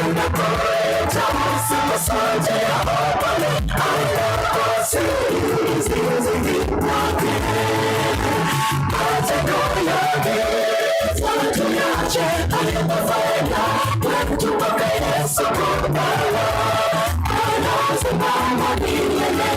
Anakuita kwa sauti ya upole, anakusihi zizini mwake. Matendo yake tuyache, hayana faida kwetu mpaka Yesu kuna raha, ana uzima wa milele.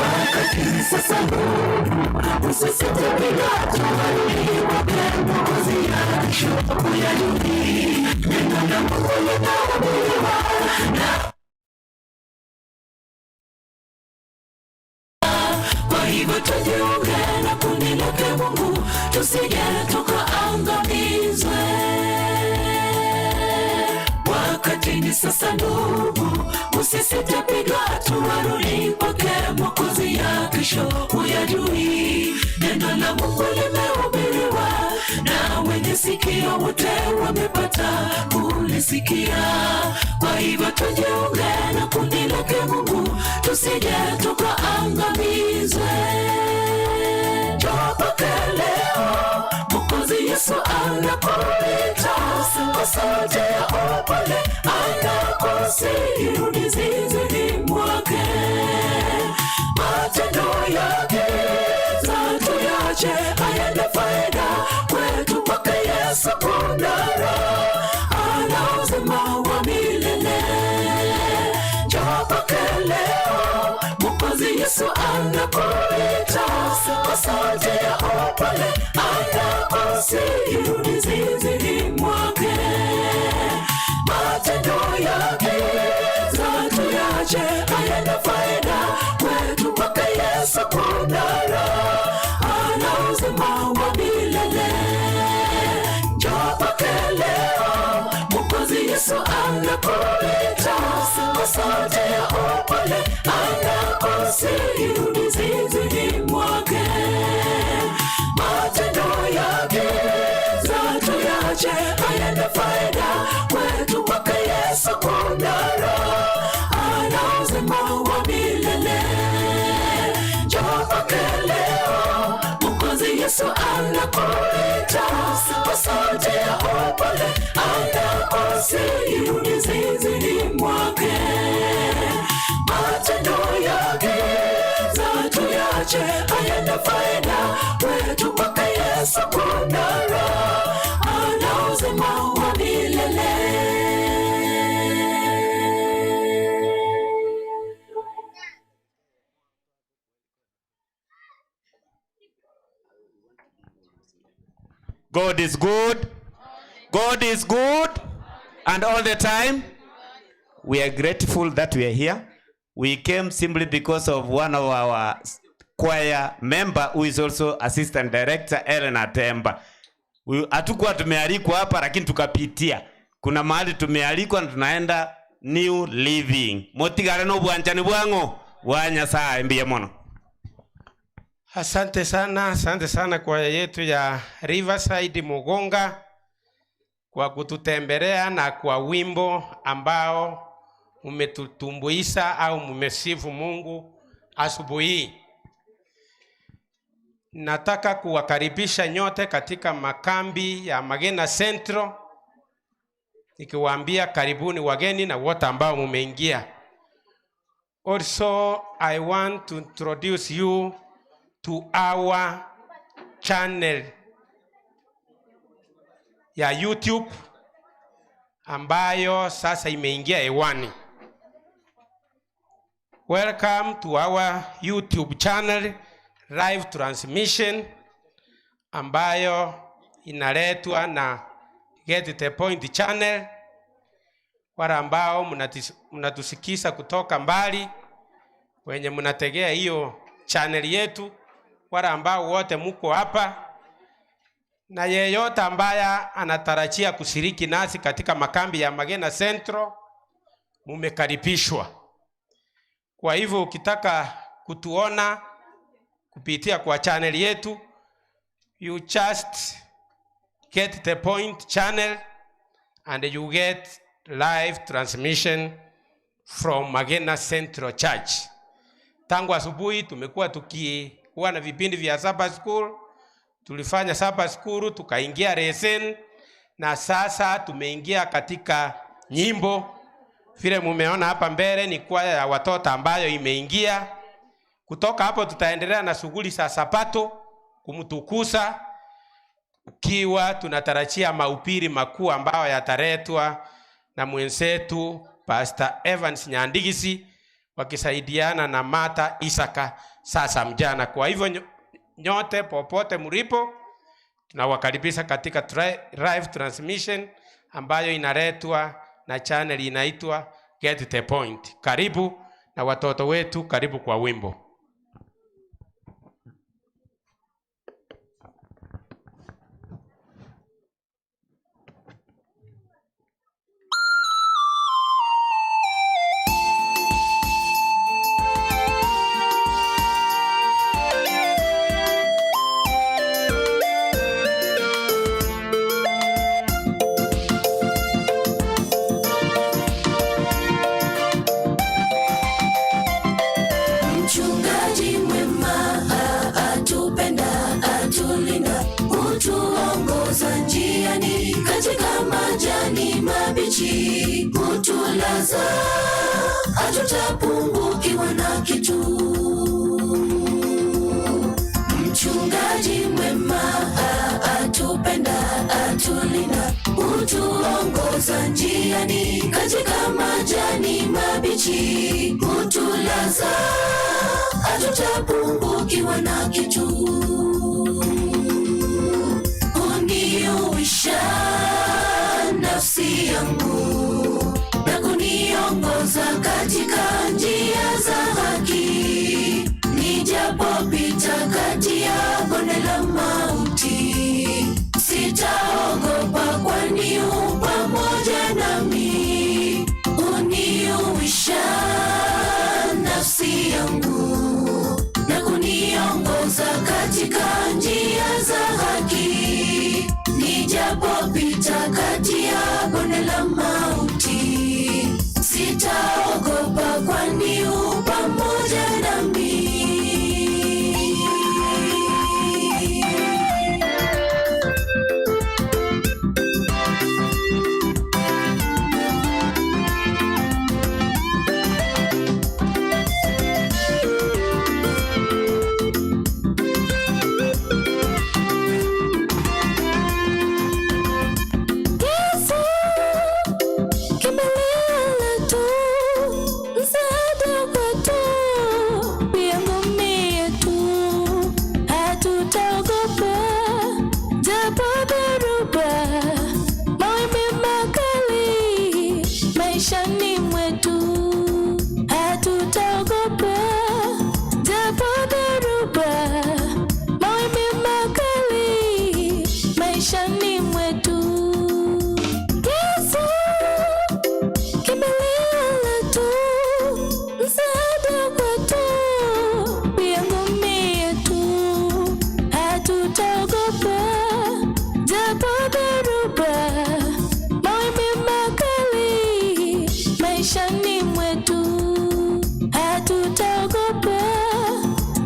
Wakati sasa ndugu, usisite piga hatua ili upokee Mwokozi kesho huyajui. Neno la Mungu linahubiriwa na kwa hivyo tujiunge na kundi lake Mungu, tusije tukaangamizwe. Wakati ni sasa ndugu, usisite piga hatua, rudi kwake Mwokozi, ya kesho huyajui. Neno la Mungu limehubiriwa na wenye sikio wote wamepata kulisikia. Kwa hivyo tujiunge na kundi lake Mungu, tusije tukaangamizwe. Njoo kwake leo, Mwokozi Yesu anakuita kwa sauti ya upole, anakusihi rudi zizini mwake. Matendo yake tuyache, hayana faida kwetu, kwake Yesu kuna raha, ana uzima wa milele. Njoo kwake leo, Mwokozi Yesu anakuita kwa sauti ya upole, anakusihi rudi zizini mwake. Matendo yake tuyache, hayana faida kwetu, kwake Yesu kuna raha, ana uzima wa milele. Njoo kwake leo, Mwokozi Yesu anakuita kwa sauti ya upole, anakusihi rudi zizini mwake. Matendo yake tuyache, hayana faida kwetu, kwake Yesu kuna raha, ana uzima wa milele. Njoo kwake leo, Mwokozi Yesu anakuita kwa sauti ya upole, anakusihi rudi zizini mwake. Matendo yake tuyache, hayana faida kwetu, kwake Yesu kuna raha, ana uzima wa milele. God is good. God is good. And all the time. We are grateful that we are here. We came simply because of one of our choir member who is also assistant director, Ellen Atemba. Hatukuwa tumealikwa hapa lakini tukapitia. Kuna mahali tumealikwa na tunaenda New Living. Motigare no bwanchani bwango wa Nyasaye mbiye mono. Asante sana, asante sana kwaya yetu ya Riverside Mugonga kwa kututembelea na kwa wimbo ambao umetutumbuisha au mumesifu Mungu asubuhi hii. Nataka kuwakaribisha nyote katika makambi ya Magena Central, nikiwaambia karibuni wageni na wote ambao mumeingia. Also, I want to introduce you to our channel ya YouTube ambayo sasa imeingia hewani. Welcome to our YouTube channel live transmission ambayo inaletwa na Get the Point channel. Wale ambao mnatusikiza kutoka mbali, wenye mnategea hiyo channel yetu, wale ambao wote muko hapa, na yeyote ambaye anatarajia kushiriki nasi katika makambi ya Magena Central, mumekaribishwa. Kwa hivyo ukitaka kutuona kupitia kwa channel yetu. You just get the point channel and you get live transmission from Magena Central Church. Tangu asubuhi tumekuwa tukikuwa na vipindi vya Sabbath School. Tulifanya Sabbath School, tukaingia lesson, na sasa tumeingia katika nyimbo. Vile mumeona hapa mbele ni kwaya ya watoto ambayo imeingia. Kutoka hapo tutaendelea na shughuli za Sabato kumtukuza, ukiwa tunatarajia mahubiri makuu ambayo yataletwa na mwenzetu Pastor Evans Nyandigisi wakisaidiana na Martha Isaka sasa mjana. Kwa hivyo nyote popote mlipo, tunawakaribisha katika live transmission ambayo inaletwa na channel inaitwa Get the Point. Karibu na watoto wetu, karibu kwa wimbo. Mchungaji mwema atupenda, atulinda, hutuongoza njiani katika majani mabichi, hutulaza, hatutapungukiwa na kitu. Mchungaji mwema atupenda, atulinda, hutuongoza njiani katika majani mabichi, hutulaza, hatutapungukiwa na kitu. Uniuisha nafsi yangu na kuniongoza katika njia za haki, nijapopita kati ya bonde la mauti, sitaogopa, kwani u pamoja nami. Uniuisha nafsi yangu na kuniongoza katika njia za haki, nijapopita kati ya bonde la mauti, sitaogopa, kwani u pamoja nami. Yesu, kimbilio letu, msaada kwetu, pia ngome yetu. Hatutaogopa japo dhoruba, mawimbi makali maishani mwetu. Hatutaogopa japo dhoruba, mawimbi makali maishani mwetu. Yesu, kimbilio letu, msaada kwetu, pia ngome yetu. Hatutaogopa japo dhoruba, mawimbi makali maishani mwetu. Hatutaogopa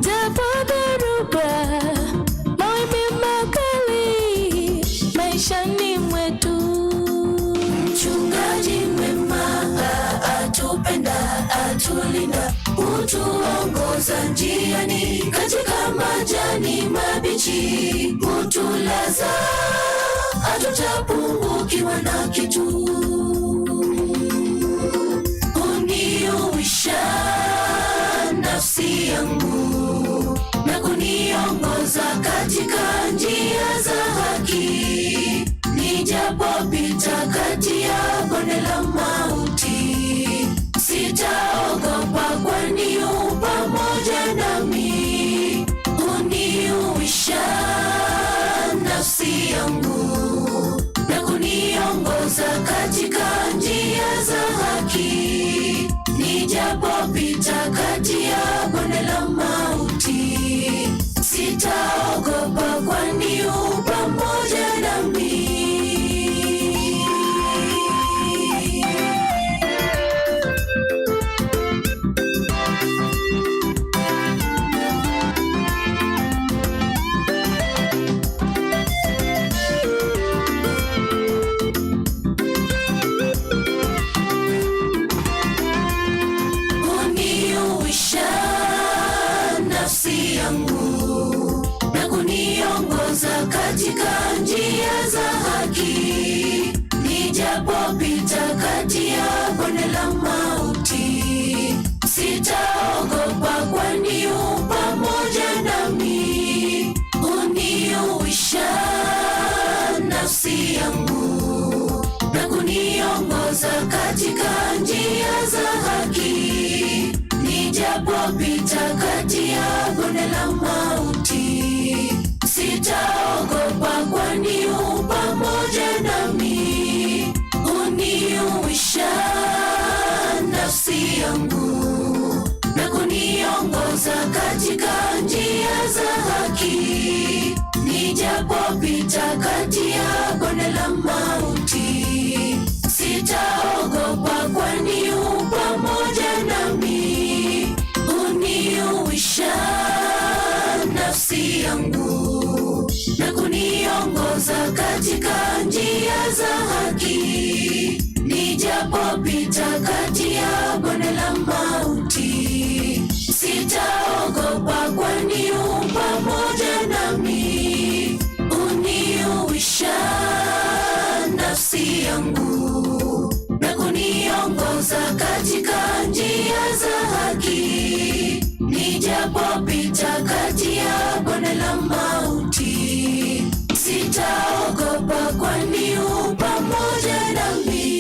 japo dhoruba, mawimbi makali maishani mwetu. Mchungaji mwema atupenda, atulinda, hutuongoza njiani katika majani mabichi, hutulaza, hatutapungukiwa na kitu. Uniuisha nafsi yangu na kuniongoza katika njia za haki, nijapopita kati ya bonde la mauti, sitaogopa, kwani u pamoja nami. Uniuisha nafsi yangu na kuniongoza katika njia za haki, nijapopita kati ya bonde la mauti, nafsi yangu na kuniongoza katika njia za haki. Nijapopita kati ya bonde la mauti, sitaogopa, kwani u pamoja nami. Uniuisha nafsi yangu na kuniongoza katika njia za haki. Nijapopita kati ya bonde la mauti, sitaogopa, kwani u pamoja nami. Uniuisha nafsi yangu na kuniongoza katika njia za haki. Nijapopita kati ya bonde la mauti, sitaogopa, kwani u pamoja nami. Uniuisha nafsi yangu na kuniongoza katika njia za haki. Nijapopita kati ya bonde la mauti, sitaogopa, kwani u pamoja nami. Uniuisha nafsi yangu na kuniongoza katika njia za haki. Nijapopita kati ya bonde la mauti, sitaogopa, kwani u pamoja nami.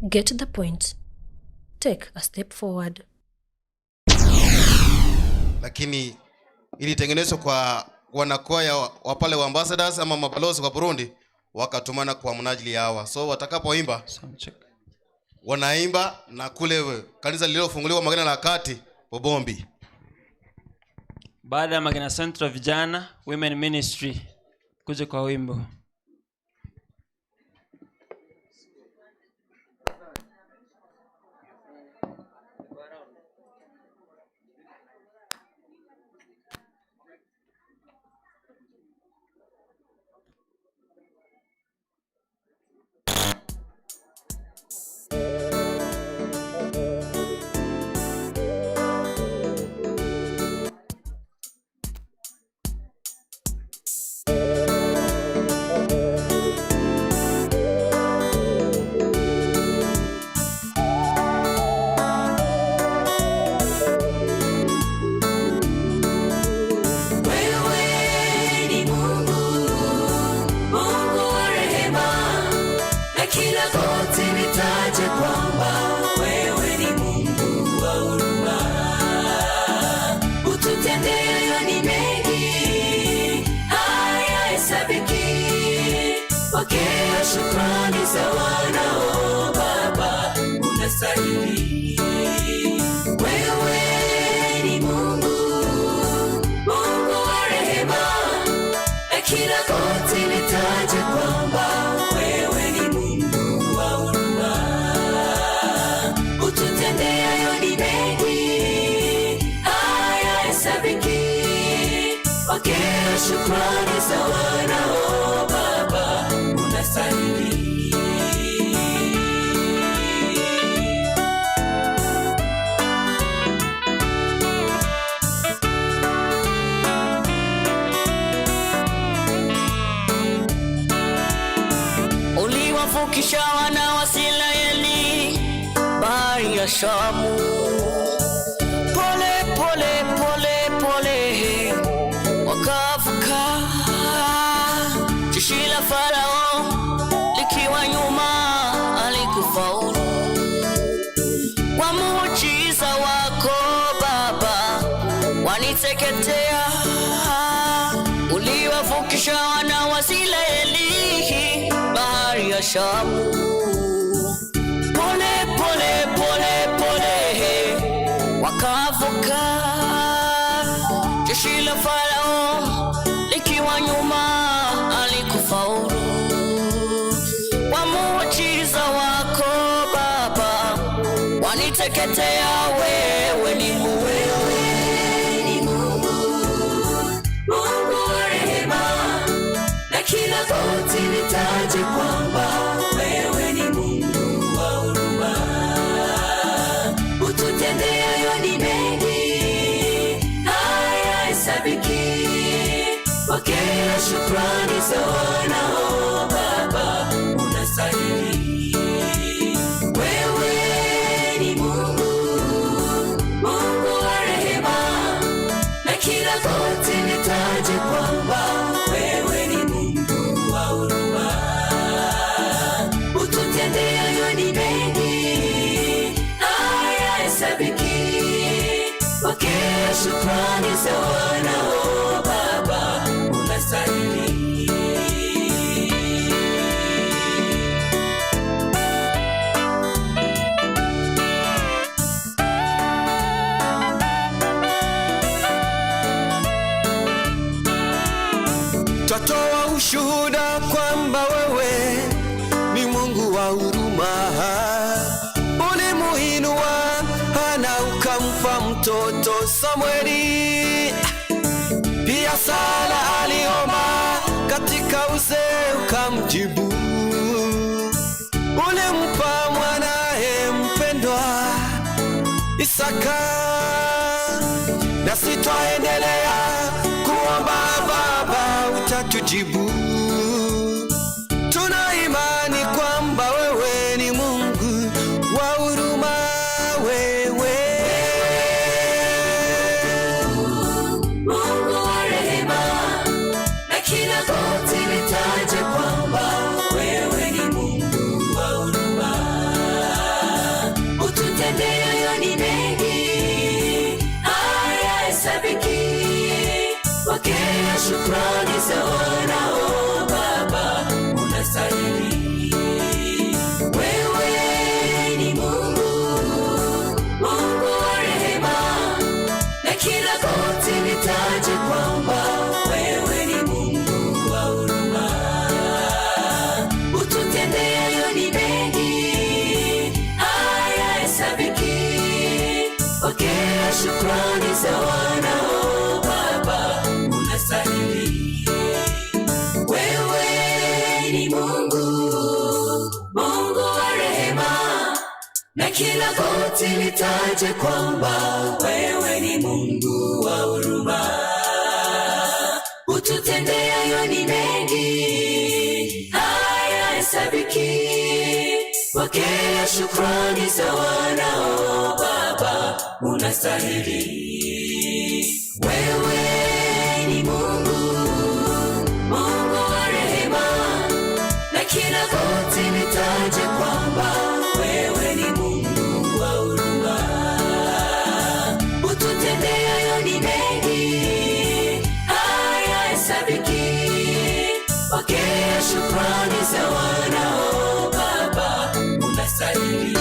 Get the point. Take a step forward. Lakini ilitengenezwa kwa wanakwaya wa pale wa ambassadors ama mabalozi wa Burundi, wakatumana kwa mnajili hawa. So watakapoimba wanaimba na kule kanisa lililofunguliwa Magena la Kati Bobombi. Baada ya Magena Central vijana Women Ministry kuja kwa wimbo. Wewe ni Mungu, Mungu wa rehema, na kila goti litaje kwamba wewe ni Mungu wa huruma. Ututendeayo ni mengi, hayahesabiki. Pokea shukrani za wanao, Baba, unastahili. Wewe ni Mungu, Mungu wa rehema, na kila goti litaje kwamba wewe ni Mungu wa huruma. Ututendeayo ni mengi, hayahesabiki. Pokea shukrani za wanao, Baba, unastahili. Uliwavukisha wana wa Israeli bahari ya Shamu, pole pole pole pole wakavuka. Jeshi la Farao likiwa nyuma alikufaulu. Kwa muujiza wako Baba waniteketea, uliwavukisha wana wa Israeli bahari ya Shamu, pole pole pole pole wakavuka. Jeshi la Farao likiwa nyuma alikufaulu. Kwa muujiza wako Baba uliteketea. Wewe ni Mungu, wewe ni Mungu, Mungu wa rehema, na kila goti litaje kwamba wewe ni Mungu wa huruma. Ututendeayo ni mengi, hayahesabiki. Pokea shukrani za wanao, Baba, unastahili. Wewe ni Mungu, Mungu wa rehema, na kila goti litaje kwamba wewe ni Mungu wa huruma. Ututendeayo ni mengi, hayahesabiki. Pokea shukrani za wanao, Baba, unastahili. Twatoa ushuhuda kwamba wewe ni Mungu wa huruma. Ulimuinua Hana ukampa mtoto Samweli. Pia Sara aliomba katika uzee ukamjibu. Ulimpa mwanae mpendwa Isaka. Nasi twaendelea kuomba Baba utatujibu. Tuna imani kwamba wewe ni Mungu wa huruma, wewe Mungu wa rehema, na kila goti litaje kwamba wewe ni Mungu wa huruma. Ututendeayo ni mengi, hayahesabiki. Pokea shukrani za wanao, Baba, unastahili. Wewe ni Mungu, Mungu wa rehema, na kila goti litaje kwamba wewe ni Mungu wa huruma. Ututendeayo ni mengi, hayahesabiki. Pokea shukrani za wanao, Baba, unastahili. Wewe ni Mungu, Mungu wa rehema, na kila goti litaje kwamba wewe ni Mungu wa huruma. Ututendeayo ni mengi, hayahesabiki. Pokea shukrani za wanao, Baba, unastahili. Wewe ni Mungu, Mungu wa rehema, na kila goti litaje kwamba wewe ni Mungu wa huruma. Ututendeayo ni mengi, hayahesabiki. Pokea shukrani za wanao, Baba, unastahili.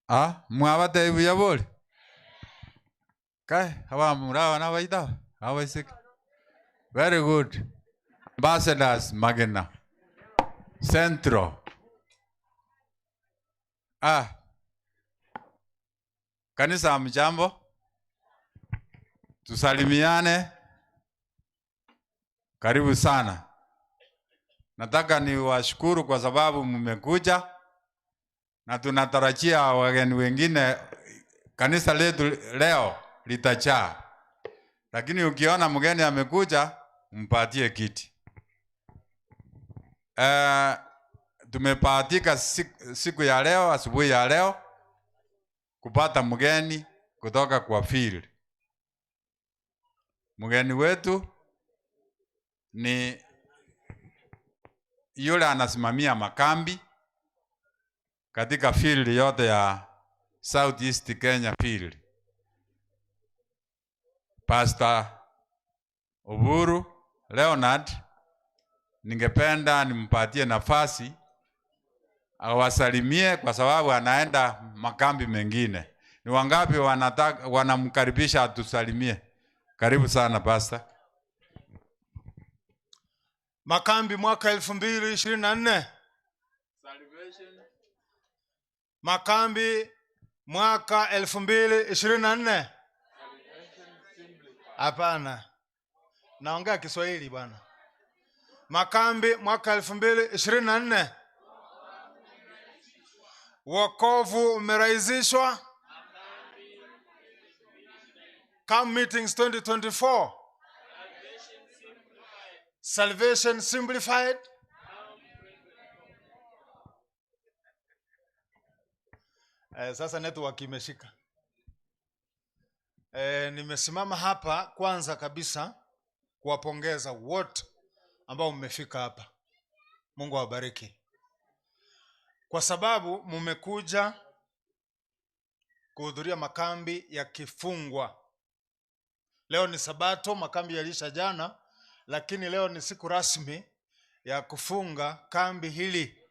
Ah, mwabate buya bori. Kai, awa murawa na baita. Awa isik. Very good. Ambassadors Magena. Centro. Ah. Kanisa, mjambo. Tusalimiane. Karibu sana. Nataka niwashukuru kwa sababu mmekuja na tunatarajia wageni wengine. Kanisa letu leo litajaa, lakini ukiona mgeni amekuja mpatie kiti. Tumebahatika siku ya leo, asubuhi ya leo, kupata mgeni kutoka kwa field. Mgeni wetu ni yule anasimamia makambi katika field yote ya South East Kenya field, Pastor Oburu Leonard. Ningependa nimpatie nafasi awasalimie kwa sababu anaenda makambi mengine. Ni wangapi wanataka wanamkaribisha atusalimie? Karibu sana, Pastor. Makambi mwaka 2024. Makambi mwaka 2024. Hapana, naongea Kiswahili bwana. Makambi mwaka 2024. Wokovu umerahisishwa. Camp meetings 2024. Salvation simplified. Sasa network imeshika. Nimesimama hapa kwanza kabisa kuwapongeza wote ambao mmefika hapa. Mungu awabariki. Kwa sababu mmekuja kuhudhuria makambi ya kifungwa. Leo ni Sabato, makambi yaliisha jana, lakini leo ni siku rasmi ya kufunga kambi hili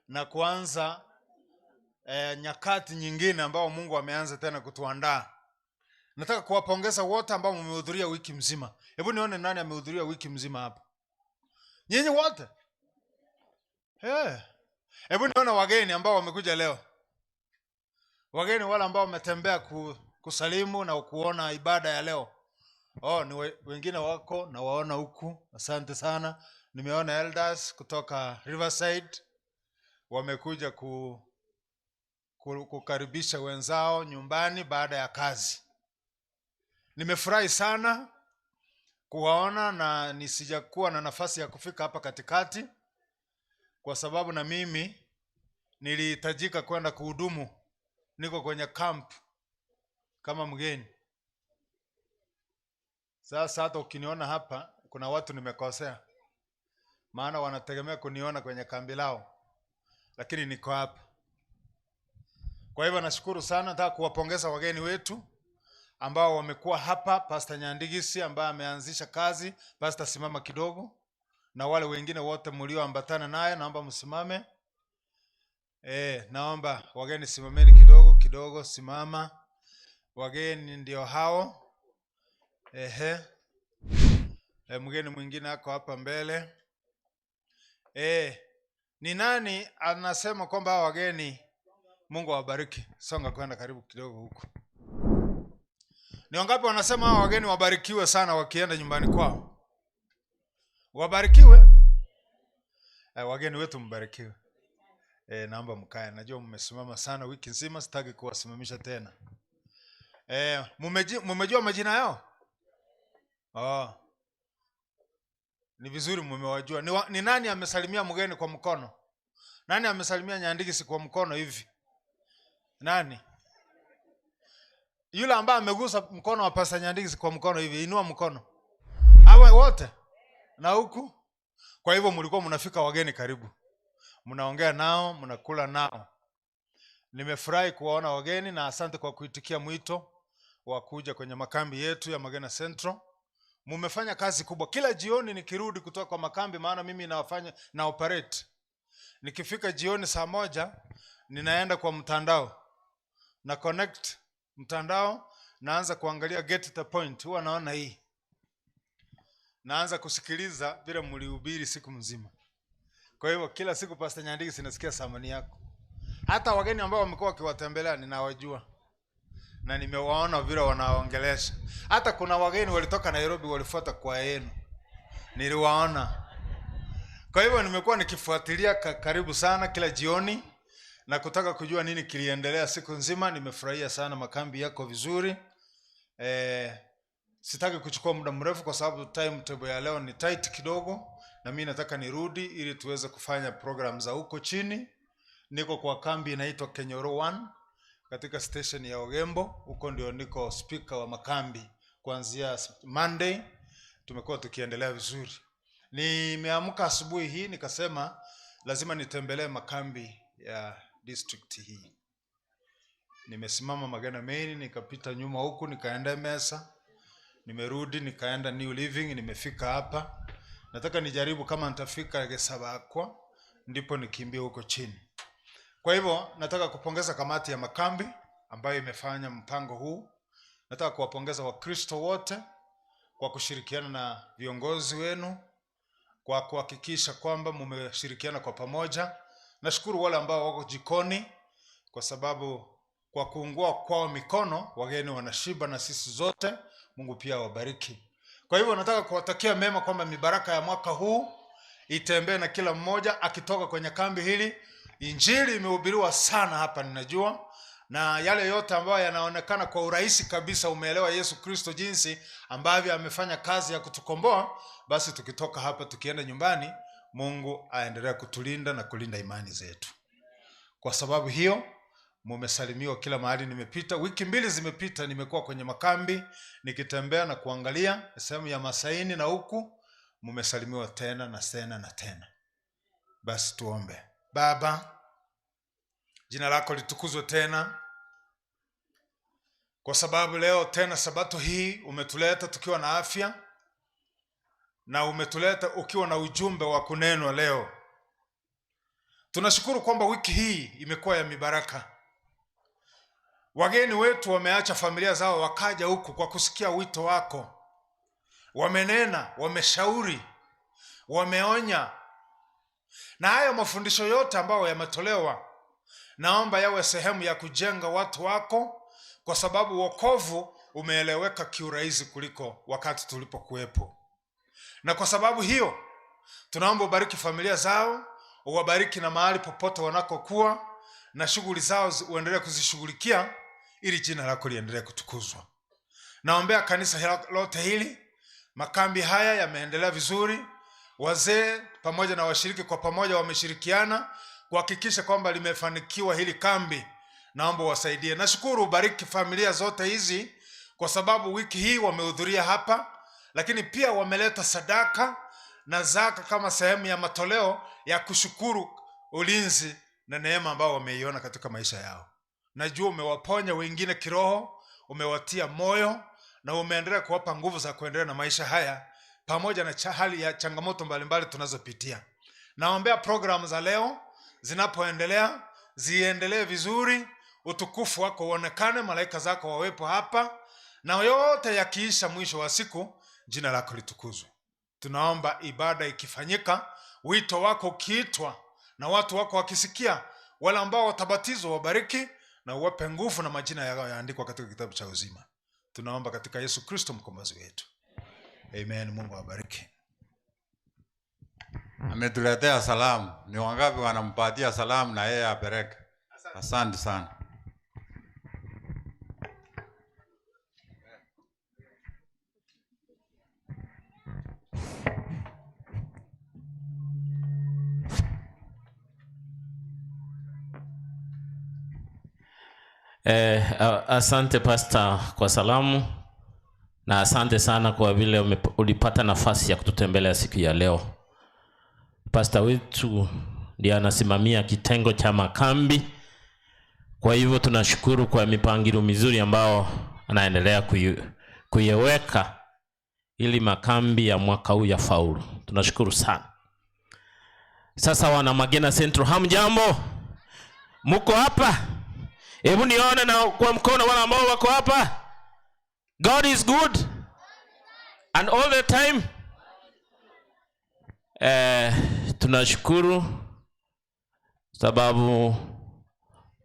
na kuanza nyakati nyingine ambao Mungu ameanza tena kutuandaa. Nataka kuwapongeza wote ambao mmehudhuria wiki mzima. Hebu nione nani amehudhuria wiki mzima hapa. Nyinyi wote? Hebu nione wageni ambao wamekuja leo. Wageni wale ambao wametembea kusalimu na kuona ibada ya leo. Oh, ni wengine wako na waona huku. Asante sana. Nimeona elders kutoka Riverside wamekuja kukaribisha wenzao nyumbani baada ya kazi. Nimefurahi sana kuwaona na nisijakuwa na nafasi ya kufika hapa katikati kwa sababu na mimi nilihitajika kwenda kuhudumu. Niko kwenye camp kama mgeni. Sasa hata ukiniona hapa kuna watu nimekosea, maana wanategemea kuniona kwenye kambi lao, lakini niko hapa. Kwa hivyo nashukuru sana. Nataka kuwapongeza wageni wetu ambao wamekuwa hapa, Pastor Nyandigisi ambaye ameanzisha kazi. Pastor, simama kidogo, na wale wengine wote mlioambatana naye naomba msimame. Naomba wageni simameni kidogo kidogo, simama. Wageni ndio hao. Mgeni mwingine ako hapa mbele. Ni nani anasema kwamba hao wageni Mungu awabariki? Songa kwenda karibu kidogo huku. Ni wangapi wanasema hao wageni wabarikiwe sana wakienda nyumbani kwao? Wabarikiwe. Wageni wetu mbarikiwe. Naomba mkae. Najua mmesimama sana wiki nzima, sitaki kuwasimamisha tena. Mmejua majina yao? Oh. Ni vizuri mmewajua. Ni nani amesalimia mgeni kwa mkono? Nani amesalimia Nyandigisi kwa mkono hivi? Nani? Yule ambaye amegusa mkono wa Pastor Nyandigisi kwa mkono hivi, inua mkono. Hawa wote? Na huku? Kwa hivyo mlikuwa mnafika wageni karibu. Mnaongea nao, mnakula nao. Nimefurahi kuwaona wageni na asante kwa kuitikia mwito wa kuja kwenye makambi yetu ya Magena Central. Mumefanya kazi kubwa. Kila jioni nikirudi kutoka kwa makambi, maana mimi nawafanya na operate. Nikifika jioni 1:00 ninaenda kwa mtandao. Na connect mtandao, naanza kuangalia Get the Point. Huwa naona hii. Naanza kusikiliza vile mlihubiri siku mzima. Kwa hivyo kila siku Pastor Nyandigisi nasikia samani yako. Hata wageni ambao wamekuwa wakiwatembelea ninawajua. Na nimewaona vile wanaongelesha. Hata kuna wageni walitoka Nairobi walifuata kwa yenu. Niliwaona. Kwa hivyo nimekuwa nikifuatilia karibu sana kila jioni na kutaka kujua nini kiliendelea siku nzima. Nimefurahia sana, makambi yako vizuri. Sitaki kuchukua muda mrefu kwa sababu timetable ya leo ni tight kidogo, na mimi nataka nirudi ili tuweze kufanya program za huko chini. Niko kwa kambi inaitwa Kenyoro 1 katika station ya Ogembo. Huko ndio niko speaker wa makambi kuanzia Monday. Tumekuwa tukiendelea vizuri. Nimeamka asubuhi hii nikasema lazima nitembelee makambi ya district hii. Nimesimama Magena Main, nikapita nyuma huku nikaenda Mesa, nimerudi nikaenda New Living, nimefika hapa. Nataka nijaribu kama nitafika Gesabakwa ndipo nikimbie huko chini. Kwa hivyo nataka kupongeza kamati ya makambi ambayo imefanya mpango huu. Nataka kuwapongeza Wakristo wote kwa kushirikiana na viongozi wenu kwa kuhakikisha kwamba mumeshirikiana kwa pamoja. Nashukuru wale ambao wako jikoni, kwa sababu kwa kuungua kwao mikono wageni wanashiba na sisi zote. Mungu pia awabariki. Kwa hivyo nataka kuwatakia mema, kwamba mibaraka ya mwaka huu itembee na kila mmoja akitoka kwenye kambi hili. Injili imehubiriwa sana hapa, ninajua, na yale yote ambayo yanaonekana kwa urahisi kabisa, umeelewa Yesu Kristo jinsi ambavyo amefanya kazi ya kutukomboa. Basi tukitoka hapa tukienda nyumbani, Mungu aendelee kutulinda na kulinda imani zetu. Kwa sababu hiyo mumesalimiwa kila mahali nimepita. Wiki 2 zimepita, nimekuwa kwenye makambi nikitembea na kuangalia sehemu ya Masaini na huku, mumesalimiwa tena na tena na tena. Basi tuombe. Baba, jina lako litukuzwe tena, kwa sababu leo tena sabato hii umetuleta tukiwa na afya, na umetuleta ukiwa na ujumbe wa kunenwa leo. Tunashukuru kwamba wiki hii imekuwa ya mibaraka. Wageni wetu wameacha familia zao wakaja huku kwa kusikia wito wako. Wamenena, wameshauri, wameonya. Na hayo mafundisho yote ambayo yametolewa, naomba yawe sehemu ya kujenga watu wako, kwa sababu wokovu umeeleweka kiurahisi kuliko wakati tulipokuwepo. Na kwa sababu hiyo tunaomba ubariki familia zao, uwabariki na mahali popote wanakokuwa, na shughuli zao uendelee kuzishughulikia ili jina lako liendelee kutukuzwa. Naombea kanisa lote hili, makambi haya yameendelea vizuri. Wazee pamoja na washiriki kwa pamoja wameshirikiana kuhakikisha kwamba limefanikiwa hili kambi. Naomba wasaidie. Nashukuru ubariki familia zote hizi, kwa sababu wiki hii wamehudhuria hapa, lakini pia wameleta sadaka na zaka kama sehemu ya matoleo ya kushukuru ulinzi na neema ambao wameiona katika maisha yao. Najua umewaponya wengine kiroho, umewatia moyo na umeendelea kuwapa nguvu za kuendelea na maisha haya pamoja na hali ya changamoto mbalimbali tunazopitia. Naombea programu za leo zinapoendelea ziendelee vizuri, utukufu wako uonekane, malaika zako wawepo hapa, na yote yakiisha mwisho wa siku jina lako litukuzwe. Tunaomba ibada ikifanyika, wito wako ukiitwa na watu wako wakisikia, wale ambao watabatizwa wabariki na uwape nguvu na majina yao yaandikwa katika kitabu cha uzima. Tunaomba katika Yesu Kristo mkombozi wetu. Amen. Mungu awabariki. Ametuletea salamu. Ni wangapi wanampatia salamu na yeye apeleke? Asante sana. Asante Pastor kwa salamu, na asante sana kwa vile ulipata nafasi ya kututembelea siku ya leo. Pastor wetu ndiye anasimamia kitengo cha makambi. Kwa hivyo tunashukuru kwa mipangilio mizuri ambao anaendelea kuiweka ili makambi ya mwaka huu yafaulu. Tunashukuru sana. Sasa wana Magena Central, hamjambo? Muko hapa? Hebu nione na kwa mkono wale ambao wako hapa. God is good and all the time. Tunashukuru sababu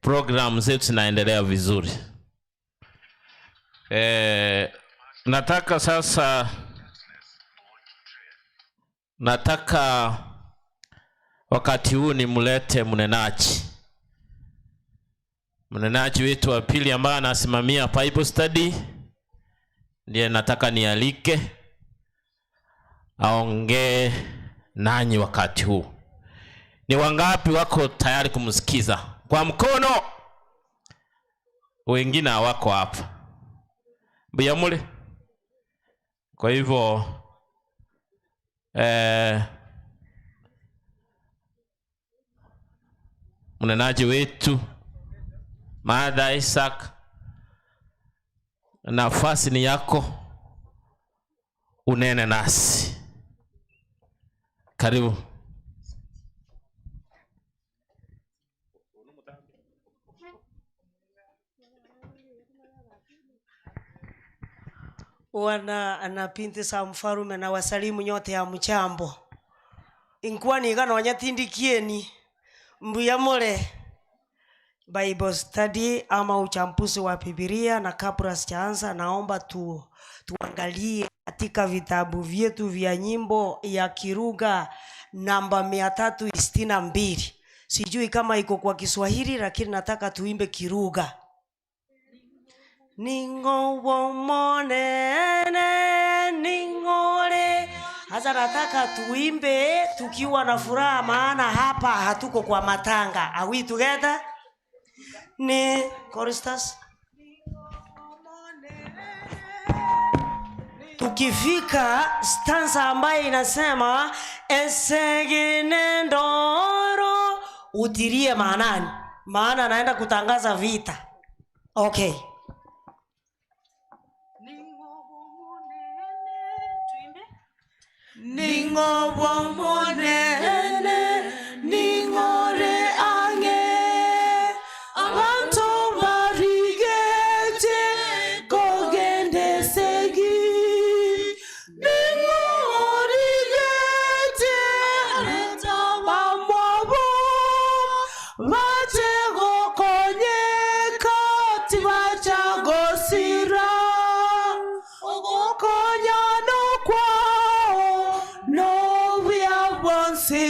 program zetu zinaendelea vizuri. Nataka sasa, nataka wakati huu nimlete mnenaji. Mnenaji wetu wa pili ambaye anasimamia Bible study, ndiye nataka nialike aongee nanyi wakati huu. Ni wangapi wako tayari kumsikiza? Kwa mkono. Wengine hawako hapa. Biyamule. Kwa hivyo mnenaji wetu Mother Isaac, nafasi ni yako, unene nasi. Karibu. Wana na binti za mfarume na wasalimu nyote ya mchambo inkwani iganonya tindikieni mbuya mule Bible study ama uchambuzi wa Biblia, na kabla sijaanza, naomba tuangalie katika vitabu vyetu vya nyimbo ya Kiruga namba 362. Sijui kama iko kwa Kiswahili, lakini nataka tuimbe Kiruga. Ningo monene ningore. Hasa nataka tuimbe tukiwa na furaha, maana hapa hatuko kwa matanga. Are we together? Ni choristers. Tukifika stanza ambayo inasema esegine ndoro, utirie maanani, maana naenda kutangaza vita. Okay. Ningo monene ningore ange abantu barigete kogendesegi ningo rigete bamwabo bategokonyeka tibachagosira ogokonyana kwao nobuya bwonsi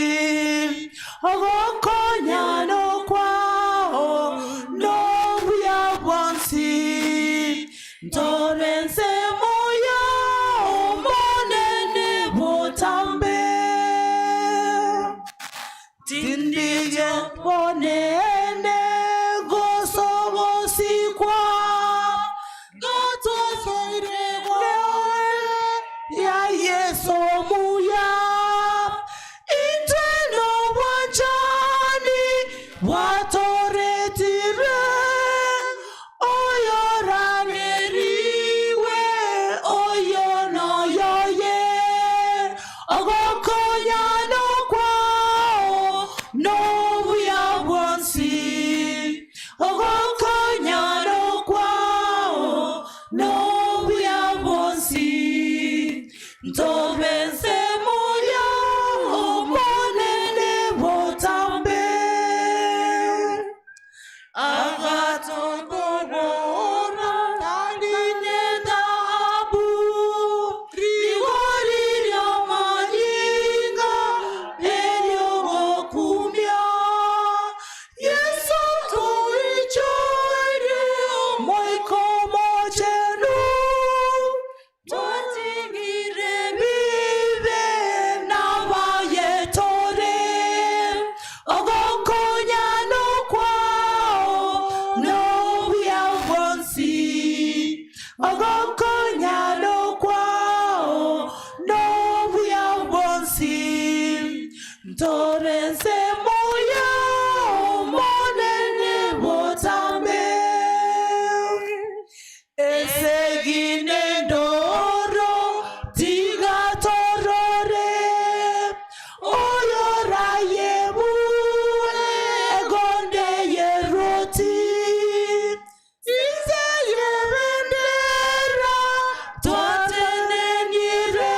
ogokonyana kwao nobuya bwonsi ntorense moyo monene botambe tindige bonene gosogosikwa gatosoiregwa ya Yesu muya inteno bwanjani watoretire oyoraneriwe oyonoyoye ogokonyana kwao nobuya bwonsi ogokonyana kwao nobuya bwonsi ntobense muya omonene botambe agatongonora talinye dhahabu rigori lya manyinga eryogokumya Yesu tuichoire moiko mochenu twatigire bibe nabayetore ogokonyana kwao nobuya bwonsi ogokonyana kwao nobuya bwonsi ntorense moyo monene botambe esegine ndoro tigatorore oyorayebuwe egonde yeroti inze yebendera twatenenire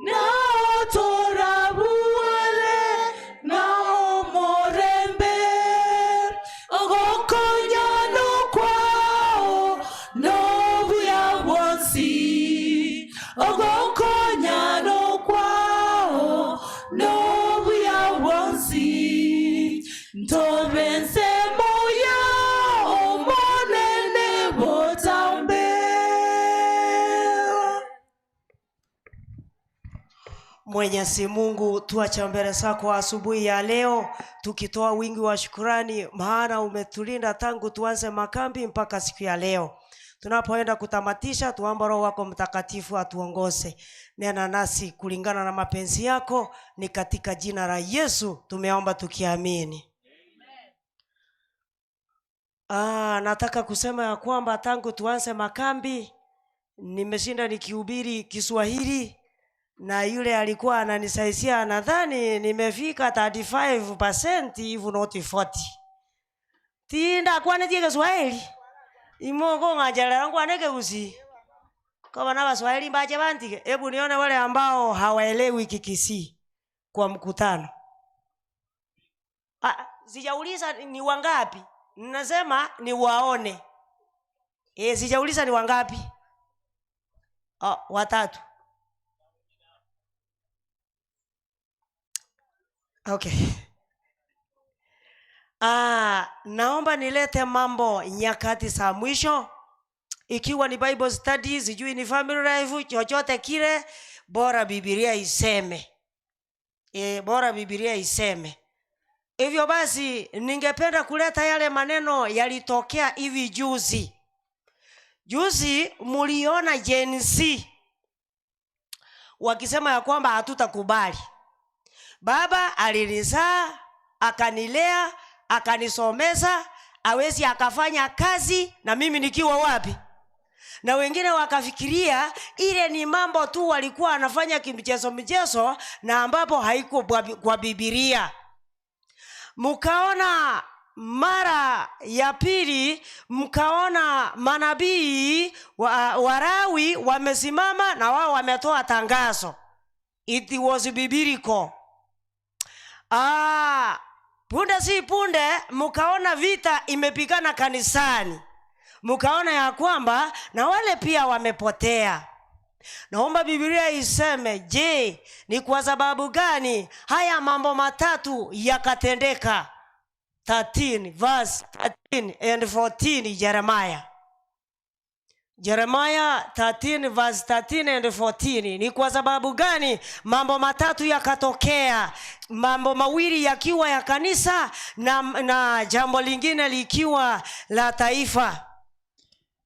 naotorabuwere naomorembe ogokonyana kwao nobuya bwonsi ogokonyana kwao nobuya bwonsi ntobense moya omonene botambe. Mwenyezi Mungu, tuacha mbele zako asubuhi ya leo tukitoa wingi wa shukurani, maana umetulinda tangu tuanze makambi mpaka siku ya leo. Tunapoenda kutamatisha, tuomba Roho wako Mtakatifu atuongoze. Nena nasi kulingana na mapenzi yako, ni katika jina la Yesu tumeomba tukiamini. Nataka kusema ya kwamba tangu tuanze makambi nimeshinda nikihubiri Kiswahili na yule alikuwa ananisaidia, nadhani nimefika 35% if not 40. Tinda kwanitie Kiswahili imoko ng'anjalera nkwane keusi. Kwa na Waswahili mbache bantige. Hebu nione wale ambao hawaelewi Kikisii kwa mkutano. Ah, sijauliza ni wangapi. Nasema ni waone. Sijauliza ni wangapi. Oh, watatu. Okay. Naomba nilete mambo nyakati za mwisho. Ikiwa ni Bible studies, sijui ni family life, chochote kile, bora Biblia iseme. Bora Biblia iseme. Hivyo basi ningependa kuleta yale maneno yalitokea hivi juzi. Juzi muliona Gen Z wakisema ya kwamba hatutakubali. Baba alinizaa, akanilea, akanisomeza, awezi akafanya kazi na mimi nikiwa wapi? Na wengine wakafikiria ile ni mambo tu walikuwa wanafanya kimchezo mchezo na ambapo haiko kwa Biblia. Mkaona mara ya pili, mkaona manabii Warawi wamesimama na wao wametoa tangazo. It was biblical. Punde si punde mkaona vita imepigana kanisani. Mkaona ya kwamba na wale pia wamepotea. Naomba Biblia iseme, je, ni kwa sababu gani haya mambo matatu yakatendeka? 13 verse 13 and 14 Jeremiah. Jeremiah 13 verse 13 and 14. Ni kwa sababu gani mambo matatu yakatokea? Mambo mawili yakiwa ya kanisa na jambo lingine likiwa la taifa.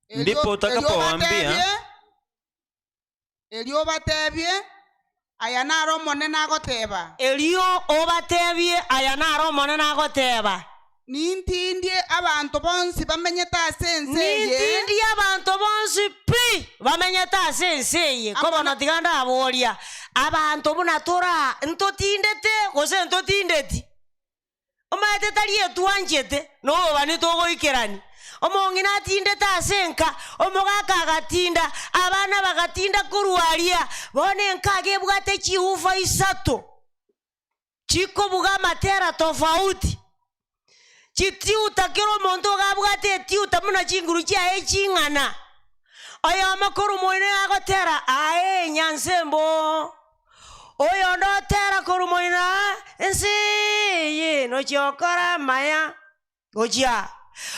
Ndipo utakapowaambia, Elio batebie aya naro monene agoteba. Elio obatebie aya naro monene agoteba. Nintindie abantu bonsi bamenyete ase ense eye. Nintindie abantu bonsi pi bamenyete ase ense eye. Kobono tiga ndaboria abantu buna tora ntotindete gose ntotindeti. Omanyete tari etwanchete noboba nitogoikerani. Omong'ina atindete ase enka, omogaka agatinda, abana bagatinda korwaria. Bono enka agebwate chiufa isato chikobuga amatera tofauti. Chitiuta kero omonto ogabwate etiuta muna chinguru chiaye ching'ana. Oyo amakoro moine agotera ae nyansembo. Oyo ndotera koru moina ensi ye nochiokora maya gochia.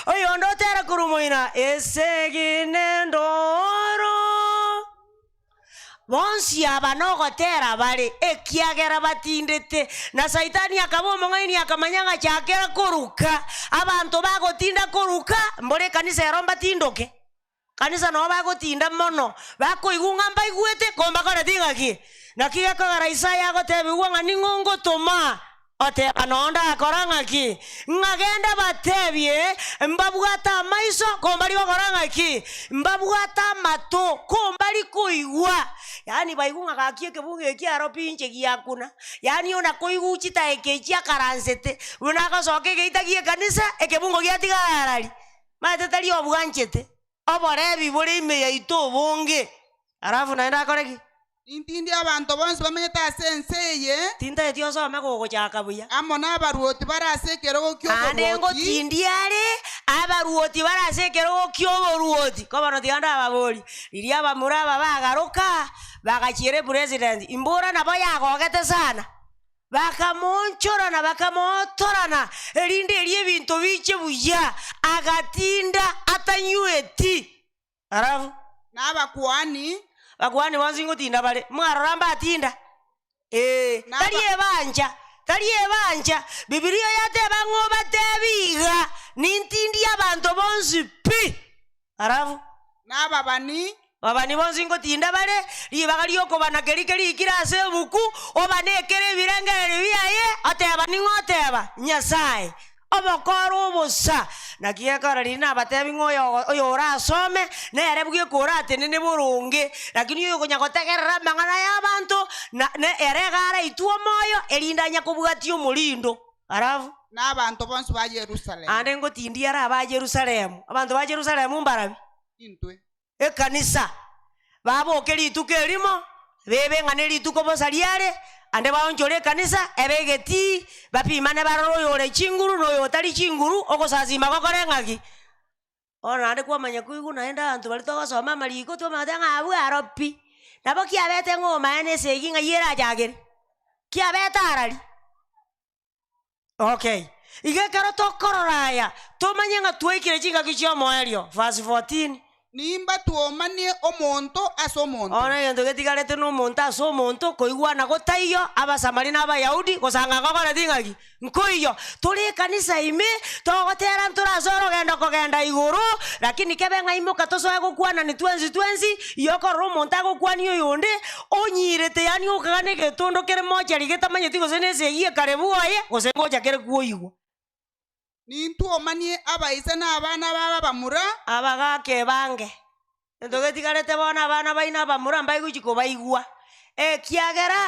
Oyo ndotera koru moina esegine ndoro. Bonsi aba nogotera bare ekiagera batindete. Na Saitani akaba omong'aini akamanya ng'a chakera koruka. Abanto bagotinda koruka mbore kanisa ero mbatindoke. Kanisa nabo bagotinda mono bakoigwa ng'a mbaigwete kombakora ting'aki. Naki gekogera Isaya agotebigwa ng'a ning'o ngotoma oteba nonda akora ng'aki. Ng'agenda batebie mbabwate amaiso kombari gokora ng'aki, mbabwate amato kombari koigwa. Yaani baigwa ng'a gaki ekebungo eki aro pinche giakuna. Yaani ona koigwa chitaeka echi akaransete buna agosoka egeita gie ekanisa ekebungo giatigara arari. Maete tari obwanchete oborebi bore ime yaito obonge. Alafu naende akore ki? Intindi abantu bonsi bamenyete ase ense eye. Tintaeti osome gogochaka buya. Amo n'abaruoti bare ase ekerogo Ande ki'oboruoti. ngotindi are abaruoti bare ase ekerogo ki'oboruoti. Kobono tiga ndababori riria abamura aba bagaruka bagachiere president imbura nabo yagogete sana. Bakamonchorana bakamotorana erinde erie ebinto biche buya agatinda atanyweti. Alafu n'abakuani bakuani bonsi ngotinda bare mwarora mbatinda. Tari ebanja tari ebanja. Biblia yateba ng'o batebiga nintindi abantu bonsi pi. Alafu n'ababani babani bonsi ngotinda bare ribaga riokobana keri keri ikira ase ebuku obanekere ebirengereri biaye oteba ning'o oteba Nyasaye obokoro obosa. Naki gekora riria nabatebi ng'o oyo orasome nere bwekora atenene boronge, lakini oyo okonya gotegerera amang'ana ya abanto ere iga araitwe omoyo erinde anya kobwatia omorindo. Alafu n'abanto bonsi ba Yerusalemu. Ande ngotindi ara ba Yerusalemu. Abanto ba Yerusalemu mbarabi intwe ekanisa. Baboke rituko erimo bebe ng'ane rituko bosa riare ande baonchore ekanisa ebegeti bapimane barore oyore chinguru na oyo otari chinguru ogosasima gokore ng'aki. Bono naende kwamanya koigwa naende abanto baria togosoma amariko twamanyete ng'a abwo aro pi. Nabo kiabete ng'a omaene esegi ng'ai erachakere. Kiabete arari. Okay. Iga ekero tokorora aya, tomanye ng'a twaikire chingaki chia omoerio. Verse 14. Nimba twomanie omonto ase omonto. Bono egento getigarete na omonto ase omonto, koigwana gotaiyo, Abasamari na Abayahudi, gosanga ngokoreti ng'aki? Nkoiyo. Tore ekanisa ime, togotera ntore ase orogendo kogenda igoro, lakini kebe ng'a imoka tosoe gokwanani twensi twensi, iyo okorora omonto agokwania oyonde, onyirete yaani okogana egetondo kere mochari getamanyeti gose na esegi ekare bwoye, gose ngocha kere kwoigwa. Nintwomanie abaise na abana babo abamura. Abagaka ebange. Egento getigarete bono abana baino abamura mbaigochi kobaigwa. Ekiagera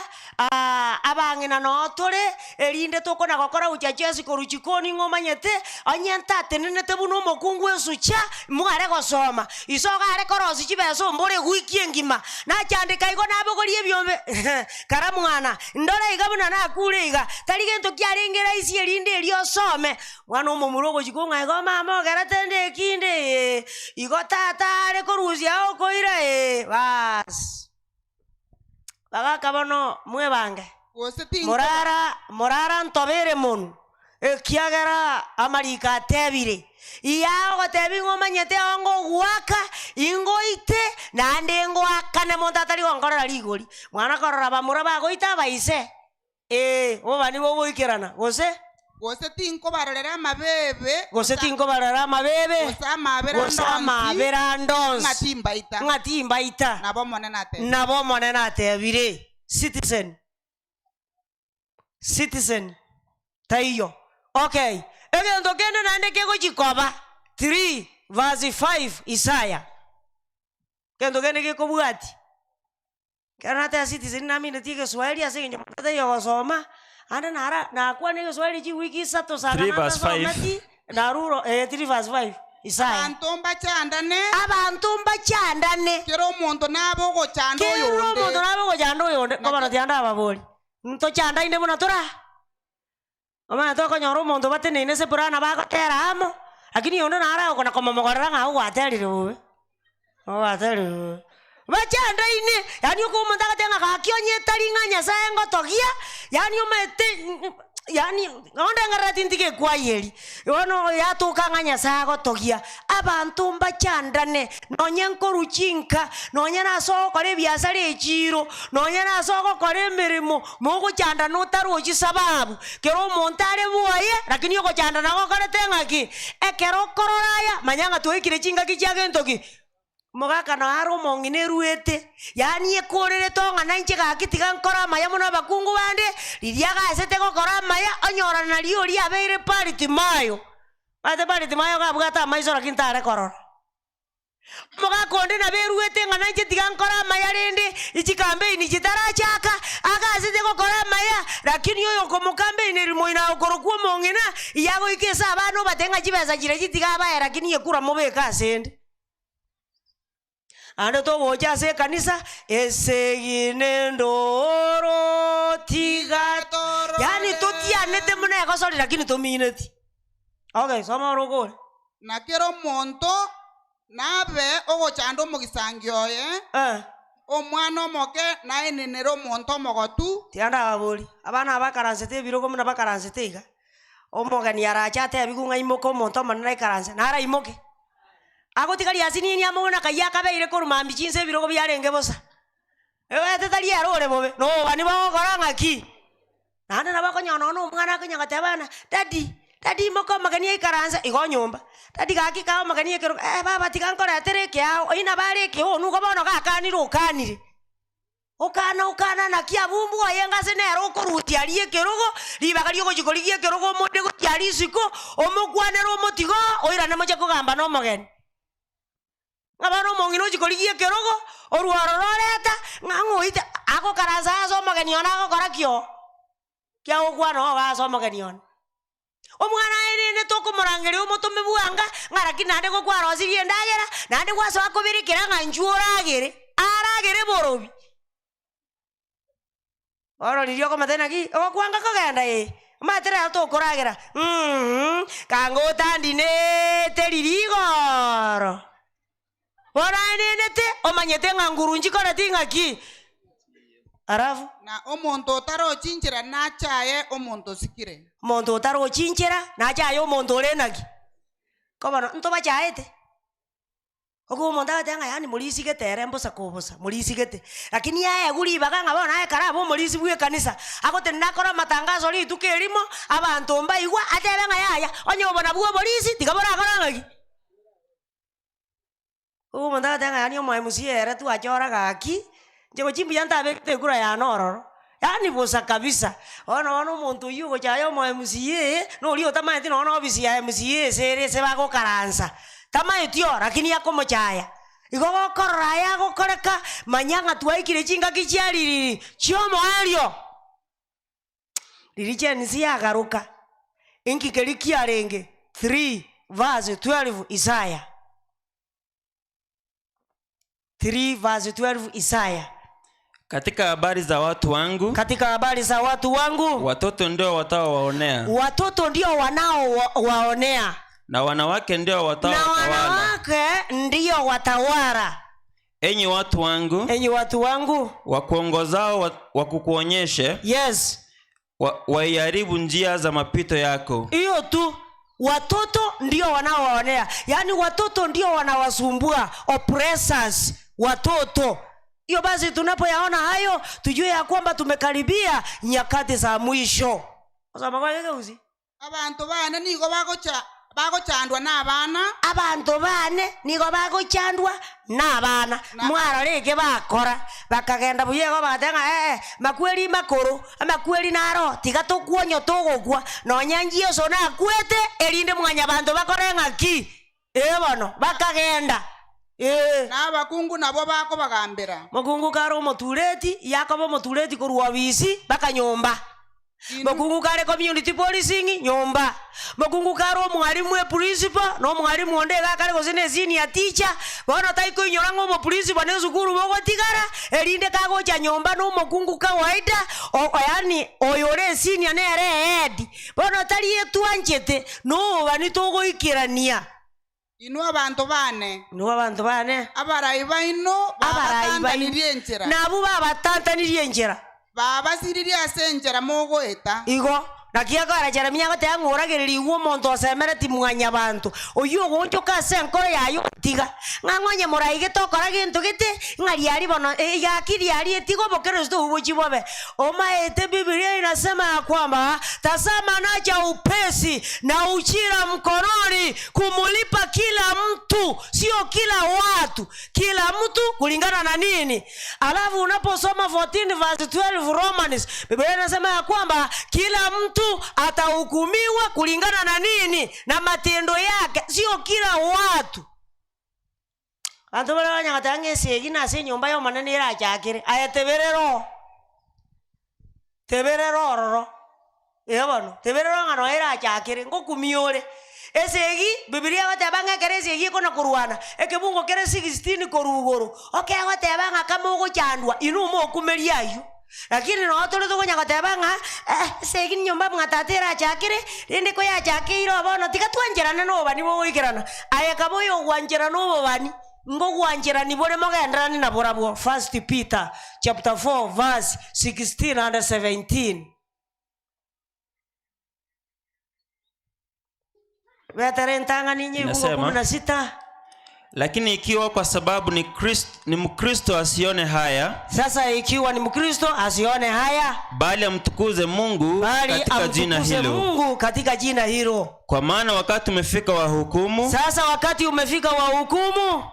abang'ina noo tore, erinde tokona gokora uchache korwa chikoni ng'a omanyete, onye ntatenenete buna omokungu esucha, mware gosoma. Iso iga are korosia chibesa ombore ewiki engima. Nachandeka igo nabogoria ebiombe kara mwana, ndore iga buna nakure iga, tari gento kiarenge rahisi erinde erio osome. Mwana omomura ogochia kong'a igo mama ogerete nde ekinde ee, igo tata are korusia okoira ee, baas. Bagaka bono mwebange, Gose tinkoba. morara morara ntobere monwe, ekiagera amariko atebire, Iyaa ogotebi ng'a omanyete oo ngogoaka, ingoite, naende ngoakane monto atari gonkorera rigori. Mwana korora bamura bagoita abaise, ee, obobani bogoikerana, gose. Gose tinkobarorera amabebe. Gose tinkobarorera amabebe. Gose amaabera Gose ande onsi. amaabera ande onsi. Ng'a timbaita. Ng'a timbaita. Nabo Omonene atebire. Nabo Omonene atebire. Citizen. Citizen. Taiyo. Okay. Egento kende naende kegochi koba, 3 verse 5 Isaya. Egento kende gekobwatia. Ekero nateba citizen naminetie egeswahili ase eng'encho monto taiyo ogosoma, ande nara nakwana egeswahili chiwiki isato sana 3 verse 5. natasometi, naruro eh 3 verse 5 Isaya. Abanto mbachandane. Abanto mbachandane. Kera omonto nabe ogochanda Kera oyonde. omonto nabe ogochanda oyonde. Bono tiga ndababori, ntochandaine buna tora? Omanyete okonyora omonto bateneine ase epurana bagotera amo, lakini onde naro agokona komomogorera ng'a ogwaterire bobe, ogwaterire bobe. Bachandaine, yaani oko omonto agateba ng'a gaki onye etari ng'a Nyasaye ngotogia, yaani omanyete yaani onde ng'arora tintiga ekwaya eria. Bono yatoka ng'a Nyasaye agotogia, abanto mbachandane, nonye nkorwa chinka, nonye nase ogokora ebiasara echiro, nonye nase ogokora emeremo, mogochandana otarochi sababu. Kera omonto are bwoye, lakini ogochandana gokorete ng'aki? Ekero okorora aya, manya ng'a twaikire chingaki chia gento ki? Omogaka noyo are omong'ina eruete, yaani ekorerete ng'a nainche gaki tiga nkore amaya buna abakungu bande, riria agasete gokora amaya, onyorana nario oria abeire Baritimayo. Omanyete Baritimayo iga abwate amaiso lakini tare korora. Omogaka onde nabo eruete ng'a nainche tiga nkore amaya rende, chikampeini chitarachaka, agasete gokora amaya, lakini oyo okomokampeineri moino agokorokwa omong'ina, yagoika ase abana obatebia ng'a chibesa chiria tiga abae lakini ekura mobeke asende. Naende togocha ase ekanisa, esegi nendoro tiga yaani totianete buna egosori lakini tomineti. Okay, soma ore okore. Na kera omonto nabe ogochanda omogisangio oye, omwana omoke naenenere omonto omogotu. Tiga ndababori, abana aba bakaransete ebirogo buna bakaransete iga, omogeni arache atebigwe ng'a imoka omonto omonene aikaranse, naraimoke? Agotigaria asinini amo buna kayio akabeire korwa mambia chinsa ebirogo biarenge bosa. Ebaete tari ere ore bobe, na obobani bogokora ng'aki? Naende nabo okonyora nonya na omwana akonya goteba ng'a daddy, daddy imoka omogeni aikaranse igo nyomba, daddy gaki kaa omogeni ekerogo, eh baba tiga nkoretere ekeao, oyio nabo are ekeoo nigo bono gakanire okanire. Okana okana naki abwo mbwoye ngase nere okorutia aria ekerogo, ribaga riogochia korigia ekerogo omoire gochia aria isiko, omokwanere omotigo oo, oirane moche kogamba na omogeni. Ng'a bono omong'ina ochia korigia ekerogo, orwa ororo oreta, ng'a ng'oite, agokaransa ase omogeni one agokora ki oo? Ki agokwana oo iga ase omogeni one? Omwana aye rende tokomorangeria omotome bwanga, ng'a lakini naende gokwarosirie endagera, naende gwasoa koberekera ng'a inchuo oragere. Aragere. Moragere borobi. Oro lirio komatena ki okwanga kogenda e. Matera tokoragera. Kango tandinete ririgoro. Boranenete omanyete ng'a ngurunji kora ting'aki. Arafu na omonto otarochinchera nachaye omonto osikire. Omonto otarochinchera nachaye omonto orenaki. Kobono ntobachaete. Ogo omonto agote ng'a yaani morisigete ere mbosa kobosa morisigete. Lakini yaye guribaga ng'a bono aye karaba omorisi bwa ekanisa. Agotenena akore amatangazo rituko erimo abanto mbaigwa atebe ng'a yaya onye obona bwa oborisi tiga borakora ng'aki. Ogo omonto agote ng'a yaani omoe MC ere twachora gaki inche gochimbuya ntabekete ekura yane ororo. Yaani bosa kabisa. Bono bono omonto oywo ogochaya omoe MCA noria otamaeti nonya na ofisi ya MCA ase ere ase bagokaransa. Tamaeti oo lakini akomochaya. Igo gokorora aya agokoreka manya ng'a twaikire chingaki chia ririri chiomoerio. Riri Gen Z yagaruka inki keri kiarenge 3 verse 12 Isaya. 3 verse 12 Isaya. Katika habari za watu wangu, Katika habari za watu wangu, watoto ndio wataowaonea, watoto ndio wanaowaonea, na wanawake ndio na wataowatawala. wanawake ndio watawala. Enyi watu wangu, Enyi watu wangu, wakuongozao wakukuonyeshe, yes, waiharibu njia za mapito yako. Hiyo tu, watoto ndio wanaowaonea, yaani watoto ndio wanawasumbua, oppressors, watoto. Hiyo basi tunapoyaona hayo tujue ya kwamba tumekaribia nyakati za mwisho. Osoma kwa kike uzi. Abantu bane nigo bagochandwa n'abana. Abantu bane nigo bagochandwa n'abana. Mwaroreke bakora bakagenda buyego bagatenga makweri makoro amakweri naro tiga tokuonyo togokwa nonya Yesu nakwete erinde mwanya bantu bakore ng'aki. Bono bakagenda. N'abakungu nabo bakobagambira. Mokungu kare omotureti yakoba omotureti korwa bisi bakanyomba. Mokungu kare community policing nyomba. Mokungu kare omwalimu e principal no omwalimu onde gakare gose ne senior teacher bono taikoinyora ng'a omo principal ne esukuru bogotigara erinde kagocha nyomba no omokungu kawaida yaani oyore senior nere head bono tari etwanchete no obani togoikerania. Inwe abantu bane. Inwe abantu bane. Abarai baino Abarai baino. babatantanirie enchera. Nabo babatantanirie enchera. Babasiririe ase enchera mogoeta. Igo naki akora Jeremia agoteba ng'a oragereria igwe omonto osemereti mwanyabanto oywo ogoonchoka ase enkoro yaye otiga ng'a ng'onye moraigete okora gento gete ng'a riari bono gaki riari etiga obokristo obwo bochi bobe. Omaete Biblia inasema ya kwamba tazama naja upesi na ujira mkononi kumulipa kila mtu, sio kila watu, kila mtu kulingana na nini. Alafu unaposoma 14 verse 12 Romans, Biblia inasema ya kwamba kila mtu atahukumiwa kulingana na nini? Na matendo yake, sio kila watu. Bantu baria banyagoteba ng'a esegi nase enyomba ya omonene erachakere. Aye teberero. Teberero ororo. Bono, teberero ng'a noyo erachakere, ngokumia ore. Esegi, Biblia egoteba ng'a ekero esegi ekona korwana, ekebungo kere 16 korwa igoro, okegoteba ng'a kama ogochandwa, inwe omokumeria aywo. Lakini no tore tokonya goteba ng'a esegi nyomba mwatata erachakere, rende koyachakeire obono tiga twancherane na obobani bogoikerana. Aye kaba oyo ogwancherana obobani, ngogwancherani bore mogenderani na borabwo. 1 Peter chapter 4 verse 16 and 17. Vetere ntang'ani nye ibungo Inasema, 16. Lakini ikiwa kwa sababu ni Mkristo asione haya. Sasa ikiwa ni Mkristo asione haya, bali amtukuze Mungu bali katika jina amtukuze hilo. Mungu katika jina hilo. Kwa maana wakati umefika wa hukumu. Sasa wakati umefika wa hukumu.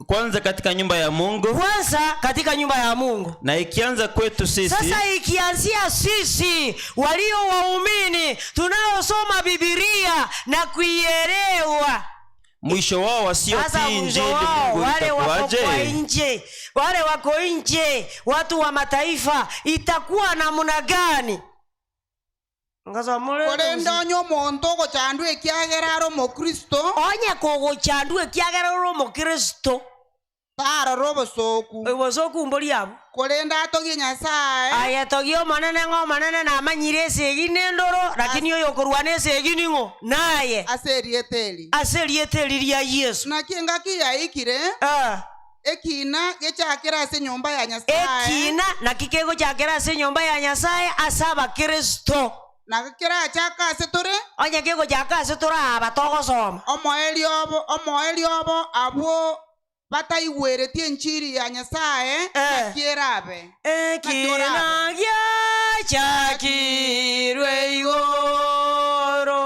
Kwanza katika nyumba ya Mungu. Kwanza katika nyumba ya Mungu. Na ikianza kwetu sisi. Sasa ikianzia sisi walio waumini tunaosoma Biblia na kuielewa. Mwisho wao wasiotii Sasa mwisho injili wao, Mungu wale wako itakuwaje? kwa nje, wale wako nje, watu wa mataifa, itakuwa namna gani? Ngaza mule Korenda onye omonto ogochandwa ekiagera are omokristo. Onye kogochandwa ekiagera ore omokristo. Tarora obosoku. Obosoku mbori abo. Korende atogie Nyasaye. Aye togie omonene ng'a omonene namanyire esegi na endoro, lakini oyo okorwana esegi ning'o? Naye. Ase erieta eri. Ase erieta eri ria Yesu. Naki engaki yaikire, ekina gechakera ase enyomba ya Nyasaye. Ekina naki kegochakera ase enyomba ya Nyasaye ase abakristo. Na kerachaka ase tore. Onye kegochaka ase tore aba togosoma. Omoerio obo, omoerio obo abwo bataigweretie enchiri ya Nyasaye, naki erabe. Ekina giachakirwe igoro,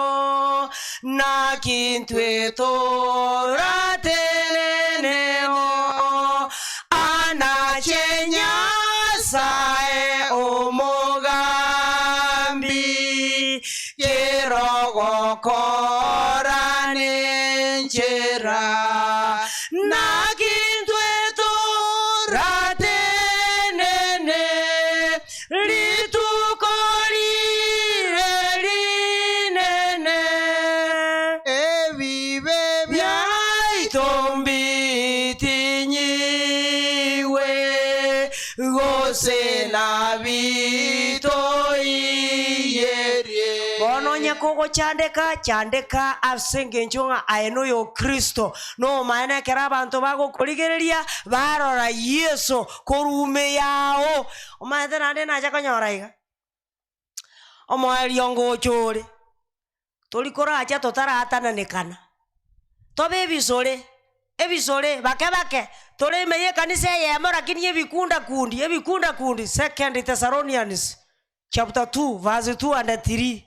naki intwe torateneneo, anache Nyasaye omogambi, kerogokora nenchera, naki intwe toratenene, rituko rire rinene, ebibe byaito mbitinyiwe, gose nabitoiyerie. Bono onye kogochandeka, chandeka ase engencho ng'a aye noyo Kristo. Nomaene ekero abanto bagokorigereria, barora Yeso korume yao. Omaete naende nacha konyora iga. Omoerio ngocha ore. Tori koracha totaratananekana. Tobe ebisore, ebisore, bake bake, tore ime ya ekanisa eyemo lakini ebikunda kundi, ebikunda kundi. Second Thessalonians chapter 2 verse 2 and 3.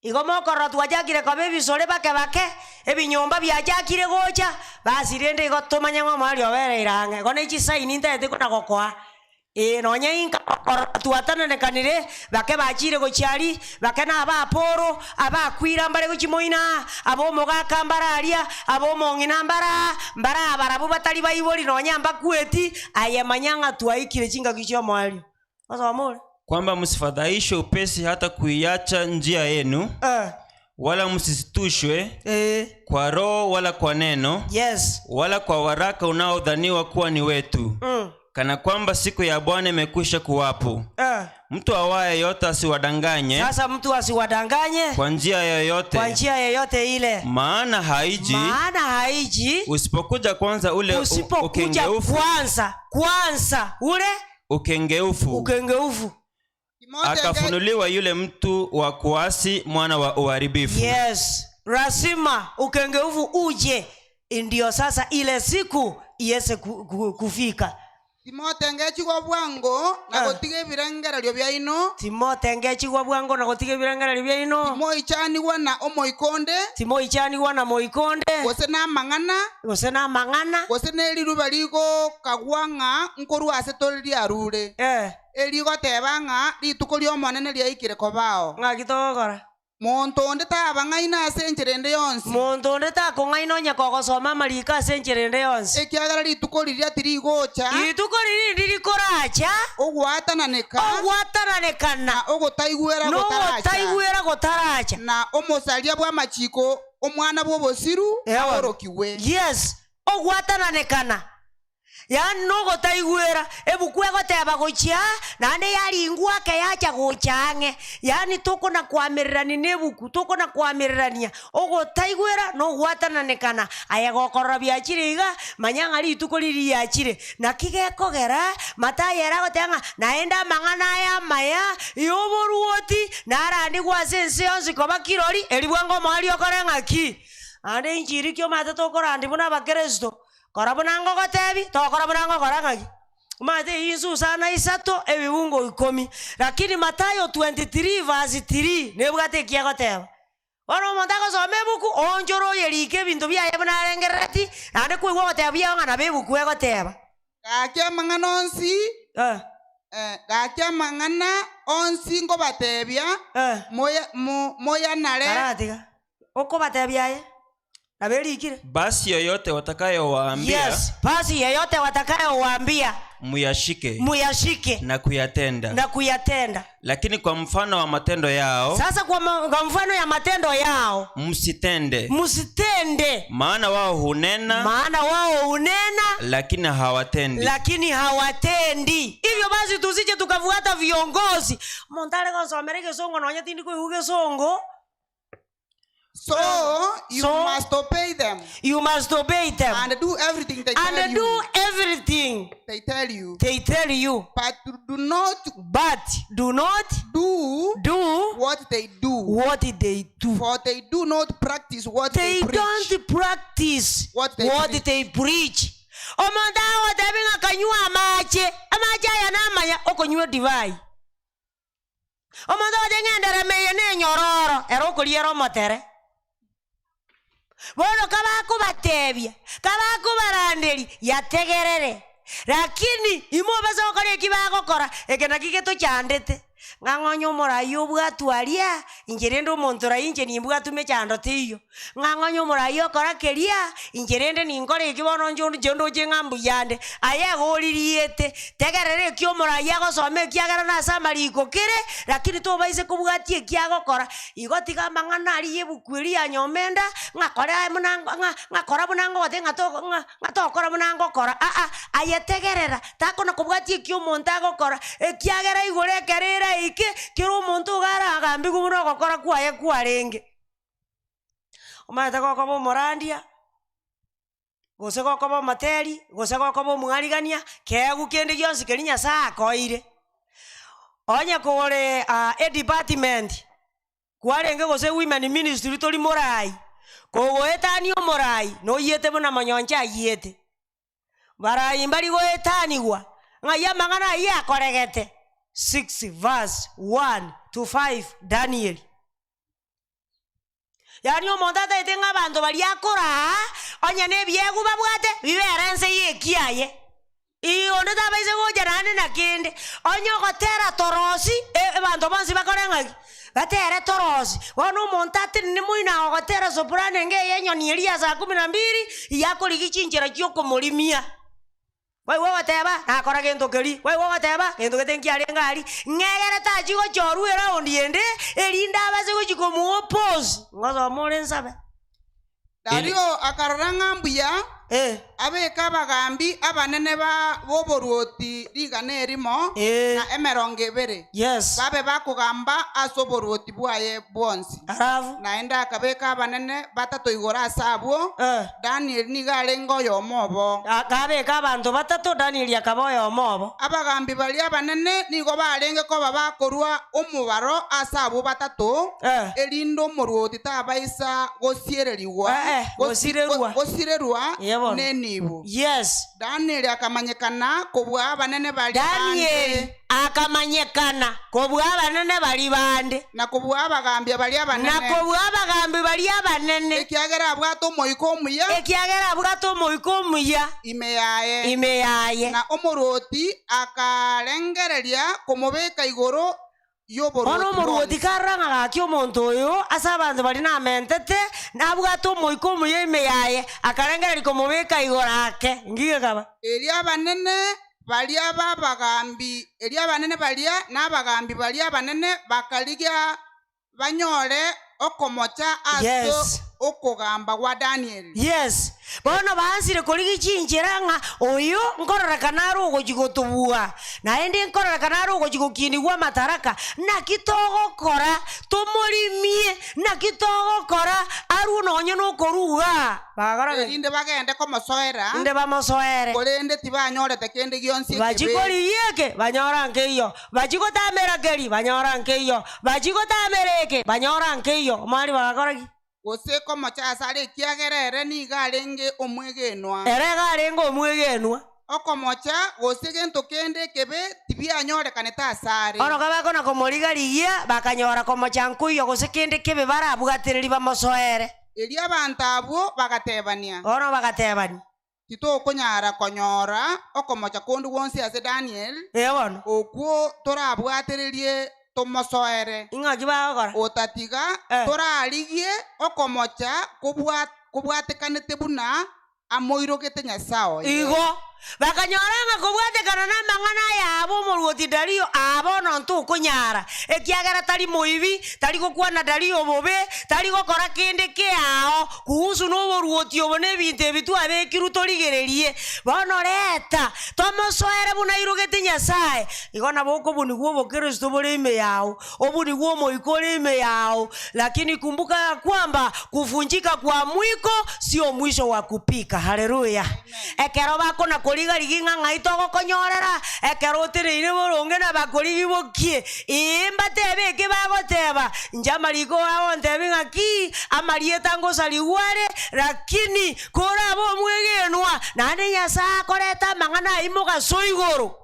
Igo mokorora twachakire koba ebisore bake bake, ebinyomba biachakire gocha, basi rende igo tomanye ng'a omoerio obereire ang'e. Igo ne chisaini ntaete kona gokoa. Nonye inka okorora twatananekanire, bake bachire gochiari, bake na abaporo, abakwira mbare gochimoina, abomogaka mbararia, abomong'ina mbara, mbara barabwo batari baibori nonye mbakweti, aye manya ng'a twaikire chingaki chia omoerio. Osoma ore? Kwamba msifadhaishwe upesi hata kuiacha njia yenu, wala msisitushwe kwa roho wala kwa neno, wala kwa waraka unaodhaniwa kuwa ni wetu, kana kwamba siku ya Bwana imekwisha kuwapo. Mtu awaye yote asiwadanganye. Sasa mtu asiwadanganye kwa njia yoyote, kwa njia yoyote ile, maana haiji, maana haiji usipokuja kwanza ule usipokuja ukengeufu, kwanza, kwanza ule ukengeufu, ukengeufu, akafunuliwa yule mtu wa kuasi, mwana wa uharibifu. Yes, lazima ukengeufu uje, ndio sasa ile siku iweze kufika. Timote ngechigwa bwango na gotiga ebirengererio byaino. Timote ngechigwa bwango na gotiga ebirengererio byaino. Timoichaniwa na omoikonde. Timoichaniwa na moikonde. Gose na amang'ana. Gose na amang'ana. Gose na eriruba rigokagwa ng'a nkorwa ase tori riarure. Erigoteba ng'a rituko ri'omonene riaikire kobao. Ng'aki togokora? Monto onde tabang'aina ase enchera ende yonsi. Monto onde takong'aina onye kogosoma amariko ase enchera ende yonsi. Ekiagera rituko riria tirigocha. Rituko riri ndirikoracha. Ogwatananeka. Ogwatananekana. Na ogotaigwera gotaracha. Nogotaigwera gotaracha. Na omosaria bw'amachiko omwana bw'obosiru aorokiwe. Yes, ogwatananekana. Yaani nogotaigwera ebuku egoteba gochia naende yaringwa ake yacha gocha ang'e. Yaani tokona kwamirirania na ebuku, tokona kwamirirania. Ogotaigwera nogwatananekana. Aye gokorora biachire iga, manya ng'a rituko riri riachire. Naki gekogera, Mathayo eragoteba ng'a naende amang'ana aya amaya, yoboruoti, narandigwe ase ense yonsi koba kirori, eri bwango omoerio okore ng'aki. Naende inchiri ki omanyete tokorandi buna abakristo. Kora buna ngogotebi, tokora buna ngokora ng'aki. Omanyete eyio insusana isato, ebibungo 10. Lakini Mathayo 23 verse 3 nebwate eki egoteba. Bono omonto agosoma ebuku, oonchore oyerike ebinto biaye buna arengerereti, naende koigwa ogoteba biago ng'a nabo ebuku egoteba. Gaki amang'ana onsi, gaki amang'ana onsi ngobatebia, moyanare. Karatiga. Okobatebia aye? Naberikire. Basi yoyote watakayowaambia. Yes, basi yeyote watakayowaambia. Muyashike. Muyashike. Na kuyatenda. Na kuyatenda. Lakini kwa mfano wa matendo yao. Sasa kwa mfano ya matendo yao. Msitende. Msitende. Maana wao hunena. Maana wao hunena. Lakini hawatendi. Lakini hawatendi. Hivyo basi tusije tukafuata viongozi. Montale konsomere kisongo nonya tindi kuihuge songo. So you must obey them. You must obey them. And do everything they tell And you. do everything they tell you. They tell you. But do not. But do not do what they do. What they do. For they do not practice what they preach. Don't practice what they preach. Omonda otebi ngakanywa amache. Amache aya namaya okonywa divai. Omonda otengendere meye nenyororo ero okoriera omotere. Bono kabakubatebia, kabakubaranderi yategerere. Lakini imobasa okore ekibagokora eke naki getochandete. Ng'ang'onya omorai obwatwaria inche rende omonto rai inche nimbwatu mechando teiyo. Ng'ang'onya omorai okora keria inche rende ninkora eki bono nche ndoche ng'a mbuyande. Aye egoririete tegerere eki omorai agosoma ekiagera nase amariko kere lakini tobaise kobwatia eki agokora. Igo tiga amang'ana aria ebuku eria ya nyomenda ng'akora ng'akora buna ngogote ng'atokora buna ngokora. Aa aye tegerera takona kobwatia eki omonto agokora ekiagera igoro ekerera iki kiro omonto ogaragambi buna ogokora kwaye kwarenge. Omanyete gokoba omorandia gose gokoba omateri gose gokoba omwarigania kegu kende gionsi keri Nyasaye akoire. Onye kore a department kwarenge gose women ministry tori morai kogoetania omorai noyete buna manyoncha ayiete. Barai mbari goetanigwa ng'ai amang'ana aye akoregete. 6 verse 1 to 5 Daniel. Yani omonto ataete ng'a abanto baria akora onye na ebiegu babwate bibere ense yekiaye. Onde tabaise gocha naende na kende onye ogotera torosi abanto bonsi bakore ng'aki batere torosi. Bono omonto atenene moino agotera soprano enge eyenyoni eria saa 12 yakorigi chinchera chiokomorimia. Waiwa goteba nakora gento keri, waiwa goteba gento gete nkiarenge ari ng'egere tachigochorwa eraundi ende erinde abase gochi komuopose ngosoma ore nsabe. Dario akarora ng'a mbuya abeke abagambi abanene ba boboruoti rigana erimo na emerongo ebere. Yes. Babe bakogamba ase oboruoti bwaye bwonsi. Alafu naende akabeka abanene batato igoro ase abwo. Daniel nigo arenge oyomo obo. Akabeka abanto batato Daniel akaba oyomo obo. Abagambi baria abanene nigo barenge koba bakorwa omobaro ase abwo batato erinde omoruoti tabaisa gosiererigwa gosirerwa nenibo. Yes. Daniel akamanyekana kobwa abanene bari Daniel akamanyekana kobwa abanene bari bande na kobwa abagambi bari abanene na kobwa abagambi bari abanene ekiagera abwate omoiko omuya ekiagera abwate omoiko omuya ime yaye na omoruoti akarengereria komobeka igoro Ono omoruoti karanga gaki omonto oyo ase abanto bari namentete nabwate omoiko omuya ime yaye akarengereria komobeka igoro ake ngige kaba eria abanene baria babagambi eria abanene baria n'abagambi baria abanene bakarigia banyore okomocha ase okogamba gwa Daniel. Yes. Bono baansire korigi chinchera ng'a oyo nkororekana are ogochi gotobua naende nkororekana are ogochi gokinigwa mataraka naki togokora tomorimie naki togokora arwo nonye nokoruga erinde bagende komosoera inde bamosoere korende tibanyorete kende gionsi ekebe bachikorigieke banyora nkeiyo bachigotamera keri banyora nkeiyo bachigotamera eke banyora nkeiyo omwari bagakoraki gose komocha ase are ekiagera ere nigo arenge omwegenwa ere iga arenge omwegenwa okomocha gose gento kende ekebe tibianyorekanete ase are ono kabakona komorigarigia bakanyora komocha nkuiyo gose kende kebe barabwatereri bamosoere eria abanto abwo bagatebania ono bagatebania titokonyara konyora okomocha konde gwonsi ase Daniel bono okwo torabwatererie tomosoere ing'aki bagokora otatiga torarigie okomocha kobwatekanete buna amoirogete Nyasaye oye igo Bakanyora ng'a kobwatekana na amang'ana yabo omorwoti Dario abo nonto okonyara ekiagera tari moibi tari gokwana Dario bobe tari gokora kende kiao kuhusu n'oborwoti obo na ebinto ebi twabekirwe torigererie bono reta tomosoere buna irogete Nyasaye igo nabo okobunigwa obokristo bore ime yao obunigwa omoiko ore ime yao. Lakini kumbuka ya kwamba kuvunjika kwa mwiko sio mwisho wa kupika. Haleluya. Ekero bakona korigari ng'a itogokonyorera ekero otereire boronge na bakorigi bokie imbatebe eke bagoteba nje amariko ao ntebi ng'aki amarieta ngosarigware lakini koraba omwegenwa naende Nyasaye akoreta amang'ana aye mogaso igoro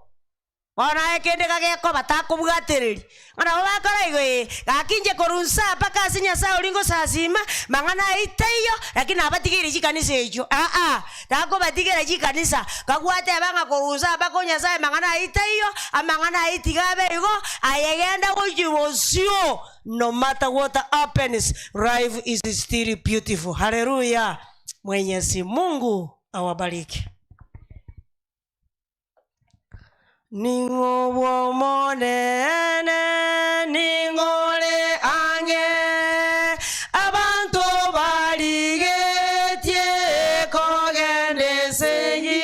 ona ekende gageko batakobwatereri ng'ana bakora igo gakinje korunsa paka ase Nyasaye ori ngosasima mang'ana aiteiyo lakini abatigere chikanisa echo aa takobatigera chikanisa kagwateba ng'a korunsa paka Nyasaye mang'ana aiteiyo amang'ana aitigabe igo ayegenda gochibosio. No matter what happens, life is still beautiful. Haleluya. Mwenyezi Mungu awabariki. Ning'o monene ning'ore ange abantu barigetie kogendesegi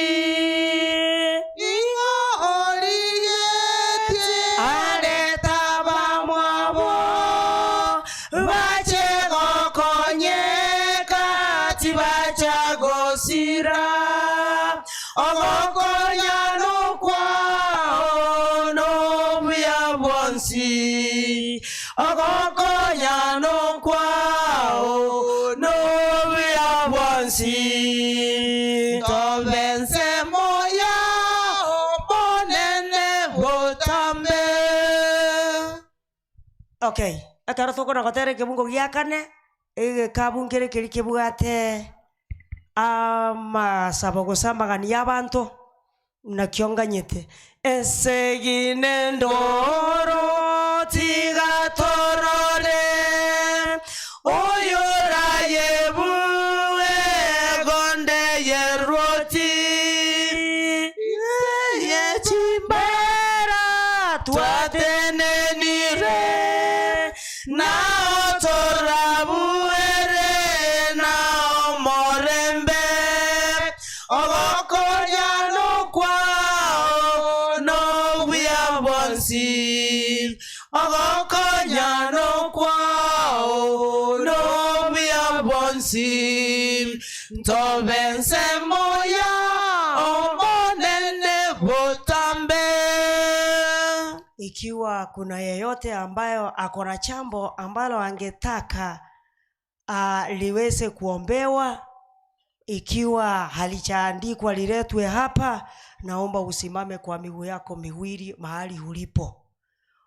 Ning'o origetie areta bamwabo bache gokonyeka tibacha gosira ogokonya nokwao nobuya bwonsi ogokonya nokwao nobuya bwonsi tobense moya omonene botambe. Okay, ekero tokona gotera ekebungo gia kane egekabu nkere keri kebwate amasabo gose amagani ya abanto nakionganyete esegine ndoro tigatorore oyorayebuwe gonde yerwoti yechimbera twatenenire nao torabuere nao morembe ogokonya nokwao nobuya bwonsi ogokonya nokwao nobuya bwonsi ntobense moya omonene botambe. Ikiwa kuna yeyote ambayo akona chambo ambalo angetaka liweze kuombewa, ikiwa halijaandikwa liletwe hapa, naomba usimame kwa miguu yako miwili mahali ulipo.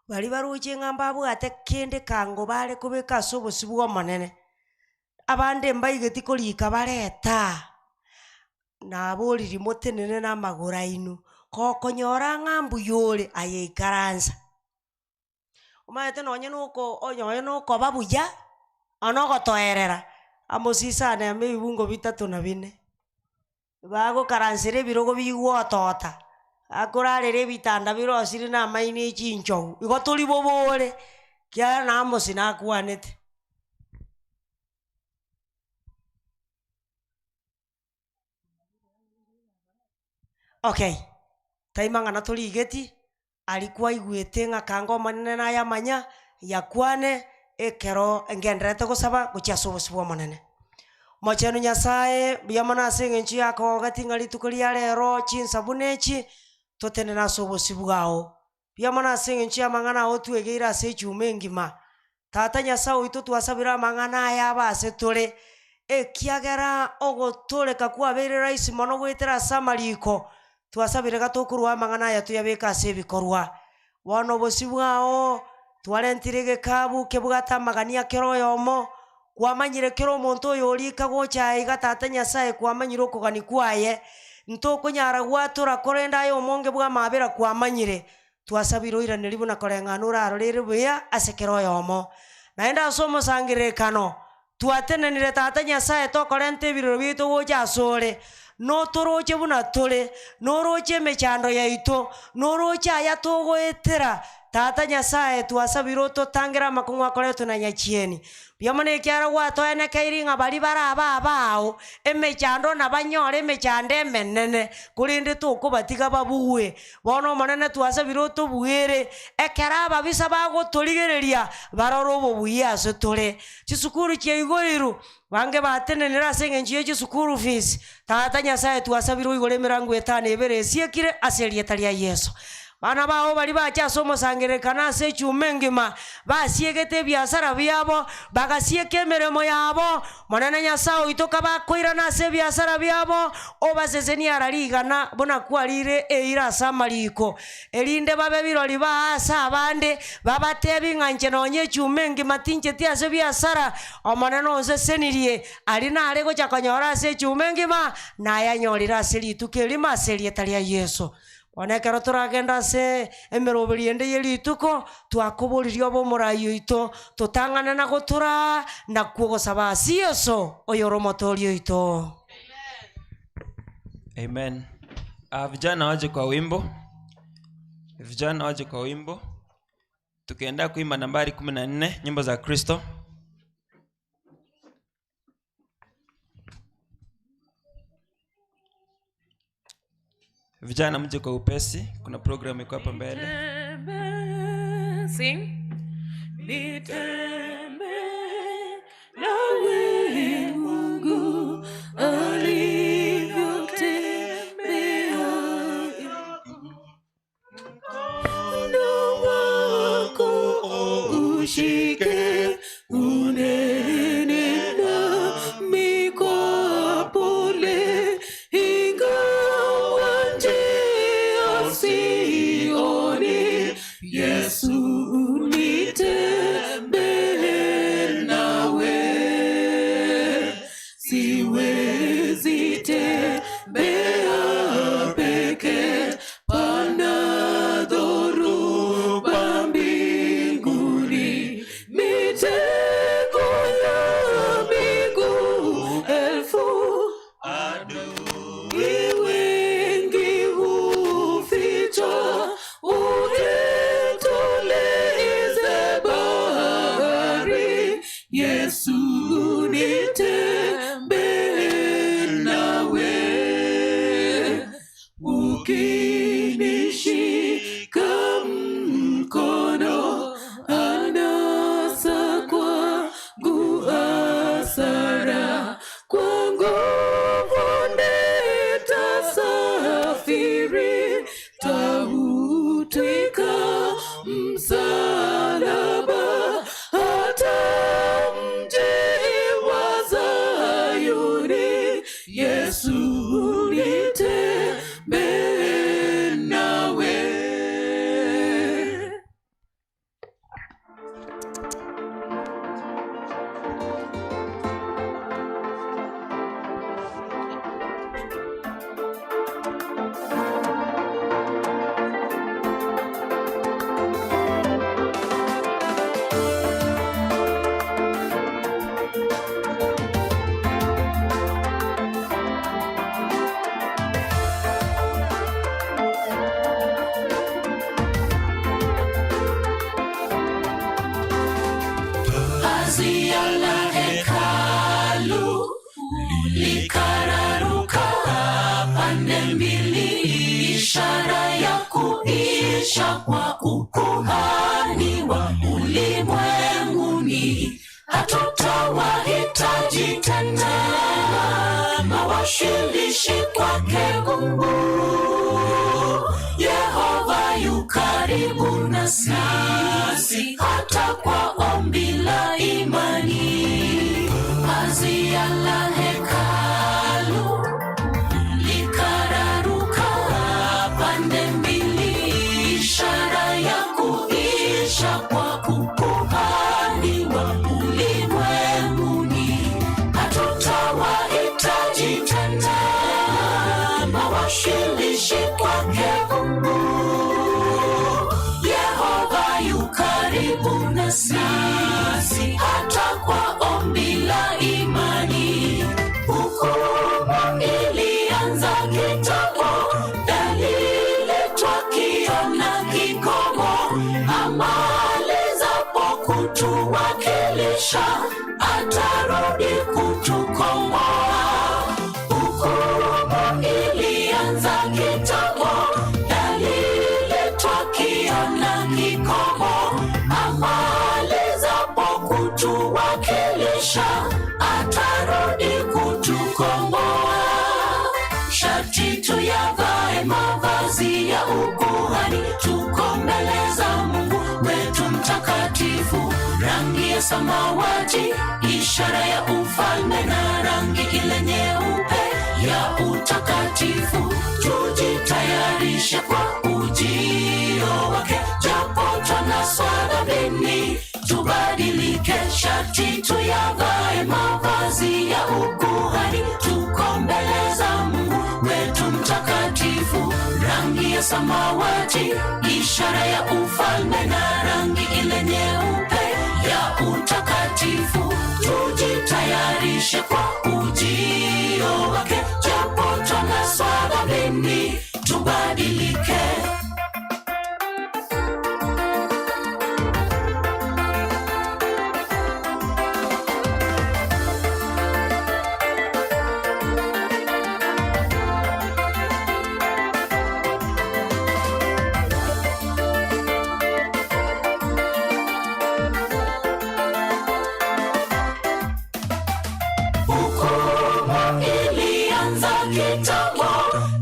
Bali baruche ng'amba abwate kende kango bare kobeka ase obosi bwa omonene abande mbaigeti korika bareta naboriri motenene na amagoro ainu kokonyora ng'a mbuyore aye ikaransa omaete nonye noko onyoe nokoba buya onogotoerera amosisane ame ebibungo bitato na bine bagokaransera ebirogo bigwotota akorarera ebitanda birosire na amaini echinchou igo tori bobore kiara na amosi nakwanete. Okay, taimang'ana torigeti arikwa aigwete ng'a kanga omonene nayamanya yakwane ekero ngenderete gosaba gochia ase obosi bwa omonene. Mochenu Nyasaye mbuya mono ase eng'encho yakogogeti ng'a rituko ria rero chinsabu na echi totenene ase obosi bwao. Mbuya mono ase eng'encho ya amang'ana ao twegeire ase echuma engima. Tata Nyasaye oito twasabire amang'ana aya aba ase tore ekiagera ogotoreka kwabeire rahisi mono goetera ase amariko twasabire gatokorwa amang'ana aya tuyabeka ase ebikorwa. Bono obosi bwao twarentire egekabu kebwate amagani akero oyomo kwamanyire kero omonto oyo orika gocha iga tata Nyasaye kwamanyire okogani kwaye ntokonyara gwatora korenda aye omonge bwa amabera kwamanyire twasabire oiraneri buna koreng'ana orarorere buya ase kero oyomo. Naende ase omosangererekano twatenenire tata Nyasaye tokorenta ebirero biaito gocha ase ore Notoroche buna tore, noroche mechando yaito, noroche aya togoetera. Tata Nyasaye twasabire ototangera amakong'u akoretwe na nyachieni. Biamane ekiara gwatoenekeire ng'a bari baraba abao, emechando nabanyore emechando emenene, korende tokobatiga babuwe. Bono omonene twasabire otobugere, ekero ababisa bagotorigereria, barore obobuya ase tore. Chisukuru chiaigoiru, bange batenenera ase eng'encho ya chisukuru fees. Tata Nyasaye twasabire oigore emirango etano ebere esiekire ase erieta ria Yeso. Bana bao bari bacha ase omosangererekano ase echuma engima, basiegete ebiasara biabo, bagasieka emeremo yabo. Monene Nyasaye oito kabakoirana ase ebiasara biabo, obaseseni ararigana buna kwarire eira ase amariko. Erinde babe birori ba ase abande, babatebi ng'a inche nonye echuma engima tincheti ase ebiasara, omonene onsesenirie, ari nare gocha konyora ase echuma engima, nayanyorire ase rituko erimo ase erieta ria Yeso. Bono ekero toragenda ase emeroberi ende ya rituko, twakoboririe obe omorai oito, totang'ane na gotura, nakwo gosaba ase Yeso, oyore omotori oito. Amen. Vijana waje kwa wimbo. Vijana waje kwa wimbo. Tukienda kuimba nambari 14, nyimbo za Kristo. Vijana mje kwa upesi, kuna program iko hapa mbele. Sing. Nitembe nawe Mungu alivyotembea. Mkono wako ushike unene nami kwa pole, ingawa njia sioni, Yesu nitembee nawe. Siwezi tembea peke, pana dhoruba mbinguni, mitego ya miguu elfu, adui wengi huficha, utulize bahari, Yesu nitembee nawe. Ukinishika mkono, anasa kwangu hasara, kwa nguvu nitasafiri, tautwika msalaba, hata mji wa Zayuni, Yesu nitembee nawe. Pazia la hekalu likararuka pande mbili, ishara ya kuisha kwa ukuhani wa ulimwenguni. Hatutawahitaji tena mawashilishi kwake Mungu. Yehova yu karibu na sisi, hata kwa ombi la imani. Pazia la hekalu likararuka pande mbili, ishara ya kuisha kwa ukuhani wa ulimwenguni. Hatutawahitaji tena mawashilishi kwake Mungu. Yehova yu karibu na sisi, hata kwa ombi la imani. Hukumu ilianza kutuwakilisha, atarudi kutukomboa. Hukumu ilianza kitambo, dalili twakiona kikomo. Amalizapo kutuwakilisha, atarudi kutukomboa. Sharti tuyavae mavazi ya ukuhani, tuko mbele za Mungu wetu mtakatifu. Rangi ya samawati, ishara ya ufalme, na rangi ile nyeupe ya utakatifu. Tujitayarishe kwa ujio wake, japo twanaswa dhambini, tubadilike. Sharti tuyavae mavazi ya ukuhani, tuko mbele za Mungu wetu mtakatifu. Rangi ya samawati, ishara ya ufalme, na rangi ile nyeupe ya utakatifu. Tujitayarishe kwa ujio wake, japo twanaswa dhambini, tubadilike. Hukumu ilianza kitambo,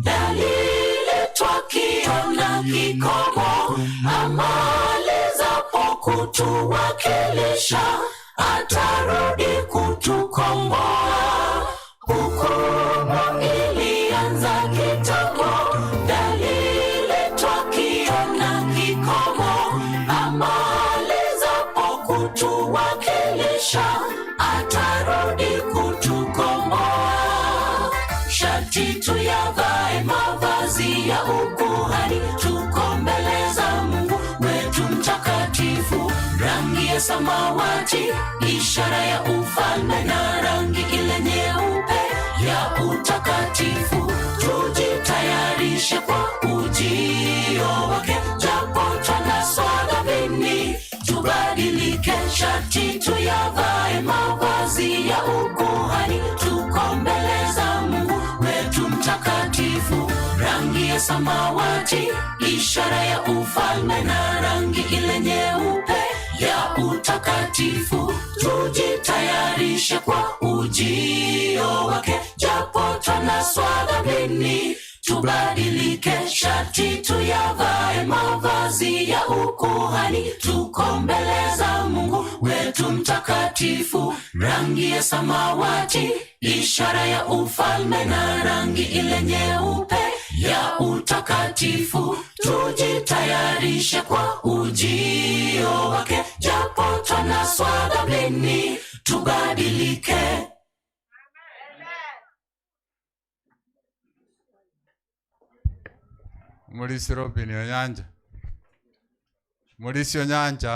dalili twakiona kikomo. Amalizapo kutuwakilisha, atarudi kutukomboa. Hukumu ilianza kitambo, dalili twakiona kikomo. Amalizapo kutuwakilisha, atarudi kutukomboa. Sharti tuyavae mavazi ya ukuhani, tuko mbele za Mungu wetu mtakatifu. Rangi ya samawati, ishara ya ufalme, na rangi ile nyeupe ya utakatifu. Tujitayarishe kwa ujio wake, japo twanaswa dhambini, tubadilike. Sharti tuyavae mavazi ya ukuhani, tuko mbele za Mungu wetu mtakatifu. Rangi ya samawati, ishara ya ufalme, na rangi ile nyeupe ya utakatifu. Tujitayarishe kwa ujio wake, japo twanaswa dhambini, tubadilike. Sharti tuyavae mavazi ya ukuhani, tuko mbele za Mungu wetu mtakatifu. Rangi ya samawati, ishara ya ufalme, na rangi ile nyeupe ya utakatifu. Tujitayarishe kwa ujio wake, japo twanaswa dhambini, tubadilike. Mulisi Robin Onyanja. Mulisi Onyanja,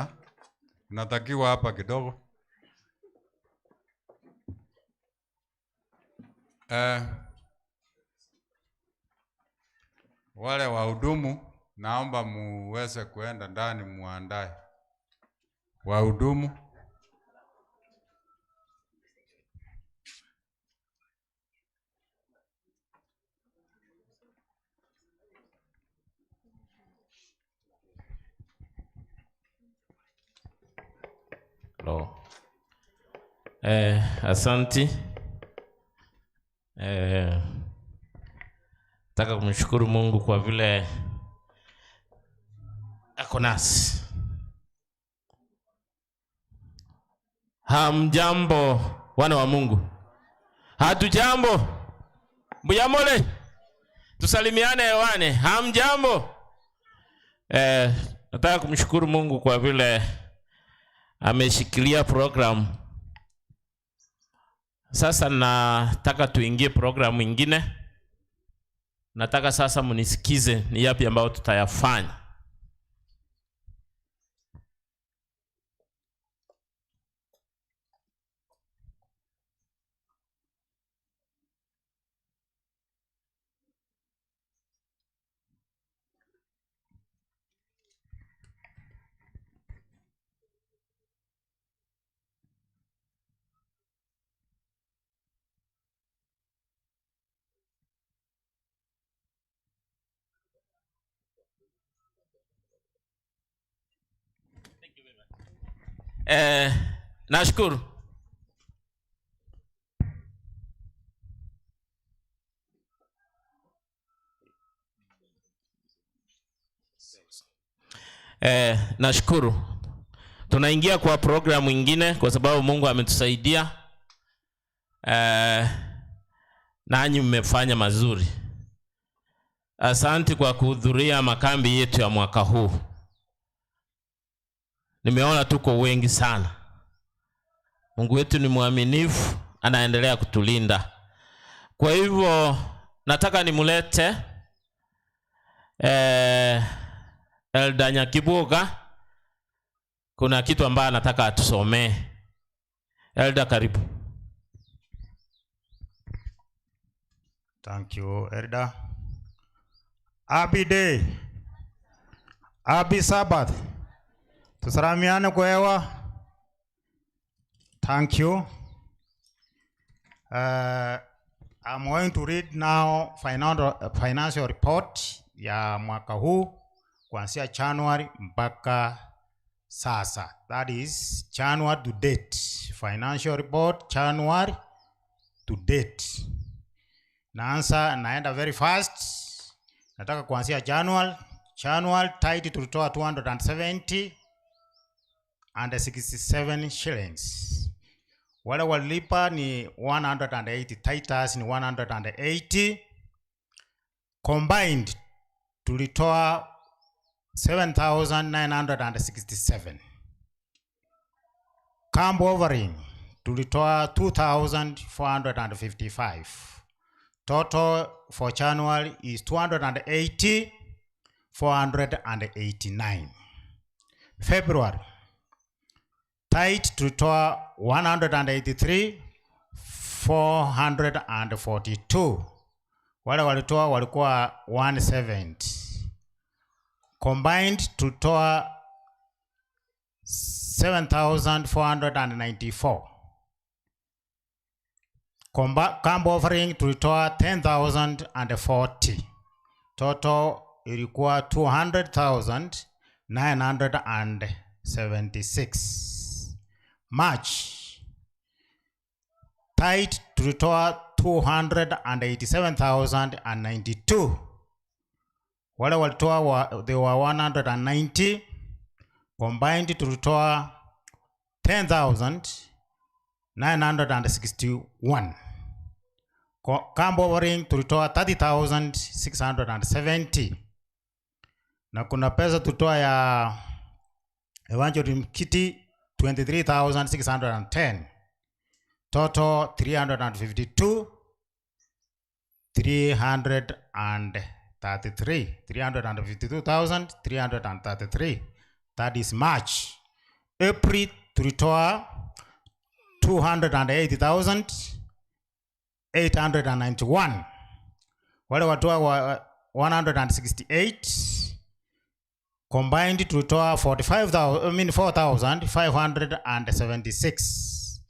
unatakiwa hapa kidogo. Wale wahudumu naomba muweze kuenda ndani muandae. Wahudumu. Hello. Asanti. Nataka kumshukuru Mungu kwa vile ako nasi. Hamjambo wana wa Mungu. Hatujambo. Mbuyamole. Tusalimiane hewani. Hamjambo. Nataka kumshukuru Mungu kwa vile ameshikilia program. Sasa nataka tuingie program ingine. Nataka sasa munisikize ni yapi ambayo tutayafanya. Nashukuru. Nashukuru. Tunaingia kwa programu ingine kwa sababu Mungu ametusaidia. Nanyi mmefanya mazuri. Asante kwa kuhudhuria makambi yetu ya mwaka huu. Nimeona tuko wengi sana. Mungu wetu ni mwaminifu, anaendelea kutulinda. Kwa hivyo nataka nimulete Elda Nyakibuga. Kuna kitu ambaye anataka atusomee. Elda, karibu. Thank you, Elda. Happy day. Happy Sabbath. Tusalamiane kwa hewa. Thank you. I'm going to read now financial report ya mwaka huu kuanzia January mpaka sasa. That is January to date. Financial report January to date. Naanza, naenda very fast. Nataka kuanzia January. January tithe tulitoa 270 and 67 shillings. Wale walilipa ni 180, Titus ni 180. Combined tulitoa 7,967. Camp offering tulitoa 2,455. Total for January is 280, 489. February, tithe tulitoa 183, 442. Wale walitoa walikuwa 170. Combined tulitoa 7,494. Camp offering tulitoa 10,040. Total ilikuwa 200,976. March, tithe tulitoa 287,092. Wale walitoa they were 190. Combined tulitoa 10,961. Camp offering tulitoa 30,670. Na kuna pesa tulitoa ya Evangelism Kitty 23,610. Total 352, 333. 352,333. That is March. April tulitoa 208,891. Wale watoa wa 168. Combined tulitoa 4,576.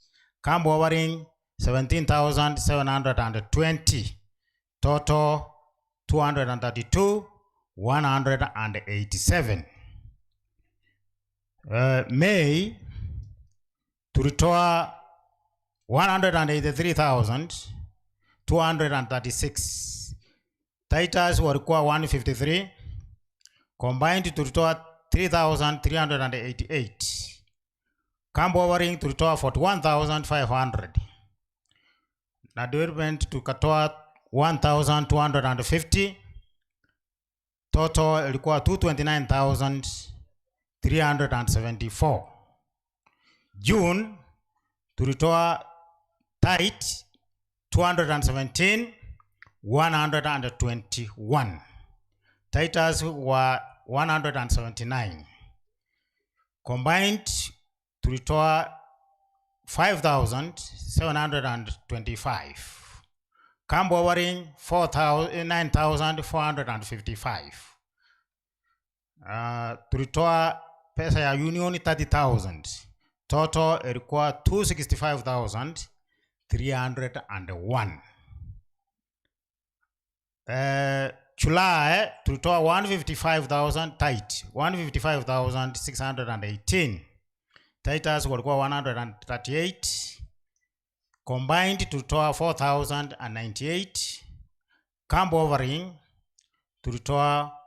Camp offering 17,720. Total 232, 187. May tulitoa 183,236. Titus walikuwa 153. Combined tulitoa 3,388. Camp offering tulitoa 41,500. Na development tukatoa 1,250. Total ilikuwa 229,374. June tulitoa tithe 217, 121. Titus were 179. Combined tulitoa 5,725. Camp offering 9,455. Tulitoa pesa ya union 30,000. Total ilikuwa 265,301. July tulitoa 155,000 tithe, 155,618. Titus walikuwa 138. Combined tulitoa 4098. Camp offering tulitoa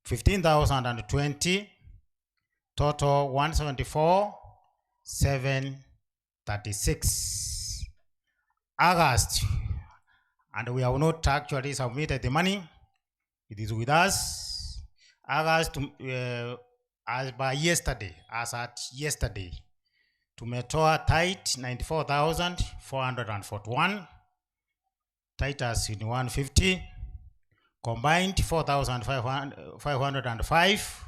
15,020, total 174,736. August, and we have not actually submitted the money, it is with us. August, as by yesterday, as at yesterday, tumetoa tithe 94,441, Titus ni 150, combined 4,505,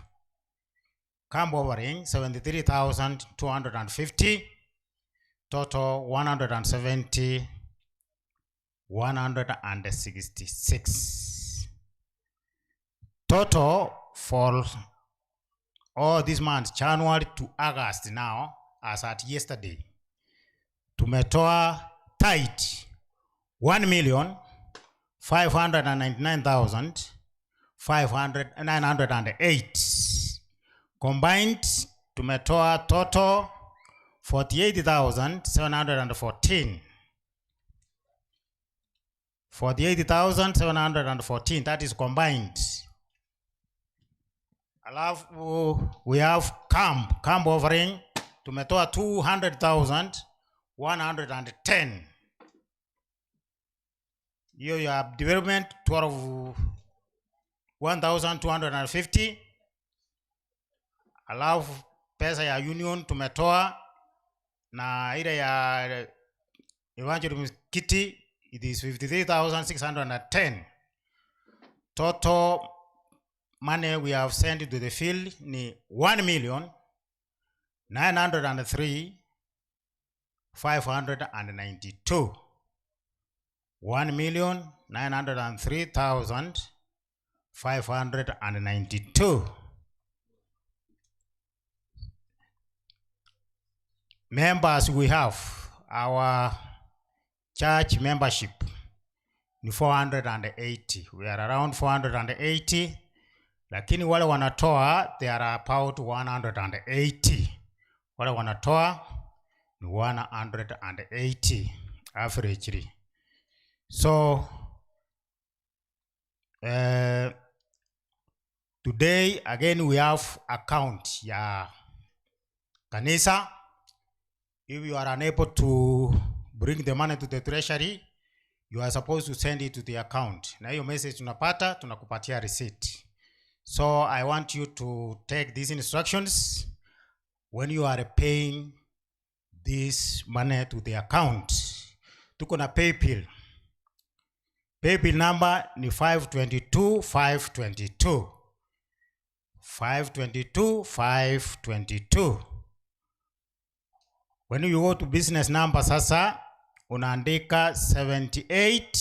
camp offering 73,250, total 170 166. Total for all these months, January to August now, as at yesterday, tumetoa tithe 1,599,908. Combined tumetoa total 48,714. 48,714, that is combined. Alafu we have camp offering tumetoa 200,110. Hiyo ya development 12 1,250. Alafu pesa ya union tumetoa na ile ya evangelism kitty, it is 53,610. Total money we have sent to the field ni 1 million 903 592. 1,903,592. Members we have, our church membership ni 480. We are around 480, lakini wale wanatoa, they are about 180. Wale wanatoa ni 180 averagely. So today again we have account ya kanisa. If you are unable to bring the money to the treasury, you are supposed to send it to the account. Na hiyo message tunapata, tunakupatia receipt. So I want you to take these instructions when you are paying this money to the account. Tuko na paybill. Paybill number ni 522 522. 522 522. When you go to business number sasa unaandika 78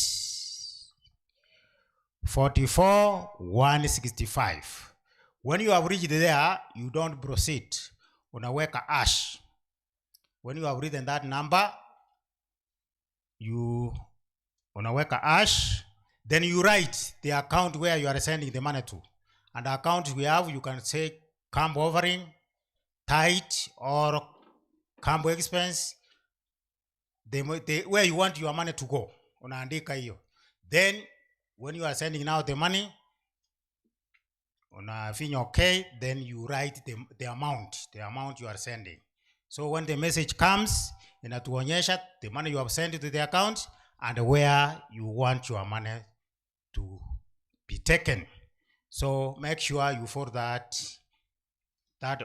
44 165. When you have reached there, you don't proceed. Unaweka hash. When you have written that number, you unaweka hash, then you write the account where you are sending the money to. And the account we have, you can say camp offering, tithe, or camp expense, where you want your money to go. Unaandika hiyo. Then, when you are sending now the money, unafinya okay, then you write the amount you are sending. So when the message comes, inatuonyesha the money you have sent to the account and where you want your money to be taken. So make sure you follow that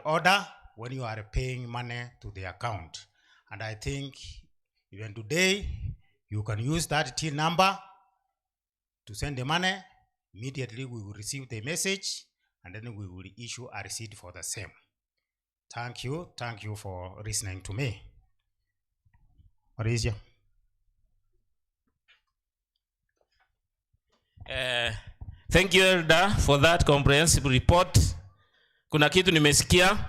order when you are paying money to the account. And I think even today, you can use that till number to send the money. Immediately we will receive the message and then we will issue a receipt for the same. Thank you. Thank you for listening to me. Mauricio. Thank you, Elder, for that comprehensive report. Kuna kitu nimesikia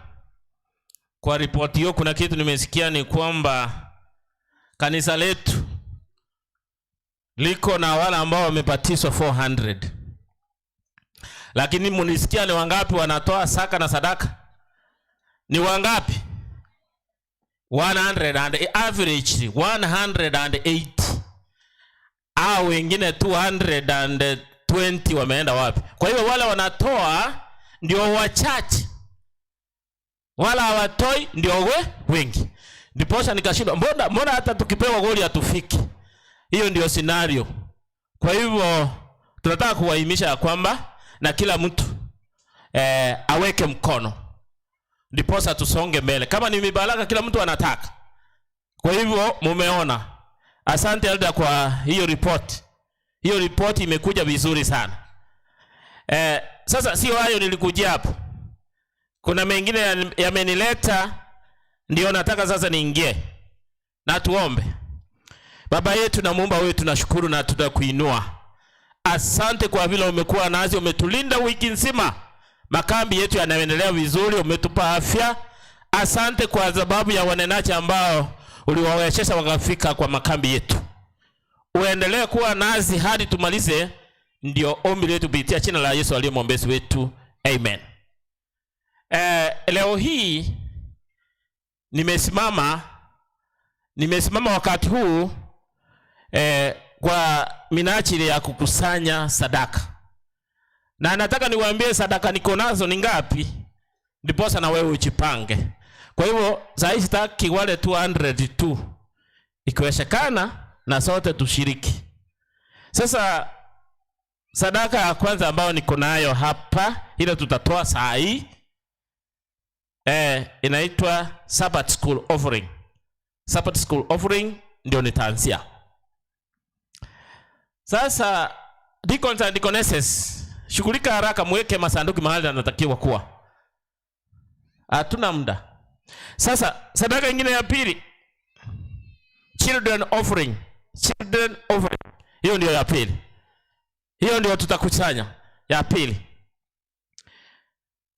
kwa ripoti hiyo, kuna kitu nimesikia ni kwamba kanisa letu liko na wale ambao wamebatizwa 400, lakini munisikia ni wangapi wanatoa zaka na sadaka? Ni wangapi? 100 and average 180. Hao wengine 220 wameenda wapi? Kwa hiyo wale wanatoa ndio wachache, wala hawatoi ndio wengi. Ndiposa nikashindwa, mbona hata tukipewa goli hatufiki? Hiyo ndio scenario. Kwa hivyo tunataka kuwahimisha ya kwamba na kila mtu aweke mkono, ndiposa tusonge mbele. Kama ni mibaraka kila mtu anataka. Kwa hivyo mumeona. Asante Elda kwa hiyo report. Hiyo report imekuja vizuri sana. Sasa sio hayo nilikujia hapo. Kuna mengine yamenileta, ndio nataka sasa niingie. Na tuombe. Baba yetu na Muumba wetu, tunashukuru na tutakuinua. Asante kwa vile umekuwa nasi, umetulinda wiki nzima. Makambi yetu yanaendelea vizuri, umetupa afya. Asante kwa sababu ya wanenaji ambao uliwawezesha wakafika kwa makambi yetu. Uendelee kuwa nasi hadi tumalize, ndio ombi letu kupitia jina la Yesu aliye mwombezi wetu. Amen. Leo hii nimesimama wakati huu kwa minajili ya kukusanya sadaka. Na nataka niwaambie sadaka niko nazo ni ngapi, ndiposa na wewe ujipange. Kwa hivyo saa hii sitaki wale 202, ikiwezekana na sote tushiriki. Sasa sadaka ya kwanza ambayo niko nayo hapa, ile tutatoa saa hii, inaitwa Sabbath School Offering. Sabbath School Offering ndio nitaanzia. Sasa deacons and deaconesses, shughulika haraka, mweke masanduku mahali yanatakiwa kuwa. Hatuna muda. Sasa sadaka nyingine ya pili, children offering. Children offering. Hiyo ndio ya pili. Hiyo ndio tutakusanya ya pili.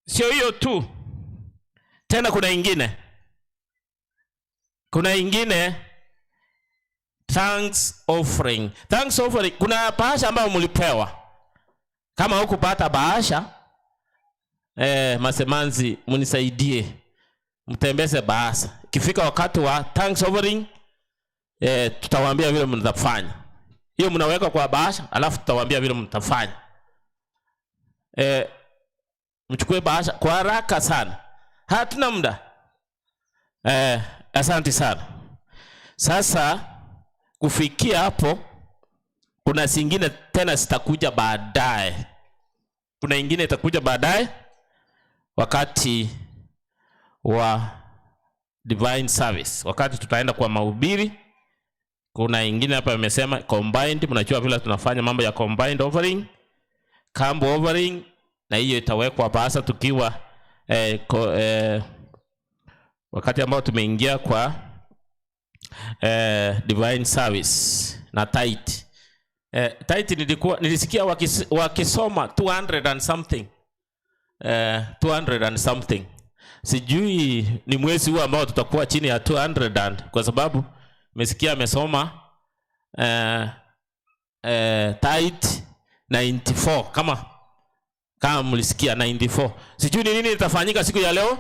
Sio hiyo tu. Tena kuna ingine. Kuna ingine, thanks offering. Thanks offering, kuna bahasha ambayo mlipewa. Kama hukupata bahasha, masemanzi mnisaidie. Mtembeze bahasha. Ikifika wakati wa thanks offering, tutawaambia vile mtafanya. Hiyo mnaweka kwa bahasha, alafu tutawaambia vile mtafanya. Mchukue bahasha kwa haraka sana. Hatuna muda. Asante sana. Sasa kufikia hapo, kuna zingine tena zitakuja baadaye. Kuna ingine itakuja baadaye wakati wa divine service, wakati tutaenda kwa mahubiri. Kuna ingine hapa imesema combined, mnajua vile tunafanya mambo ya combined offering, combo offering, na hiyo itawekwa hapa tukiwa wakati ambao tumeingia kwa divine service na tithe. Tithe nilisikia wakisoma 200 and something. 200 and something. Sijui ni mwezi huu ambao tutakuwa chini ya 200 and, kwa sababu nimesikia amesoma tithe 94, kama mlisikia 94. Sijui ni nini itafanyika siku ya leo,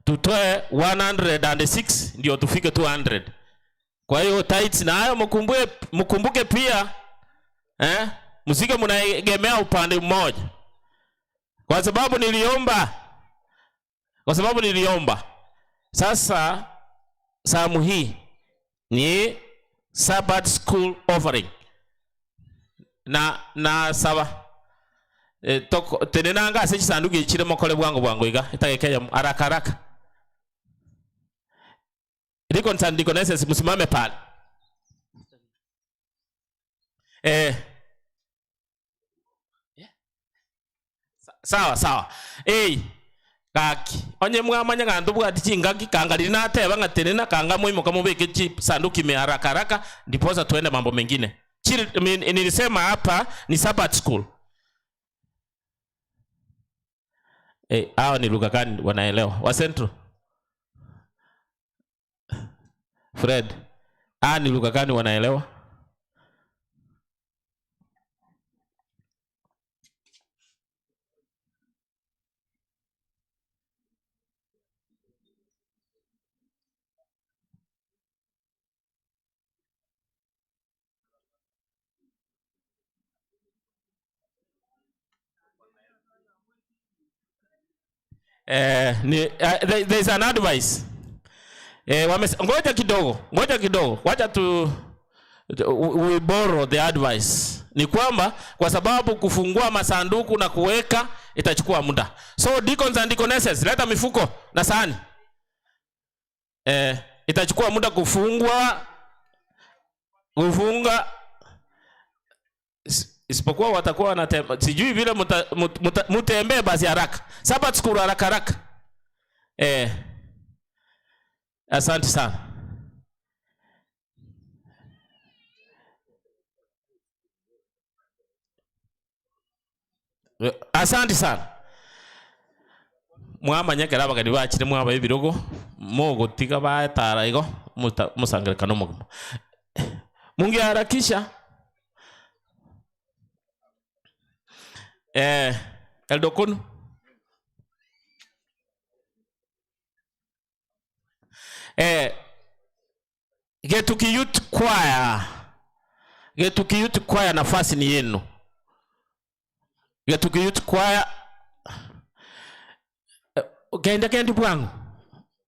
tutoe 106 ndio tufike 200. Kwa hiyo tithes na hayo mkumbuke pia, msike mnaegemea upande mmoja. Kwa sababu niliomba. Sasa samu hii ni Sabbath School Offering. Na sawa. Toko tenenanga ase chisanduku echire mokole bwango bwango iga itagekeya haraka haraka. Deacons and deaconesses msimame pale. Sawa sawa. Kaki onye mwamanya gantu bwati chingaki kangaliri nateba ngatenena kanga muimuka mubeke chisanduku me haraka haraka ndiposa tuende mambo mengine. Nilisema hapa ni Sabbath School. Hao ni lugha gani wanaelewa? Wa Central? Fred, ni lugha gani wanaelewa? There is an advice. Ngoja kidogo, ngoja kidogo. Wacha tu we borrow the advice. Ni kwamba kwa sababu kufungua masanduku na kuweka itachukua muda. So deacons and deaconesses, leta mifuko na sahani. Itachukua muda kufunga isipokuwa watakuwa wanatembea, sijui vile mutembee basi haraka. Sabbath school haraka haraka. Asante sana. Asante sana. Mwamanyekera abageni bachire mwaba ebirogo mogotiga batara igo musangerekano omogima. Mungiharakisha. Eldokonu. Getuki Youth Choir. Getuki Youth Choir, nafasi ni yenu. Getuki Youth Choir. Genda kendi bwangu.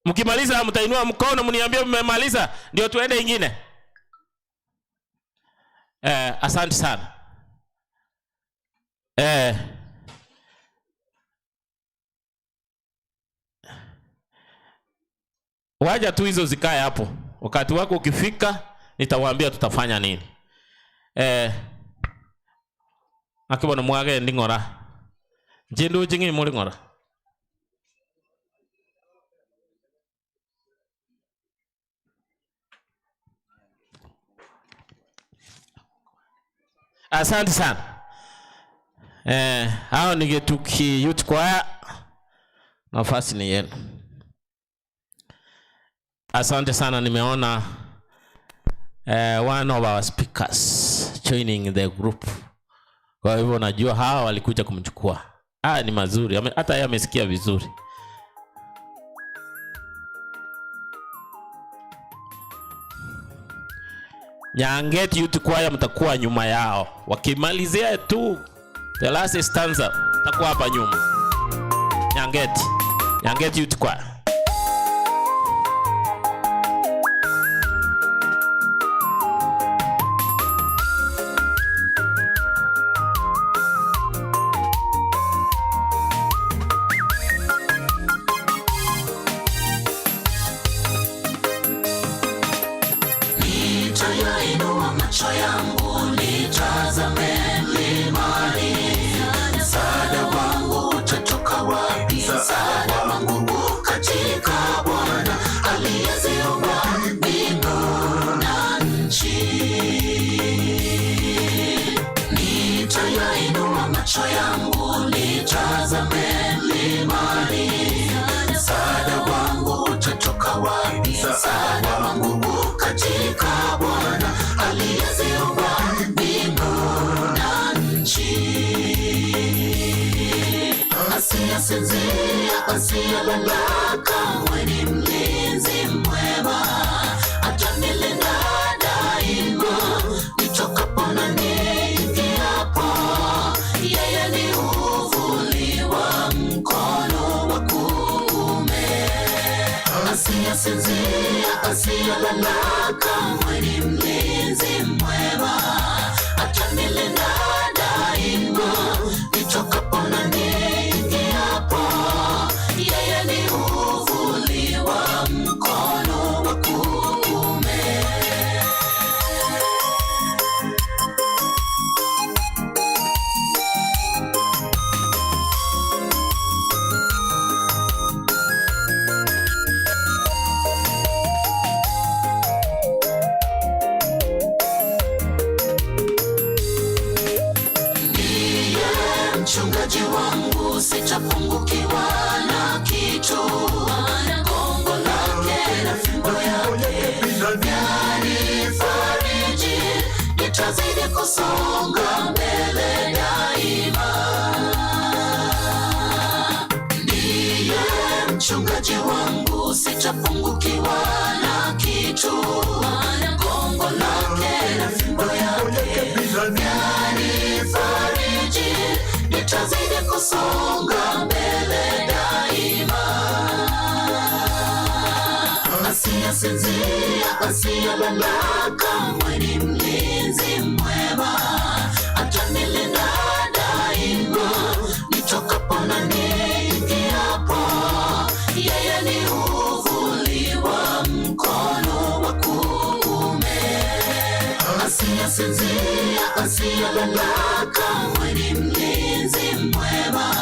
Mkimaliza mtainua mkono mniambie mmemaliza ndio tuende ingine. Asante sana. Waja tu hizo zikae hapo. Wakati wako ukifika nitawaambia tutafanya nini. Akibona mwage ndingora. Njindu jingi muri ngora. Asante sana. Hao ni Getuki Youth Choir. Nafasi ni yenu. Asante sana, nimeona one of our speakers joining the group. Kwa hivyo najua hawa walikuja kumchukua. Ni mazuri. Hata yeye amesikia vizuri. Nyangeti Youth Choir mtakuwa nyuma yao. Wakimalizia tu the last stanza mtakuwa hapa nyuma. Nyangeti. Nyangeti Youth Choir. Asiyesinzia, asiyelala, kamwe ni mlinzi mwema, atanilinda daima, nitokapo na niingiapo, yeye ni uvuli wa mkono wa kuume. Asiyesinzia, asiyelala, kamwe ni mlinzi mwema, atanilinda daima, nitokapo na niingiapo, yeye ni uvuli wa mkono wa kuume. Mchungaji wangu sitapungukiwa na kitu, gongo lake na fimbo yake yanifariji, nitazidi kusonga mbele daima. Ndiye mchungaji wangu sitapungukiwa na kitu, gongo lake na fimbo yake yanifariji, nitazidi kusonga mbele daima. Asiyesinzia, asiyelala kamwe ni mlinzi mwema, atanilinda daima nitokapo na niingiapo. Yeye ni uvuli wa mkono wa kuume. Asiyesinzia, asiyelala kamwe ni mlinzi mwema,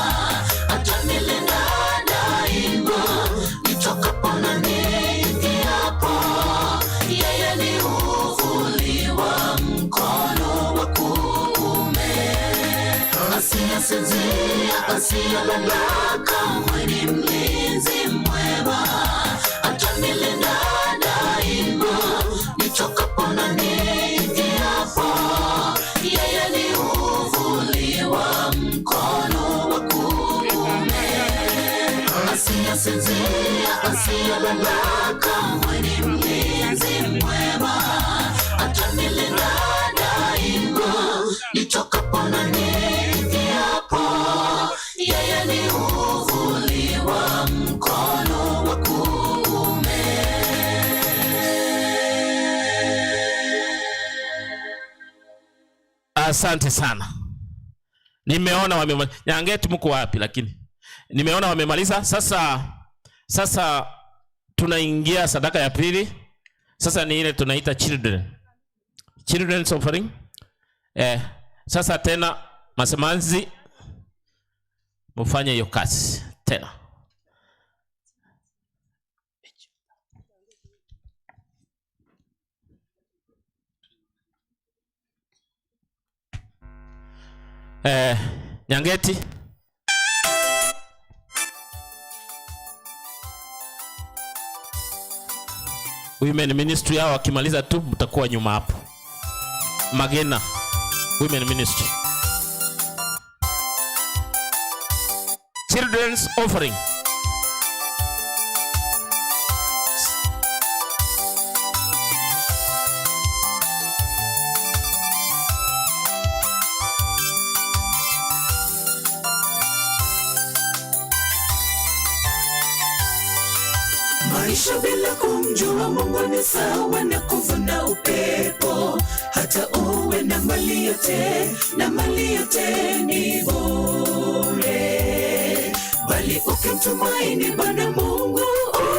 atanilinda daima nitokapo na niingiapo. Yeye ni uvuli wa mkono wa kuume. Asiyesinzia, asiyelala kamwe ni mlinzi mwema, atanilinda daima nitokapo na niingiapo. Yeye ni uvuli wa mkono wa kuume. Asiyesinzia, asiyelala kamwe ni mlinzi mwema, atanilinda daima nitokapo na niingiapo. Yeye ni uvuli wa mkono wa kuume. Asante sana. Nimeona wamemaliza. Nyangeti mko wapi lakini? Nimeona wamemaliza. Sasa tunaingia sadaka ya pili. Sasa ni ile tunaita children. Children's offering. Sasa tena masemanzi mfanye hiyo kazi tena. Nyangeti. Women Ministry hao wakimaliza tu mtakuwa nyuma hapo. Magena Women Ministry. Children's offering. Maisha bila kumjua Mungu ni sawa na kuvuna upepo, hata uwe na mali yote, na mali yote ni bure, bali ukimtumaini Bwana Mungu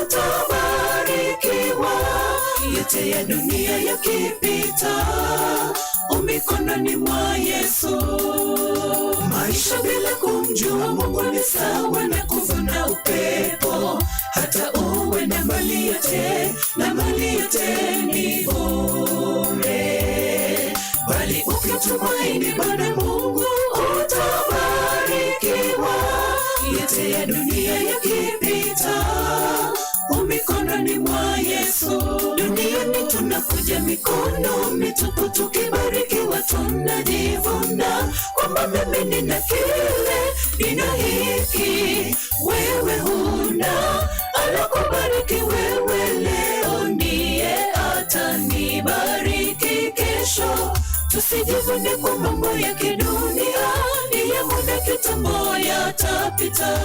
utabarikiwa. Yote ya dunia yakipita, umikononi mwa Yesu. Maisha bila kumjua Mungu ni sawa na kuvuna upepo, hata uwe na mali yote, na mali yote ni bure, bali ukitumaini Bwana Mungu utabarikiwa. Yote ya dunia yakipita, umikononi mwa Yesu. Duniani tunakuja mikono mitupu, tukibarikiwa tunajivuna kwamba mimi nina kile, nina hiki, wewe huna. Anakubariki wewe leo, ndiye atanibariki kesho. Tusijivune kwa mambo ya kidunia, ni ya muda kitambo yatapita.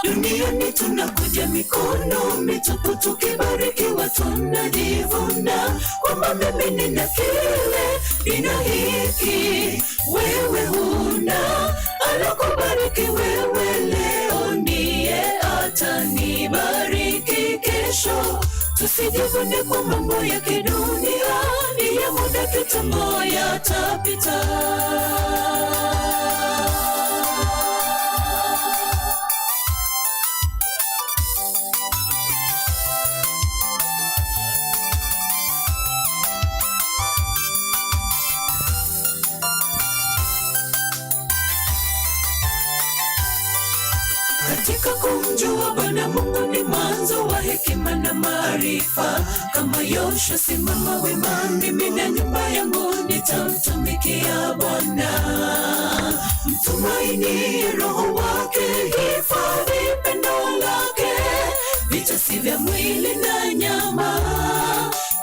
Duniani tunakuja mikono mitupu, tukibarikiwa tunajivuna kwamba mimi nina kile, nina hiki, wewe huna. Anakubariki wewe leo, ndiye atanibariki kesho. Tusijivune kwa mambo ya kidunia, ni ya muda kitambo yatapita. Katika kumjua Bwana Mungu ni mwanzo wa hekima na maarifa. Kama Yoshua simama wema, mimi na nyumba yangu nitamtumikia Bwana. Mtumaini Roho wake, hifadhi pendo lake, vita si vya mwili na nyama,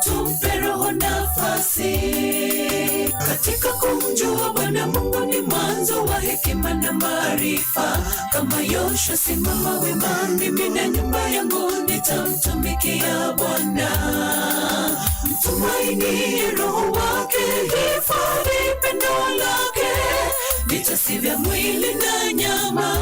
tumpe Roho nafasi. Katika kumjua Bwana Mungu ni mwanzo mwanzo wa hekima na maarifa. Kama Yoshua simama wema, mimi na nyumba yangu nitamtumikia Bwana. Mtumainie Roho wake, hifadhi pendo lake, vita si vya mwili na nyama,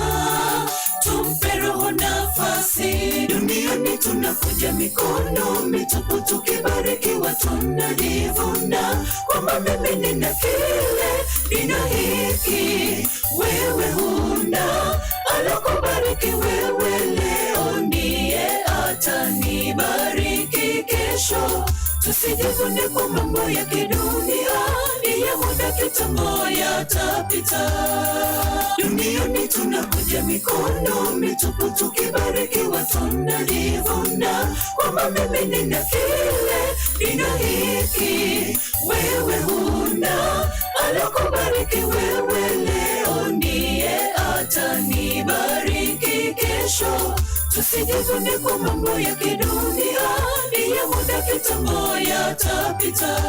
tumpe Roho nafasi. Duniani tunakuja mikono mitupu, tukibarikiwa tunajivuna kwamba mimi nina kile, nina hiki, wewe huna. Alokubariki wewe leo ndiye atanibariki kesho. Tusijivune kwa mambo ya kidunia, ni ya muda kitambo, yatapita. Duniani tunakuja mikono mitupu, tukibarikiwa tunajivuna kwamba mimi nina kile, nina hiki, wewe huna. Alokubariki wewe leo ndiye atanibariki kesho. Tusijivune kwa mambo ya kidunia, ni ya muda kitambo, yatapita.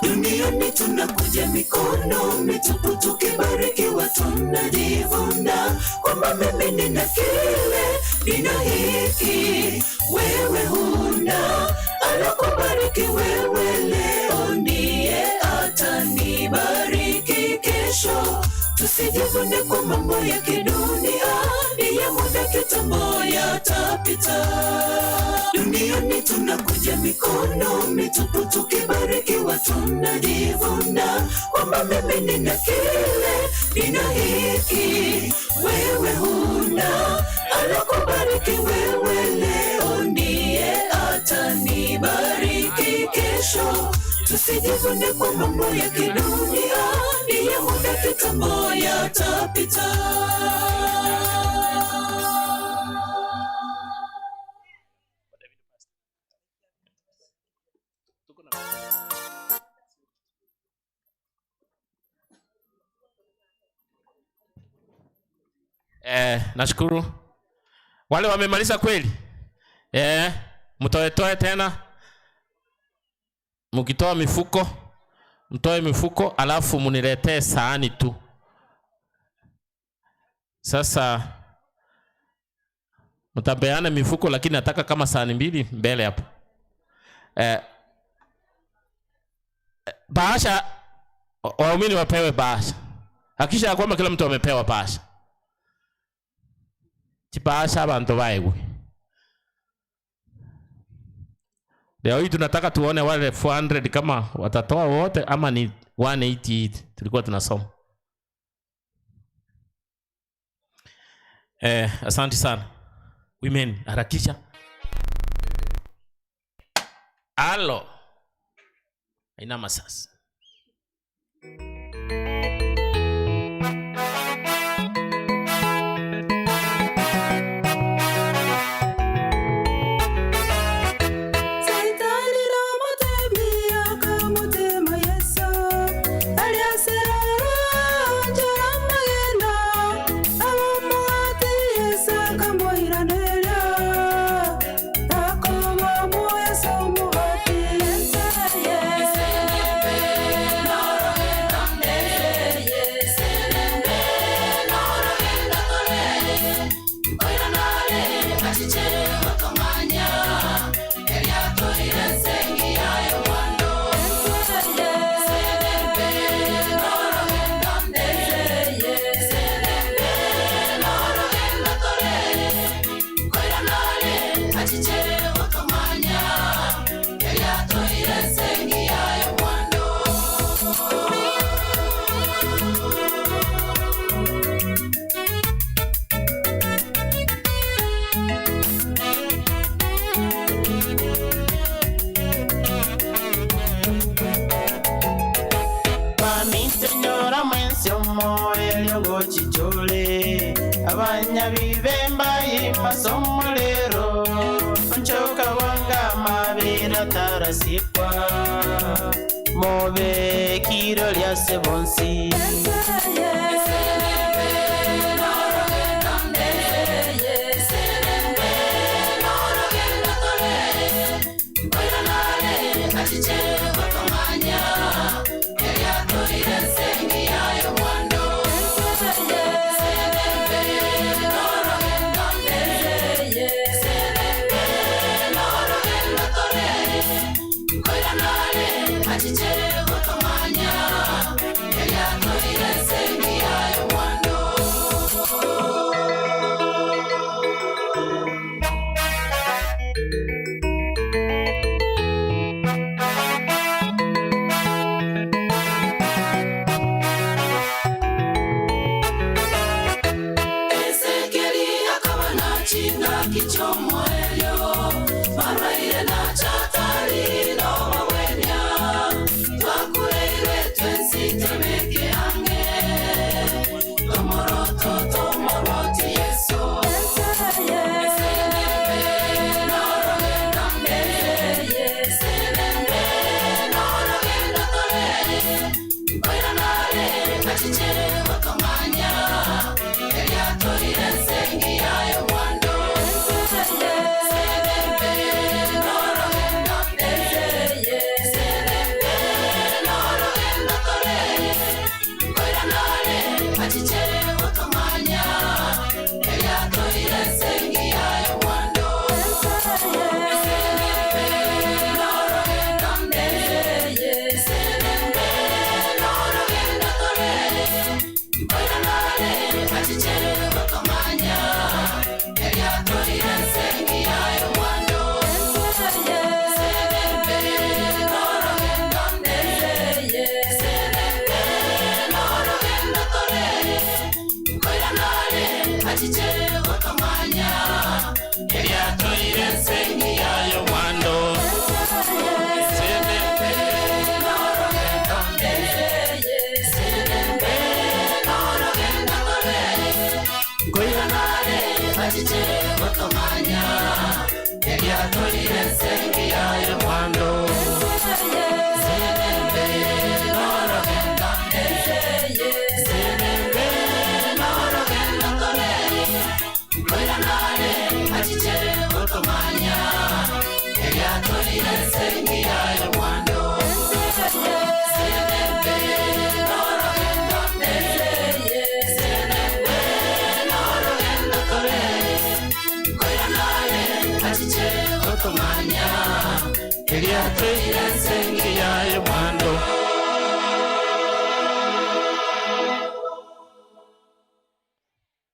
Duniani tunakuja mikono mitupu, tukibarikiwa tunajivuna kwamba mimi nina kile, nina hiki, wewe huna. Alokubariki wewe leo ndiye atanibariki kesho. Tusijivune kwa mambo ya kidunia, ni ya muda kitambo, yatapita. Duniani tunakuja mikono mitupu, tukibarikiwa tunajivuna kwamba mimi nina kile, nina hiki, wewe huna. Alokubariki wewe leo ndiye atanibariki kesho. Tusijivune kwa mambo ya kidunia, ni ya muda kitambo, yatapita. Nashukuru wale wamemaliza kweli. Mtoetoe tena, mkitoa mifuko mtoe mifuko, alafu muniletee sahani tu. Sasa mtapeana mifuko, lakini nataka kama sahani mbili mbele hapo. Bahasha, waumini wapewe bahasha. Hakikisha ya kwamba kila mtu amepewa bahasha. Chibahasha abantu baegwe. Leo hii tunataka tuone wale 400 kama watatoa wote ama ni 188 tulikuwa tunasoma. Asante sana. Women, harakisha. Alo. Inama sasa. Masomolero nchoka wanga mabira tarasikwa mobe kiro lya sebonsi. Achiche wakamanya, yali atoire nsengi yayo mwando.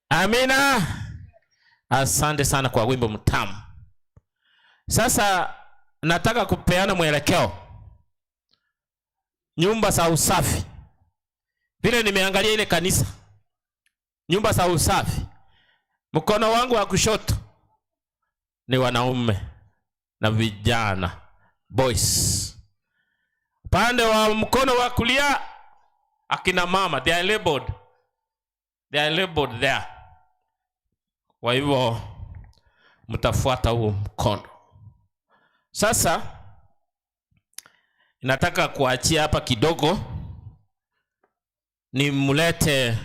Amina. Asante sana kwa wimbo mtamu. Sasa nataka kupeana mwelekeo. Nyumba za usafi. Vile nimeangalia ile kanisa. Nyumba za usafi. Mkono wangu wa kushoto ni wanaume na vijana, boys. Pande wa mkono wa kulia akina mama, they are labeled. They are labeled there. Kwa hivyo mtafuata huo mkono. Sasa nataka kuachia hapa kidogo, nimlete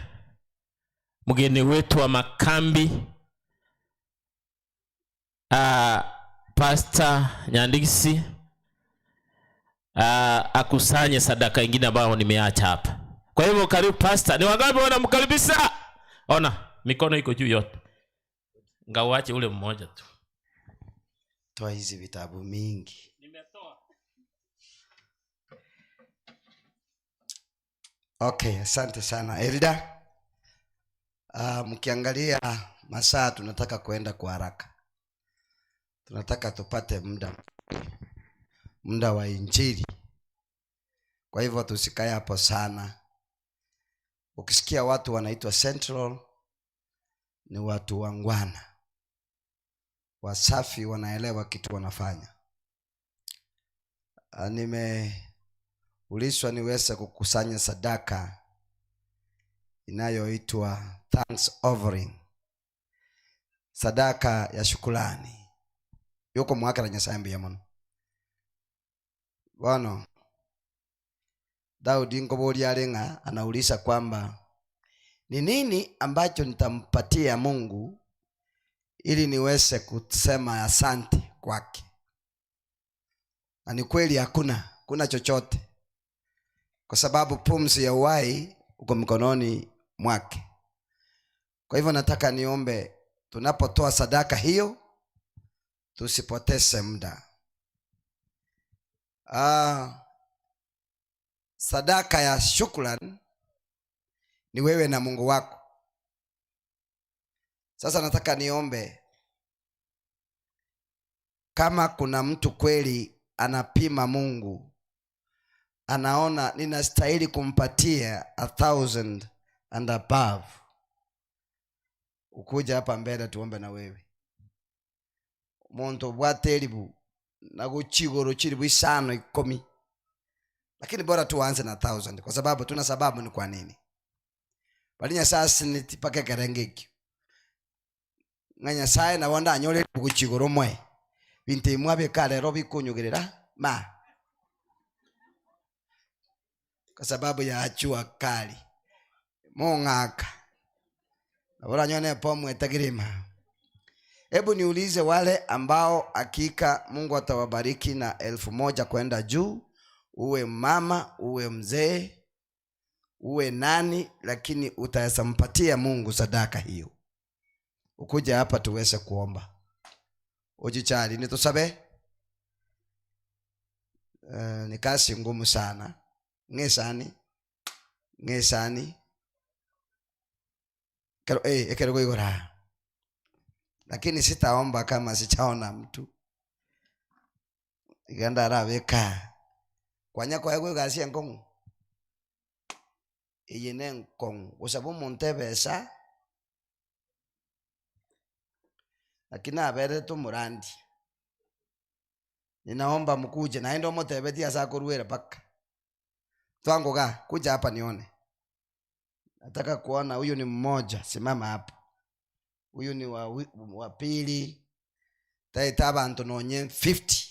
mgeni wetu wa makambi, Pastor Nyandisi, akusanye sadaka ingine ambayo nimeacha hapa. Kwa hivyo karibu Pastor. Ni wangapi wanamkaribisha? Ona, mikono iko juu yote. Ngauache ule mmoja tu. Toa hizi vitabu mingi. Nimetoa. Okay, asante sana Elda. Mkiangalia masaa tunataka kuenda kwa haraka. Tunataka tupate muda wa injili. Kwa hivyo tusikae hapo sana. Ukisikia watu wanaitwa Central ni watu wangwana, wasafi, wanaelewa kitu wanafanya. Nimeulizwa niweze kukusanya sadaka inayoitwa thanks offering, sadaka ya shukrani. Yuko mwaka la Nyasaye mbiya muno. Bwana Daudi ngoboli alenga anauliza kwamba ni nini ambacho nitampatia Mungu ili niweze kusema asante kwake. Na ni kweli hakuna, kuna chochote, kwa sababu pumzi ya uhai uko mkononi mwake. Kwa hivyo nataka niombe, tunapotoa sadaka hiyo tusipoteze muda. Sadaka ya shukrani ni wewe na Mungu wako. Sasa nataka niombe, kama kuna mtu kweli anapima Mungu, anaona ninastahili kumpatia 1,000 and above, ukuja hapa mbele tuombe na wewe. Muntu obwate eribu naguchigoro chiribu isano 10, lakini bora tuanze na 1,000 kwa sababu tuna sababu ni kwa nini bali Nyasaye sinitipake kerengekio ng'a Nyasaye nabo ndanyore guchigoro mwe bintu imwe bikarero bikunyugirira ma kwa sababu ya jua kali mong'aka nabo ranyone pomwe tagirima. Hebu niulize wale ambao hakika Mungu atawabariki na 1,000 kwenda juu, uwe mama, uwe mzee, uwe nani, lakini utayesampatia Mungu sadaka hiyo. Ukuja hapa tuweze kuomba. Ujichali nitusabe. Ni kazi ngumu sana. Ngesani. Ngesani. Kero ekero goigora. Lakini sitaomba kama sichaona mtu. Iganda arabeka. Kwanya kwa ego gasi enkongu. Eye ne enkongu. Gosaba omonto ebesa. Lakini aberete omorandi. Ninaomba mkuje naende omotebeti ase akoruera paka. Twangoga kuja hapa nione. Nataka kuona huyu ni mmoja, simama hapo. Huyu ni wa pili. Taita abantu nonye 50.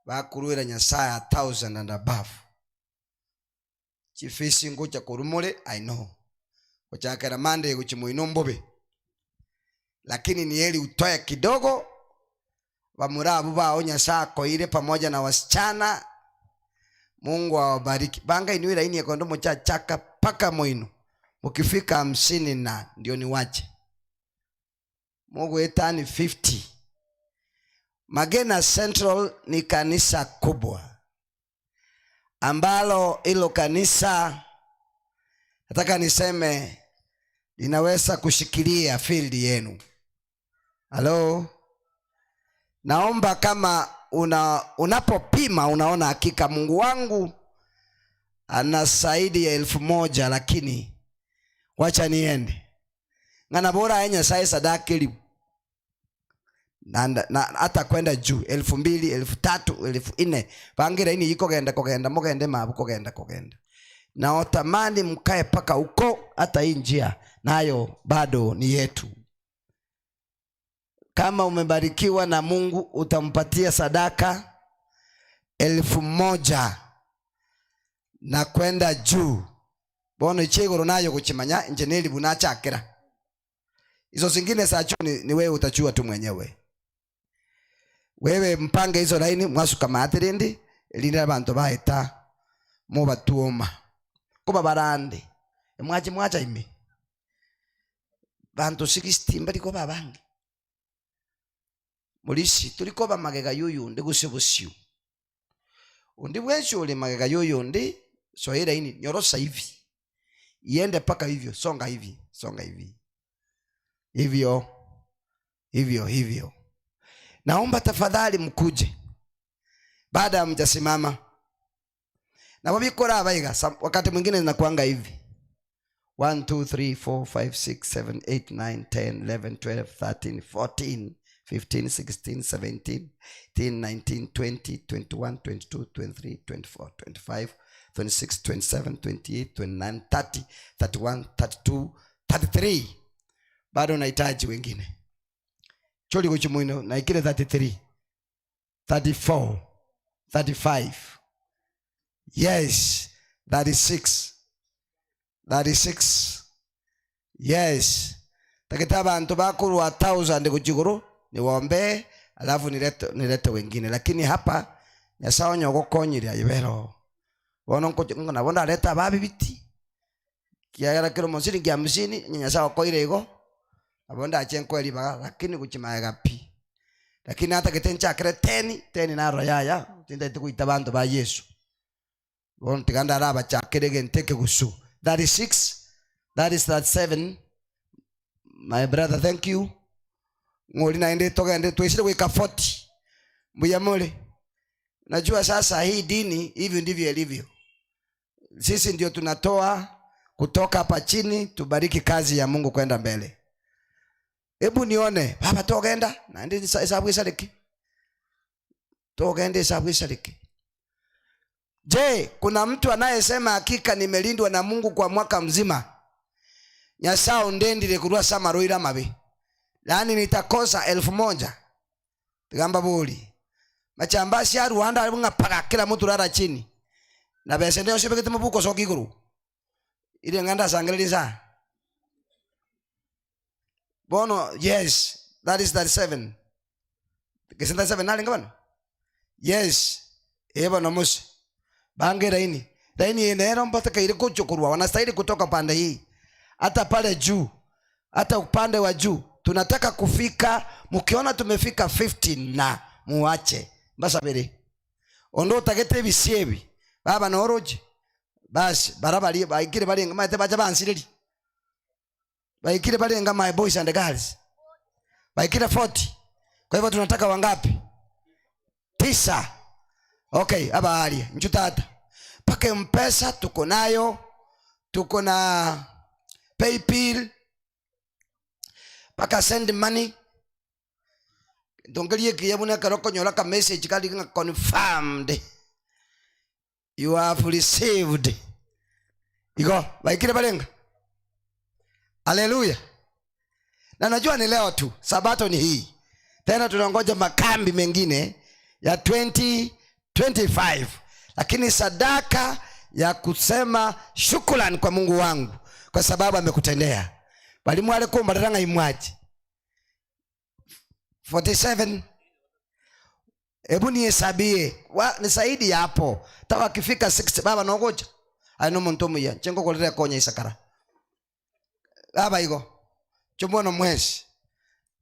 Bakuruira Nyasaye 1,000 and above. Chifisi ngocha kurumule, I know. Kuchakera Monday kuchimuino mbobe. Lakini ni heri utoe kidogo. Bamurabu bao Nyasaye koire pamoja na wasichana. Mungu awabariki. Banga inuira ini ekondo muchachaka paka moino. Mukifika 50 na ndio niwache. Mungu etani 50. Magena Central ni kanisa kubwa ambalo hilo kanisa nataka niseme linaweza kushikilia field yenu. Halo? Naomba kama unapopima unaona hakika Mungu wangu ana zaidi ya 1,000, lakini wacha niende. Ngana bora yenye sai sadaka ili na hata kwenda juu 2,000, 3,000, 4,000. Pangira ini iko genda kogenda mogende mabu kogenda kogenda. Na otamani mkae paka huko, hata hii njia nayo bado ni yetu. Kama umebarikiwa na Mungu utampatia sadaka 1,000 na kwenda juu. Bono ichigoro nayo kuchimanya njeneli bunachakira. Hizo zingine za juu ni wewe utachua tu mwenyewe. Wewe mpange hizo laini mwasuka matirindi linda abantu baeta mubatuoma. Kuba barande. Mwache mwacha ime. Bantu 60 mbali ko babange. Mulisi tuliko ba magega yuyu ndi gusibusiu. Undi bwenshi uli magega yuyu ndi sohera ini nyorosa hivi. Iende paka hivyo, songa hivi, songa hivi. Hivyo, hivyo, hivyo. Naomba tafadhali mkuje. Baada ya mjasimama. Na wabikora abaiga, wakati mwingine zinakuanga hivi. 1, 2, 3, 4, 5, 6, 7, 8, 9, 10, 11, 12, 13, 14, 15, 16, 17, 18, 19, 20, 21, 22, 23, 24, 25, 26, 27, 28, 29, 30, 31, 32, 33. Bado unahitaji wengine. Choli kuchimuino na ikile 33, 34, 35. Yes, 36. 36. Yes. Takita bantu bakuru wa 1,000 kuchiguru niwaombe alafu nilete wengine. Lakini hapa Nyasaye nyogokonyira ibero. Bono nko na bonda leta babi biti. Kiagera kiro mosiri kia 50 Nyasaye okoire igo. Abonda ache nkweli baga lakini kuchimaega pi. Lakini hata kitencha kire 10 naro yaya tinda tukuita bantu ba Yesu. Bono tiganda araba chakere genteke gusu. 36, that is 37. My brother, thank you. Ngoli naende togende tuishire kuika 40. Mbuyamole. Najua sasa hii dini hivi ndivyo ilivyo. Sisi ndio tunatoa kutoka hapa chini tubariki kazi ya Mungu kwenda mbele. Hebu nione baba togenda naende hesabu isaliki. Togende hesabu isaliki. Je, kuna mtu anayesema hakika nimelindwa na Mungu kwa mwaka mzima? Nyasao ndendile kurwa samaroira mabe. Yaani nitakosa 1000. Tigamba buli. Machambasi ya Rwanda alibunga paka kila mtu rara chini. Na bese ndio shibekete mabuko soki iguru. Ile nganda sangeleza. Bono, yes, that is 37. Kese 37 nali ngabano? Yes. Eba na musi. Bange raini. Raini nero mpaka ile kuchukurwa. Wanastahili kutoka pande hii. Hata pale juu. Hata upande wa juu. Tunataka kufika, mkiona tumefika 50 na muache. Basabere. Ondo tagete bisiebi. Baba noroje. Basi barabari baikire bali ngama te bacha bansiriri. Baikire bali ngama boys and girls. Baikire 40. Kwa hivyo tunataka wangapi? 9. Okay, haba hali. Nchutata. Pake Mpesa tuko nayo. Tuko na PayPal. Paka send money. Dongelie kiyabuna karoko nyola ka message kali nga confirmed. You have received. Igo, baikire balenga. Hallelujah. Na najua ni leo tu, sabato ni hii. Tena tunangoja makambi mengine ya 2025. Lakini sadaka ya kusema shukrani kwa Mungu wangu kwa sababu amekutendea. Balimu wale kumba taranga imwaji. 47. Hebu nihesabie. Ni zaidi ya hapo. Tawa kifika 60 baba nongoja. Aino muntu muya. Chengo kolera konya isakara. Baba igo. Chombono mwezi.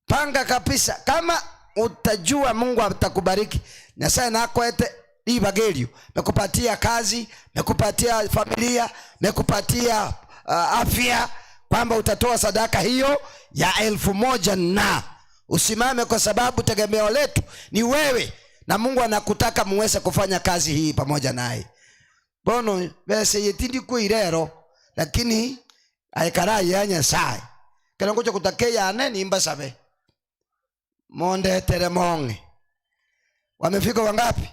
Panga kabisa kama utajua Mungu atakubariki. Nyasaye nakwete ibagelio. Mekupatia kazi, mekupatia familia, mekupatia afya, kwamba utatoa sadaka hiyo ya 1000 na usimame, kwa sababu tegemeo letu ni wewe na Mungu anakutaka muweze kufanya kazi hii pamoja naye. Bono bese yetindi kuirero lakini aikara ya Nyasaye. Kelongo kutakeya ane nimba sabe. Monde teremonge. Wamefika wangapi?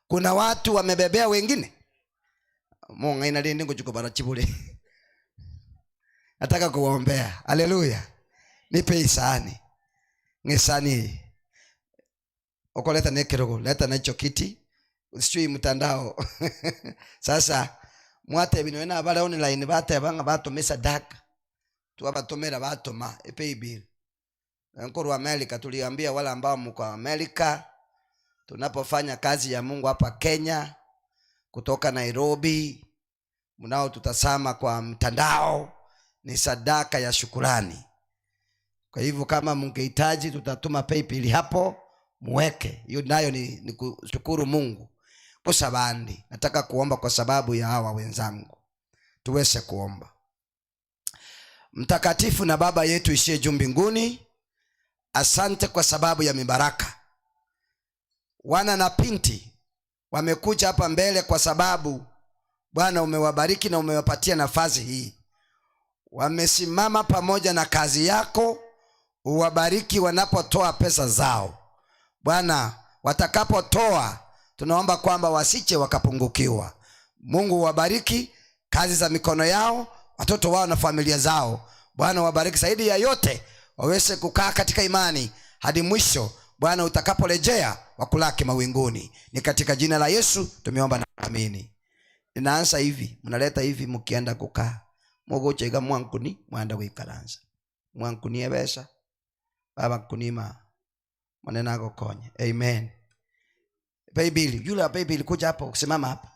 Kuna watu wamebebea wengine. Mungu ina lindi nguchukubara chibule. Nataka kuwaombea. Haleluya. Nipe isani. Ngisani. Okoleta nekirogo, leta na hicho kiti. Sijui mtandao. Sasa mwate bino ena abale online bate banga batomesa daka. Tuwabatomera batoma pay bill. Nkuru wa Amerika tuliambia wale ambao mko Amerika, tunapofanya kazi ya Mungu hapa Kenya kutoka Nairobi, mnao tutasama kwa mtandao, ni sadaka ya shukurani. Kwa hivyo kama mngehitaji tutatuma PayPal hapo muweke. Hiyo nayo ni kushukuru Mungu. Kwa sabandi nataka kuomba kwa sababu ya hawa wenzangu. Tuweze kuomba. Mtakatifu na Baba yetu ishiye juu mbinguni, asante kwa sababu ya mibaraka. Wana na pinti wamekuja hapa mbele kwa sababu Bwana umewabariki na umewapatia nafasi hii. Wamesimama pamoja na kazi yako, uwabariki wanapotoa pesa zao. Bwana, watakapotoa tunaomba kwamba wasiche wakapungukiwa. Mungu uwabariki kazi za mikono yao, watoto wao na familia zao. Bwana uwabariki zaidi ya yote, waweze kukaa katika imani hadi mwisho. Bwana utakaporejea wakulaki mawinguni. Ni katika jina la Yesu tumeomba na kuamini. Ninaanza hivi, mnaleta hivi mkienda kukaa. Mogochega mwankuni mwanda kuikaranza. Mwankuni ebesa. Baba kunima maneno yako konye. Amen. Paybill, yule wa paybill kuja hapo, simama hapa.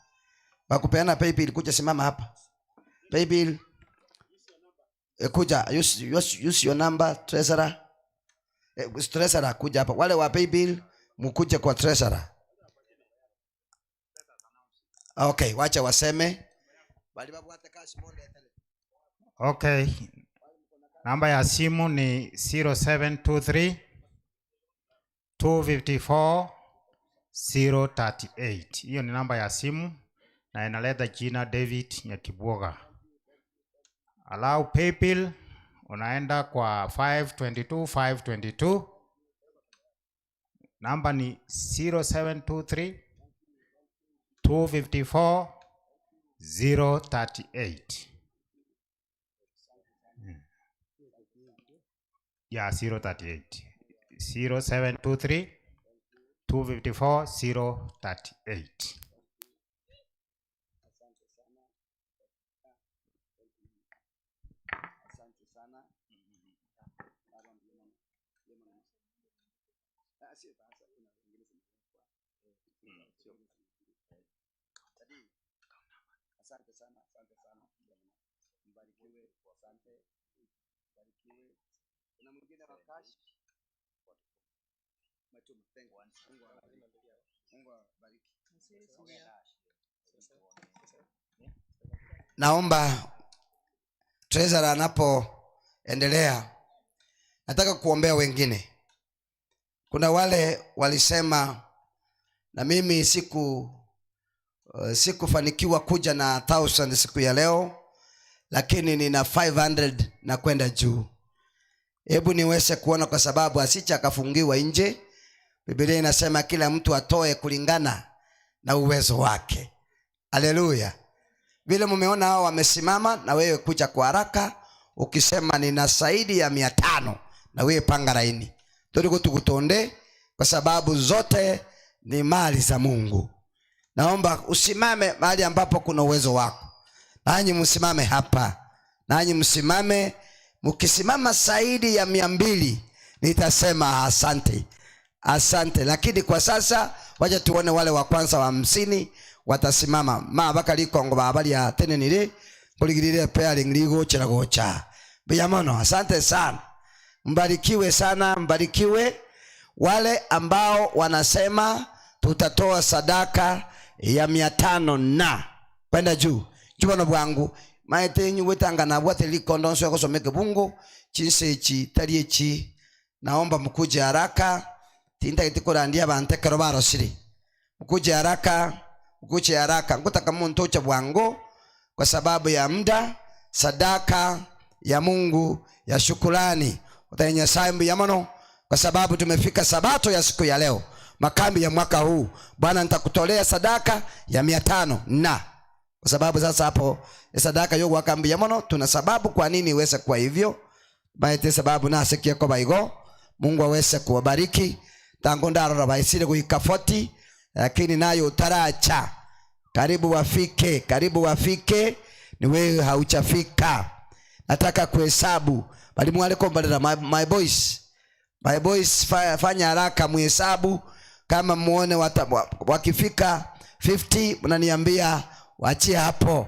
Wakupeana paybill kuja simama hapa. Paybill kuja, use your number, treasurer. Treasurer kuja hapa. Wale wa paybill Mkuje kwa treasurer. Okay, wacha waseme. Okay. Namba ya simu ni 0723 254 038. Hiyo ni namba ya simu na inaleta jina David Nyakibwoga. Allow PayPal unaenda kwa 522 522. Namba ni 0723 254 038. Yeah, 038. 0723 254 038. Asante sana, asante sana. Mbarikiwe, asante. Mbarikiwe. Kuna mwingine wa cash? Matuma, thank you. Mungu awabariki. Mungu awabariki. Naomba treasurer anapoendelea, nataka kuombea wengine. Kuna wale walisema na mimi sikufanikiwa kuja na 1000 siku ya leo, lakini nina 500 na kwenda juu. Hebu niweze kuona, kwa sababu asicha akafungiwa nje. Biblia inasema kila mtu atoe kulingana na uwezo wake. Haleluya. Vile mumeona hao wamesimama, na wewe kuja kwa haraka ukisema nina zaidi ya 500, na wewe panga laini. Tuliko tukutonde, kwa sababu zote ni mali za Mungu. Naomba usimame mahali ambapo kuna uwezo wako. Nanyi msimame hapa. Nanyi msimame. Mkisimama zaidi ya 200 nitasema asante. Asante. Lakini kwa sasa wacha tuone wale wa kwanza wa 50 watasimama. Ma bakali Kongo babali ya tenenire kuligirire pairing ligochera gocha. Biyamono, asante sana. Mbarikiwe sana, mbarikiwe wale ambao wanasema tutatoa sadaka ya 500 na kwenda juu. Jubano bwangu maete nyuwetanga na bwate likondonso yako someke bungo chinse chi tarie chi. Naomba mkuje haraka, tinda itikorandia bantekero barosiri. Mkuje haraka, mkuje haraka. Ngutaka muntu cha bwangu kwa sababu ya muda. Sadaka ya Mungu ya shukrani utanya sambi ya mano, kwa sababu tumefika sabato ya siku ya leo, makambi ya mwaka huu. Bwana, nitakutolea sadaka ya 500 na kwa sababu sasa hapo sadaka yo wakambi ya mono, tuna sababu kwa nini iweze kuwa hivyo. Baete sababu na sikia kwa baigo. Mungu aweze kuwabariki. Tangu ndaro baisire kuika 40, lakini nayo utaracha. Karibu wafike, karibu wafike, ni wewe hauchafika. Nataka kuhesabu. Bali mwale kombalera my boys. My boys, fanya haraka muhesabu. Kama muone wakifika 50 mnaniambia waachie hapo.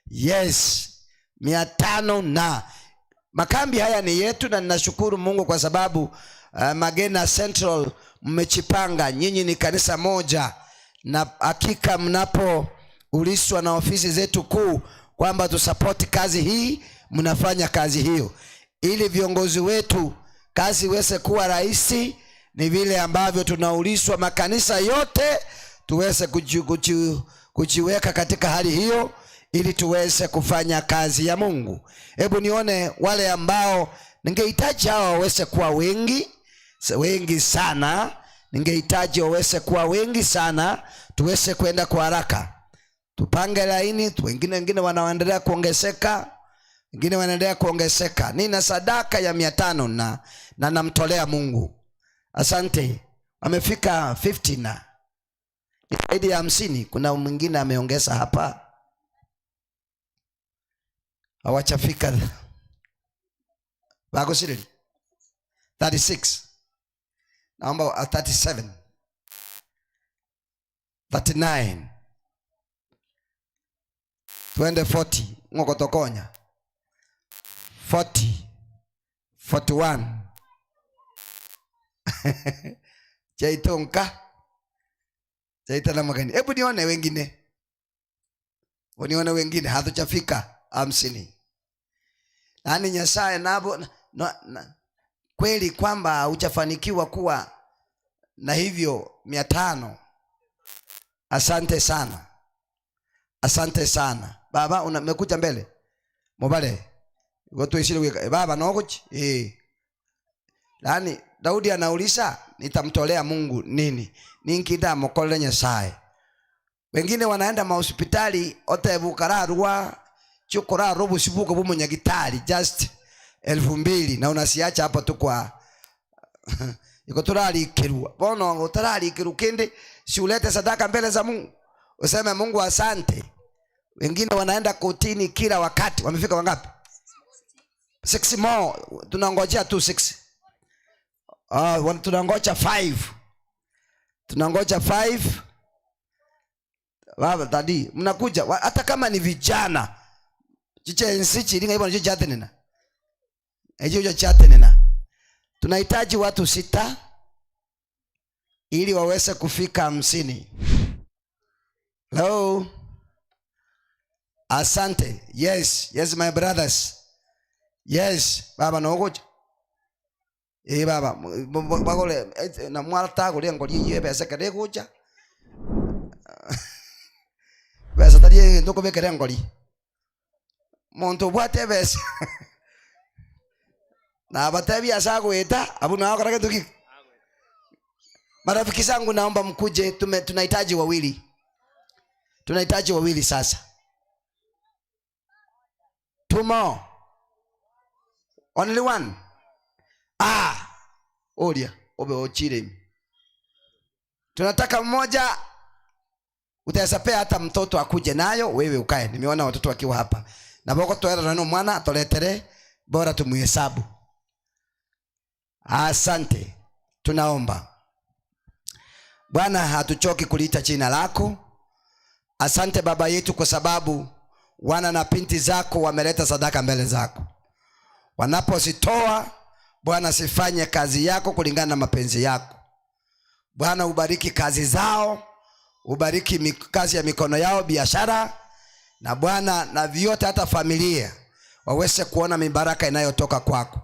Yes, 500 na makambi haya ni yetu, na ninashukuru Mungu kwa sababu Magena Central mmechipanga. Nyinyi ni kanisa moja, na hakika mnapoulizwa na ofisi zetu kuu kwamba tusupport kazi hii, mnafanya kazi hiyo. Ili viongozi wetu kazi iweze kuwa rahisi, ni vile ambavyo tunaulizwa makanisa yote tuweze kujiweka katika hali hiyo ili tuweze kufanya kazi ya Mungu. Hebu nione wale ambao ningehitaji hao waweze kuwa wengi, wengi sana. Ningehitaji waweze kuwa wengi sana, tuweze kwenda kwa haraka. Tupange laini, wengine wanaendelea kuongezeka, wengine wanaendelea kuongezeka. Nina sadaka ya 500 na namtolea Mungu. Asante. Amefika 50 na zaidi ya 50. Kuna mwingine ameongeza hapa. Hawachafika. Wako sirili. 36. Naomba 37. 39. Twende 40. Ngokotokonya. 40. 41. Chaitonka. Chaita na magani. Hebu nione wengine. Unione wengine hatujafika 50. Yaani Nyasaye nabo na, kweli kwamba hujafanikiwa kuwa na hivyo 500. Asante sana. Asante sana. Baba umekuja mbele. Mobale. Goto isile baba nokuchi. Yaani Daudi anauliza nitamtolea Mungu nini? Ninkinda mokole Nyasaye. Wengine wanaenda mahospitali ote bukararwa chukora robo sibuko bumunyagitari just 2000 na unasiacha hapo tu kwa iko turarikirwa. Bono utararikiru kindi si ulete sadaka mbele za Mungu. Useme Mungu asante. Wengine wanaenda kotini kila wakati. Wamefika wangapi? 6 more. Tunangojea tu 6. Tunangoja 5. Tunangoja 5. Baba dadi mnakuja hata kama ni vijana. Chiche nsichi linga hivyo chatenena. Ejo chatenena. Tunahitaji watu 6 ili waweze kufika 50. Hello. Asante. Yes, yes my brothers. Yes, baba nogoja. Baba bagole na mwata gole ngoli yebe sekere goja. Besa tari ndoko bekere ngoli. Muntu bwate besa. Na batebi asagweta abu na akora kitu. Marafiki zangu naomba mkuje, tunahitaji wawili. Tunahitaji wawili sasa. 2 more. Only 1. Olia, obe ochire. Tunataka mmoja. Utaweza hata mtoto akuje nayo, wewe ukae. Nimeona watoto wakiwa hapa. Na boko toera na mwana atoletere, bora tumuhesabu. Asante. Tunaomba. Bwana, hatuchoki kuliita jina lako. Asante Baba yetu kwa sababu wana na binti zako wameleta sadaka mbele zako. Wanapozitoa, Bwana sifanye kazi yako kulingana na mapenzi yako. Bwana ubariki kazi zao, ubariki kazi ya mikono yao, biashara, na Bwana na vyote hata familia waweze kuona mibaraka inayotoka kwako.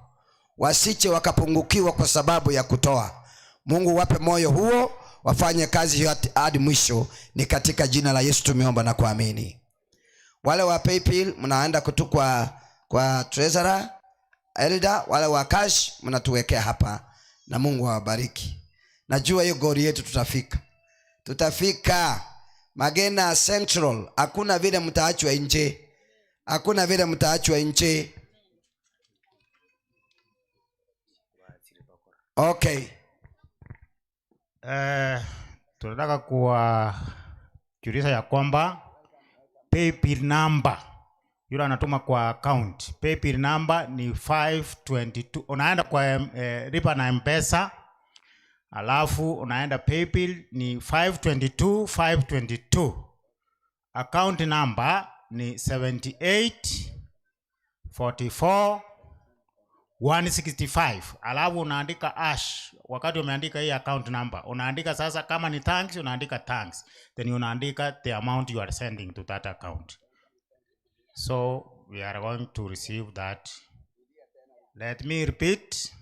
Wasiche wakapungukiwa kwa sababu ya kutoa. Mungu wape moyo huo, wafanye kazi hiyo hadi mwisho. Ni katika jina la Yesu tumeomba na kuamini. Wale wa PayPal mnaenda kutu kwa treasurer elder, wale wa cash mnatuwekea hapa, na Mungu awabariki. Najua hiyo goli yetu tutafika. Tutafika Magena Central. Hakuna vile mtaachwa nje. Hakuna vile mtaachwa nje. Okay. Tunataka kuwajulisha ya kwamba PayPal number yule anatuma kwa account, PayPal number ni 522. Unaenda kwa lipa na M-Pesa, alafu unaenda PayPal ni 522 522. Account number ni 78 44 165. Alafu unaandika ash. Wakati umeandika hii account number, unaandika sasa kama ni thanks, unaandika thanks. Then unaandika the amount you are sending to that account. So we are going to receive that. Let me repeat.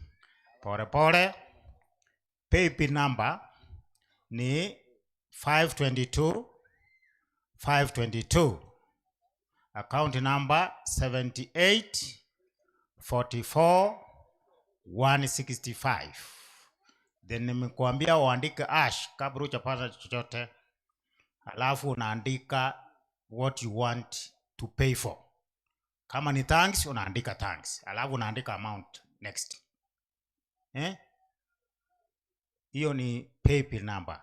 Pole pole. PayPal number ni 522 522. Account number 78 44 165. Then nimekuambia uandike ash kabla hujapata chochote. Alafu unaandika what you want to pay for. Kama ni thanks unaandika thanks. Alafu unaandika amount next. Hiyo ni PayPal number.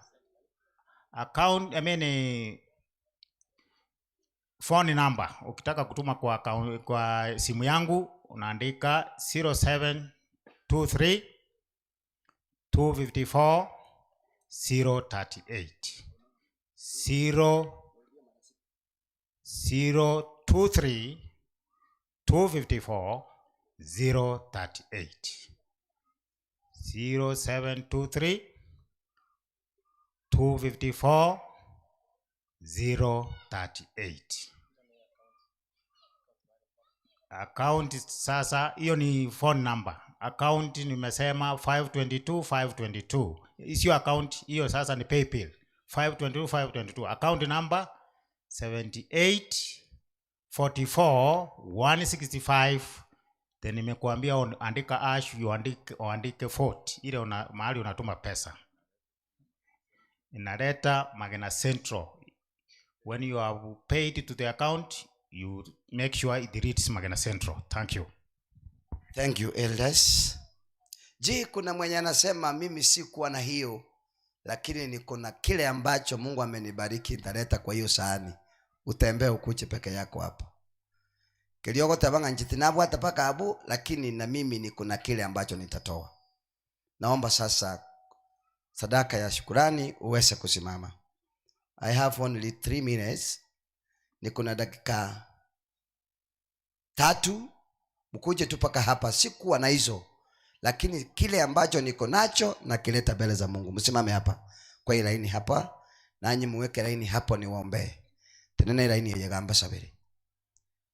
Account, I mean phone number. Ukitaka kutuma kwa account, kwa simu yangu unaandika 0723 254 038. 0 023 254 038. 0723 254 038. Account sasa, hiyo ni phone number. Account nimesema 522 522. Sio account hiyo, sasa ni paybill 522 522. Account number 78 44 165. Then nimekuambia andika hash, uandike 40 ile mahali unatuma pesa inaleta Magena Central. When you have paid to the account, you make sure it reads Magena Central. Thank you. Thank you, elders. Je, kuna mwenye anasema mimi sikuwa na hiyo, lakini niko na kile ambacho Mungu amenibariki nitaleta kwa hiyo sahani. Utembee ukuche peke yako hapa. Kilioko tabanga njitinabu hata paka abu, lakini na mimi niko na kile ambacho nitatoa. Naomba sasa sadaka ya shukurani uweze kusimama. I have only 3 minutes. Niko na dakika 3. Mkuje tu paka hapa. Sikuwa na hizo, lakini kile ambacho niko nacho nakileta mbele za Mungu. Msimame hapa kwa hii laini hapa, nanyi muweke laini hapo niwaombee. Tenene hii laini ya gamba sabiri.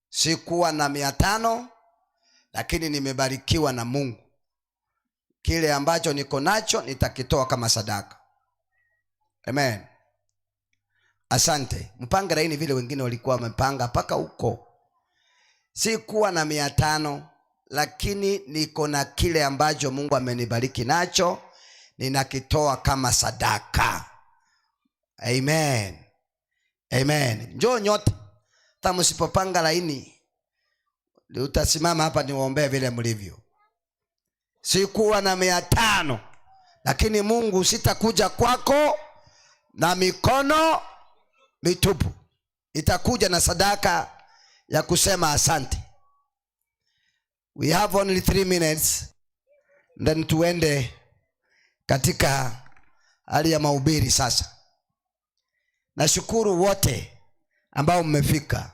Sikuwa na 500, lakini nimebarikiwa na Mungu. Kile ambacho niko nacho nitakitoa kama sadaka. Amen. Asante. Mpange laini vile wengine walikuwa wamepanga paka huko. Sikuwa na 500, lakini niko na kile ambacho Mungu amenibariki nacho, ninakitoa kama sadaka. Amen. Amen. Njoo nyote. Hata msipopanga laini, utasimama hapa niwaombee vile mlivyo. Sikuwa na 500, lakini Mungu sitakuja kwako na mikono mitupu. Itakuja na sadaka ya kusema asante. We have only 3 minutes, then tuende katika hali ya mahubiri sasa. Nashukuru wote ambao mmefika.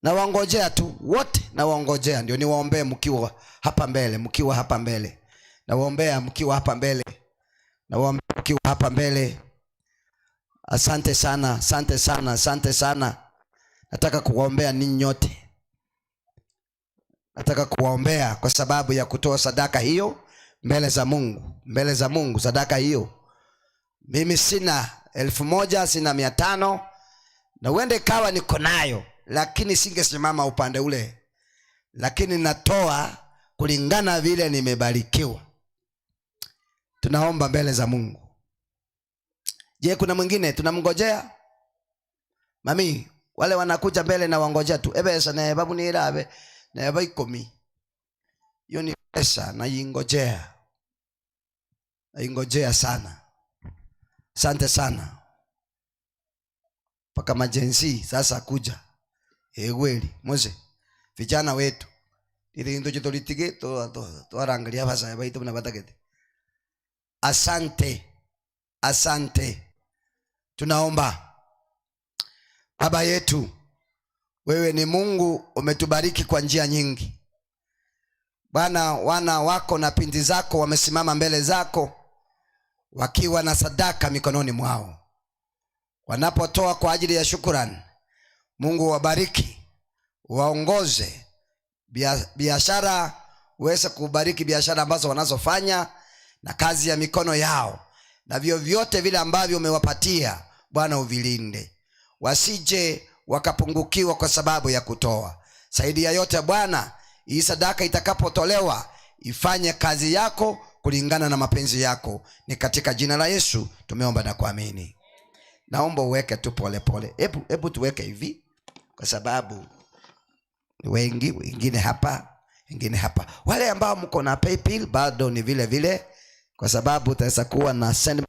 Nawaongojea tu wote, nawaongojea ndio niwaombee mkiwa hapa mbele, mkiwa hapa mbele. Nawaombea mkiwa hapa mbele. Nawaombea mkiwa hapa mbele. Asante sana, asante sana, asante sana. Nataka kuwaombea ninyi nyote. Nataka kuwaombea kwa sababu ya kutoa sadaka hiyo mbele za Mungu, mbele za Mungu sadaka hiyo. Mimi sina 1000, sina 500, na uende kawa niko nayo, lakini singesimama upande ule. Lakini natoa kulingana vile nimebarikiwa. Tunaomba mbele za Mungu. Je, kuna mwingine tunamngojea? Mami, wale wanakuja mbele na wangojea tu. Ebesa na babu ni irabe na baba ikomi. Hiyo ni pesa na ingojea. Na ingojea sana. Asante sana. Paka majenzi sasa kuja. Egweli, mose. Vijana wetu. Ile ndo jitolitige to to arangalia basa baitu na batakete. Asante. Asante. Tunaomba. Baba yetu, wewe ni Mungu, umetubariki kwa njia nyingi. Bwana, wana wako na pindi zako wamesimama mbele zako wakiwa na sadaka mikononi mwao. Wanapotoa kwa ajili ya shukrani, Mungu wabariki, waongoze biashara, uweze kubariki biashara ambazo wanazofanya na kazi ya mikono yao, na vyovyote vile ambavyo umewapatia Bwana uvilinde, wasije wakapungukiwa kwa sababu ya kutoa. Zaidi ya yote Bwana, hii sadaka itakapotolewa ifanye kazi yako kulingana na mapenzi yako. Ni katika jina la Yesu tumeomba na kuamini. Naomba uweke tu pole pole. Hebu tuweke hivi kwa sababu wengi, wengine hapa, wengine hapa. Wale ambao mko na PayPal bado ni vile vile, kwa sababu utaweza kuwa na send.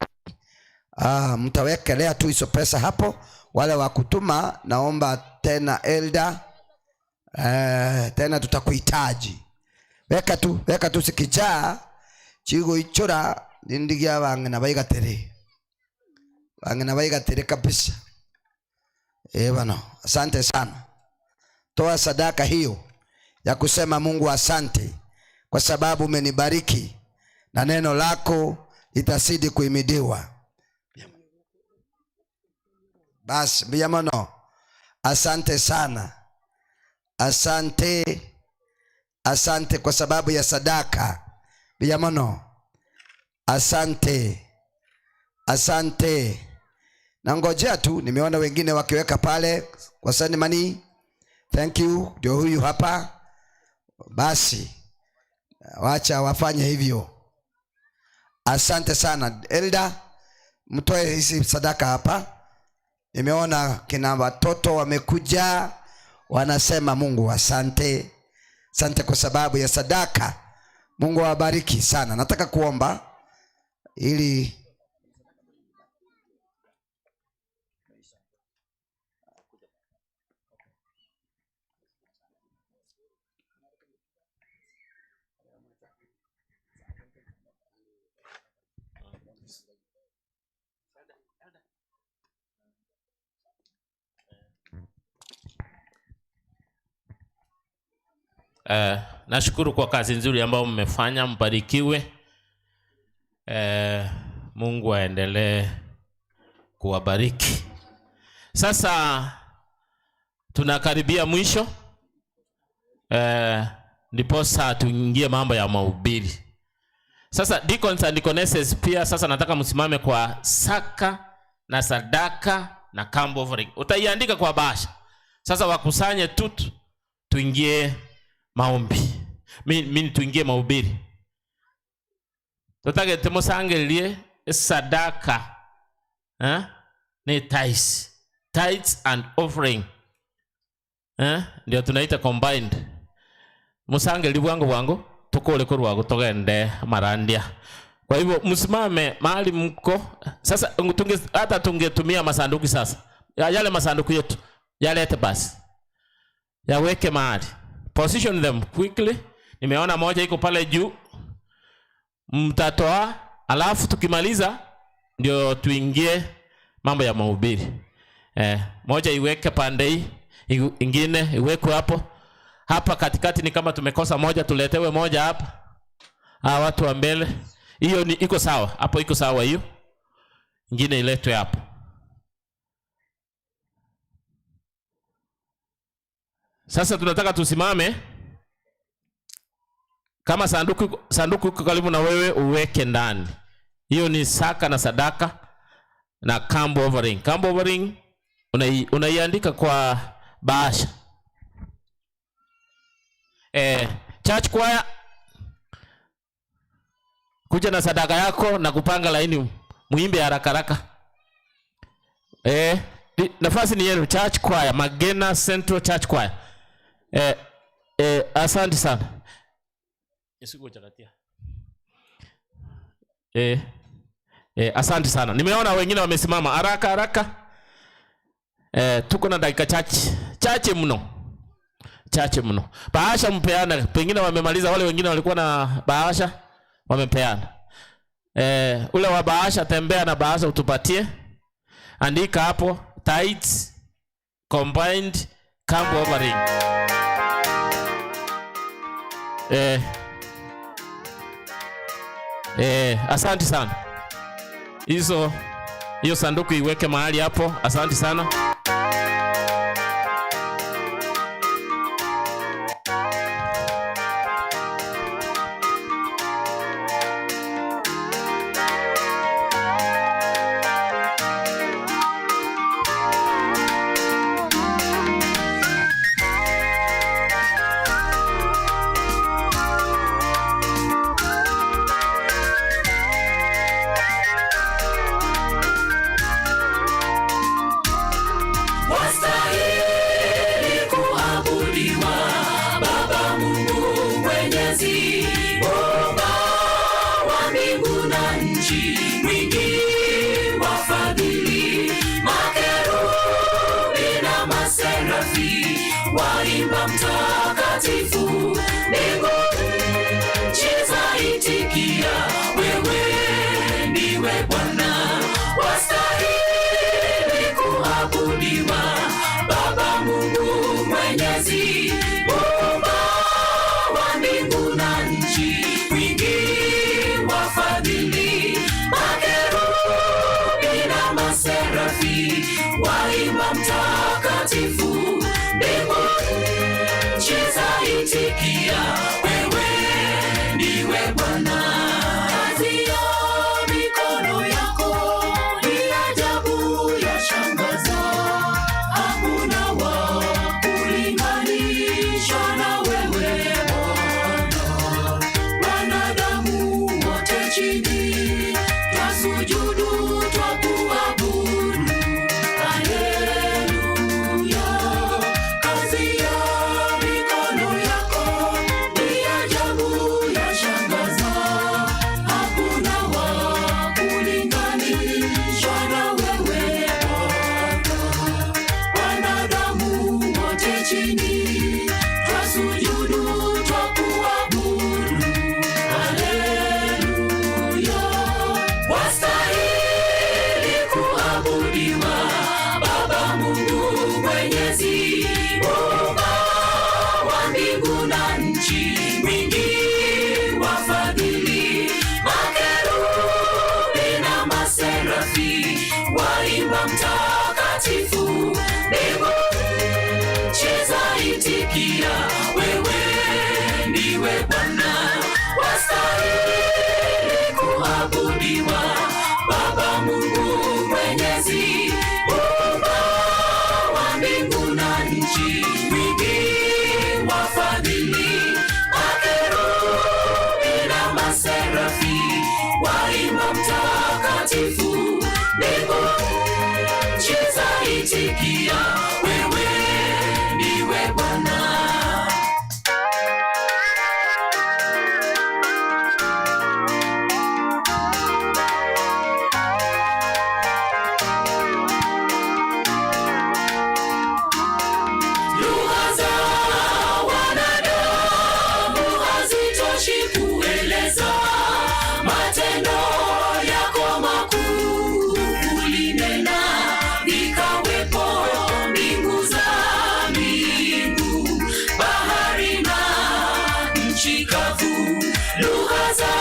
Mtawekelea tu hizo pesa hapo. Wale wa kutuma naomba tena elder, tena tutakuhitaji. Weka tu sikijaa chigo ichora nindigia bange na baigatere. Bange na baigatere kabisa. Bana, asante sana. Toa sadaka hiyo ya kusema Mungu asante kwa sababu umenibariki na neno lako litazidi kuhimidiwa. Basi mbiamono, asante sana, asante, asante kwa sababu ya sadaka. Mbiamono, asante, asante. Na ngojea tu, nimeona wengine wakiweka pale kwa send money. Thank you, ndio huyu hapa. Basi wacha wafanye hivyo. Asante sana Elda, mtoe hizi sadaka hapa. Nimeona kina watoto wamekuja wanasema Mungu asante, asante kwa sababu ya sadaka. Mungu awabariki sana. Nataka kuomba ili Nashukuru kwa kazi nzuri ambayo mmefanya, mbarikiwe. Mungu aendelee kuwabariki. Sasa tunakaribia mwisho. Ndiposa tuingie mambo ya mahubiri. Sasa deacons and deaconesses pia sasa nataka msimame kwa saka na sadaka na camp offering. Utaiandika kwa bahasha. Sasa wakusanye tu tuingie maombi. Mimi tuingie mahubiri. Tutake tumusangelie sadaka. Ni tithes. Tithes and offering. Ndio tunaita combined. Musangelie bwangu bwangu tukole kurwa tugende marandia. Kwa hivyo msimame mahali mko. Sasa hata tungetumia masanduku sasa. Yale masanduku yetu yalete basi. Yaweke mahali. Position them quickly. Nimeona moja iko pale juu. Mtatoa, alafu tukimaliza ndio tuingie mambo ya mahubiri. Moja iweke pande hii, ingine iwekwe hapo. Hapa katikati ni kama tumekosa moja, tuletewe moja hapa. Watu wa mbele. Hiyo ni iko sawa. Hapo iko sawa hiyo. Ingine iletwe hapo. Sasa tunataka tusimame. Kama sanduku iko karibu na wewe uweke ndani. Hiyo ni saka na sadaka na camp offering. Camp offering unaiandika kwa bahasha. Church choir, kuja na sadaka yako na kupanga laini, muimbe haraka haraka. Nafasi ni yenu, church choir, Magena Central Church Choir. Asante sana. Yesu chakatia. Asante sana. Nimeona wengine wamesimama haraka haraka. Tuko na dakika chache mno. Chache mno. Bahasha mpeana, pengine wamemaliza, wale wengine walikuwa na bahasha wamepeana. Ule wa bahasha, tembea na bahasha utupatie. Andika hapo tithes combined camp offering. Asante sana. Hiyo sanduku iweke mahali hapo. Asante sana. Waimba mtakatifu, mbingu nchi zaitikia, wewe ndiwe Bwana, wastahili kuabudiwa, Baba Mungu Mwenyezi, Muumba wa mbingu na nchi, mwingi wa fadhili, makerubi chini twasujudu twakuabudu. Haleluya, kazi ya mikono yako ni ajabu, yashangaza. Hakuna wa kulinganishwa na wewe Bwana. Wanadamu wote chini twasujudu twakuabudu. Haleluya, wastahili kuabudiwa Baba Mungu Mwenyezi, Muumba wa mbingu na nchi, mwingi wa fadhili. Makerubi na maserafi waimba mtakatifu, mbingu nchi zaitikia, wewe ndiwe Bwana, wastahili kuabudiwa Baba Mungu Mwenyezi, Muumba wa mbingu na nchi, mwingi wa fadhili. Makerubi na maserafi waimba mtakatifu, mbingu nchi zaitikia, wewe ndiwe Bwana. Lugha za wanadamu hazitoshi kueleza matendo yako makuu. Ulinena vikawepo, mbingu za mbingu, bahari na nchi kavu. Lugha za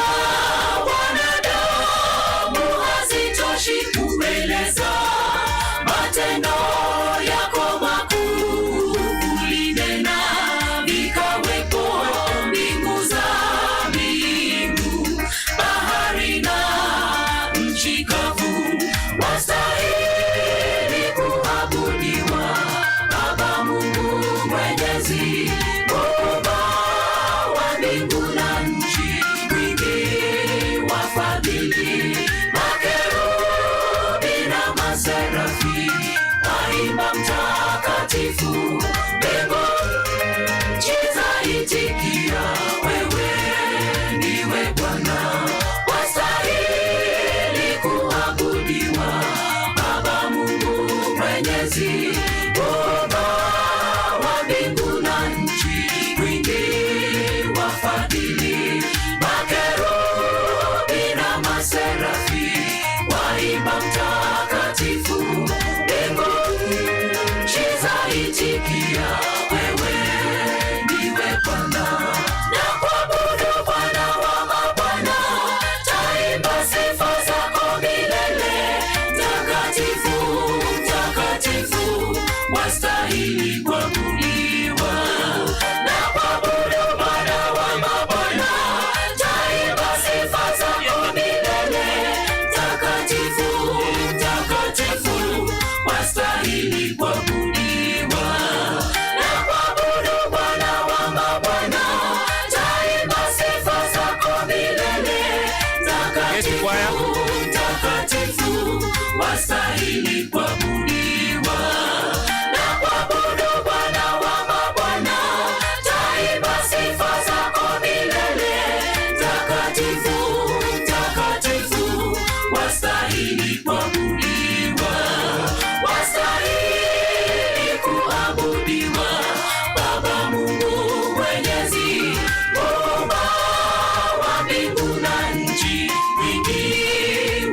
wanadamu hazitoshi kueleza matendo yako makuu. Ulinena vikawepo, mbingu za mbingu, bahari na nchi kavu. Wastahili kuabudiwa Baba Mungu Mwenyezi, Muumba wa mbingu na nchi, mwingi wa fadhili. Makerubi na maserafi waimba mtakatifu, mbingu nchi zaitikia, wewe ndiwe Bwana, wastahili kuabudiwa Baba Mungu Mwenyezi, Muumba wa mbingu na nchi, mwingi wa fadhili. Makerubi na maserafi waimba mtakatifu, mbingu nchi zaitikia, wewe ndiwe Bwana. Na kuabudu Bwana wa mabwana, taimba sifa zako milele. Mtakatifu, mtakatifu, wastahili kuabudiwa. Na kuabudu Bwana wa mabwana, taimba sifa zako milele. Mtakatifu, mtakatifu, wastahili kuabudiwa. Na kuabudu Bwana wa mabwana, taimba sifa zako milele. Mtakatifu, mtakatifu, wastahili kuabudiwa. Na kuabudu Bwana wa mabwana, taimba sifa zako milele. Mtakatifu, mtakatifu, wastahili kuabudiwa. Wastahili kuabudiwa Baba Mungu Mwenyezi, Muumba wa mbingu na nchi, mwingi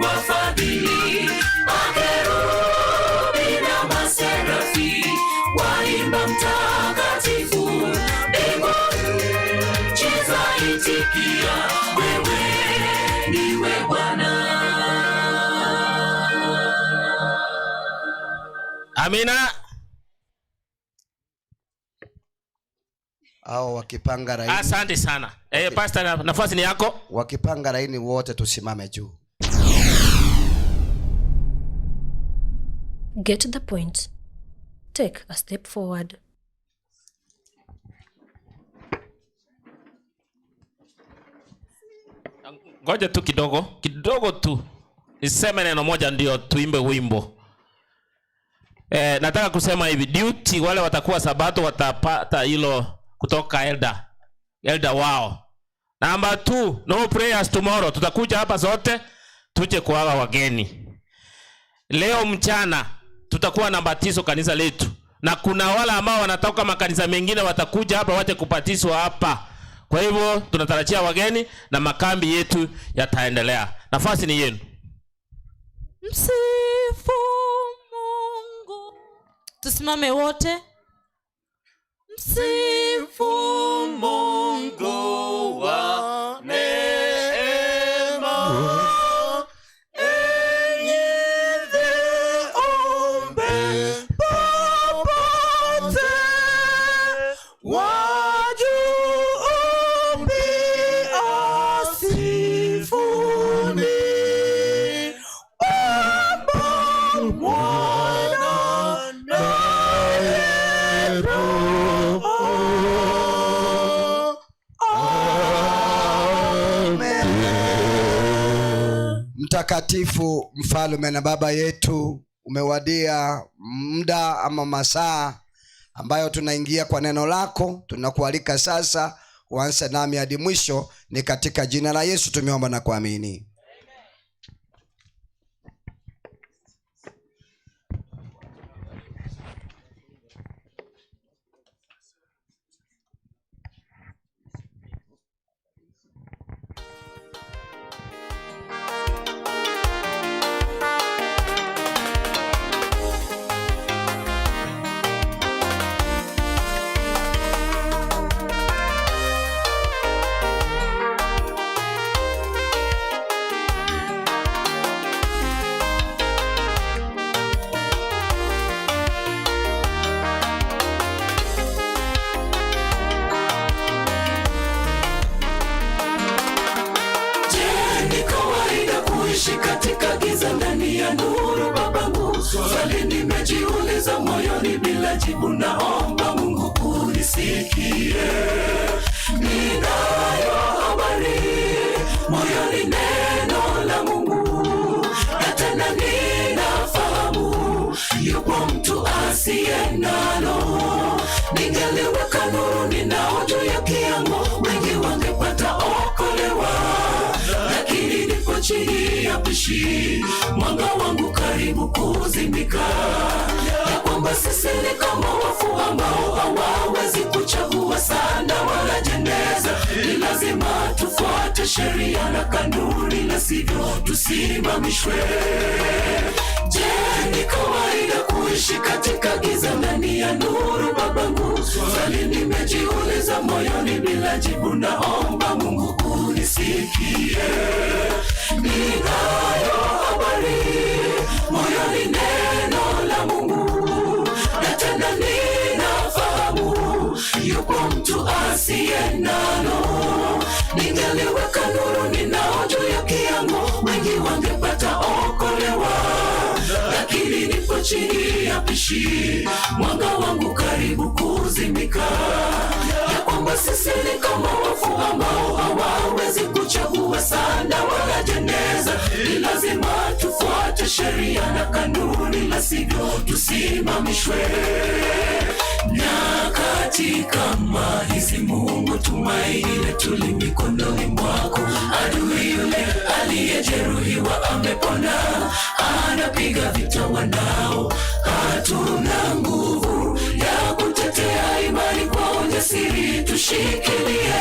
wa fadhili. Makerubi na maserafi waimba mtakatifu, mbingu nchi zaitikia, wewe ndiwe Bwana. Amina. Au wakipanga laini. Asante sana. Pastor, nafasi ni yako. Wakipanga laini wote tusimame juu. Get the point. Take a step forward. Ngoja tu kidogo, kidogo tu. Niseme neno moja ndio tuimbe wimbo. Nataka kusema hivi, duty wale watakuwa Sabato watapata hilo kutoka elder wao. Number 2, no prayers tomorrow. Tutakuja hapa sote tuje kuaga wageni. Leo mchana tutakuwa na batizo kanisa letu, na kuna wale ambao wanatoka makanisa mengine watakuja hapa waje kubatizwa hapa. Kwa hivyo tunatarajia wageni na makambi yetu yataendelea. Nafasi ni yenu. Msifu Mungu. Tusimame wote. Msifu Mungu wa neema, enyi viumbe popote, wa juu pia sifuni, Baba, Mwana naye Roho. Mtakatifu mfalme na baba yetu, umewadia muda ama masaa ambayo tunaingia kwa neno lako. Tunakualika sasa uanze nami hadi mwisho. Ni katika jina la Yesu tumeomba na kuamini. Je, ni kawaida kuishi katika giza ndani ya nuru babangu? Swali nimejiuliza moyoni bila jibu, naomba Mungu unisikie. Ninayo habari moyoni, neno la Mungu, na tena ninafahamu yupo mtu asiye nalo. Ningeliweka nuru ninao juu ya kiango, wengi wangepata okolewa, lakini nipo chini ya pishi, mwanga wangu karibu kuzimika, ya kwamba sisi ni kama wafu ambao hawawezi kuchagua sanda wala jeneza. Ni lazima tufuate sheria na kanuni, la sivyo tusimamishwe. Je, ni kawaida kuishi katika giza ndani ya nuru babangu? Swali nimejiuliza moyoni bila jibu, naomba Mungu unisikie. Ninayo habari moyoni, neno la Mungu, na tena ninafahamu yupo mtu asiye nalo. Ningeliweka nuru ninao juu ya kiango, wengi wangepata okolewa, lakini nipo chini ya pishi, mwanga wangu karibu kuzimika, ya kwamba sisi ni kama wafu ambao hawawezi kuchagua sanda wala jeneza. Ni lazima tufuate sheria na kanuni, la sivyo tusimamishwe. Nyakati kama hizi Mungu, tumaini letu li mikononi mwako. Adui yule aliyejeruhiwa amepona, anapiga vita wanao. Hatuna nguvu ya kutetea imani kwa ujasiri, tushikilie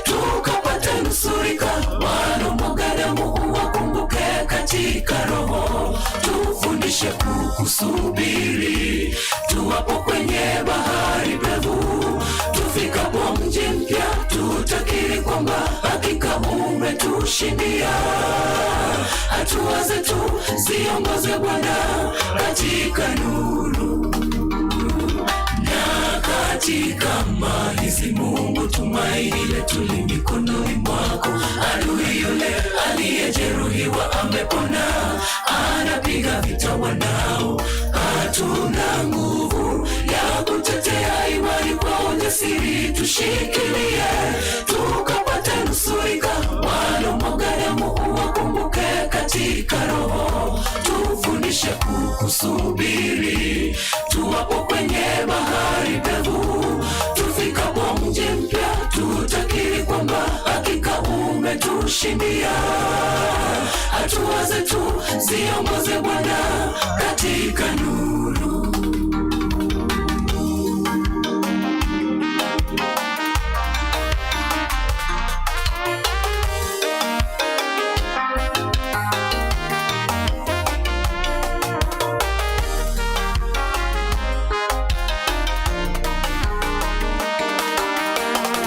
tukapata nusurika. Walomwaga damu uwakumbuke katika roho, tufundishe kukusubiri tuwapo kwenye bahari pevu. Tufikapo mji mpya tutakiri kwamba hakika umetushindia. Hatua zetu ziongoze Bwana katika nuru. Nyakati kama hizi Mungu, tumaini letu li mikononi mwako. Adui yule aliyejeruhiwa amepona, anapiga vita wanao. Hatuna nguvu ya kutetea imani kwa ujasiri, tushikilie tukapata nusurika. Walomwaga damu katika roho, tufundishe kukusubiri tuwapo kwenye bahari pevu. Tufikapo mji mpya tutakiri kwamba hakika umetushindia. Hatua zetu ziongoze Bwana katika nuru.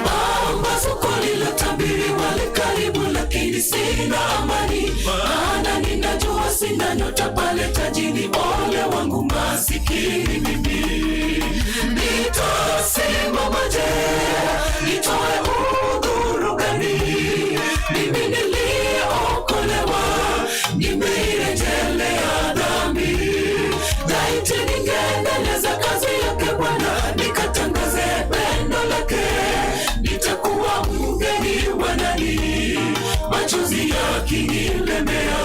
Pambazuko lilotabiriwa li karibu, lakini sina amani, maana ninajua sina nyota pale tajini. Ole wangu masikini mimi, nitasimamaje? Nitoe udhuru gani? Mimi niliokolewa, nimeirejelea dhambi. Laiti ningeendeleza kazi yake Bwana, nikatangaze pendo lake, nitakuwa mgeni wa nani? Machozi yakinilemea,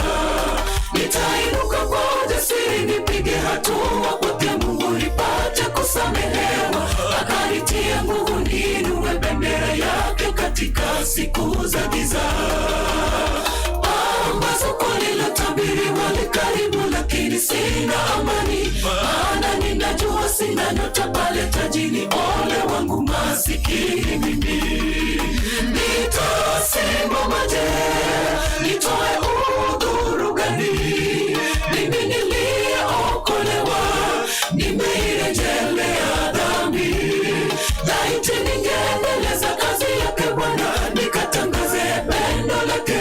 nitainuka kwa ujasiri, nipige hatua kwake Mungu nipate kusamehewa. Akanitie nguvu, niinue bendera yake katika siku za giza. Pambazuko lilotabiriwa li karibu, lakini sina amani, maana ninajua sina nyota pale tajini. Ole wangu masikini mimi, nitasimamaje? Nitoe udhuru gani? Mimi niliokolewa, nimeirejelea dhambi. Laiti ningeendeleza kazi yake Bwana, nikatangaze pendo lake,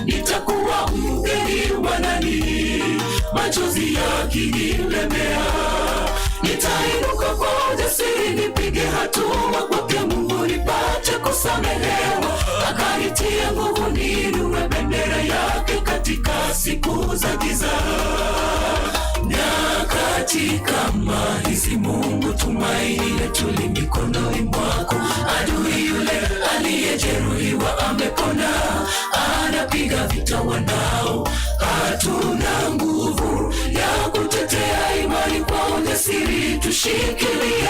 nitakuwa mgeni wa nani? Machozi yakinilemea, nitainuka kwa ujasiri, nipige hatua kwake Mungu nipate kusamehewa. Akanitie nguvu, niinue bendera yake katika siku za giza. Nyakati kama hizi, Mungu tumaini letu li mikononi mwako. Adui yule aliyejeruhiwa amepona, anapiga vita wanao. Hatuna nguvu ya kutetea imani kwa ujasiri, tushikilie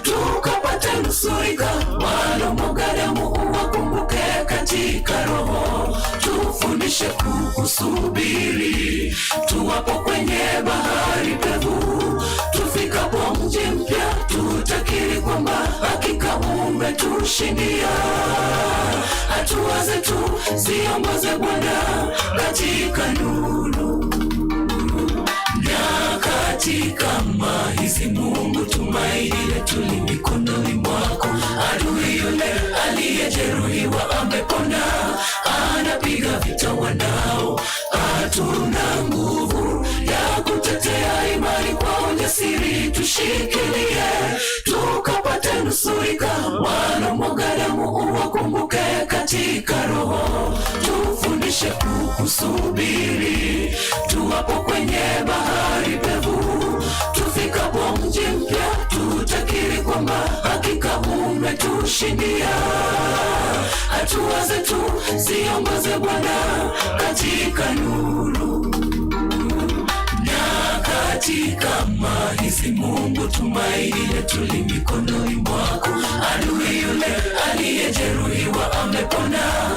tukapate nusurika. Walomwaga damu uwakumbuke katika roho, tufundishe kukusubiri tuwapo kwenye bahari pevu. Tufikapo mji mpya tutakiri kwamba hakika umetushindia. Hatua zetu ziongoze Bwana katika nuru. Nyakati kama hizi, Mungu tumaini letu li mikononi mwako. Adui yule aliyejeruhiwa amepona, anapiga vita wanao. Hatuna nguvu ya kutetea imani kwa ujasiri, tushikilie tukapate nusurika. Walomwaga damu uwakumbuke katika roho, tufundishe kukusubiri tuwapo kwenye bahari pevu. Tufikapo mji mpya tutakiri kwamba hakika umetushindia. Hatua zetu ziongoze Bwana katika nuru. Nyakati kama hizi, Mungu tumaini letu li mikononi mwako. Adui yule aliyejeruhiwa amepona,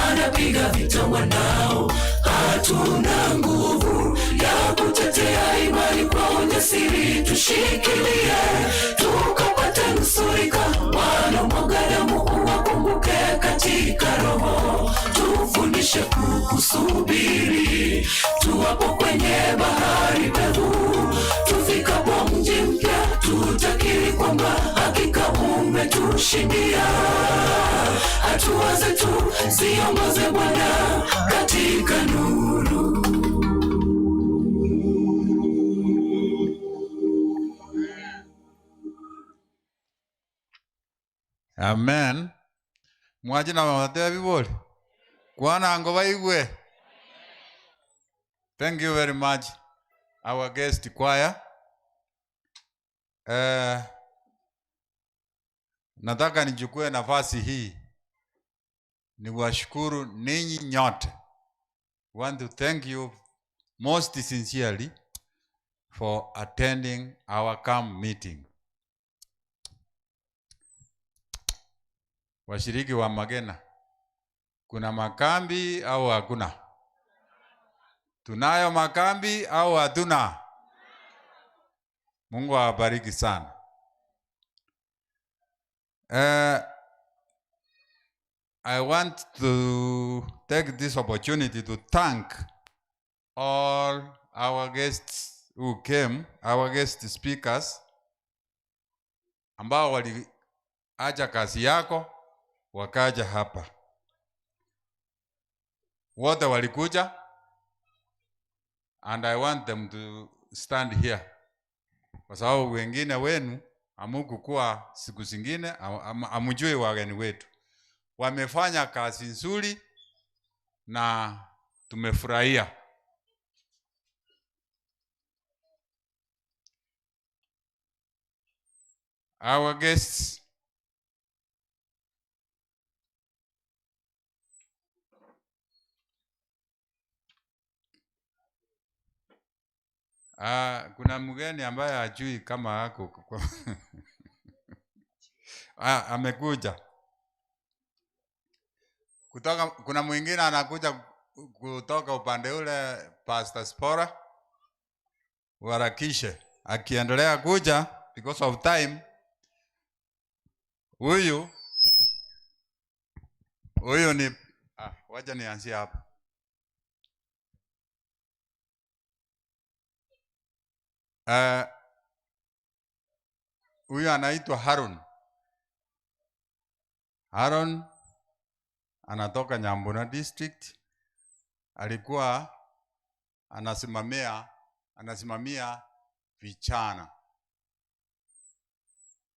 anapiga vita wanao. Hatuna nguvu ya kutetea imani kwa ujasiri, tushikilie tukapate nusurika. Walomwaga damu uwakumbuke katika roho, tufundishe kukusubiri tuwapo kwenye bahari pevu. Tufikapo mji mpya tutakiri kwamba hakika umetushindia. Hatua zetu ziongoze Bwana katika nuru. Amen. Mwaji na mawate biboli. Kwana ngo baigwe. Thank you very much, our guest choir. Nataka nichukue nafasi hii niwashukuru ninyi nyote Want to thank you most sincerely for attending our camp meeting. Washiriki wa Magena, kuna makambi au hakuna? Tunayo makambi au hatuna? Mungu awabariki sana. I want to take this opportunity to thank all our guests who came, our guest speakers, ambao waliacha kazi yako wakaja hapa. Wote walikuja, and I want them to stand here, kwa sababu wengine wenu hamukukua siku zingine, hamujui wageni wetu. Wamefanya kazi nzuri na tumefurahia. Our guests, kuna mgeni ambaye hajui kama ako amekuja kutoka. Kuna mwingine anakuja kutoka upande ule, Pastor Spora warakishe, akiendelea kuja because of time. Huyu ni wacha nianzie hapa. Huyu anaitwa Harun. Harun anatoka Nyambuna district. Alikuwa anasimamia vijana.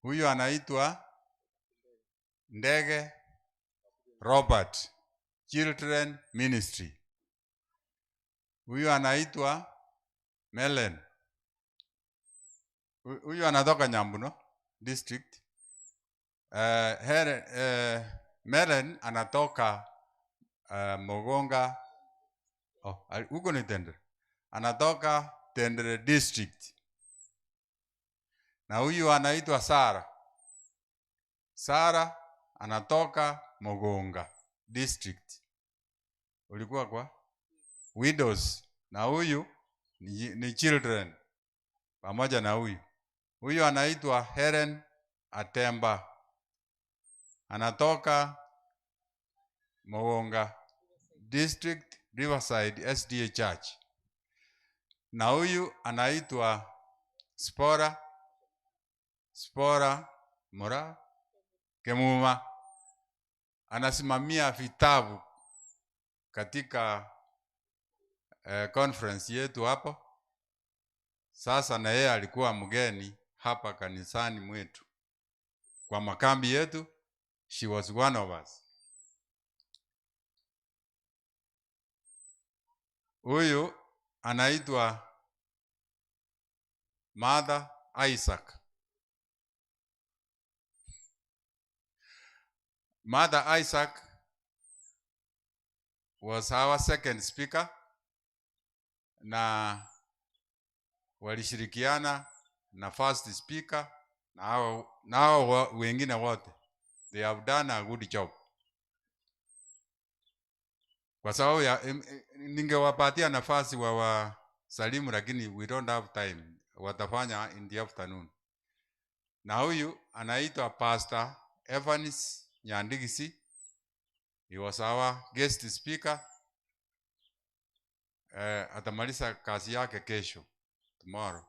Huyu anaitwa Ndege Robert, Children Ministry. Huyu anaitwa Melen. Huyu anatoka Nyambuno district. Melen anatoka Mogonga. Huko ni Tendere. Anatoka Tendere district. Na huyu anaitwa Sara. Sara anatoka Mogonga district. Ulikuwa kwa widows. Na huyu ni children pamoja na huyu. Huyu anaitwa Helen Atemba. Anatoka Mogonga district, Riverside SDA Church. Na huyu anaitwa Spora Mora Kemuma. Anasimamia vitabu katika conference yetu hapo. Sasa na yeye alikuwa mgeni hapa kanisani mwetu kwa makambi yetu. She was one of us. Huyu anaitwa Mother Isaac. Mother Isaac was our second speaker, na walishirikiana na first speaker na hao wengine wote. They have done a good job. Kwa sababu ya ningewapatia nafasi wa salimu, lakini we don't have time. Watafanya in the afternoon. Na huyu anaitwa Pastor Evans Nyandigisi. He was our guest speaker. Atamaliza kazi yake kesho, tomorrow.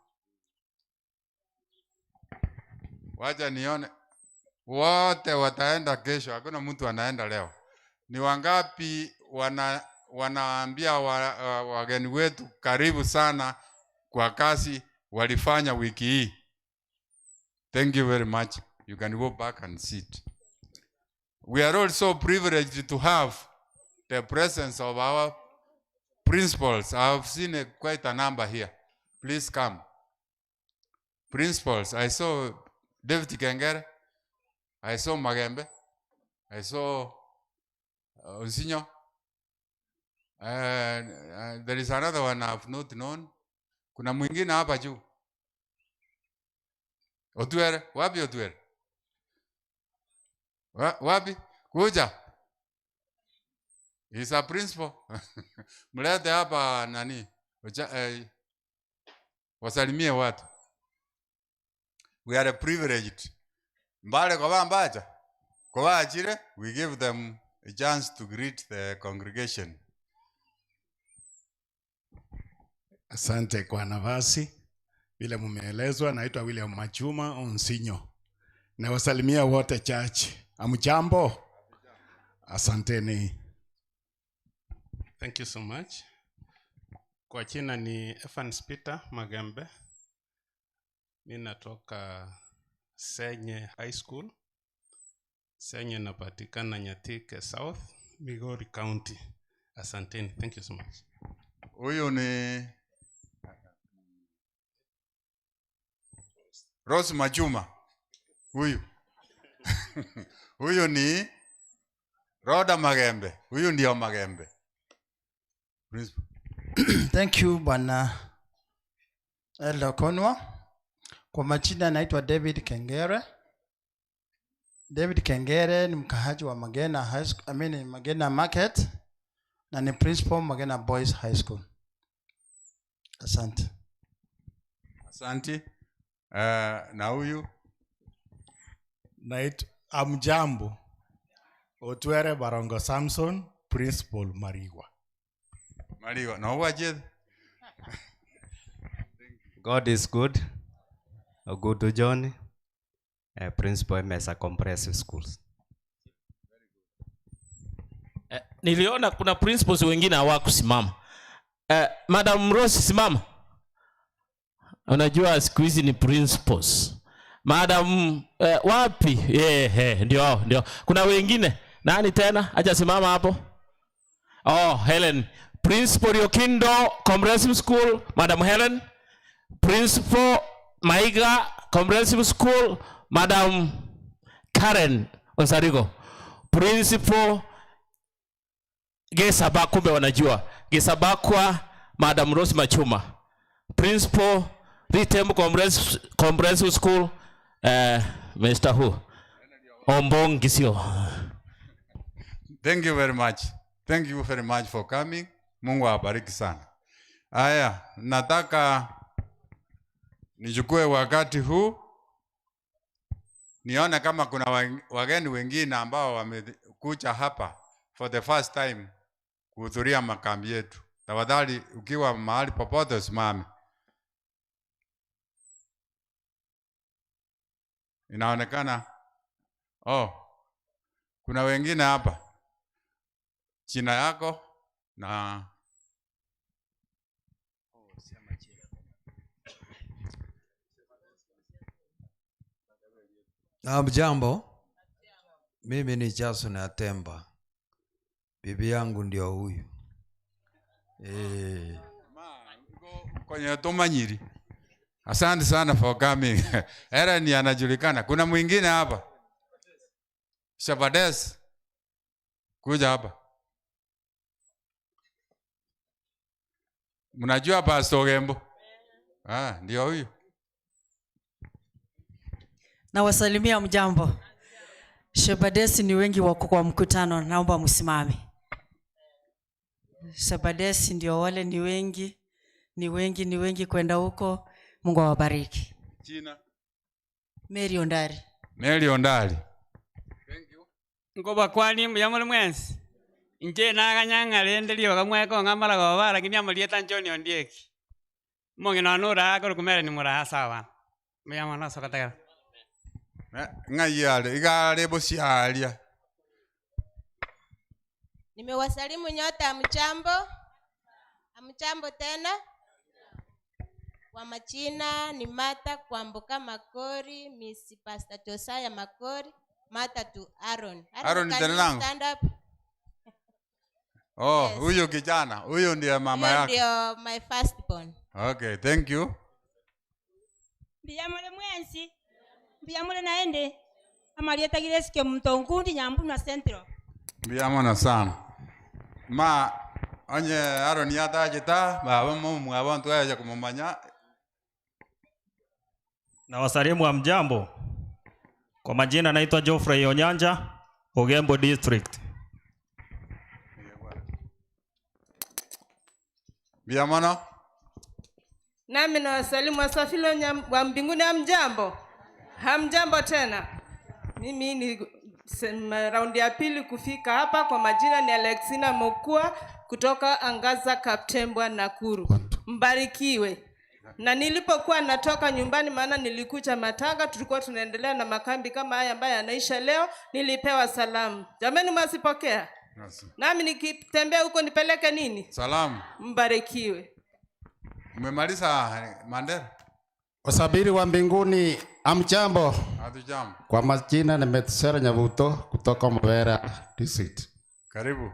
Wacha nione wote wataenda kesho, hakuna mtu anaenda leo. Ni wangapi wanaambia wageni wetu karibu sana kwa kazi walifanya wiki hii? Thank you very much. You can go back and sit. We are also privileged to have the presence of our principals. I have seen quite a number here. Please come. Principals. I saw David Kengere. I saw Magembe. I saw Onsinyo. There is another one I've not known. Kuna mwingine hapa juu. Otwere, wapi Otwere? Wapi? Kuja. He's a principal. Mlete hapa nani? Wasalimie watu. We are privileged. Mbale kwa bambacha. Kwa achire, we give them a chance to greet the congregation. Asante kwa nafasi. Vile mumeelezwa, naitwa William Machuma Onsinyo. Nawasalimia wote church. Amjambo? Asanteni. Thank you so much. Kwa jina ni Evans Peter Magembe. Mimi natoka Senye High School. Senye inapatikana Nyatike South, Migori County. Asanteni. Thank you so much. Huyu ni Rose Majuma. Huyu. Huyu ni Roda Magembe. Huyu ndio Magembe. Principal. Thank you Bwana Elder Konwa. Kwa majina naitwa David Kengere. David Kengere ni mkahaji wa Magena High School, Magena Market na ni principal Magena Boys High School. Asante. Asante. Na huyu naitwa Amjambo Otwere Barongo Samson, principal Marigwa. Marigwa. Na huyu God is good. Good to John. Principal Mesa Comprehensive Schools. Niliona kuna principals wengine hawakusimama. Madam Rose simama. Unajua siku hizi ni principals. Madam wapi? Ndio. Kuna wengine. Nani tena? Acha simama hapo. Oh, Helen. Principal Yokindo Comprehensive School, Madam Helen. Principal Maiga Comprehensive School, Madam Karen Onsarigo. Principal Gesaba, kumbe wanajua. Gesabakwa, Madam Rose Machuma. Principal Ritem Comprehensive School, Mr. Who? Ombong Gisio. Thank you very much. Thank you very much for coming. Mungu awabariki sana. Aya, nataka nichukue wakati huu nione kama kuna wageni wengine ambao wamekuja hapa for the first time kuhudhuria makambi yetu. Tafadhali ukiwa mahali popote usimame. Inaonekana kuna wengine hapa. Jina yako na Jambo. Mimi ni Jason Atemba. Bibi yangu ndio huyu. Kwenye Tomanyiri. Asante sana for coming. Era ni anajulikana. Kuna mwingine hapa. Shabades. Kuja hapa. Mnajua Pastor Gembo? Ah, ndio huyu. Na wasalimia mjambo. Shebadesi ni wengi wako kwa mkutano, naomba msimame. Shebadesi ndio wale ni wengi, ni wengi, ni wengi kwenda huko. Mungu awabariki. Jina? Mary Ondari. Mary Ondari. Thank you. Ngoba kwani muyamule mwensi. Nje naganyanga lendelio kamweko ngamala kwa lakini amalieta njoni ondieki. Mongeno anura akoro kumere ni mura sawa. Muyamana sokataka. Ngayale igale bosialia. Nimewasalimu nyote amchambo. Amchambo tena. Kwa majina ni Martha Kwamboka Makori, Miss Pastor Josiah Makori, Martha to Aaron. Aaron tena. Stand up. Oh, huyu yes. Kijana, huyu ndiye mama yako. Ndio my first born. Okay, thank you. Ndiyamole mwensi. Mbiyamole naende. Amalieta giresike mtongundi nyambu na centro. Mbiyamona sana. Ma Onye Aaron yatachita baba mumwabo ntwaje kumumanya. Na wasalimu wa mjambo. Kwa majina naitwa Geoffrey Onyanja, Ogembo District. Biamana. Nami na wasalimu wasafiri wa mbinguni, hamjambo? Hamjambo tena. Mimi ni raundi ya pili kufika hapa. Kwa majina ni Alexina Mokua kutoka Angaza Kaptembwa, Nakuru. Mbarikiwe. Na nilipokuwa natoka nyumbani, maana nilikuja Matanga, tulikuwa tunaendelea na makambi kama haya ambayo yanaisha leo, nilipewa salamu. Jamani, mwasipokea? Nami nikitembea huko nipeleke nini? Salamu. Mbarikiwe. Umemaliza Mandela? Wasabiri wa mbinguni, amjambo. Hatujambo. Kwa majina ni Metusera Nyabuto kutoka Mabera District. Karibu.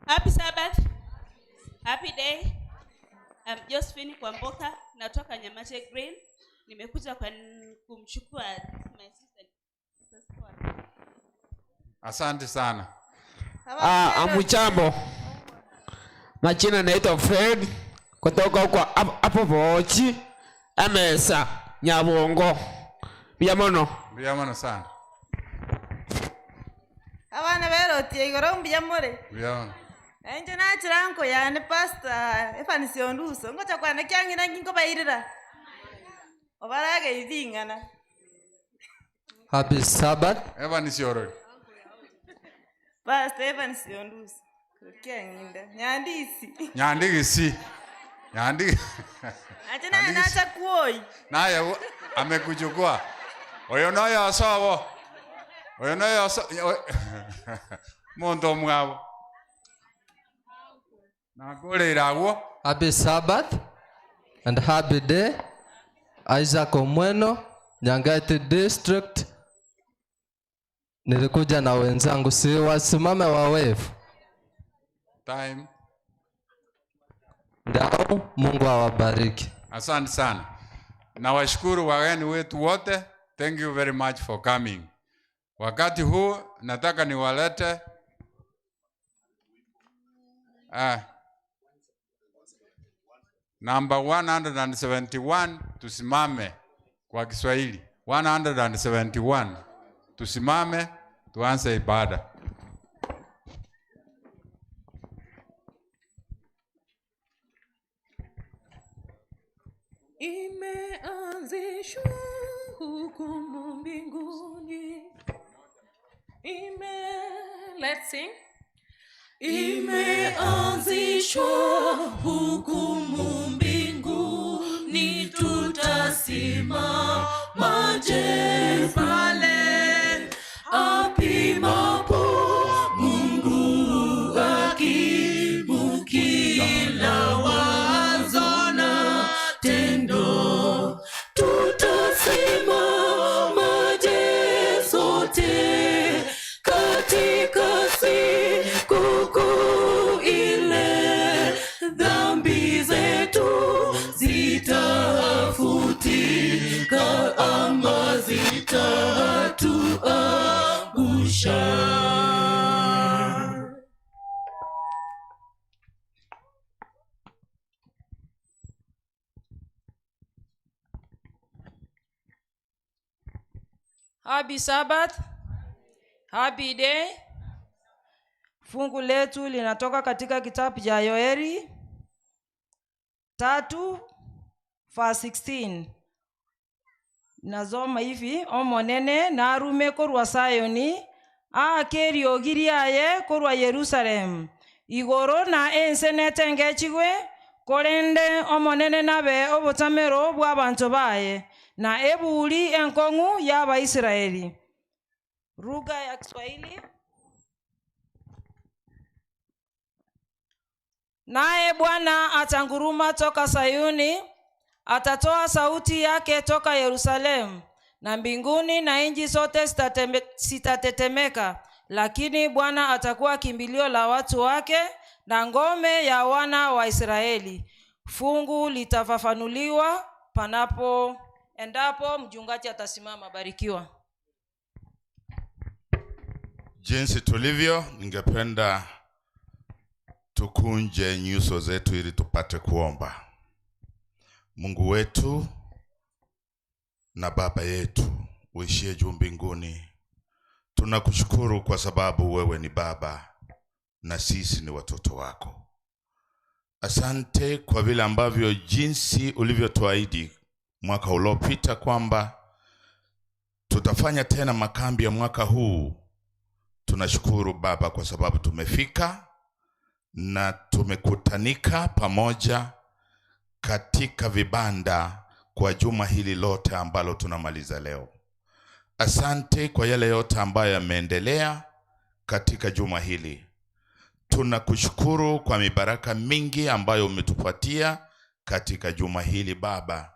Happy Sabbath. Happy day. I'm Josephine Kwamboka, natoka Nyamache Green. Nimekuja kwa kumchukua my sister. Asante sana. Amujambo. Majina naitwa Fred kutoka huko hapo Bochi Amesa Nyabongo. Biamono. Biamono sana. Abana berotie igoro mbiyamore. Biamono. Enje nachiranko yani pastor Evans Onduso ngocha kwana kyangina ngingo bayirira. Obarage idingana. Happy Sabbath. Evans Yorori. Pastor Evans Onduso. Kyanginda. Nyandisi. Nyandigisi. Nyandigi. Acha nacha kuoi. Naye amekuchukua. Oyo nayo asawo. Oyo nayo asawo. Mondo mwabo. Happy Sabbath and happy day. Isaac Omweno, Nyangati District. Nilikuja na wenzangu, si wasimame wawevu. Time. Ndao, Mungu awabariki. Asante sana. Nawashukuru wageni wetu wote. Thank you very much for coming. Wakati huu nataka niwalete number 171, tusimame kwa Kiswahili. 171. Tusimame tuanze ibada. Imeanzishwa hukumu mbinguni. Let's sing. Imeanzishwa hukumu mbinguni, tutasimama je pale apimapo Mungu hakimu kila wazo na tendo. Tutasimama je sote katika siku kuu ile, dhambi zetu zitafutika ama zitatuangusha. Happy Sabbath. Happy day. Fungu letu linatoka katika kitabu cha Yoeli 3:16. Nasoma hivi: omonene narume korwa Sayoni, akeriogi riaye korwa Yerusalemu. Igoro na ense netengechigwe, korende omonene nabe obotamero bw'abanto baye, na eburi enkong'u y'Abaisraeli. Lugha ya Kiswahili. Naye Bwana atanguruma toka Sayuni, atatoa sauti yake toka Yerusalemu, na mbinguni na nchi zote zitatetemeka. Lakini Bwana atakuwa kimbilio la watu wake na ngome ya wana wa Israeli. Fungu litafafanuliwa panapo endapo mchungaji atasimama. Barikiwa. Jinsi tulivyo, ningependa Tukunje nyuso zetu ili tupate kuomba. Mungu wetu na Baba yetu uishie juu mbinguni, tunakushukuru kwa sababu wewe ni Baba na sisi ni watoto wako. Asante kwa vile ambavyo jinsi ulivyotuahidi mwaka uliopita kwamba tutafanya tena makambi ya mwaka huu. Tunashukuru Baba kwa sababu tumefika na tumekutanika pamoja katika vibanda kwa juma hili lote ambalo tunamaliza leo. Asante kwa yale yote ambayo yameendelea katika juma hili. Tunakushukuru kwa mibaraka mingi ambayo umetupatia katika juma hili Baba.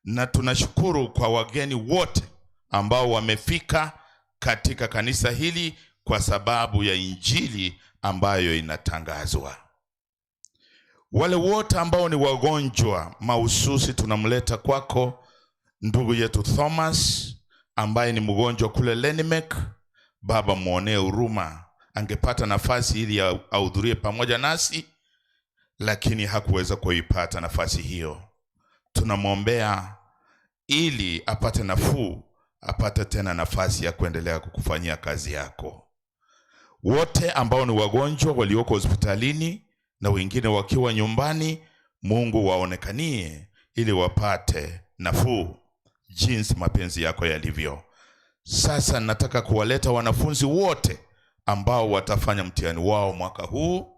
Na tunashukuru kwa wageni wote ambao wamefika katika kanisa hili kwa sababu ya Injili ambayo inatangazwa. Wale wote ambao ni wagonjwa mahususi tunamleta kwako ndugu yetu Thomas ambaye ni mgonjwa kule Lenimek. Baba, muonee huruma, angepata nafasi ili ahudhurie pamoja nasi, lakini hakuweza kuipata nafasi hiyo. Tunamwombea ili apate nafuu, apate tena nafasi ya kuendelea kukufanyia kazi yako. Wote ambao ni wagonjwa walioko hospitalini na wengine wakiwa nyumbani, Mungu waonekanie ili wapate nafuu jinsi mapenzi yako yalivyo. Sasa nataka kuwaleta wanafunzi wote ambao watafanya mtihani wao mwaka huu.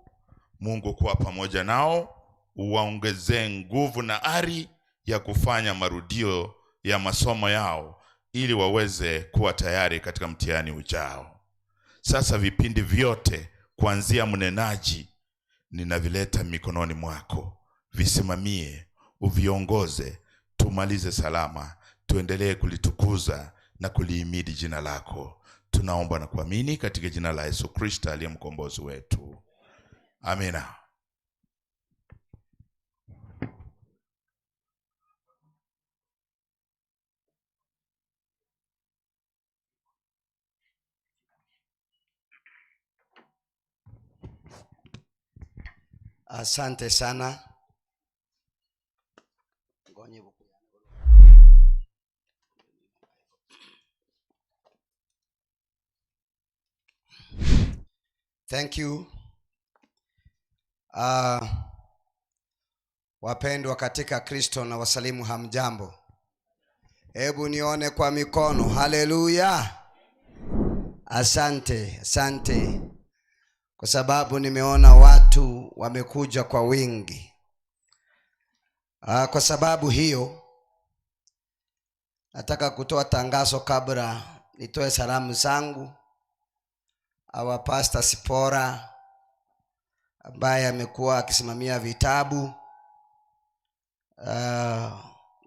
Mungu kuwa pamoja nao, uwaongezee nguvu na ari ya kufanya marudio ya masomo yao ili waweze kuwa tayari katika mtihani ujao. Sasa vipindi vyote kuanzia mnenaji ninavileta mikononi mwako, visimamie, uviongoze, tumalize salama, tuendelee kulitukuza na kulihimidi jina lako. Tunaomba na kuamini katika jina la Yesu Kristo aliye mkombozi wetu. Amina. Asante sana. Thank you. Wapendwa katika Kristo na wasalimu hamjambo. Hebu nione kwa mikono. Haleluya. Asante, asante. Kwa sababu nimeona watu wamekuja kwa wingi. Kwa sababu hiyo nataka kutoa tangazo kabla nitoe salamu zangu. Our Pastor Sipora ambaye amekuwa akisimamia vitabu,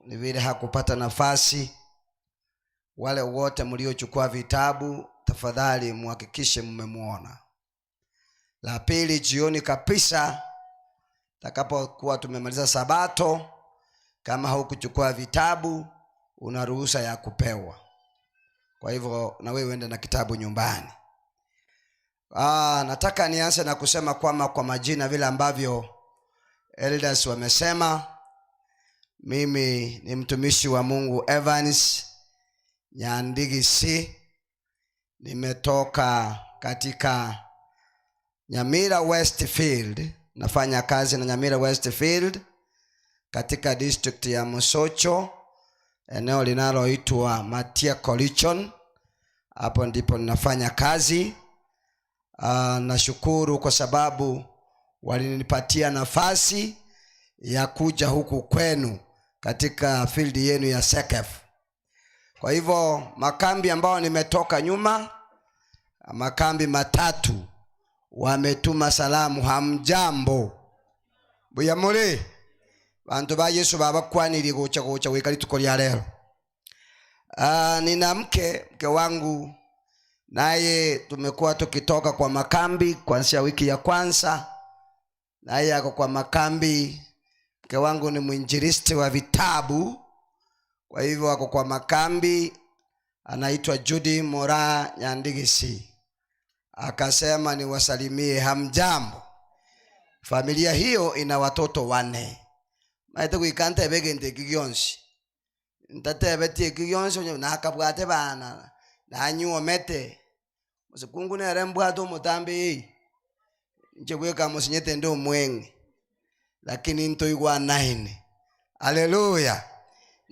ni vile hakupata nafasi. Wale wote mliochukua vitabu tafadhali muhakikishe mmemuona. La pili, jioni kabisa takapokuwa tumemaliza Sabato, kama haukuchukua vitabu una ruhusa ya kupewa. Kwa hivyo na wewe uende na kitabu nyumbani. Nataka nianze na kusema kwamba kwa majina vile ambavyo elders wamesema, mimi ni mtumishi wa Mungu Evans Nyandigisi. Nimetoka katika Nyamira Westfield, nafanya kazi na Nyamira Westfield katika district ya Mosocho, eneo linaloitwa Matia Colichon. Hapo ndipo ninafanya kazi. Nashukuru kwa sababu walinipatia nafasi ya kuja huku kwenu katika field yenu ya Sekef. Kwa hivyo makambi ambao nimetoka nyuma, makambi matatu, wametuma salamu hamjambo. Buyamuri bantu ba Yesu babakwaniri gocha gocha wikali tuko lya lero. Nina mke wangu naye tumekuwa tukitoka kwa makambi kuanzia wiki ya kwanza, naye ako kwa makambi. Mke wangu ni mwinjilisti wa vitabu, kwa hivyo ako kwa makambi, anaitwa Judy Mora Nyandigisi. Akasema niwasalimie hamjambo. Familia hiyo ina watoto 4. Maete kuikanta ebegente kigionsi. Ntatebe tie kigionsi onye nakabwate bana. Nanyuomete. Musikungu nere mbwato mutambi. Nche bweka musinyete ndo mwenge. Lakini ntoigwa 9. Haleluya.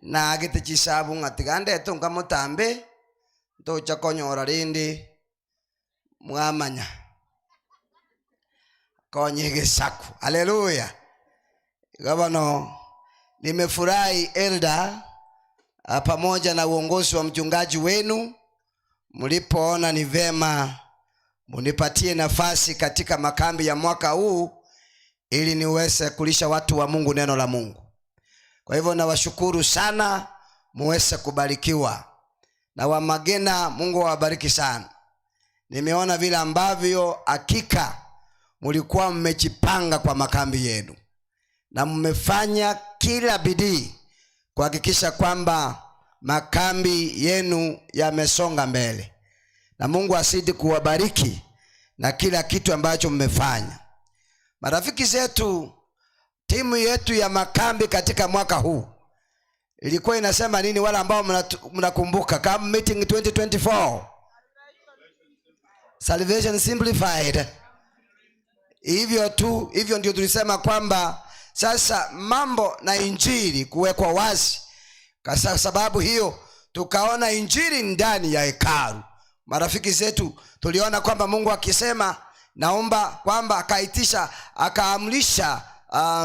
Na agete chisabu ngatigande tonga mutambe. Ntocha konyora rindi mwamanya. Konyege saku. Haleluya. Gabano nimefurahi elder pamoja na uongozi wa mchungaji wenu mlipoona ni vema munipatie nafasi katika makambi ya mwaka huu ili niweze kulisha watu wa Mungu neno la Mungu. Kwa hivyo nawashukuru sana, muweze kubarikiwa. Na wa Magena, Mungu awabariki sana. Nimeona vile ambavyo hakika mlikuwa mmejipanga kwa makambi yenu na mmefanya kila bidii kuhakikisha kwamba makambi yenu yamesonga mbele. Na Mungu azidi kuwabariki na kila kitu ambacho mmefanya. Marafiki zetu, timu yetu ya makambi katika mwaka huu ilikuwa inasema nini? Wale ambao mnakumbuka camp meeting 2024, Salvation Simplified. Hivyo tu, hivyo ndio tulisema kwamba sasa mambo na injili kuwekwa wazi. Kwa sababu hiyo tukaona injili ndani ya hekalu. Marafiki zetu, tuliona kwamba Mungu akisema naomba kwamba akaitisha, akaamrisha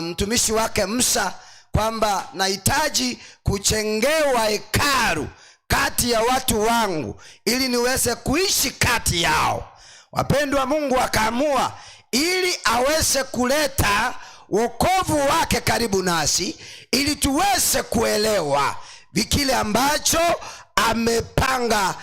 mtumishi wake Musa kwamba nahitaji kuchengewa hekalu kati ya watu wangu ili niweze kuishi kati yao. Wapendwa, Mungu akaamua ili aweze kuleta wokovu wake karibu nasi ili tuweze kuelewa kile ambacho amepanga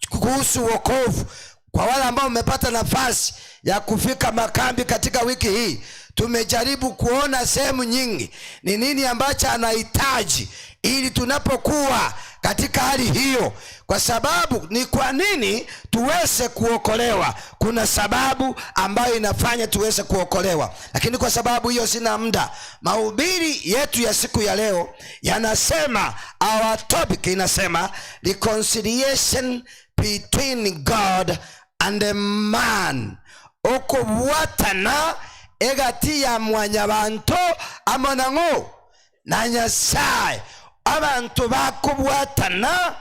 kuhusu wokovu. Kwa wale ambao mmepata nafasi ya kufika makambi katika wiki hii, tumejaribu kuona sehemu nyingi ni nini ambacho anahitaji ili tunapokuwa katika hali hiyo, kwa sababu ni kwa nini tuweze kuokolewa. Kuna sababu ambayo inafanya tuweze kuokolewa, lakini kwa sababu hiyo sina muda. Mahubiri yetu ya siku ya leo yanasema, our topic inasema reconciliation between God and a man, okubwatana egati ya mwanyabantu amonango na Nyasaye. Abantu bakubwatana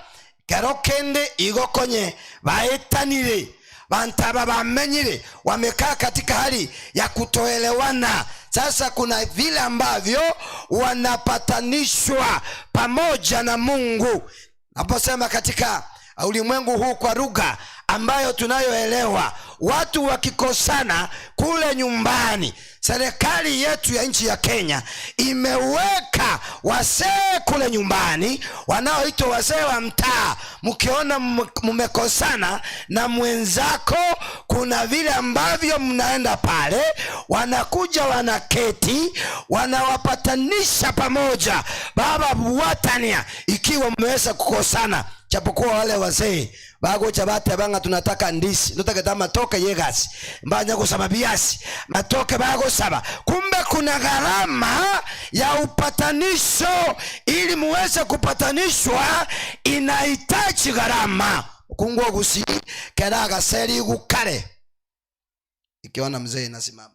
kero kende igokonye baetanire, bantaba bamenyire, wamekaa katika hali ya kutoelewana. Sasa kuna vile ambavyo wanapatanishwa pamoja na Mungu. Naposema katika ulimwengu huu kwa lugha ambayo tunayoelewa, watu wakikosana kule nyumbani, serikali yetu ya nchi ya Kenya imeweka wazee kule nyumbani wanaoitwa wazee wa mtaa. Mkiona mmekosana na mwenzako, kuna vile ambavyo mnaenda pale, wanakuja wanaketi, wanawapatanisha pamoja. Baba watania ikiwa mmeweza kukosana, japokuwa wale wazee bagocha bate banga tunataka ndisi, tunataka matoke yegasi mbanya kusaba biasi matoke bagosaba. Kumbe kuna gharama ya upatanisho. Ili muweze kupatanishwa inahitaji gharama. Kungwa gusi keraga seri gukare. Ikiona mzee inasimama.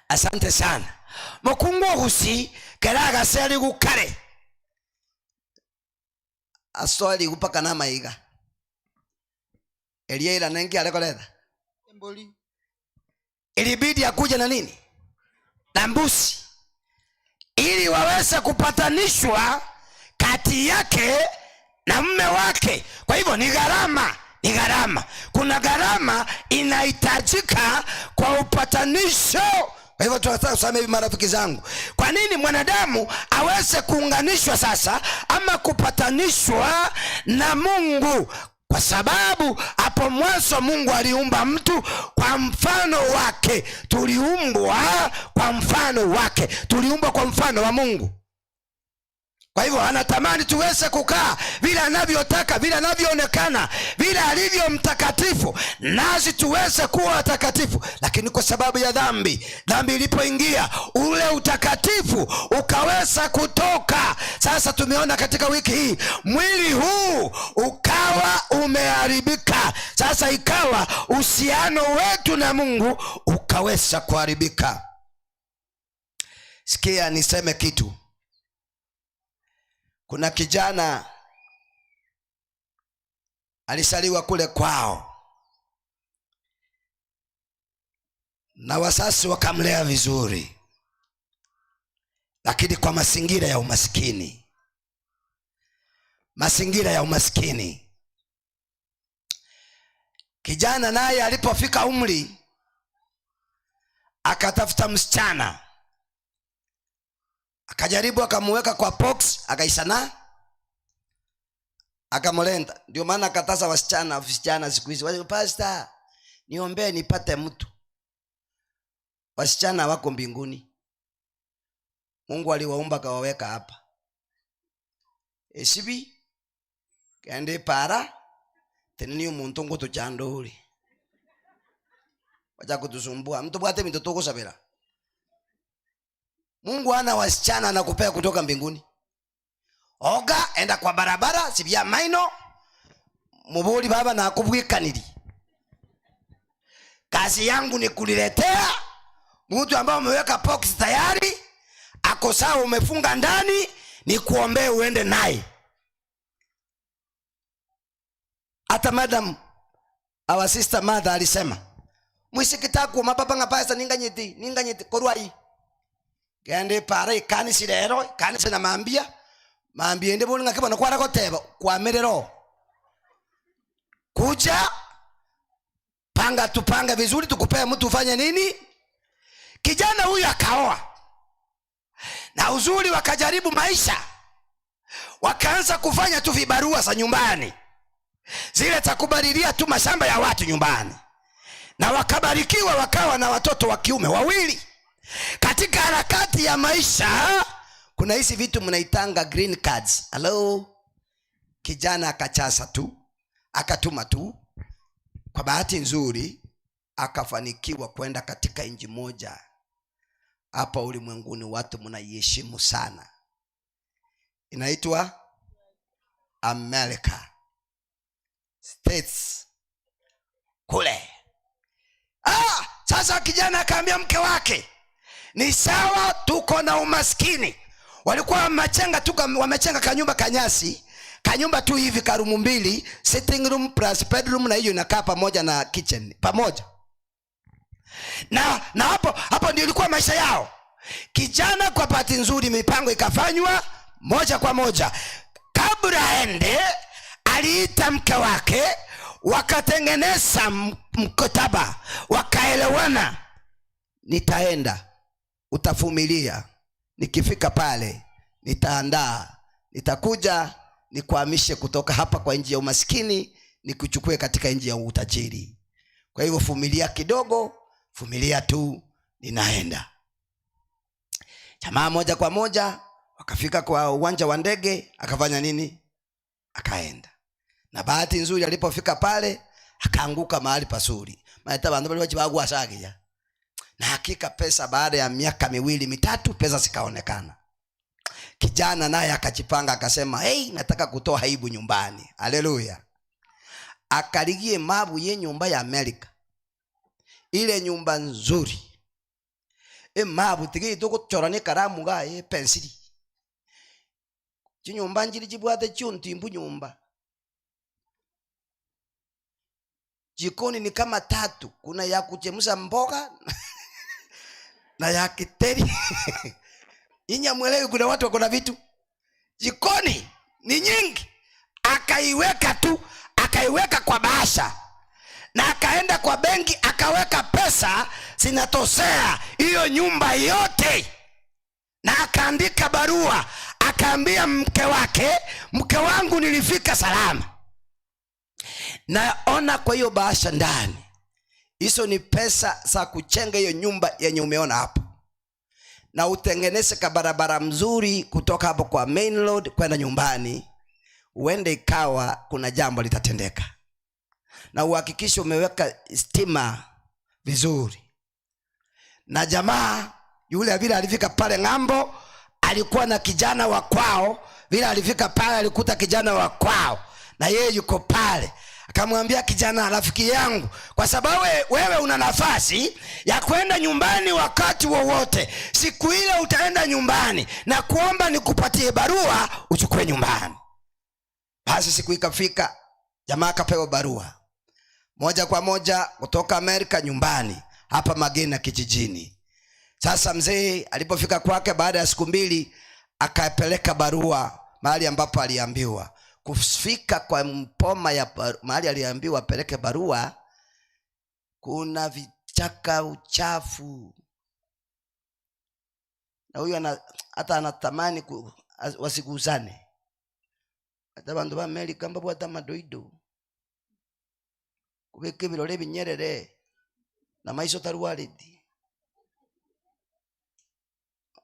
Asante sana. Mukungwa gusi keraga seri gukare. Aswali gupaka na maiga. Eliela nengi alekoleza. Mboli. Ilibidi akuja na nini? Na mbuzi. Ili waweze kupatanishwa kati yake na mume wake. Kwa hivyo ni gharama, ni gharama. Kuna gharama inahitajika kwa upatanisho. Kwa hivyo tunataka kusema hivi marafiki zangu, kwa nini mwanadamu aweze kuunganishwa sasa ama kupatanishwa na Mungu? Kwa sababu hapo mwanzo Mungu aliumba mtu kwa mfano wake. Tuliumbwa kwa mfano wake. Tuliumbwa kwa mfano wa Mungu. Kwa hivyo anatamani tuweze kukaa vile anavyotaka, vile anavyoonekana, vile alivyo mtakatifu, nasi tuweze kuwa watakatifu. Lakini kwa sababu ya dhambi, dhambi ilipoingia, ule utakatifu ukaweza kutoka. Sasa tumeona katika wiki hii mwili huu ukawa umeharibika. Sasa ikawa uhusiano wetu na Mungu ukaweza kuharibika. Sikia niseme kitu. Kuna kijana alisaliwa kule kwao na wasasi wakamlea vizuri, lakini kwa mazingira ya umaskini. Mazingira ya umaskini. Kijana naye alipofika umri akatafuta msichana, akajaribu akamuweka kwa box, akaisana akamlenda. Ndio maana akataza wasichana, vijana siku hizi, wale pastor, niombee nipate mtu. Wasichana wako mbinguni, Mungu aliwaumba akawaweka hapa. Esibi kende para tena ni umuntu ngo tuchanduri wacha kutusumbua mtu bwate mitoto kusabira. Mungu ana wasichana anakupea kutoka mbinguni. Oga enda kwa barabara sibya maino mubuli baba na akubwikaniri. Kazi yangu ni kuliletea mtu ambaye umeweka box tayari, ako sawa, umefunga ndani, ni kuombee uende naye. Hata madam, our sister mother alisema, mwisikitaku mapapa ngapasa ninganyiti, ninganyiti korwai. Gende pare kanisa rero, kanisa na mambia, mambia ende boli ngakibona kwara goteba kwamerero. Kuja panga tupanga vizuri tukupea mtu ufanye nini? Kijana huyu akaoa. Na uzuri wakajaribu maisha. Wakaanza kufanya tu vibarua za nyumbani. Zile za kubadilia tu mashamba ya watu nyumbani. Na wakabarikiwa wakawa na watoto wa kiume wawili. Katika harakati ya maisha kuna hizi vitu mnaitanga green cards. Hello? Kijana akachasa tu, akatuma tu. Kwa bahati nzuri akafanikiwa kwenda katika nchi moja hapa ulimwenguni watu mnaiheshimu sana. Inaitwa America States kule. Sasa kijana akaambia mke wake, ni sawa tuko na umaskini. Walikuwa wamechenga tu, wamechenga kanyumba kanyasi, kanyumba tu hivi karumu mbili, sitting room plus bedroom, na hiyo inakaa pamoja na kitchen pamoja. Na hapo ndio ilikuwa maisha yao. Kijana kwa bahati nzuri mipango ikafanywa moja kwa moja. Kabla aende aliita mke wake, wakatengeneza mkataba, wakaelewana. Nitaenda, utavumilia, nikifika pale nitaandaa, nitakuja nikuhamishe kutoka hapa kwa nchi ya umaskini nikuchukue katika nchi ya utajiri. Kwa hivyo vumilia kidogo, vumilia tu, ninaenda. Jamaa moja kwa moja wakafika kwa uwanja wa ndege, akafanya nini? Akaenda. Na bahati nzuri alipofika pale akaanguka mahali pazuri. Maana bantu bali bachibagwa sagia. Na hakika pesa baada ya miaka miwili mitatu pesa zikaonekana. Kijana naye akajipanga akasema, hey, nataka kutoa aibu nyumbani. Haleluya. Akaligie mabu ye nyumba ya Amerika. Ile nyumba nzuri. Mabu tigi tukuchora ni karamu ga pensili. Chinyumba njiri chibwate chuntimbu nyumba. Jikoni ni kama tatu, kuna ya kuchemsha mboga na ya kiteri. Inyamwelewi kuna watu wako na vitu. Jikoni ni nyingi. Akaiweka tu, akaiweka kwa bahasha. Na akaenda kwa benki akaweka pesa zinatosea hiyo nyumba yote. Na akaandika barua, akaambia mke wake, mke wangu nilifika salama. Naona kwa hiyo bahasha ndani, hizo ni pesa za kuchenga hiyo nyumba yenye umeona hapo. Na utengeneze kabarabara mzuri kutoka hapo kwa main road kwenda nyumbani, uende ikawa kuna jambo litatendeka. Na uhakikishe umeweka stima vizuri. Na jamaa yule vile alifika pale ng'ambo, alikuwa na kijana wa kwao. Vile alifika pale alikuta kijana wa kwao na yeye yuko pale. Akamwambia kijana, rafiki yangu, kwa sababu wewe una nafasi ya kwenda nyumbani wakati wowote, siku ile utaenda nyumbani na kuomba nikupatie barua uchukue nyumbani. Basi siku ikafika, jamaa akapewa barua moja kwa moja kutoka Amerika nyumbani hapa Magena kijijini. Sasa mzee alipofika kwake baada ya siku 2, akapeleka barua mahali ambapo aliambiwa. Kufika kwa mpoma ya mahali aliambiwa apeleke barua, kuna vichaka, uchafu. Na huyu hata anatamani wasiguzane. Hata bandu ba Amerika kamba bwata madoido. Kubeka ibirore binyerere na maiso taruwaridi.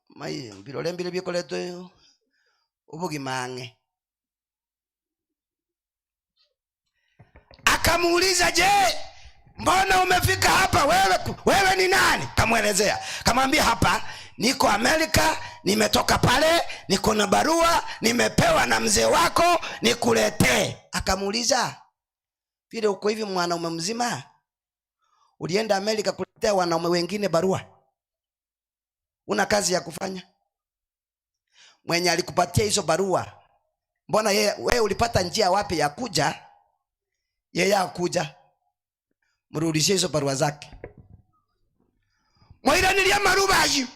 Mai birore mbire bikoletwe ubugimange. Akamuuliza, je, mbona umefika hapa wewe? Wewe ni nani? Kamuelezea. Kamwambia, hapa niko Amerika, nimetoka pale, niko na barua nimepewa na mzee wako nikuletee. Akamuuliza, vile uko hivi mwanaume mzima, ulienda Amerika kuletea wanaume wengine barua? Una kazi ya kufanya? Mwenye alikupatia hizo barua, mbona yeye, wewe ulipata njia wapi ya kuja? Yeye hakuja. Mrudishie hizo barua zake. Mwaira nilia marubaji.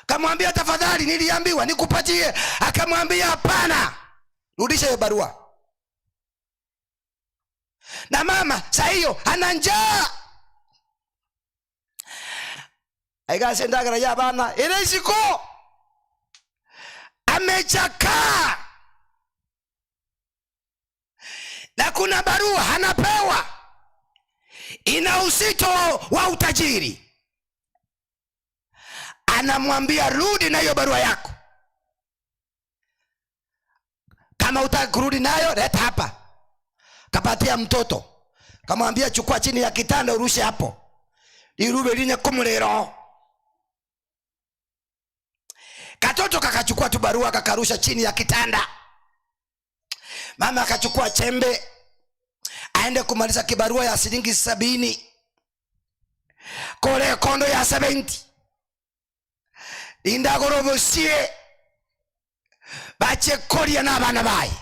Kamwambia, tafadhali niliambiwa nikupatie. Akamwambia, hapana, rudisha hiyo barua. Na mama saa hiyo ana njaa. Aigasendagara ya bana eleziko amechakaa. Na kuna barua anapewa ina uzito wa utajiri. Anamwambia, rudi na hiyo barua yako. Kama hutaki kurudi nayo, leta hapa. Kapatia mtoto. Kamwambia, chukua chini ya kitanda urushe hapo. Irube linye kumulero. Katoto kakachukua tu barua kakarusha chini ya kitanda. Mama akachukua chembe aende kumaliza kibarua ya shilingi 70. Kole kondo ya 70. Indagorobosie bache koria na bana bai.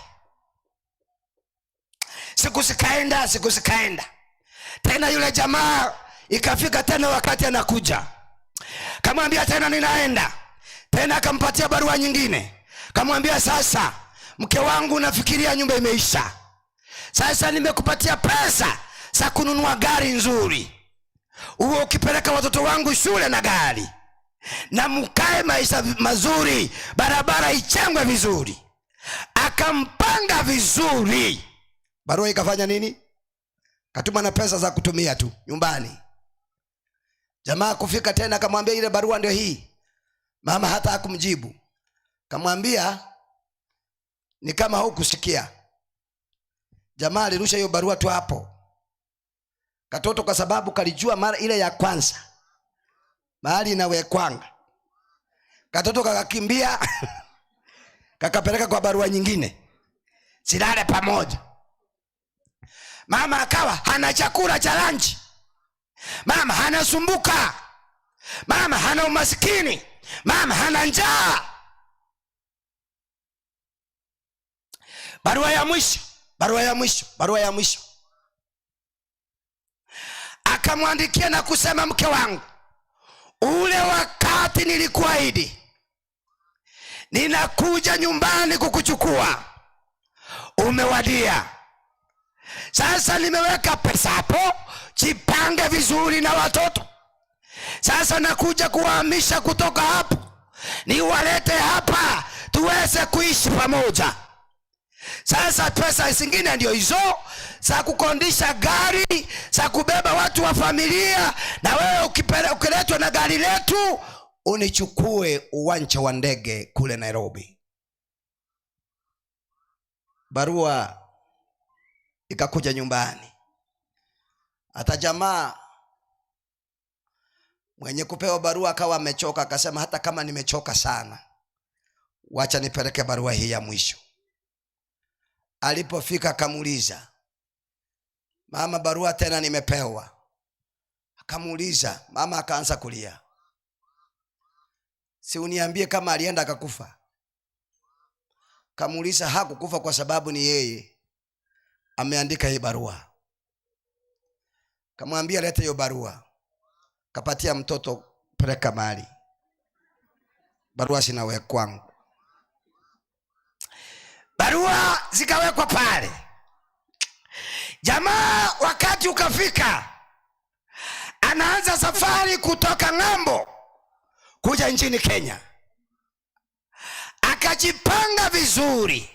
Siku zikaenda, siku zikaenda. Tena yule jamaa ikafika tena wakati anakuja. Kamwambia tena ninaenda. Tena akampatia barua nyingine. Kamwambia, sasa mke wangu nafikiria nyumba imeisha. Sasa nimekupatia pesa za kununua gari nzuri. Uwe ukipeleka watoto wangu shule na gari. Na mkae maisha mazuri, barabara ichengwe vizuri. Akampanga vizuri. Barua ikafanya nini? Katuma na pesa za kutumia tu nyumbani. Jamaa kufika tena akamwambia, ile barua ndio hii. Mama hata hakumjibu. Kamwambia, ni kama hukusikia. Jamaa alirusha hiyo barua tu hapo. Katoto kwa sababu kalijua mara ile ya kwanza mahali inawekwanga. Katoto kakakimbia kakapeleka kwa barua nyingine. Silale pamoja. Mama akawa hana chakula cha lunch. Mama hanasumbuka. Mama hana umaskini. Mama hana njaa. Barua ya mwisho, barua ya mwisho, barua ya mwisho. Akamwandikia na kusema, mke wangu, ule wakati nilikuahidi ninakuja nyumbani kukuchukua, umewadia. Sasa nimeweka pesa hapo, jipange vizuri na watoto. Sasa nakuja kuwahamisha kutoka hapo, niwalete hapa tuweze kuishi pamoja. Sasa pesa zingine ndio hizo za kukondisha gari, za kubeba watu wa familia, na wewe ukiletwa na gari letu unichukue uwanja wa ndege kule Nairobi. Barua ikakuja nyumbani. Hata jamaa mwenye kupewa barua akawa amechoka, akasema hata kama nimechoka sana, wacha nipeleke barua hii ya mwisho. Alipofika akamuuliza, mama, barua tena nimepewa. Akamuuliza, mama akaanza kulia. Si uniambie kama alienda akakufa. Kamuuliza, hakukufa kwa sababu ni yeye ameandika hii barua. Kamwambia leta hiyo barua. Kapatia mtoto, peleka mahali. Barua sinawekwa kwangu. Barua zikawekwa pale. Jamaa wakati ukafika, anaanza safari kutoka ng'ambo kuja nchini Kenya. Akajipanga vizuri.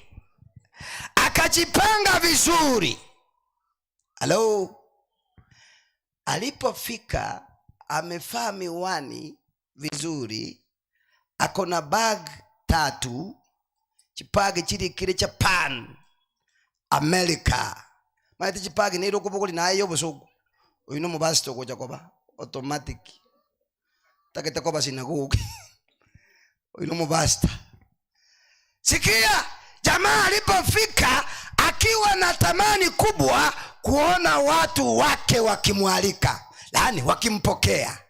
Akajipanga vizuri. Hello. Alipofika amevaa miwani vizuri, ako na bag 3, chipagi chili kile cha Pan America. Maana chipagi ni rokobokoli na ayo bosogo. Uyu no mubasto goja koba automatic. Takete koba sinagogi. Uyu no mubasta. Sikia, jamaa alipofika akiwa na tamani kubwa kuona watu wake wakimwalika, yaani wakimpokea.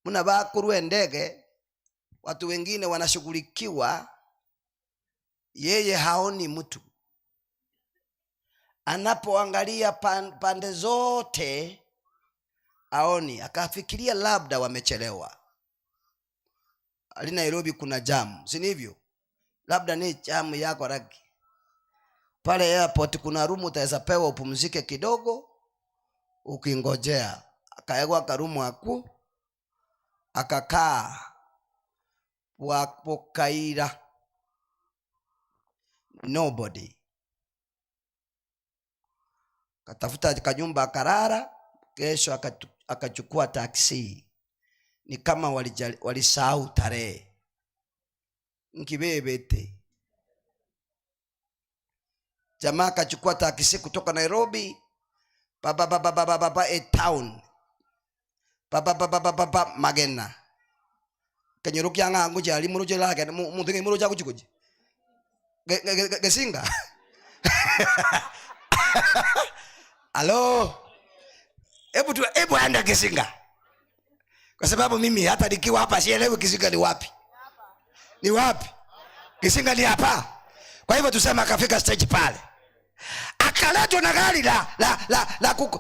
Muna bakurwe ndege, watu wengine wanashughulikiwa, yeye haoni mtu. Anapoangalia pande zote aoni, akafikiria labda wamechelewa. Ali Nairobi kuna jam, si ndivyo? Labda ni jamu yako ragi. Pale airport kuna room utaweza pewa upumzike kidogo ukingojea. Akaegwa karumu aku akakaa wapokaira. Nobody. Katafuta kanyumba akarara. Kesho akachukua taxi. Ni kama walisahau tarehe. Nkibebete. Jamaa akachukua taxi kutoka Nairobi baba baba baba baba a town baba baba baba baba Magena. Kenyuruki anga angu jali muru jela ke mu muru jaku jukuji. Gesinga. Halo. Hebu enda Kisinga. Kwa sababu mimi hata nikiwa hapa sielewi Kisinga ni wapi. Ni wapi? Kisinga ni hapa. Kwa hivyo tuseme akafika stage pale. Akaletwa na gari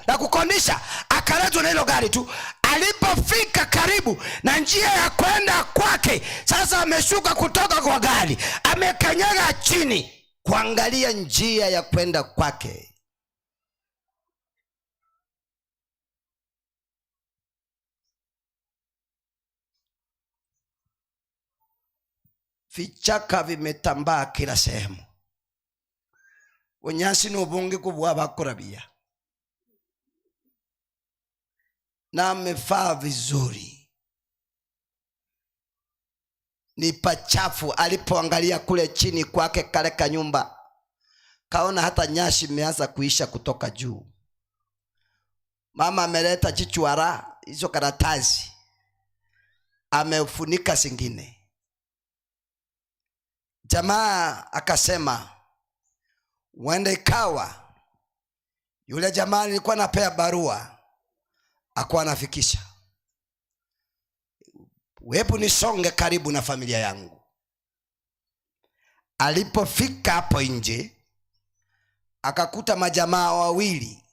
la kukondisha. Akaletwa na hilo gari tu. Alipofika karibu na njia ya kwenda kwake, sasa ameshuka kutoka kwa gari, amekanyaga chini kuangalia njia ya kwenda kwake. Vichaka vimetambaa kila sehemu. Unyasi n'ubungi kubwa bakurabia. Na amevaa vizuri. Ni pachafu. Alipoangalia kule chini kwake kale kanyumba, kaona hata nyasi imeanza kuisha kutoka juu. Mama ameleta chichwara hizo karatasi, amefunika zingine. Jamaa akasema, wende ikawa yule jamaa nilikuwa napea barua akuwa anafikisha, hebu nisonge karibu na familia yangu. Alipofika hapo nje akakuta majamaa wawili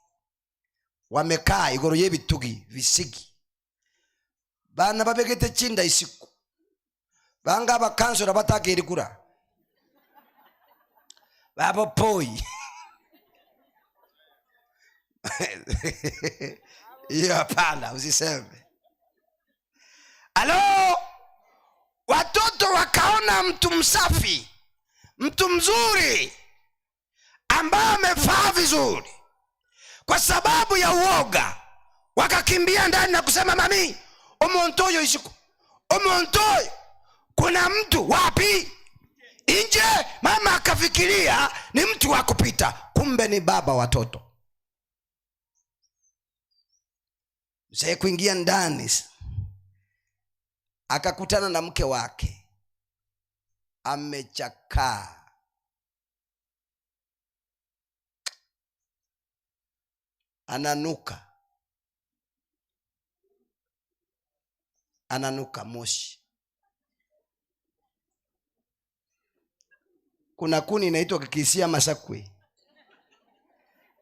wamekaa igoro yebitugi visigi, bana babegete chinda isiku banga bakansura batakirikura babo poi. Hiyo hapana, usiseme. Alo, watoto wakaona mtu msafi, Mtu mzuri ambaye amevaa vizuri, kwa sababu ya uoga wakakimbia ndani na kusema, mami, omontoyo isiku omontoyo, kuna mtu wapi nje. Mama akafikiria ni mtu wa kupita, kumbe ni baba watoto. Mzee kuingia ndani akakutana na mke wake amechakaa, ananuka, ananuka moshi. Kuna kuni inaitwa kikisia masakwe,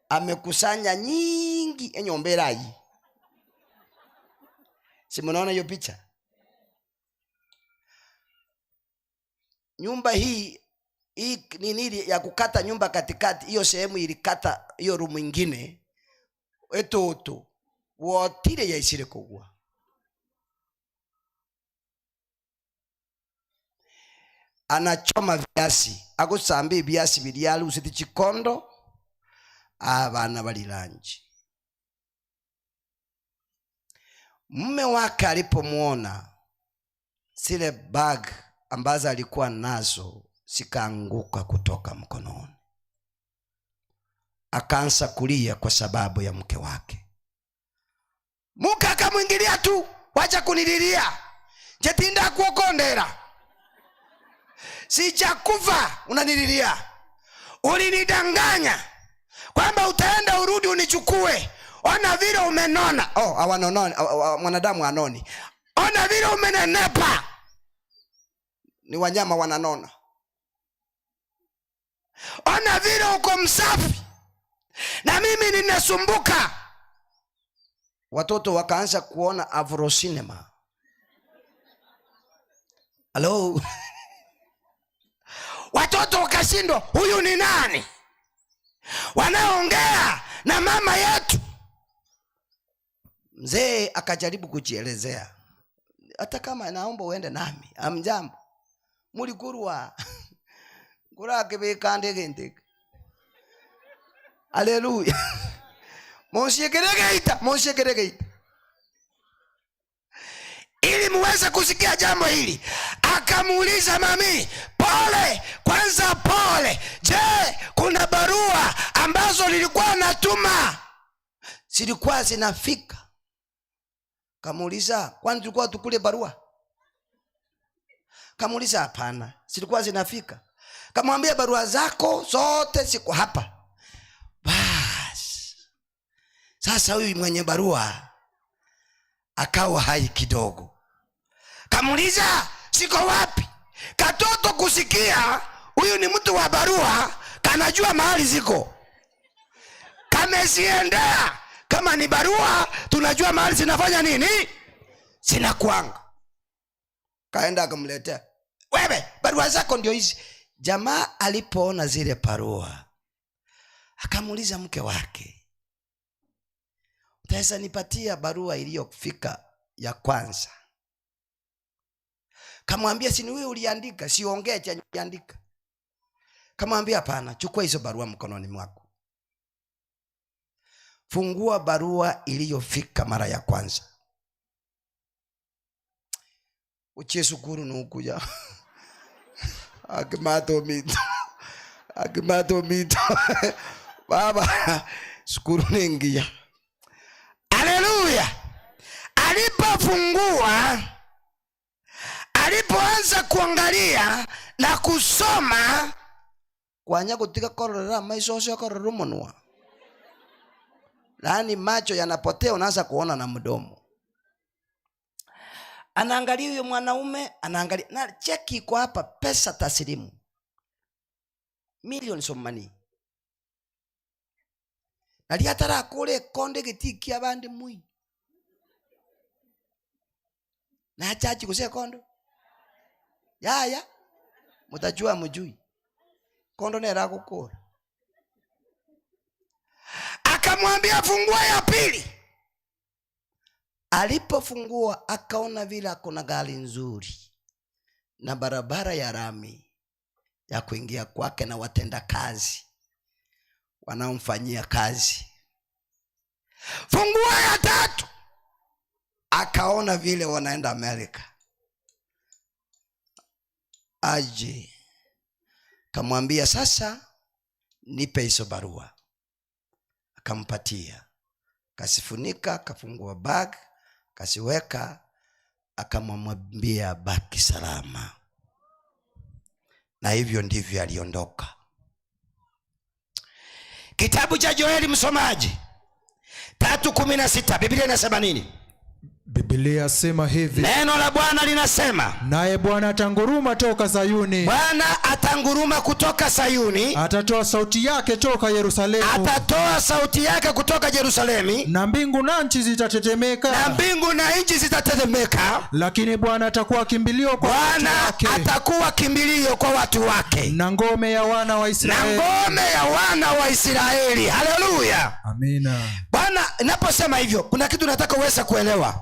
amekusanya nyingi enyomberayi. Si mnaona hiyo picha? Nyumba hii nini ya kukata nyumba katikati, hiyo sehemu ilikata hiyo room nyingine etoto wotire yaisire kugwa. Anachoma viasi, agusamba viasi bilyali usiti chikondo abana balilanji. Mume wake alipomuona, zile bag ambazo alikuwa nazo zikaanguka kutoka mkononi. Akaanza kulia kwa sababu ya mke wake. Mke akamwingilia tu, wacha kunililia, jetinda kuokondera, sijakufa unanililia, ulinidanganya kwamba utaenda urudi unichukue, ona vile umenona. Oh, hawanononi, mwanadamu anoni. Ona vile umenenepa. Ni wanyama wananona. Ona vile uko msafi na mimi ninasumbuka. Watoto wakaanza kuona Afro cinema. Hello. Watoto wakashindwa, huyu ni nani wanaongea na mama yetu? Mzee akajaribu kujielezea, hata kama naomba uende nami, amjambo mulikurwa kurakibikande genteke. Haleluya. Monsiekeregeita, monsiekeregeita, ili muweze kusikia jambo hili. Akamuuliza mami, pole kwanza, pole, je, kuna barua ambazo nilikuwa natuma zilikuwa zinafika? Kamuuliza, kwani tulikuwa tukule barua? Kamuuliza, hapana, zilikuwa zinafika. Kamwambia, barua zako zote ziko hapa. Bas, sasa huyu mwenye barua akawa hai kidogo. Kamuuliza, siko wapi? Katoto kusikia huyu ni mtu wa barua, kanajua mahali ziko, kameziendea. Kama ni barua tunajua mahali zinafanya nini, zinakuanga. Kaenda akamletea, wewe barua zako ndio hizi. Jamaa alipoona zile barua akamuuliza mke wake, utaweza nipatia barua iliyofika ya kwanza? Kamwambia, si ni wewe uliandika, siongee cha uliandika. Kamwambia, hapana, chukua hizo barua mkononi mwako, fungua barua iliyofika mara ya kwanza. Uchesukuru nukuja akimato mito, akimato mito. Baba sukuru ningia. Haleluya. Alipofungua, alipoanza kuangalia na kusoma, kwanya kutika korora maiso osio korora munwa, yaani macho yanapotea, unaanza kuona na mdomo. Anaangalia huyo mwanaume, anaangalia na cheki iko hapa, pesa taslimu, millions of money. Nali atara kule konde gitiki abandi mui na chachi kuse kondo yaya mutajua mujui kondo nera gukura. Akamwambia fungua ya pili. Alipofungua akaona vile kuna gari nzuri na barabara ya rami ya kuingia kwake na watenda kazi wanaomfanyia kazi. Funguo ya tatu akaona vile wanaenda Amerika, aje kamwambia, sasa nipe hizo barua. Akampatia, kasifunika, kafungua bag, kasiweka, akamwambia baki salama. Na hivyo ndivyo aliondoka. Kitabu cha Joeli, msomaji, 3:16, Biblia inasema nini? Biblia sema hivi. Neno la Bwana linasema, naye Bwana atanguruma toka Sayuni. Bwana atanguruma kutoka Sayuni. Atatoa sauti yake toka Yerusalemu. Atatoa sauti yake kutoka Yerusalemu. Na mbingu na nchi zitatetemeka. Na mbingu na nchi zitatetemeka. Lakini Bwana atakuwa kimbilio kwa watu wake. Bwana atakuwa kimbilio kwa watu wake. Na ngome ya wana wa Israeli. Na ngome ya wana wa Israeli. Haleluya. Amina. Bwana, naposema hivyo kuna kitu nataka uweze kuelewa.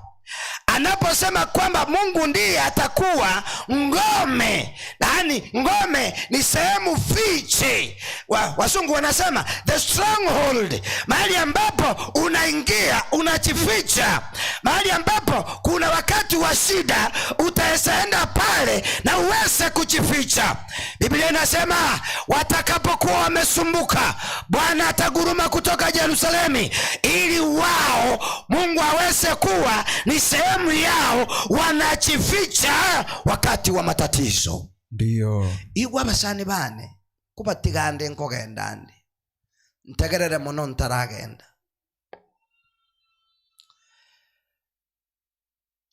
Anaposema kwamba Mungu ndiye atakuwa ngome, yaani ngome ni sehemu fiche. Wasungu wanasema the stronghold, mahali ambapo unaingia unajificha, mahali ambapo kuna wakati wa shida utaenda pale na uweze kujificha. Biblia inasema watakapokuwa wamesumbuka, Bwana ataguruma kutoka Yerusalemu ili wao Mungu aweze kuwa ni sehemu yao wanajificha wakati wa matatizo. Ndio. Igwa abasani bane kubatigande nkogenda ndi ntegerere muno ntaragenda.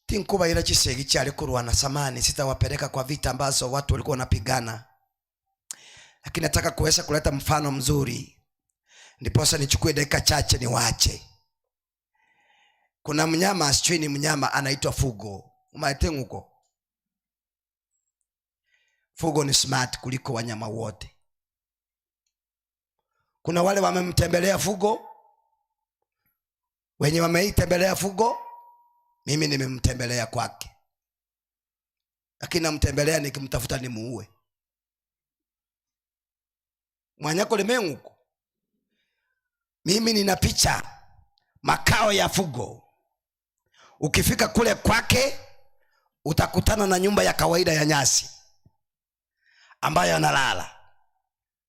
Tinkubaira chisegi chali kurwana samani, sitawapeleka kwa vita ambazo watu walikuwa wanapigana, lakini nataka kuweza kuleta mfano mzuri, ndiposa nichukue dakika chache niwache. Kuna mnyama, sijui ni mnyama anaitwa fugo. Umaetenguko. Fugo ni smart kuliko wanyama wote. Kuna wale wamemtembelea fugo, wenye wameitembelea fugo, mimi nimemtembelea kwake. Lakini namtembelea nikimtafuta nimuue. Mwanyako limenguko. Mimi nina picha makao ya fugo. Ukifika kule kwake utakutana na nyumba ya kawaida ya nyasi ambayo analala.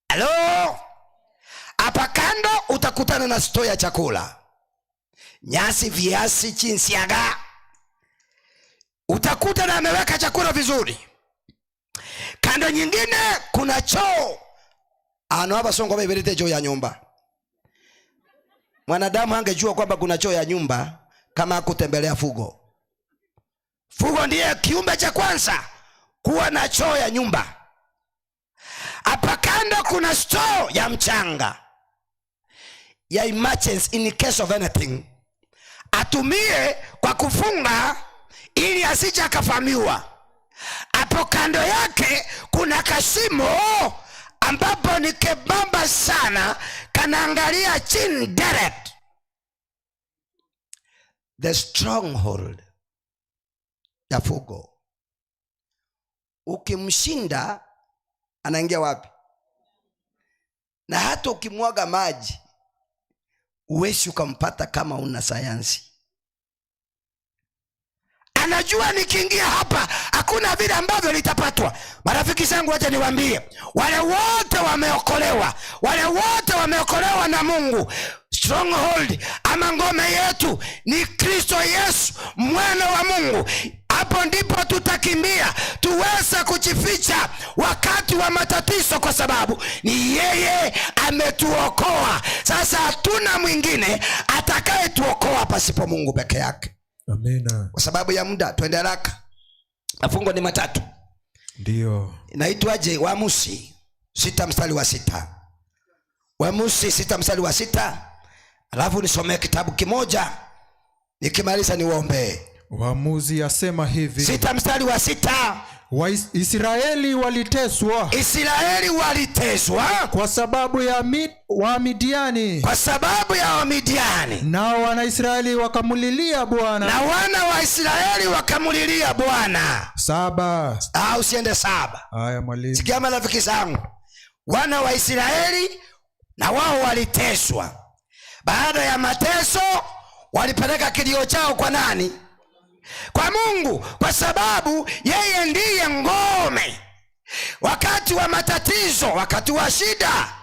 Halo? Hapa kando utakutana na store ya chakula, nyasi, viazi, chinsiaga. Utakuta na ameweka chakula vizuri. Kando nyingine kuna choo. Ano hapa songo beberete choo ya nyumba. Mwanadamu angejua kwamba kuna choo ya nyumba kama hakutembelea fugo. Fugo ndiye kiumbe cha kwanza kuwa na choo ya nyumba. Hapa kando kuna store ya mchanga ya emergency, in case of anything, atumie kwa kufunga ili asije akafamiwa. Hapo kando yake kuna kashimo ambapo ni kebamba sana, kanaangalia chini direct. The stronghold ya fugo. Ukimshinda anaingia wapi? Na hata ukimwaga maji uwezi ukampata kama una sayansi. Anajua nikiingia hapa hakuna vile ambavyo litapatwa. Marafiki zangu, acha niwaambie, wale wote wameokolewa, wale wote wameokolewa na Mungu, stronghold ama ngome yetu ni Kristo Yesu mwana wa Mungu. Hapo ndipo tutakimbia tuweze kujificha wakati wa matatizo, kwa sababu ni yeye ametuokoa. Sasa hatuna mwingine atakayetuokoa pasipo Mungu peke yake. Amina. Kwa sababu ya muda twende haraka. Mafungo ni matatu. Ndio. Inaitwaje? Waamuzi 6:6. Waamuzi 6:6. Alafu nisomee kitabu kimoja, nikimaliza niwaombee. Waamuzi asema hivi. 6 mstari wa 6. Israeli waliteswa. Israeli waliteswa kwa sababu ya Wamidiani. Kwa sababu ya Wamidiani. Nao wana Israeli wakamulilia Bwana. Na wana wa Israeli wakamulilia Bwana. 7. Usiende 7. Haya mwalimu. Sikia marafiki zangu. Wana wa Israeli na wao waliteswa. Baada ya mateso walipeleka kilio chao kwa nani? Kwa Mungu, kwa sababu yeye ndiye ngome. Wakati wa matatizo, wakati wa shida,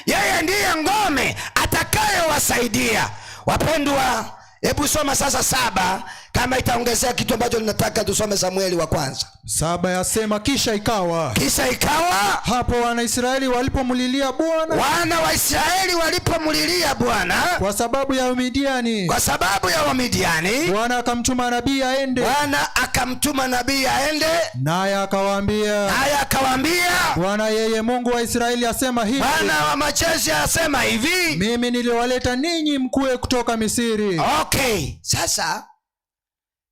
yeye ndiye ngome atakayewasaidia. Wapendwa, hebu soma sasa 7 kama itaongezea kitu ambacho ninataka tusome. Samueli wa kwanza 7 yasema, kisha ikawa. Kisha ikawa hapo wana Israeli walipomlilia Bwana. Wana wa Israeli walipomlilia Bwana kwa sababu ya Wamidiani. Kwa sababu ya Wamidiani. Bwana akamtuma nabii aende. Bwana akamtuma nabii aende. Naye akawaambia. Naye akawaambia, Bwana yeye Mungu wa Israeli asema hivi. Bwana wa majeshi asema hivi, mimi niliwaleta ninyi mkue kutoka Misri. Okay, sasa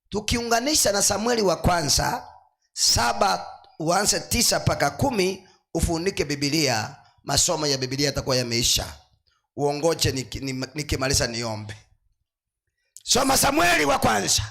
tukiunganisha na Samueli wa kwanza 7 uanze 9 mpaka 10, ufunike Biblia, masomo ya Biblia yatakuwa yameisha. Uongoje nikimaliza niombe. Soma Samueli wa kwanza.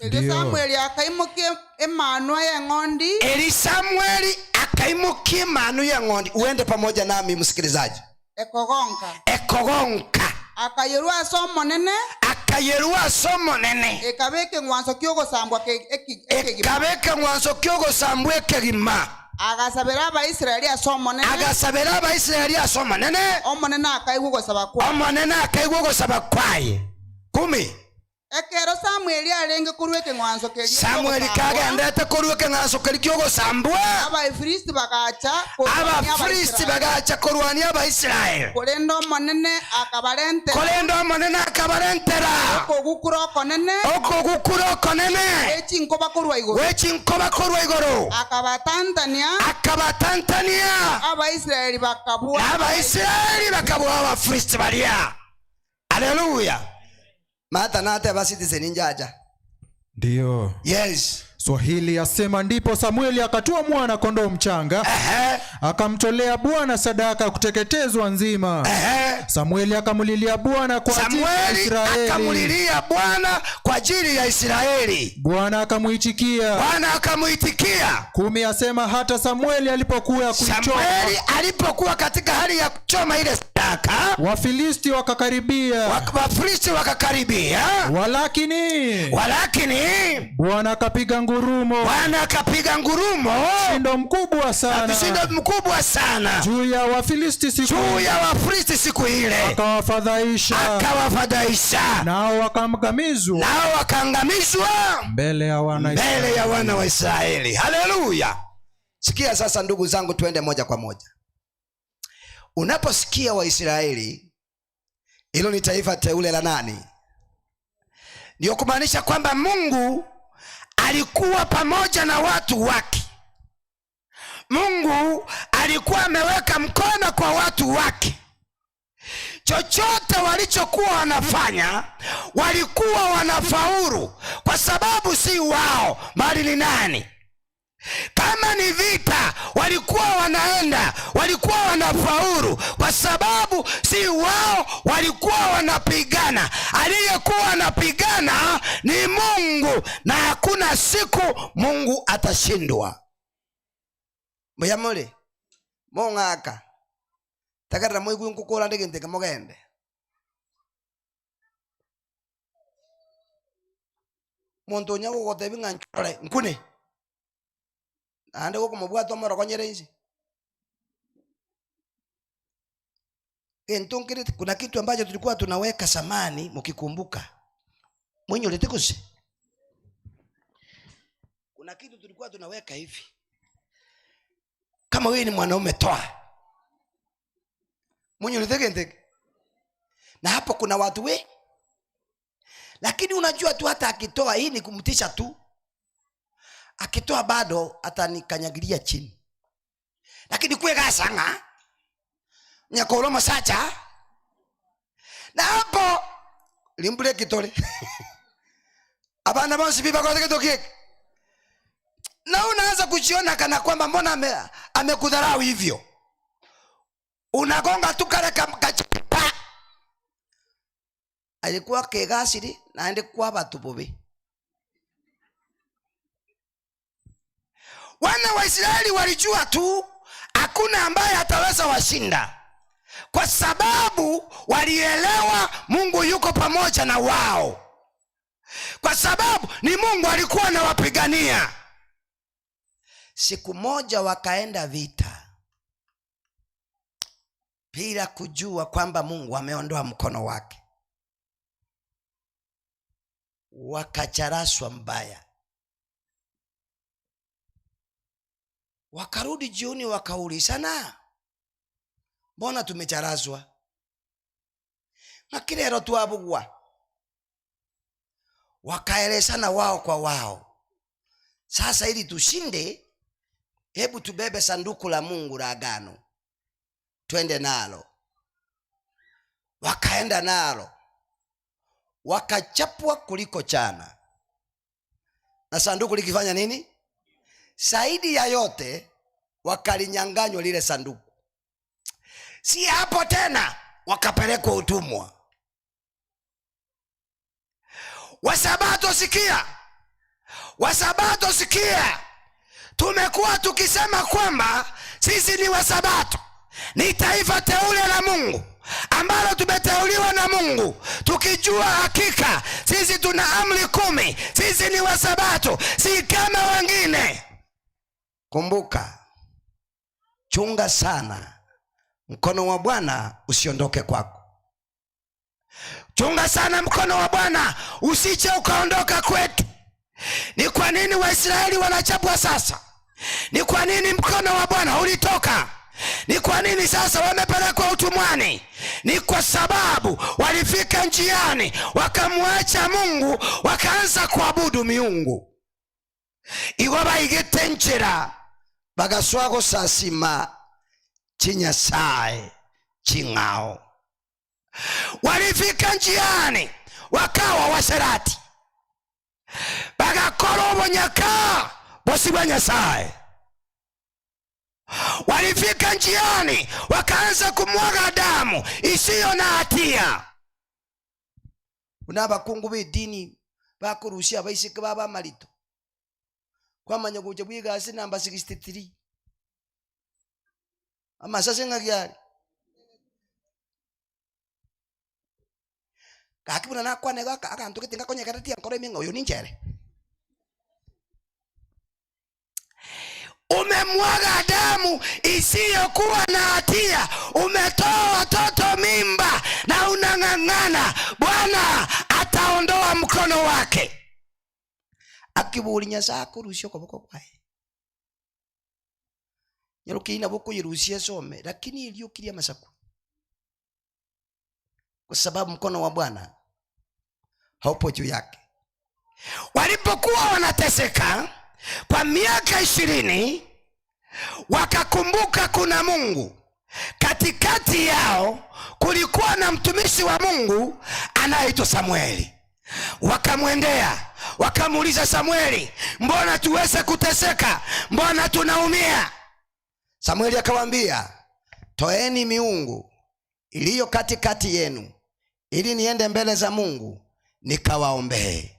Eli Samueli akaimukie emanu ya ng'ondi. Eli Samueli akaimukie manu ya ng'ondi. Uende pamoja nami msikilizaji. Ekogonka. Ekogonka. Akayerwa somo nene. Akayerwa somo nene. Ekabeke ngwanso kyogosambwa ekegima. Ekabeke ngwanso kyogosambwa ekegima. Agasabera abaisraeli asomo nene. Agasabera abaisraeli asomo nene. Omonene akaigwa gosaba kwaye. Omonene akaigwa gosaba kwaye. 10. Ekero Samueli arenge kurwa ekeng'wanso keria. Samueli kagendete kurwa ekeng'wanso keria kyogosambwa. Abafilisti bagacha Abafilisti bagacha kurwania Abaisraeli. Korende omonene akabarentera. Korende omonene akabarentera. Okogukura okonene. Okogukura okonene. Wechinkoba korwa igoro. Wechinkoba korwa igoro. Akabatantania. Akabatantania. Abaisraeli bakabua. Abaisraeli bakabua Abafilisti baria. Haleluya. Mata nate basi citizen njaja. Ndio. Yes. Swahili yasema, ndipo Samueli akatua mwana kondoo mchanga. Akamtolea Bwana sadaka kuteketezwa nzima. Samueli akamulilia Bwana kwa ajili ya Israeli. Akamulilia Bwana kwa ajili ya Israeli. Bwana akamuitikia. Bwana akamuitikia. 10 yasema, hata Samueli alipokuwa kuichoma. Samueli alipokuwa katika hali ya kuchoma ile sadaka, Wafilisti wakakaribia. Wafilisti wakakaribia. Walakini Bwana akapiga ngurumo. Bwana akapiga ngurumo. Mshindo mkubwa sana. Mshindo mkubwa sana. Juu ya Wafilisti siku. Juu ya Wafilisti siku ile. Akawafadhaisha. Akawafadhaisha. Nao wakaangamizwa. Nao wakaangamizwa mbele ya wana Israeli. Mbele ya wana wa Israeli. Haleluya. Sikia sasa ndugu zangu, tuende moja kwa moja. Unaposikia Waisraeli, hilo ni taifa teule la nani? Ndio kumaanisha kwamba Mungu alikuwa pamoja na watu wake. Mungu alikuwa ameweka mkono kwa watu wake. Chochote walichokuwa wanafanya, walikuwa wanafaulu, kwa sababu si wao, bali ni nani? Kama ni vita, walikuwa wanaenda, walikuwa wanafaulu, kwa sababu si wao walikuwa wanapigana. Aliyekuwa anapigana ni Mungu, na hakuna siku Mungu atashindwa. Muyamule mong'aka takarira moigwe nkukura ndigintike mugende. Muntu onya gogotebia ng'a nchore nkune. Ande gokomobwata omorokonyere inse. Entonkere kuna kitu ambacho tulikuwa tunaweka samani, mkikumbuka. Mwenye uletekose. Kuna kitu tulikuwa tunaweka hivi. Kama wewe ni mwanaume toa. Mwenye uletekente. Na hapo kuna watu we. Lakini unajua tu hata akitoa hii ni kumtisha tu. Akitoa bado atanikanyagilia chini. Lakini kwe gasanga nyakoro masacha. Na hapo limbule kitole. Abana bonsi biba kwa kitu kiki. Na unaanza kujiona kana kwamba mbona amekudharau hivyo. Unagonga tu kale kachipa. Alikuwa kegasiri na ende kwa batu bobe. Wana wa Israeli walijua tu hakuna ambaye ataweza washinda, kwa sababu walielewa Mungu yuko pamoja na wao, kwa sababu ni Mungu alikuwa anawapigania. Siku moja wakaenda vita bila kujua kwamba Mungu ameondoa mkono wake. Wakacharaswa mbaya. Wakarudi jioni wakaulizana, mbona tumecharazwa? Makirero tuabugwa. Wakaelezana wao kwa wao, sasa ili tushinde, hebu tubebe sanduku la Mungu la agano, twende nalo. Wakaenda nalo, wakachapwa kuliko chana. Na sanduku likifanya nini? Zaidi ya yote wakalinyang'anywa lile sanduku. Si hapo tena, wakapelekwa utumwa. Wasabato sikia, Wasabato sikia. Tumekuwa tukisema kwamba sisi ni Wasabato, ni taifa teule la Mungu ambalo tumeteuliwa na Mungu, tukijua hakika sisi tuna amri 10, sisi ni Wasabato, si kama wengine. Kumbuka, chunga sana mkono wa Bwana usiondoke kwako. Chunga sana mkono wa Bwana usije ukaondoka kwetu. Ni kwa nini Waisraeli wanachapwa sasa? Ni kwa nini mkono wa Bwana ulitoka? Ni kwa nini sasa wamepelekwa utumwani? Ni kwa sababu walifika njiani wakamwacha Mungu, wakaanza kuabudu miungu. Igo baigete nchera bagaswa gosasima chinyasaye ching'ao. Walifika njiani wakawa waserati, bagakora obonyaka bosi bwa Nyasaye. Walifika njiani wakaanza kumwaga damu isiyo na hatia. Unabakungu b'edini bakurushia baisike baba malito kwamanya kuja bwigasi namba 63 amasase ngagyali kakibuna nakwane gaka akantu ketinga konyekeratia nkoro eminga oyo ninjere. Umemwaga damu isiyokuwa na hatia, umetoa watoto mimba na unang'ang'ana. Bwana ataondoa mkono wake. Akibuli Nyasaye akurusia okoboko kwaye nyarukina bukuyirusia some, lakini iliyokiria masaku, kwa sababu mkono wa Bwana haupo juu yake. Walipokuwa wanateseka kwa miaka 20, wakakumbuka kuna Mungu. Katikati yao kulikuwa na mtumishi wa Mungu anayeitwa Samueli. Wakamwendea, wakamuuliza Samueli, mbona tuweze kuteseka? Mbona tunaumia? Samueli akawaambia, toeni miungu iliyo katikati yenu ili niende mbele za Mungu nikawaombee.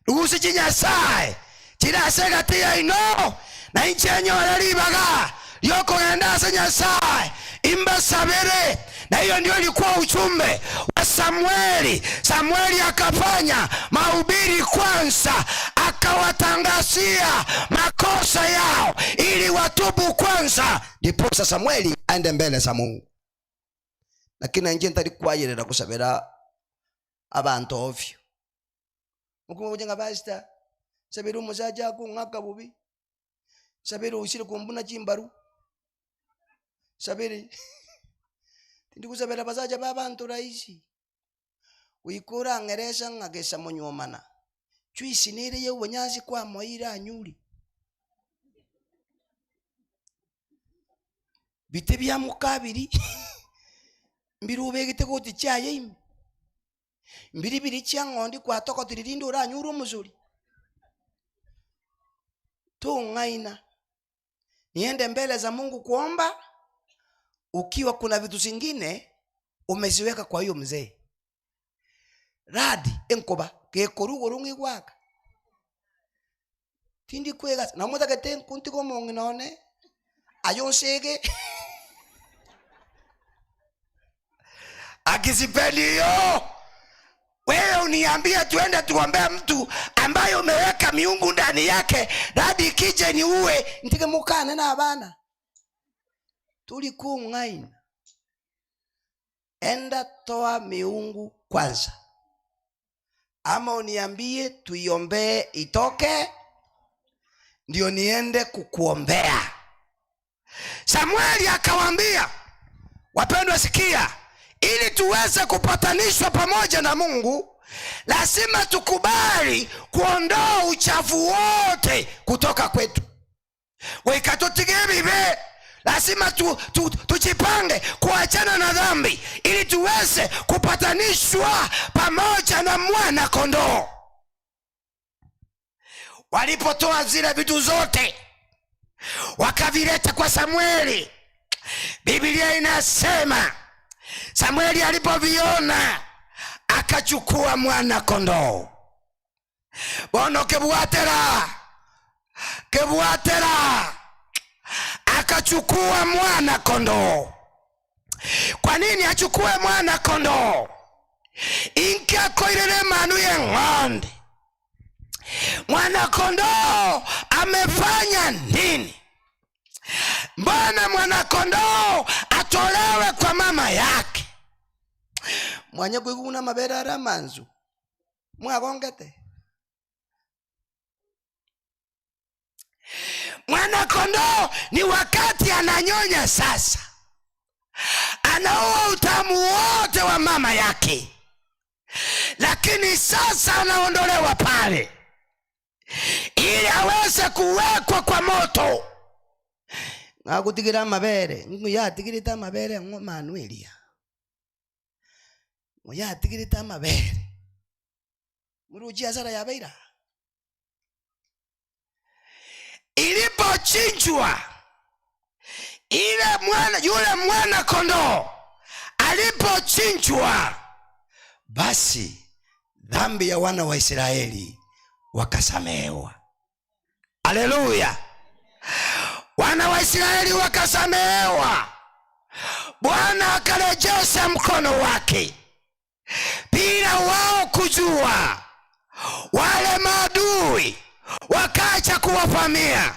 Ruhusi chinyasaye chirasegatiya ino na inchenyorera ribaga lyokogenda ase Nyasaye imbasabere. Na hiyo ndio ilikuwa ujumbe wa Samueli. Samueli akafanya mahubiri kwanza, akawatangazia makosa yao ili watubu kwanza, ndipo Samueli aende mbele za Mungu. Lakini nje ntalikuwayerera kusabera abantu ovyo. Mukujenga pastor sabira umusaja akung'aka bubi, sabira usire kumbuna chimbaru, sabiri tindikusabira basaja babantu rahisi wikura ngeresa ng'agesa munywomana chwisi nire yeubonyansi kwa moira anyuri bite bya mukabiri mbirubegete goti chaye ime mbiribiri chia ng'ondi kwatokotiriri indi oranyure omosori. Tung'aina. Niende mbele za Mungu kuomba ukiwa kuna vitu zingine umeziweka kwa hiyo mzee. Radi enkoba gekoruguru ng'igwaka. Tindi kwega na mutagete nkuntigo mong'inone ayonsege akisipendi hiyo. Wewe uniambie tuende tuombee mtu ambaye umeweka miungu ndani yake, radi ikije ni uwe ntige mukane na abana. Tulikung'aina. Enda toa miungu kwanza, ama uniambie tuiombee itoke ndio niende kukuombea. Samueli akawaambia, wapendwa sikia, ili tuweze kupatanishwa pamoja na Mungu lazima tukubali kuondoa uchafu wote kutoka kwetu. Wekatutige lazima tujipange kuachana na dhambi ili tuweze kupatanishwa pamoja na mwana kondoo. Walipotoa zile vitu zote wakavileta kwa Samueli, Biblia inasema Samueli alipoviona akachukua mwana kondoo. Bono kebuatera akachukua mwana kondoo. Kwa nini achukue mwana kondoo? Inka koirere manu ye ng'onde. Mwana kondoo amefanya nini? Mbona mwana kondoo atolewe kwa mama yake? Mwanye kuiguna mabera aramanzu mwagongete. Mwana kondoo ni wakati ananyonya sasa, anaua utamu wote wa mama yake, lakini sasa anaondolewa pale ili aweze kuwekwa kwa moto. Ngakutigira mabere, nguyatigirita mabere ng'omanuelia. Nguyatigirita mabere. Muruji azara ya beira. Ilipochinjwa ile mwana, yule mwana kondoo alipochinjwa, basi dhambi ya wana wa Israeli wakasamehewa. Haleluya. Wana wa Israeli wakasamehewa. Bwana akarejesha mkono wake bila wao kujua. Wale maadui wakaacha kuwavamia.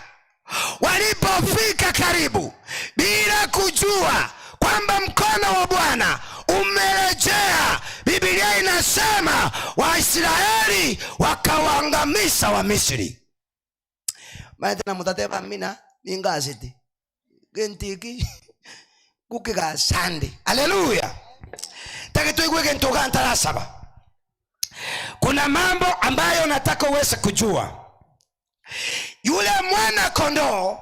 Walipofika karibu bila kujua kwamba mkono wa Bwana umerejea, Biblia inasema Waisraeli wakawaangamiza wa Misri. Maana mutateba mina ningaziti gentiki kukiga sandi. Haleluya. Takituigwe gentoga ntarasaba. Kuna mambo ambayo nataka uweze kujua. Yule mwana kondoo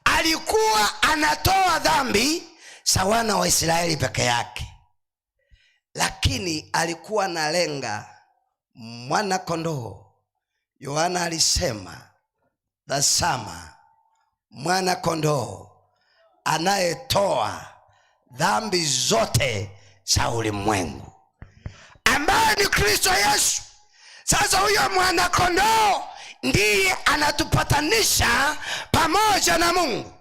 alikuwa anatoa dhambi za wana wa Israeli peke yake, lakini alikuwa analenga mwana kondoo. Yohana alisema, tazama mwana kondoo anayetoa dhambi zote za ulimwengu, ambaye ni Kristo Yesu. Sasa huyo mwana kondoo ndiye anatupatanisha pamoja na Mungu.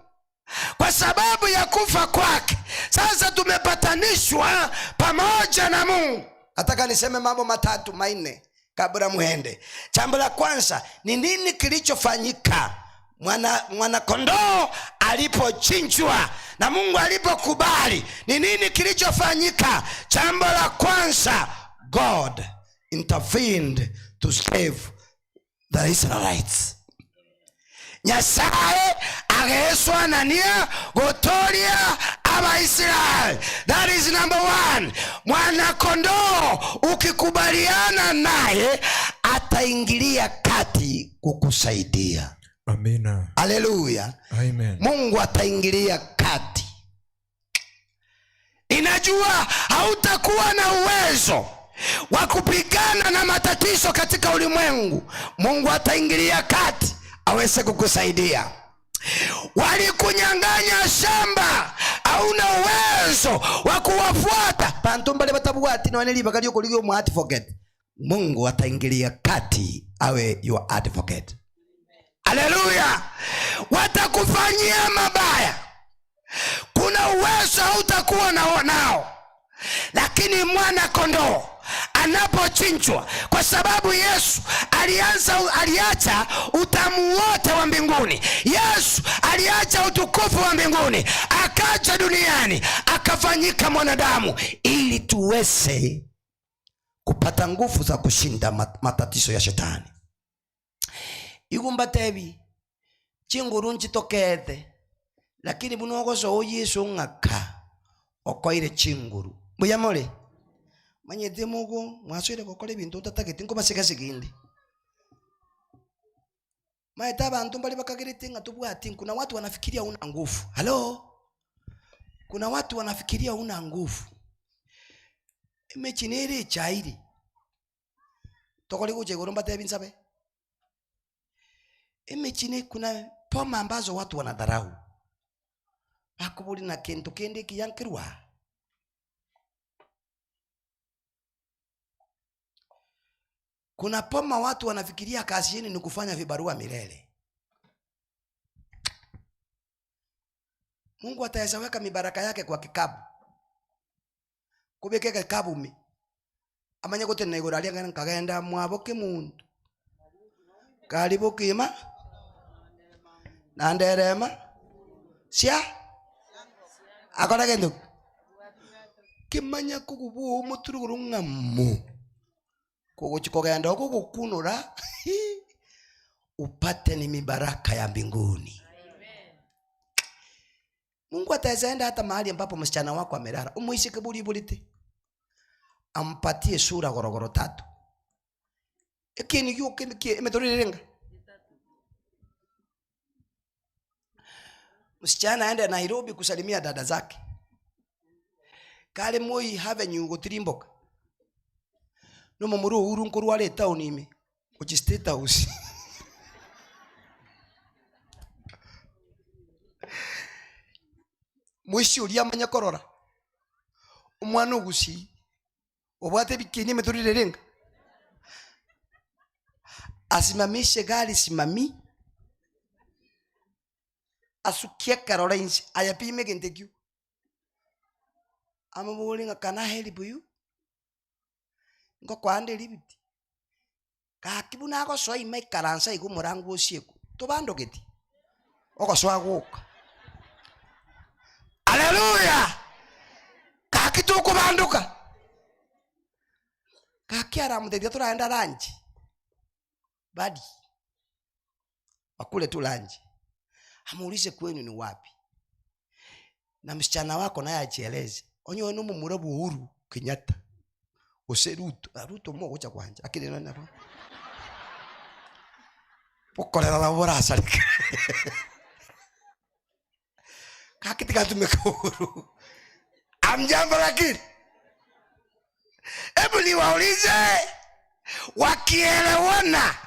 Kwa sababu ya kufa kwake, sasa tumepatanishwa pamoja na Mungu. Nataka niseme mambo matatu manne kabla muende. Jambo la kwanza ni nini kilichofanyika mwana kondoo alipochinjwa na Mungu alipokubali? Ni nini kilichofanyika? Jambo la kwanza, God intervened to save the Israelites. Nyasaye ageswa nania gotoria Abaisraeli. That is number one. Mwana kondoo ukikubaliana naye ataingilia kati kukusaidia. Amina. Haleluya. Amen. Mungu ataingilia kati. Inajua hautakuwa na uwezo wa kupigana na matatizo katika ulimwengu. Mungu ataingilia kati, aweze kukusaidia. Walikunyang'anya shamba, hauna uwezo wa kuwafuata. Bantu mbale batabwati none libaga lyokuliga omu advocate. Mungu ataingilia kati awe your advocate. Haleluya. Watakufanyia mabaya, kuna uwezo hautakuwa nao, lakini mwana kondoo anapochinjwa, kwa sababu Yesu aliacha utamu wote wa mbinguni. Yesu aliacha utukufu wa mbinguni, akaja duniani, akafanyika mwanadamu ili tuweze kupata nguvu za kushinda matatizo ya shetani. Igumbatebi chinguru nchitokete, lakini bunogoso Yesu ng'aka okoire chinguru. Muyamole manyete mugo mwaswire gukora ibintu utatagete nkobasigasigindi. Maeta bantu mbali bakagerete nga tubwati. Kuna watu wanafikiria una nguvu. Halo? Kuna watu wanafikiria una nguvu. Emechinere chairi. Tokoli kuche goromba tebinsabe. Emechine kuna poma ambazo watu wanadharau. Bakubuli na kintu kende kiyankirwa. Kuna poma watu wanafikiria kazi yenu ni kufanya vibarua milele. Mungu ataweza mibaraka yake kwa kikabu. Kubeke kikabu mi. Amanye kote na igoro alia nkagenda mwaboke muntu. Karibu kima. Na nderema. Sia. Akora kendo. Kimanya kukubu umuturuguru ngamu. Kukuchikogenda kukukunura upate ni mibaraka ya mbinguni. Mungu ataenda hata mahali ambapo msichana wako amelala, umuishi kiburi bulite, ampatie sura gorogoro tatu. Ekini yo kimiki emetorirenga. Msichana aende Nairobi kusalimia dada zake. Kale Moi Avenue gotirimboka. No mumuru uhuru nkurwale town ime. Kuchi State House. Mwishi ulia manya korora. Umwana ogusi obwate bikini metorirenga. Asimamishe gari simami. Asukie Caroline ayapime gentekyu. Amabulinga kana heli buyu. Ngo kwande libiti. Kakibuna agosoa ime karansa igu murango osieku. Tobandogeti. Ogosoa guka. Haleluya. Kakituku banduka. Kakiara mutetia turaenda lunch. Badi. Wakule tu lunch. Amuulize kwenu ni wapi. Na msichana wako naye ajieleze. Onyo wenu mumurabu Uhuru Kenyatta. Ose Ruto, Ruto mo gocha kwanja. Akire nani hapo? Pokolera la bora asalika. Kakitika tumeka Uhuru. Amjambo lakini. Hebu niwaulize wakielewana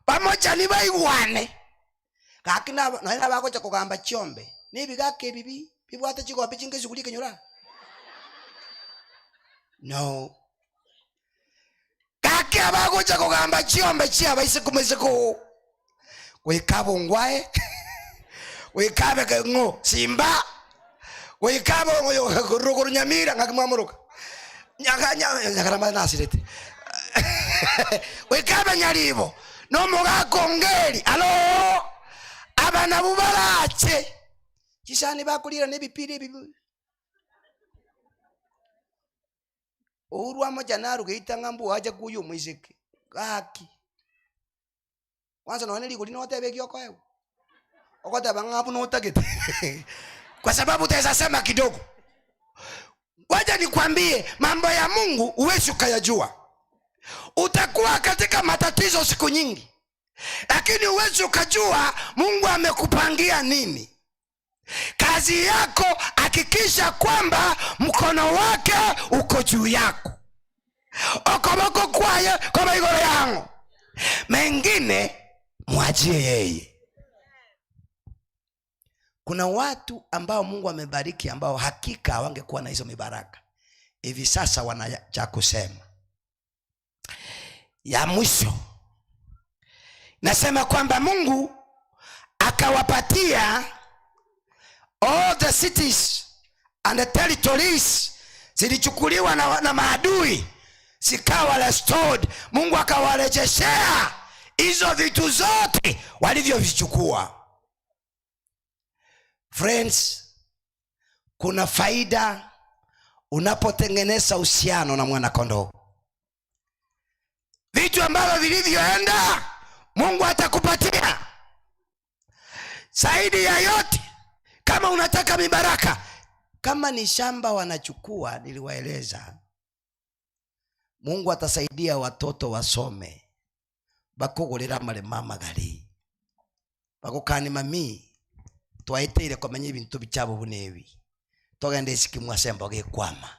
pamoja ni baigwane. Kakina naina bagocha kugamba chombe. Nibi gake bibi bibwate chiko bichinge shughuli kenyura. No. Kake abagocha kugamba chombe chia baise kumezeko. Wekabo ngwae. Wekabe ngo simba. Wekabo ngo nyamira ngakimwamuruka. Nyaka nyakarama nasirete. Wekabe nyaribo. No mugakongeri. Alo. Abana bubarache. Chisani bakulira nebipira ebi. Uhuru amoja narugeita ngambu aja kuyu mwiseke. Gaki. Kwanza naone liko linotebe kyoko ewe. Okoteba ngabu notagete. Kwa sababu utaweza sema kidogo. Wacha nikwambie mambo ya Mungu uwezi ukayajua. Utakuwa katika matatizo siku nyingi. Lakini uwezi ukajua Mungu amekupangia nini. Kazi yako hakikisha kwamba mkono wake uko juu yako. Okoboko kwaye kwa igoro yangu. Mengine Mwachie yeye. Kuna watu ambao Mungu amebariki ambao hakika hawangekuwa na hizo mibaraka. Hivi sasa wana cha kusema. Ya mwisho nasema kwamba Mungu akawapatia all the cities and the territories zilichukuliwa na maadui, zikawa restored. Mungu akawarejeshea hizo vitu zote walivyovichukua. Friends, kuna faida unapotengeneza uhusiano na mwana kondoo. Vitu ambavyo vilivyoenda Mungu atakupatia. Zaidi ya yote, kama unataka mibaraka, kama ni shamba wanachukua, niliwaeleza, Mungu atasaidia watoto wasome, bakugurira marema magari, bagukani mami twaiteire komenya ibintu bichabo bunebi, togende isikimwa sembo gikwama.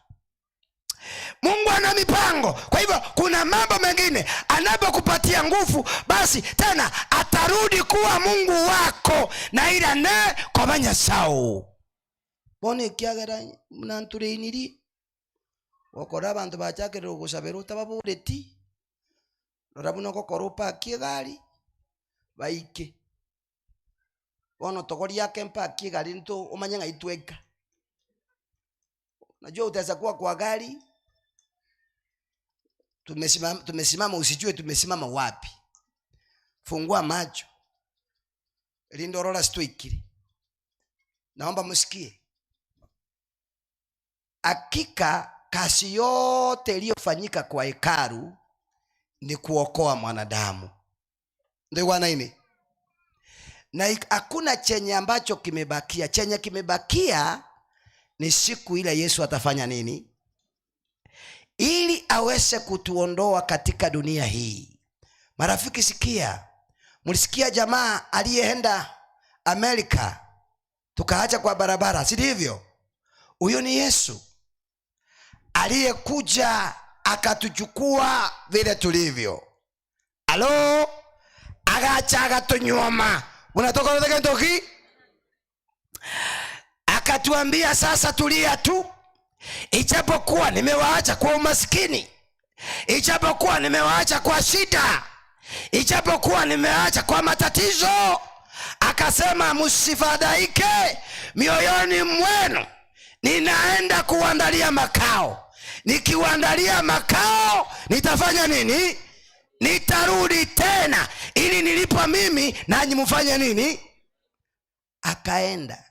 Mungu ana mipango. Kwa hivyo kuna mambo mengine anapokupatia nguvu, basi tena atarudi kuwa Mungu wako na ila ne komenya sao. Bone kiagera mnantureiniri wakora abantu bachakire gusabera utababureti rora buno gokora opakie gari baike bono togori yake mpakie gari nto omanye ng'aitweka. Najua utaweza kuwa kwa gari tumesimama usijue tumesimama wapi. Fungua macho. Lindorola situikiri. Naomba msikie. Hakika kazi yote iliyofanyika kwa hekalu ni kuokoa mwanadamu. Ndio bwana ini. Na hakuna chenye ambacho kimebakia. Chenye kimebakia ni siku ile Yesu atafanya nini? Ili aweze kutuondoa katika dunia hii. Marafiki sikia. Mlisikia jamaa aliyeenda Amerika tukaacha kwa barabara, si ndivyo? Huyo ni Yesu aliyekuja akatuchukua vile tulivyo. Alo, agacha akatunyoma. Unatoka unataka ndoki? Akatuambia sasa tulia tu. Ijapokuwa nimewaacha kwa umaskini, ijapokuwa nimewaacha kwa shida, ijapokuwa nimewaacha kwa matatizo, akasema msifadhaike mioyoni mwenu, ninaenda kuandalia makao. Nikiwaandalia makao nitafanya nini? Nitarudi tena ili nilipo mimi nanyi mfanye nini? Akaenda.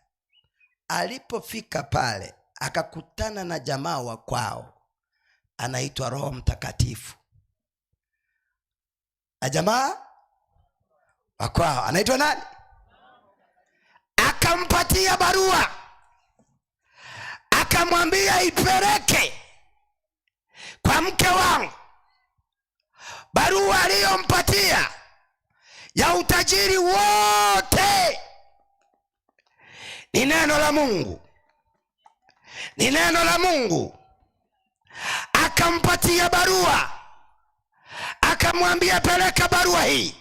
Alipofika pale akakutana na jamaa wa kwao anaitwa Roho Mtakatifu. Na jamaa wa kwao anaitwa nani? Akampatia barua, akamwambia ipeleke kwa mke wangu. Barua aliyompatia ya utajiri wote ni neno la Mungu. Ni neno la Mungu. Akampatia barua, akamwambia peleka barua hii.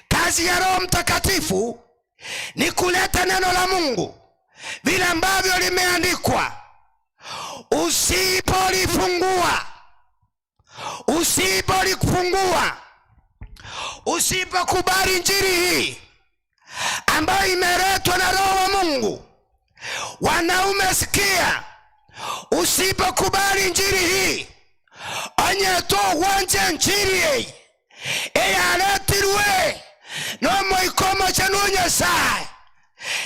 Kazi ya Roho Mtakatifu ni kuleta neno la Mungu vile ambavyo limeandikwa. Usipolifungua, usipolifungua, usipokubali injili hii ambayo imeletwa na Roho wa Mungu, wanaume sikia, usipokubali injili hii, onye to wanje injili hii eyaletirwe nomoikomo cha Nyasaye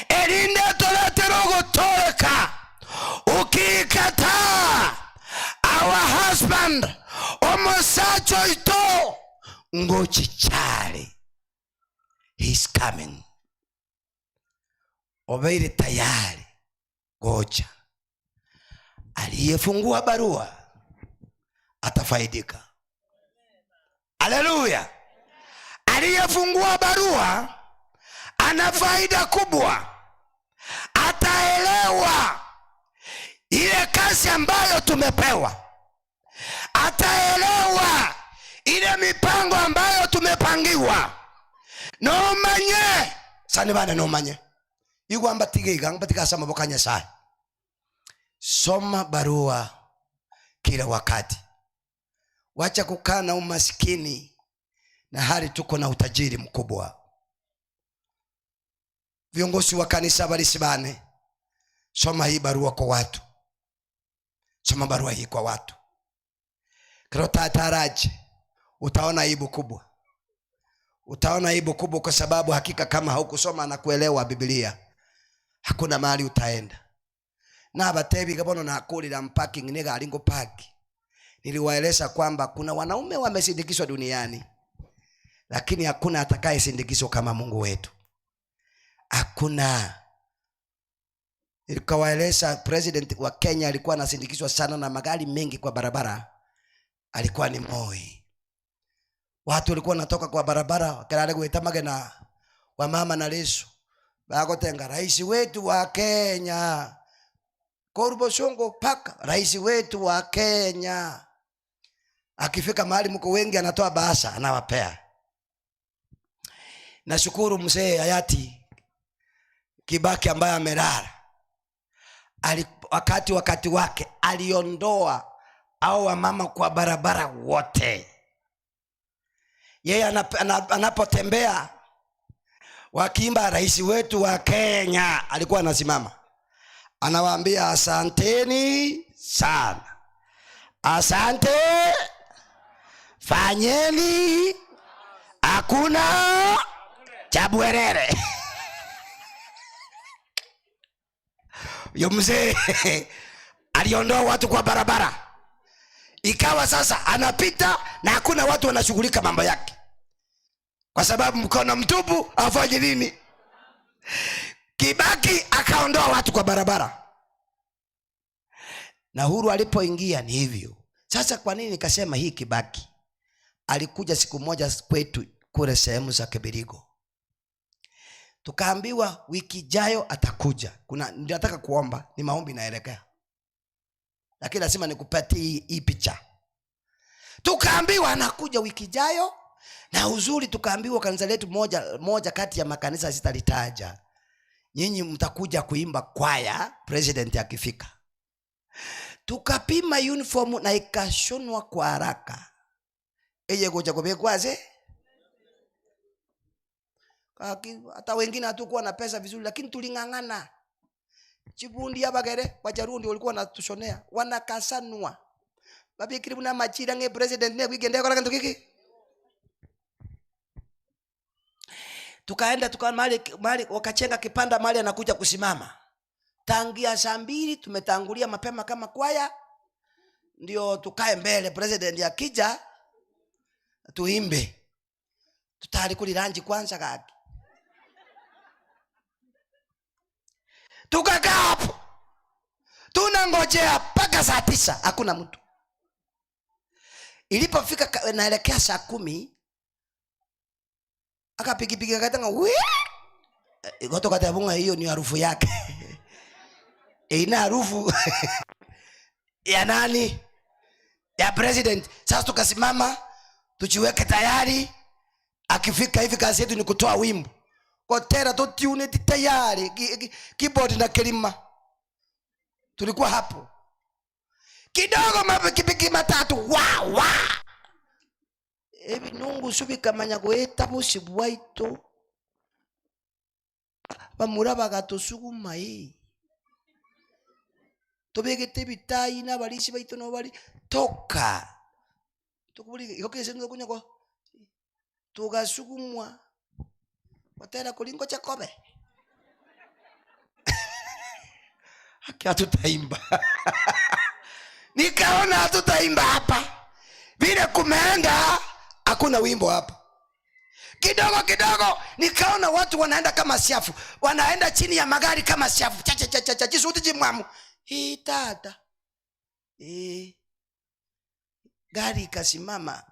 erinde toletera ogotoleka. Ukikataa our husband omusacho ito ngochichale, he's coming. Obeire tayari gocha. Aliyefungua barua atafaidika. Haleluya. Aliyefungua barua ana faida kubwa. Ataelewa ile kazi ambayo tumepewa. Ataelewa ile mipango ambayo tumepangiwa. Nomanye sani bana nomanye igwamba tigeiga mbatika sama bokanya sai. Soma barua kila wakati. Wacha kukaa na umaskini na hali tuko na utajiri mkubwa. Viongozi wa kanisa balisibane, soma hii barua kwa watu. Soma barua hii kwa watu. Krota utaona aibu kubwa. Utaona aibu kubwa kwa sababu hakika kama haukusoma na kuelewa Biblia, hakuna mahali utaenda. Na batebi gabono na akulira parking nega alingo park. Niliwaeleza kwamba kuna wanaume wamesindikizwa duniani, lakini hakuna atakayesindikizwa kama Mungu wetu. Hakuna. Nilikawaeleza president wa Kenya alikuwa anasindikizwa sana na magari mengi kwa barabara. Alikuwa ni Moi. Watu walikuwa wanatoka kwa barabara kelele kuita magena wa mama na leso. Bakotenga rais wetu wa Kenya. Korbo Songo paka rais wetu wa Kenya. Akifika mahali mko wengi anatoa bahasha anawapea. Nashukuru mzee hayati Kibaki ambaye amelala. Wakati wake aliondoa au wamama kwa barabara wote. Yeye anapotembea wakiimba rais wetu wa Kenya, alikuwa anasimama. Anawaambia asanteni sana. Asante. Fanyeni hakuna cha bwerere. Yo mzee aliondoa watu kwa barabara. Ikawa sasa anapita na hakuna watu wanashughulika mambo yake. Kwa sababu mkono mtupu afanye nini? Kibaki akaondoa watu kwa barabara. Na Uhuru alipoingia ni hivyo. Sasa kwa nini nikasema hii Kibaki? Alikuja siku moja kwetu kule sehemu za Kibirigo. Tukaambiwa wiki ijayo atakuja. Kuna nataka kuomba, ni maombi naelekea. Lakini lazima nikupatie hii picha. Tukaambiwa anakuja wiki ijayo, na uzuri tukaambiwa kanisa letu moja kati ya makanisa sitalitaja. Nyinyi mtakuja kuimba kwaya president akifika. Tukapima uniform na ikashonwa kwa haraka. Eye goja kubekwaze. Hata wengine hatukuwa na pesa vizuri, lakini tuling'ang'ana. Chibundi abagere wajarundi walikuwa wanatushonea, wanakasanwa. Babi kiribu na machira nge president ne weekend yako kintu kiki. Tukaenda tuka mahali wakachenga kipanda mahali anakuja kusimama. Tangia saa 2 tumetangulia mapema kama kwaya, ndio tukae mbele president akija tuimbe. Tutari kuliranji kwanza kaki. Tukakaa hapo. Tunangojea mpaka saa 9 hakuna mtu. Ilipofika naelekea saa 10 akapigipigi akatanga we goto katabunga, hiyo ni harufu yake. Ina harufu ya nani? Ya president. Sasa tukasimama tujiweke tayari, akifika hivi kazi yetu ni kutoa wimbo. Kotera to tune tayari keyboard na kelima. Tulikuwa hapo. Kidogo mapikipiki matatu wa wa. Ebi nungu subika manya goeta bosi bwaito. Bamura bagatosuguma hii. Tobegete bitai na balishi baito no bali toka. Tukubuli yoke sendo kunya kwa tugasukumwa. Watera kulingo chakobe. Haki hatutaimba. Nikaona hatutaimba hapa. Vile kumeenda hakuna wimbo hapa. Kidogo kidogo nikaona watu wanaenda kama siafu, wanaenda chini ya magari kama siafu. Cha cha cha cha chisuti jimwamu. Hii tata. Gari ikasimama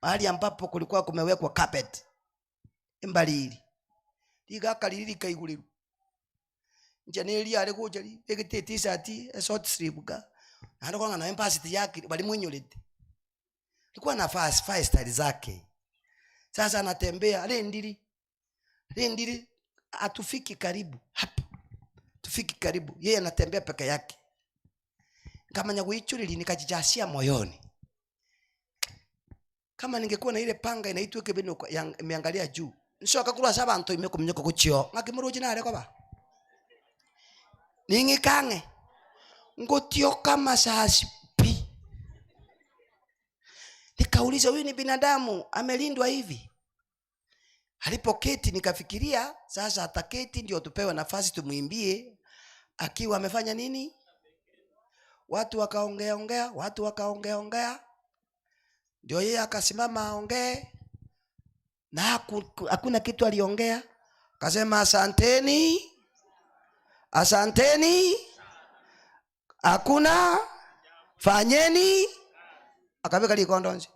mahali ambapo kulikuwa kumewekwa carpet. Imbalili. Ligakalili kaiguliru. Njaneli ale kujali egete t-shirt a short sleeve ka. Nando kwa na empathy yake bali mwenyolete. Alikuwa na fast style zake. Sasa anatembea ale ndili. Rindiri atufiki karibu hapa. Tufiki karibu. Yeye anatembea peke yake. Ngamanya guichuriri nikajijasia moyoni. Kama ningekuwa na ile panga inaitwa kebeno imeangalia juu. Nshoka kurwa sabantu imekumnyoko kuchio. Ngakimuruji nare koba. Ningikange. Ngotioka masasi pi. Nikauliza, huyu ni binadamu amelindwa hivi? Alipoketi nikafikiria sasa ataketi ndio tupewe nafasi tumuimbie akiwa amefanya nini? Watu wakaongea ongea, watu wakaongea ongea. Ndio yeye akasimama aongee. Na hakuna kitu aliongea. Akasema asanteni. Asanteni. Hakuna fanyeni. Akabeka likondonzi.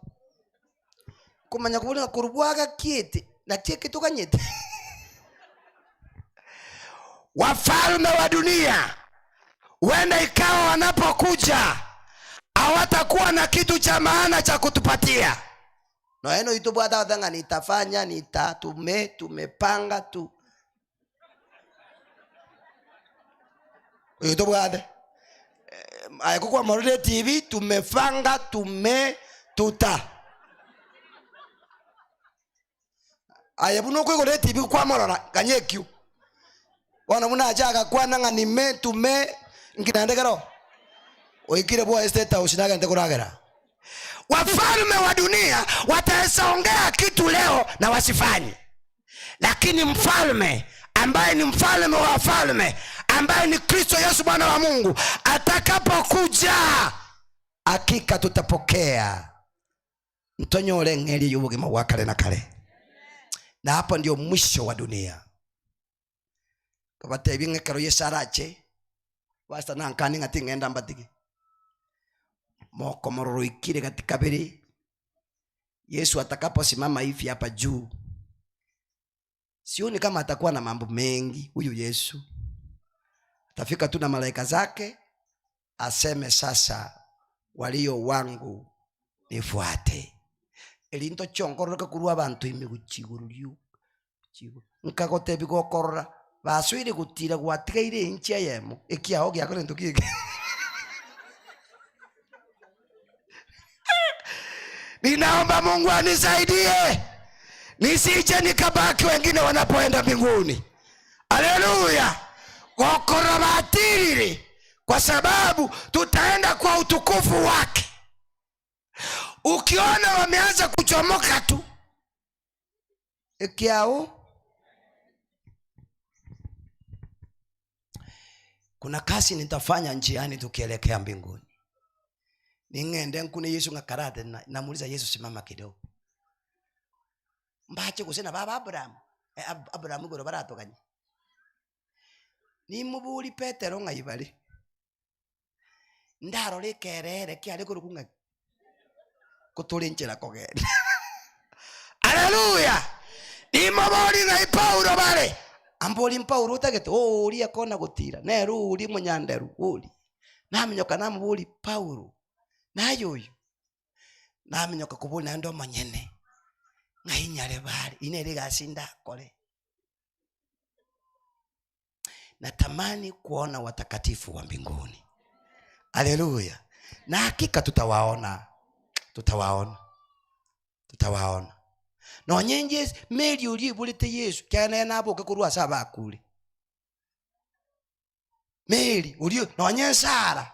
Kumanya kubona kurubwaga kiete na tie kitu kanyete. Wafalme wa dunia wenda ikawa wanapokuja hawatakuwa na kitu cha maana cha kutupatia. No eno itubwa hata nitafanya nitatume tumepanga tu. Itubwa hata ayakukwa Morule TV tumefanga tume tuta. Ayabuno kwigore TV kwa morora kanyekyu. Wana muna ajaga kwa nanga nime tume nginandegero. Oikire bwa estate house naga ntekuragera. Wafalme wa dunia wataongea kitu leo na wasifanye. Lakini mfalme ambaye ni mfalme wa wafalme, ambaye ni Kristo Yesu Bwana wa Mungu, atakapokuja hakika tutapokea ntonyole ngeli y'ubugima bwa kale na kale. Na hapo ndio mwisho wa dunia. Kabate ibingekero Yesu arache basta nankani ngati ngenda mbatiki. Moko mororo ikire katika biri. Yesu atakaposimama hivi hapa juu, sioni kama atakuwa na mambo mengi huyu Yesu. Atafika tu na malaika zake aseme sasa walio wangu nifuate. Elinto chongororoka kurwa abantu imiguchigururiu. Nkagote bigokorora baswire gutira gwatigaire inchi yemo ekiao gyakore ntukige. Ninaomba Mungu anisaidie nisije nikabaki wengine wanapoenda mbinguni. Haleluya. Gokorobatiriri, kwa sababu tutaenda kwa utukufu wake. Ukiona wameanza kuchomoka tu ekiao, kuna kazi nitafanya njiani tukielekea mbinguni. Ningende nkune Yesu ngakarate na namuuliza Yesu simama kidogo. Mbache kusena baba Abraham. Abraham goro baratokanye. Nimubuli Petero ngayibali. Ndarore kerere kyale kurukunga. Kutulinchira kogenda. Haleluya. Nimubuli ngai Paulo bale. Amboli Paulo utagete uri akona gutira. Neru uri munyanderu uri. Namenyoka namubuli Paulo. Nayoyo. Namenyoka kubona ndo manyene. Ngahinyale bali inere gasinda kole. Natamani kuona watakatifu wa mbinguni. Haleluya. Na hakika tutawaona. Tutawaona. Tutawaona. No nyenje meli ulibulete Yesu kyana naboke kurwa saba kule. Meli ulio no nyensara.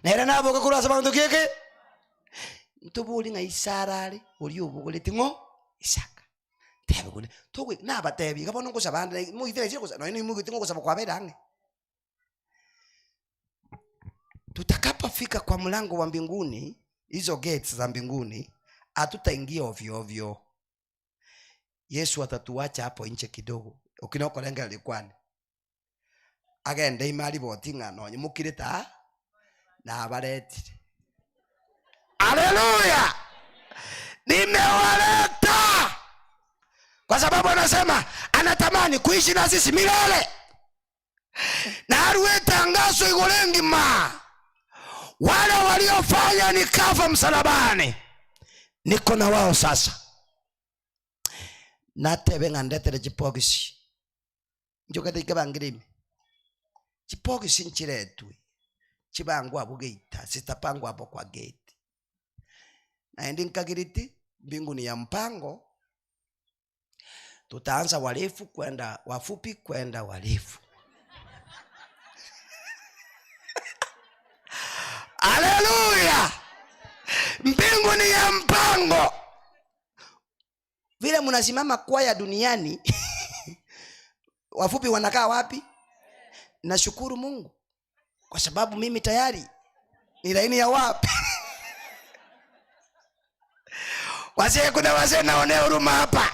Nera naboke kurwa saba ndukeke. Ntubuli nga isarale ulio bugulete ngo Isaka. Tebe kule. Togwe nabatebi kabona ngosabanda muithira chiko no ni mugite ngosaba kwaberange. Tutakapofika kwa mlango wa mbinguni, hizo gates za mbinguni, hatutaingia ovyo ovyo. Yesu atatuacha hapo nje kidogo. Ukinokolenga likwani. Agende imali botinga no nyimukireta na abaretire. Haleluya! Nimewaleta. Kwa sababu anasema anatamani kuishi na sisi milele. Na aruwe tangazo igolengi ma. Wale waliofanya nikafa msalabani, niko na wao sasa. Natebe ng'andetere chipokisi. Njokete ikabangirimi. Chipokisi nchiretwe. Chibangwa hapo geita, sitapangwa hapo kwa gate. Naendi nkagiriti, mbingu ni ya mpango. Tutaanza warefu kwenda wafupi kwenda warefu. Haleluya! Mbingu ni ya mpango. Vile mnasimama kwaya duniani wafupi wanakaa wapi? Nashukuru Mungu kwa sababu mimi tayari ni laini ya wapi? Wazee, kuna wazee naonea huruma hapa,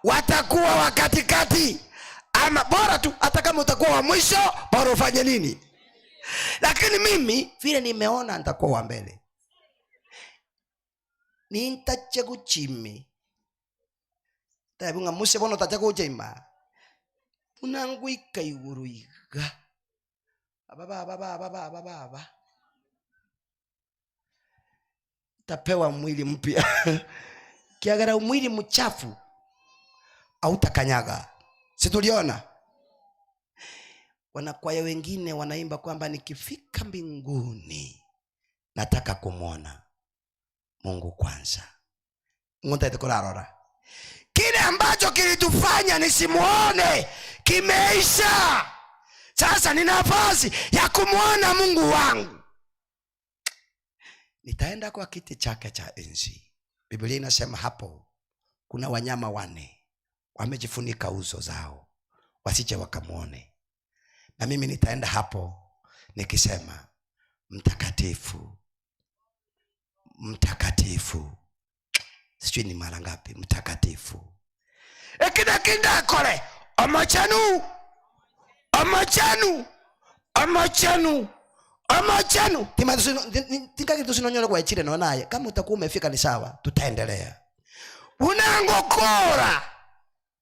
watakuwa wa katikati, ama bora tu hata kama utakuwa wa mwisho, bora ufanye nini? Lakini mimi vile nimeona nitakuwa wa mbele. Nintache kuchimi tabunga muse bono tache kuchima unangwika iguru iga aba baba baba baba baba tapewa mwili mpya. Kiagara mwili mchafu hautakanyaga. Si tuliona wanakwaya wengine wanaimba kwamba nikifika mbinguni nataka kumwona Mungu kwanza. Ngontaitekorarora. Kile ambacho kilitufanya nisimuone kimeisha. Sasa ni nafasi ya kumwona Mungu wangu. Nitaenda kwa kiti chake cha enzi. Biblia inasema hapo kuna wanyama wane wamejifunika uso zao wasije wakamuone. Na mimi nitaenda hapo nikisema mtakatifu, mtakatifu. Sijui ni mara ngapi mtakatifu. Ekida kinda kore amachanu, amachanu, amachanu, amachanu. Tingaki tusinonyole kwa ichile no naye. Kama utakuwa umefika ni sawa, tutaendelea. Unangokora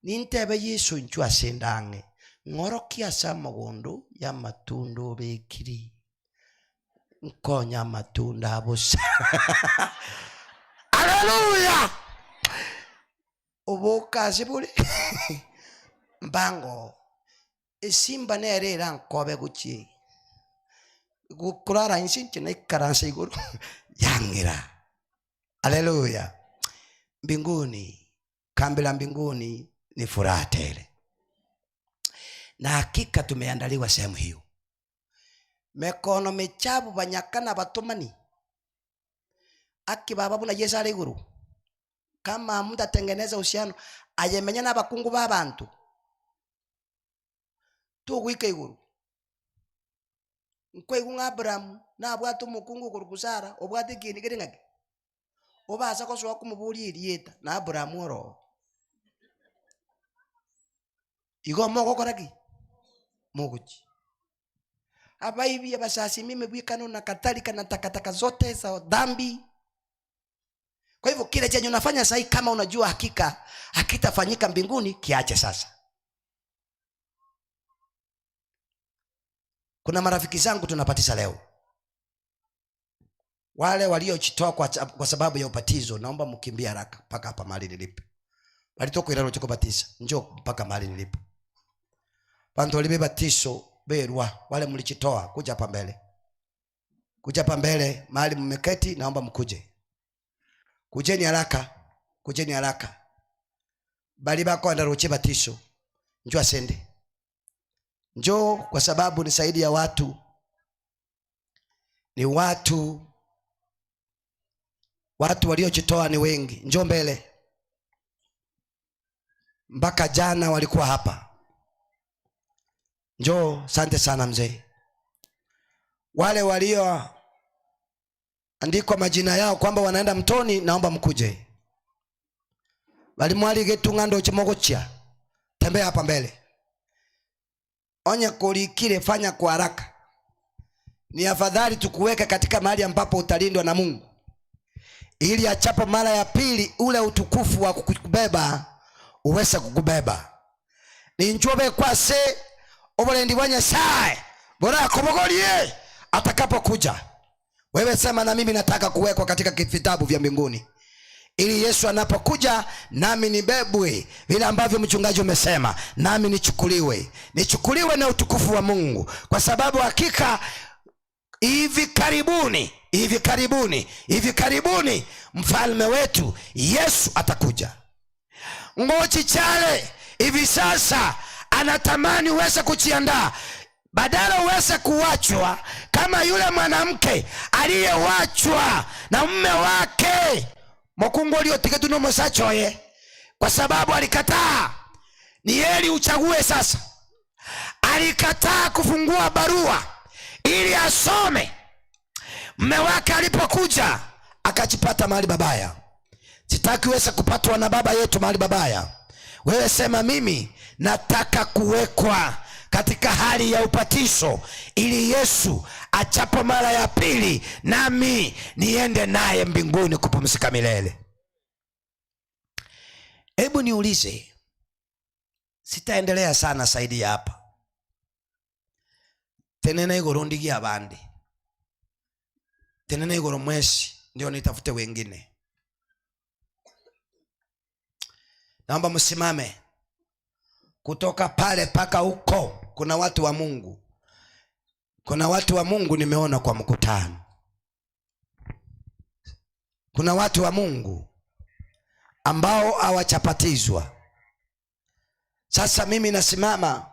nintebe Yesu nchwa sendange ngorokia sa mogondo ya matundo bekiri nkonya matunda abusa. Haleluya! Obukazi buli mbango esimba nerera nkobe guchi gukurara insinche na ikaransa iguru yangira. Haleluya! Mbinguni, kambi la mbinguni ni furaha tele, na hakika tumeandaliwa sehemu hiyo. Mekono mechabu banyakana batumani aki baba buna Yesu ari iguru. Kama mtatengeneza uhusiano ayemenya n'abakungu b'abantu tugwika iguru. Nkweigu nga Abrahamu nabwate omukungu kuri kusara obwate kindi kiri ng'aki obasa kosoa kumuburia erieta na Abrahamu oro igo mogokora ki moguchi abaibi abasasi mimi bwikano na kadhalika na takataka zote za dhambi. Kwa hivyo kile chenye unafanya sasa, kama unajua hakika hakitafanyika mbinguni, kiache sasa. Kuna marafiki zangu tunapatisa leo, wale waliojitoa kwa sababu ya ubatizo, naomba mkimbie haraka mpaka hapa mahali nilipo. Walitoka Irano choko batisa, njoo mpaka mahali nilipo. Bantu walibebatiso berwa, wale mlichitoa kuja hapa mbele. Kuja hapa mbele mahali mmeketi, naomba mkuje. Kujeni haraka, kujeni haraka. Bali bako andaroche batiso. Njoo asende. Njoo kwa sababu ni zaidi ya watu. Ni watu. Watu waliojitoa ni wengi. Njoo mbele. Mpaka jana walikuwa hapa. Njoo, asante sana mzee. Wale walio andikwa majina yao kwamba wanaenda mtoni, naomba mkuje. Balimwali getu ng'ando chimogochia. Tembea hapa mbele. Onya kulikile, fanya kwa haraka. Ni afadhali tukuweke katika mahali ambapo utalindwa na Mungu, ili achapo mara ya pili ule utukufu wa kukubeba uweze kukubeba. Ninjobe kwase obulendi bwa Nyasaye bora akobogolie atakapokuja. Wewe sema na mimi nataka kuwekwa katika vitabu vya mbinguni, ili Yesu anapokuja nami nibebwe vile ambavyo mchungaji umesema, nami nichukuliwe, nichukuliwe na utukufu wa Mungu, kwa sababu hakika hivi karibuni, hivi karibuni, hivi karibuni mfalme wetu Yesu atakuja. Ngochi chale hivi sasa anatamani uweze kujiandaa, badala uweze kuwachwa kama yule mwanamke aliyewachwa na mume wake mokungu uliotigetu nomosachoye, kwa sababu alikataa. Ni heri uchague sasa. Alikataa kufungua barua ili asome. Mume wake alipokuja akajipata mahali babaya. Sitaki uweze kupatwa na baba yetu mahali babaya. Wewe sema, mimi nataka kuwekwa katika hali ya upatisho ili Yesu achapo mara ya pili nami niende naye mbinguni kupumzika milele. Hebu niulize, sitaendelea sana zaidi ya hapa. Tenena igoro ndigi abandi, tenena igoro mwesi ndio nitafute wengine. Naomba msimame. Kutoka pale paka huko kuna watu wa Mungu. Kuna watu wa Mungu nimeona kwa mkutano. Kuna watu wa Mungu ambao hawachapatizwa. Sasa mimi nasimama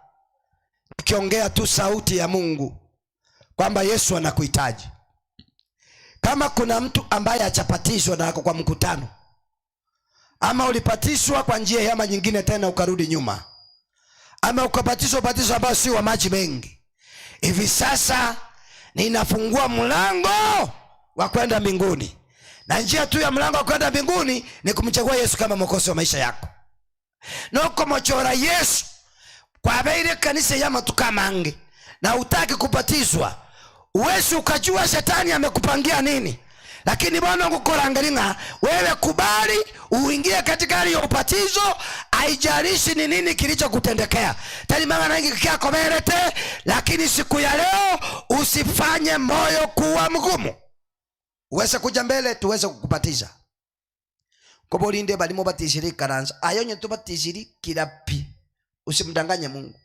nikiongea tu sauti ya Mungu kwamba Yesu anakuhitaji. Kama kuna mtu ambaye hachapatizwa na ako kwa mkutano, ama ulipatizwa kwa njia ama nyingine tena ukarudi nyuma, ama ukapatizwa ubatizo ambao si wa maji mengi, hivi sasa ninafungua mlango wa kwenda mbinguni. Na njia tu ya mlango wa kwenda mbinguni ni kumchagua Yesu kama mwokozi wa maisha yako. Noko mochora Yesu kwa beire kanisa ya matuka mangi na utaki kupatizwa, uwezi ukajua shetani amekupangia nini. Lakini Bwana ngukorangalinga wewe, kubali uingie katika hali ya ubatizo, haijalishi ni nini kilichokutendekea. Tali manga nangi kyako merete, lakini siku ya leo usifanye moyo kuwa mgumu. Uweze kuja mbele tuweze kukubatiza. Kobolinde balimo batiziri karanza, ayonye tubatiziri kilapi. Usimdanganye Mungu.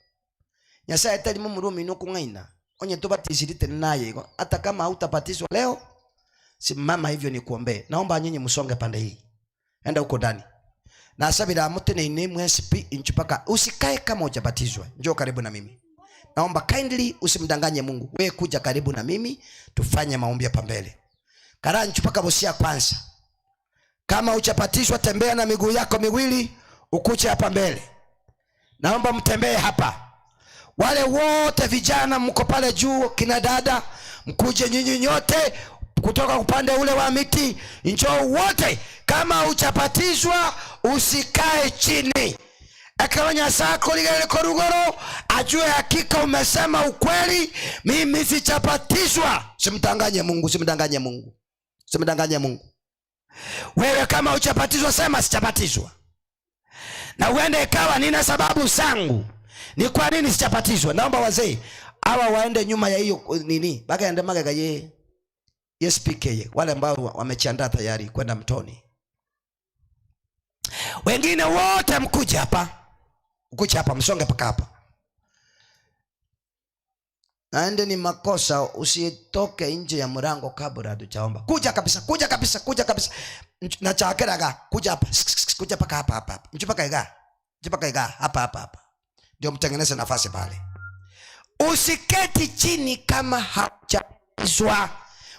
Nyasaye tali murumi nukungaina. Onye tubatiziri tena naye. Hata kama hautabatizwa leo, simama hivyo ni kuombe. Naomba nyinyi msonge pande hii. Enda huko ndani. Na sabira mutene ine mwesipi inchupaka. Usikae kama hujabatizwa. Njoo karibu na mimi. Naomba kindly usimdanganye Mungu. Wewe kuja karibu na mimi tufanye maombi hapa mbele. Kara nchupaka bosia kwanza. Kama hujabatizwa tembea na miguu yako miwili ukuje hapa mbele. Naomba mtembee hapa. Wale wote vijana mko pale juu, kina dada, mkuje nyinyi nyote kutoka upande ule wa miti, njoo wote. Kama hujabatizwa usikae chini. Ekawanya sako ligere korugoro, ajue hakika umesema ukweli, mimi sijabatizwa. Simdanganye Mungu, simdanganye Mungu. Simdanganye Mungu. Wewe kama hujabatizwa sema sijabatizwa. Na uende ikawa nina sababu zangu ni kwa nini sijabatizwa. Naomba wazee hawa waende nyuma ya hiyo nini, baka ende maga ye yes PK, wale ambao wamechiandaa tayari kwenda mtoni. Wengine wote mkuje hapa. Mkuje hapa, msonge paka hapa. Naende ni makosa usitoke nje ya mlango kabla hatujaomba. Kuja kabisa, kuja kabisa, kuja kabisa. Na chakeraga, kuja hapa. Kuja paka hapa hapa hapa. Mchupaka iga. Mchupaka iga hapa hapa hapa. Ndio mtengeneze nafasi pale. Usiketi chini kama haujazwa.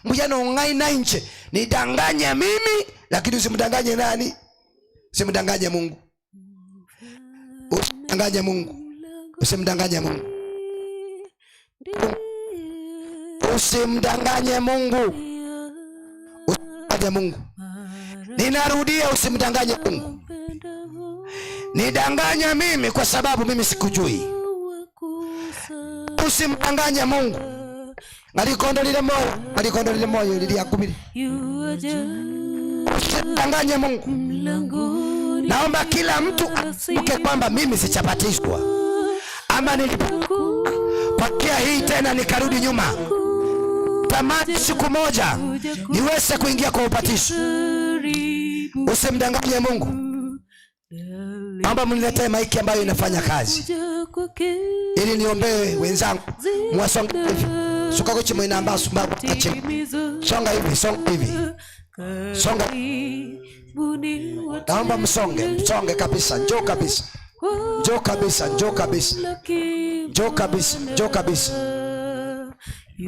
Mbuyano ungai na nje. Nidanganye mimi lakini usimdanganye nani? Usimdanganye Mungu. Usimdanganye Mungu. Usimdanganye Mungu. Usimdanganye Mungu. Usimdanganye Mungu. Ninarudia, usimdanganye Mungu. Nidanganye mimi kwa sababu mimi sikujui. Usimdanganye Mungu. Ngalikondo lile moyo, ngalikondo lile moyo liliakubili. Usimdanganye Mungu. Naomba kila mtu akumbuke kwamba mimi sichabatizwa. Ama nilipopakia hii tena nikarudi nyuma. Tamani siku moja niweze kuingia kwa ubatizo. Usimdanganye Mungu. Naomba mniletee maiki ambayo inafanya kazi ili niombee wenzangu. Mwasonga hivi. Suka kuchi mwinamba sumba ache. Songa hivi, songa hivi. Songa. Naomba msonge, msonge kabisa, njoo kabisa. Njoo kabisa, njoo kabisa. Njoo kabisa, njoo kabisa.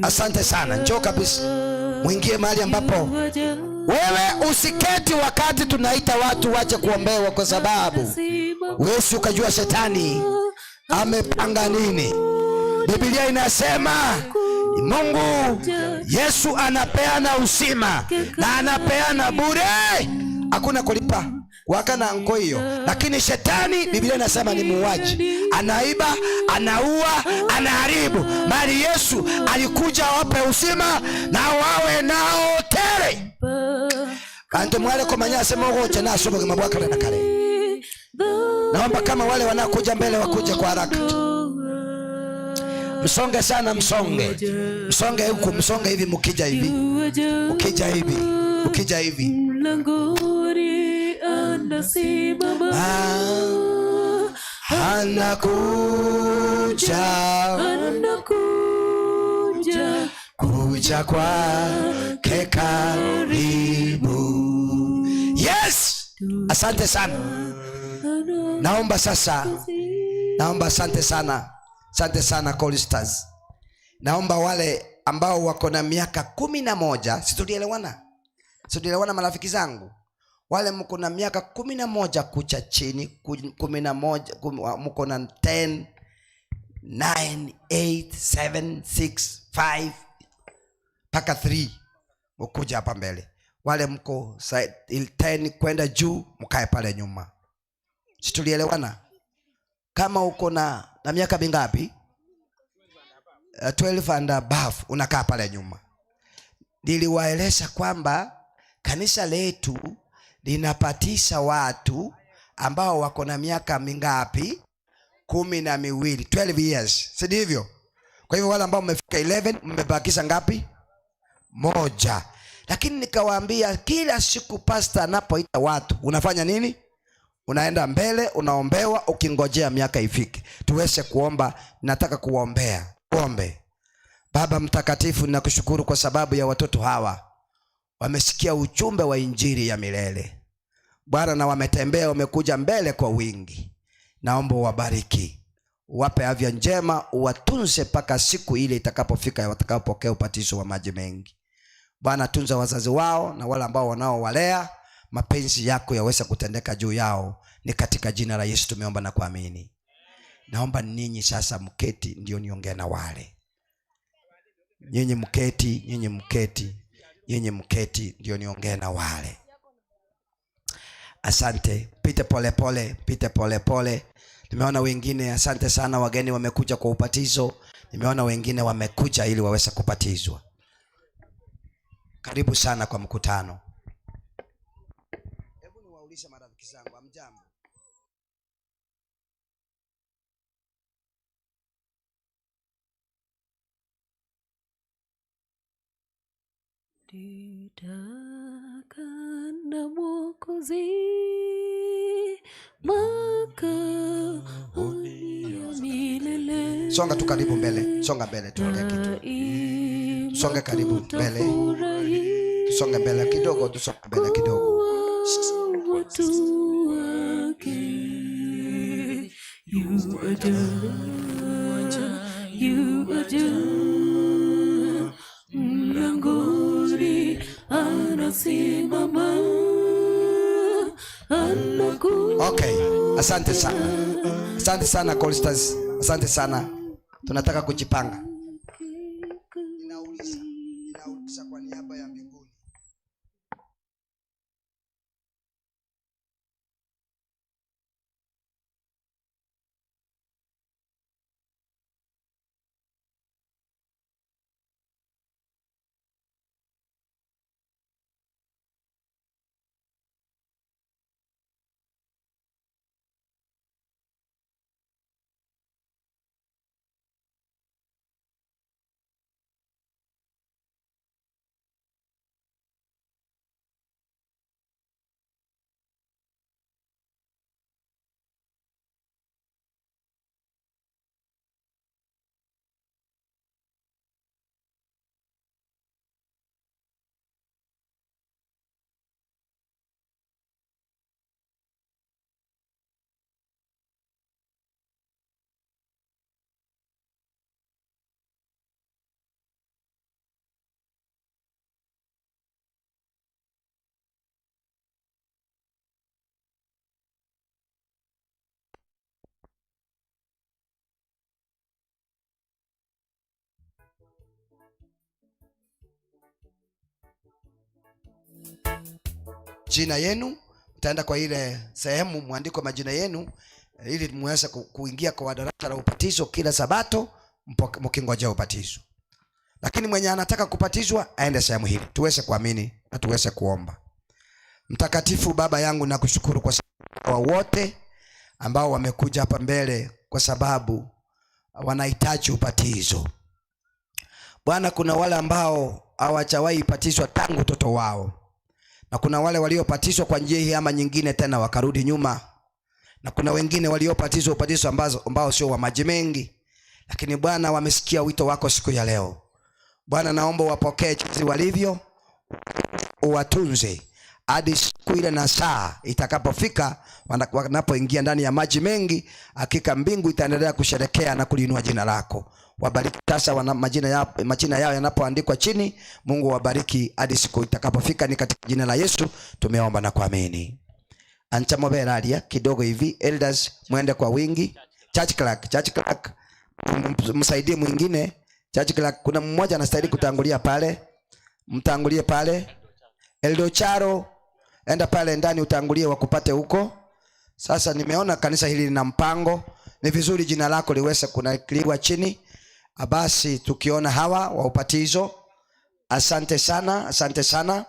Asante sana, njoo kabisa. Mwingie mahali ambapo wewe usiketi wakati tunaita watu wache kuombewa, kwa sababu wewe ukajua shetani amepanga nini. Biblia inasema Mungu Yesu anapeana uzima na anapeana bure, hakuna kulipa wakana nko hiyo. Lakini shetani Biblia inasema ni muuaji, anaiba, anaua, anaharibu. Bali Yesu alikuja awape uzima na wawe nao tele. Kanto mwale kwa manyase mogo chana somo kama bwaka na kale. Naomba kama wale wanaokuja mbele wakuja kwa haraka. Msonge sana, msonge. Msonge huku, msonge hivi, mukija hivi. Mukija hivi, mukija hivi. Mlangoni anasimama. Anakuja. Anakuja. Kuja kwake karibu. Yes! Asante sana. Naomba sasa. Naomba asante sana. Asante sana Choristers. Naomba wale ambao wako na miaka 11, si tulielewana? Si tulielewana marafiki zangu? Wale mko na miaka 11 kucha chini, 11 mko na 10 9 8 7 6 5 mpaka 3 mkuja hapa mbele. Wale mko 10 kwenda juu mkae pale nyuma. Si tulielewana? Kama uko na miaka mingapi? 12 and above unakaa pale nyuma. Niliwaeleza kwamba kanisa letu linapatisha watu ambao wako na miaka mingapi? 12, 12 years. Si ndivyo? Kwa hivyo wale ambao mmefika 11 mmebakisha ngapi? 1. Lakini nikawaambia kila siku pastor anapoita watu unafanya nini? Unaenda mbele, unaombewa ukingojea miaka ifike. Tuweze kuomba, nataka kuombea. Tuombe. Baba mtakatifu, ninakushukuru kwa sababu ya watoto hawa. Wamesikia ujumbe wa injili ya milele. Bwana, na wametembea, wamekuja mbele kwa wingi. Naomba uwabariki. Uwape afya njema, uwatunze mpaka siku ile itakapofika watakapopokea ubatizo wa maji mengi. Bwana, tunza wazazi wao na wale ambao wanaowalea. Mapenzi yako yaweza kutendeka juu yao. Ni katika jina la Yesu tumeomba na kuamini. Naomba ninyi sasa mketi ndio niongee na wale. Nyinyi mketi, nyinyi mketi, nyinyi mketi ndio niongee na wale. Asante. Pite pole pole, pite pole pole. Nimeona wengine, asante sana, wageni wamekuja kwa ubatizo. Nimeona wengine wamekuja ili waweze kubatizwa. Karibu sana kwa mkutano. Hebu niwaulize marafiki zangu, hamjambo? Nitakana Mwokozi makaoni ya milele. Songa tu karibu mbele, songa mbele tuongee kitu. Songa karibu mbele. Tusonge mbele kidogo, tusonge mbele kidogo. Watu wake yuaja mlangoni anasimama anakuja. Okay, asante sana. Asante sana Choristers. Asante sana. Tunataka kujipanga. Ninauliza kwa niaba ya mbinguni. majina yenu. Mtaenda kwa ile sehemu muandikwe majina yenu ili muweze kuingia kwa darasa la ubatizo kila Sabato mkingojea ubatizo. Lakini mwenye anataka kubatizwa aende sehemu hili, tuweze kuamini na tuweze kuomba. Mtakatifu Baba yangu, nakushukuru kwa sababu wote ambao wamekuja hapa mbele kwa sababu wanahitaji ubatizo. Bwana, kuna wale ambao hawajawahi batizwa tangu utoto wao, na kuna wale waliobatizwa kwa njia hii ama nyingine tena wakarudi nyuma, na kuna wengine waliobatizwa ubatizo ambao sio wa maji mengi, lakini Bwana wamesikia wito wako siku ya leo. Bwana, naomba wapokee jinsi walivyo, uwatunze hadi siku ile na saa itakapofika, wanapoingia ndani ya maji mengi, hakika mbingu itaendelea kusherekea na kuliinua jina lako. Wabariki sasa majina yao yanapoandikwa chini. Mungu wabariki hadi siku itakapofika. Ni katika jina la Yesu tumeomba na kuamini. Anchamoberalia kidogo hivi, elders muende kwa wingi. Church clerk msaidie mwingine. Church clerk, kuna mmoja anastahili kutangulia pale, mtangulie pale. Eldo Charo, enda pale ndani utangulie wakupate huko. Sasa nimeona kanisa hili lina mpango, ni vizuri jina lako liweze kunakiliwa chini. Basi tukiona hawa wa ubatizo, asante sana, asante sana.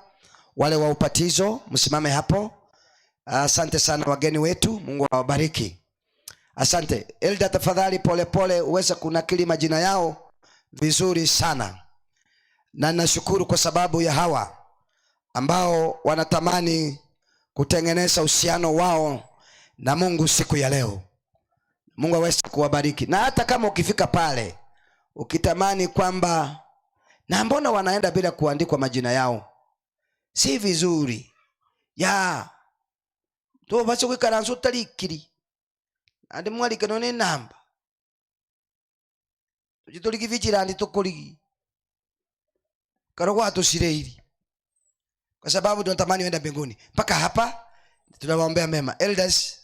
Wale wa ubatizo msimame hapo. Asante sana wageni wetu, Mungu awabariki. Asante. Elda, tafadhali pole pole uweze kunakili majina yao vizuri sana. Na nashukuru kwa sababu ya hawa ambao wanatamani kutengeneza uhusiano wao na Mungu siku ya leo. Mungu aweze kuwabariki. Na hata kama ukifika pale ukitamani kwamba na mbona wanaenda bila kuandikwa majina yao, si vizuri. Ya to basi kwikaranso utalikiri andi mwalike none namba tujitoliki vigilandi tukuligi karogwa tusireiri, kwa sababu tunatamani wenda mbinguni. Mpaka hapa tunawaombea mema. Elders,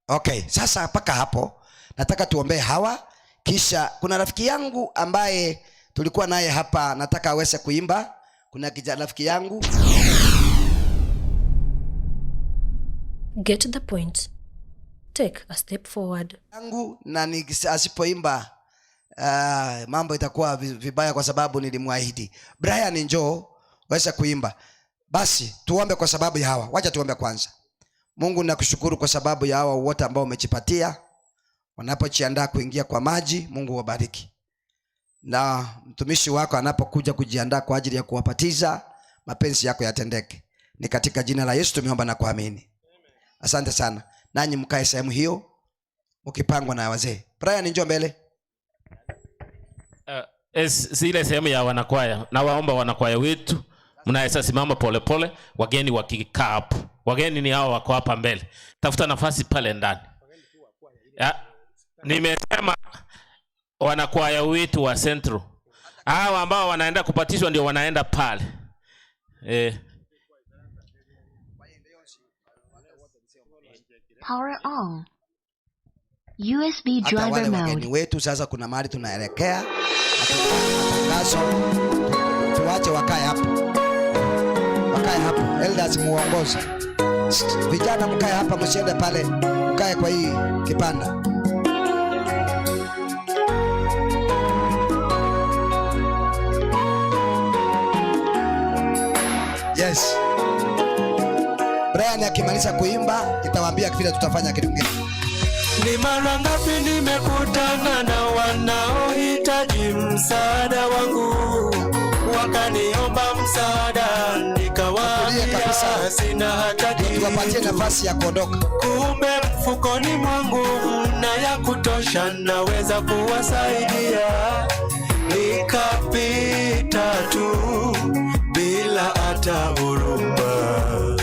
okay, sasa mpaka hapo nataka tuombee hawa. Kisha kuna rafiki yangu ambaye tulikuwa naye hapa, nataka aweze kuimba. Kuna kijana rafiki yangu. Get the point. Take a step forward. Yangu na asipoimba mambo itakuwa vibaya kwa sababu nilimwahidi. Brian, njoo waweza kuimba. Basi tuombe kwa sababu ya hawa. Wacha tuombe kwanza. Mungu, nakushukuru kwa sababu ya hawa wote ambao umejipatia wanapojiandaa kuingia kwa maji. Mungu wabariki. Na mtumishi wako anapokuja kujiandaa kwa ajili ya kuwabatiza, mapenzi yako yatendeke. Ni katika jina la Yesu tumeomba na kuamini. Asante sana. Nanyi mkae sehemu hiyo mkipangwa na wazee. Brian, njoo mbele. Zile sehemu ya wanakwaya, na waomba wanakwaya wetu mnaweza simama pole pole, wageni wakikaa hapo. Wageni ni hao wako hapa mbele. Tafuta nafasi pale ndani. Nimesema wanakwaya wetu wa Central. Hao ambao wanaenda kupatishwa ndio wanaenda pale. Power on. USB Hata wale driver mode. Wageni wetu sasa kuna mahali tunaelekea. Matangazo tuache wakae hapo. Wakae hapo. Elders muongoze. Vijana mkae hapa, msiende pale. Mkae kwa hii kipanda. Yes. Brian akimaliza kuimba nitawaambia vile tutafanya kitu kingine. Ni mara ngapi nimekutana na wanaohitaji msaada wangu, wakaniomba msaada nikawaambia sina hata kitu. Tuwapatie nafasi ya kuondoka. Kumbe mfukoni mwangu na ya kutosha, naweza kuwasaidia. Nikapita tu bila hata huruma,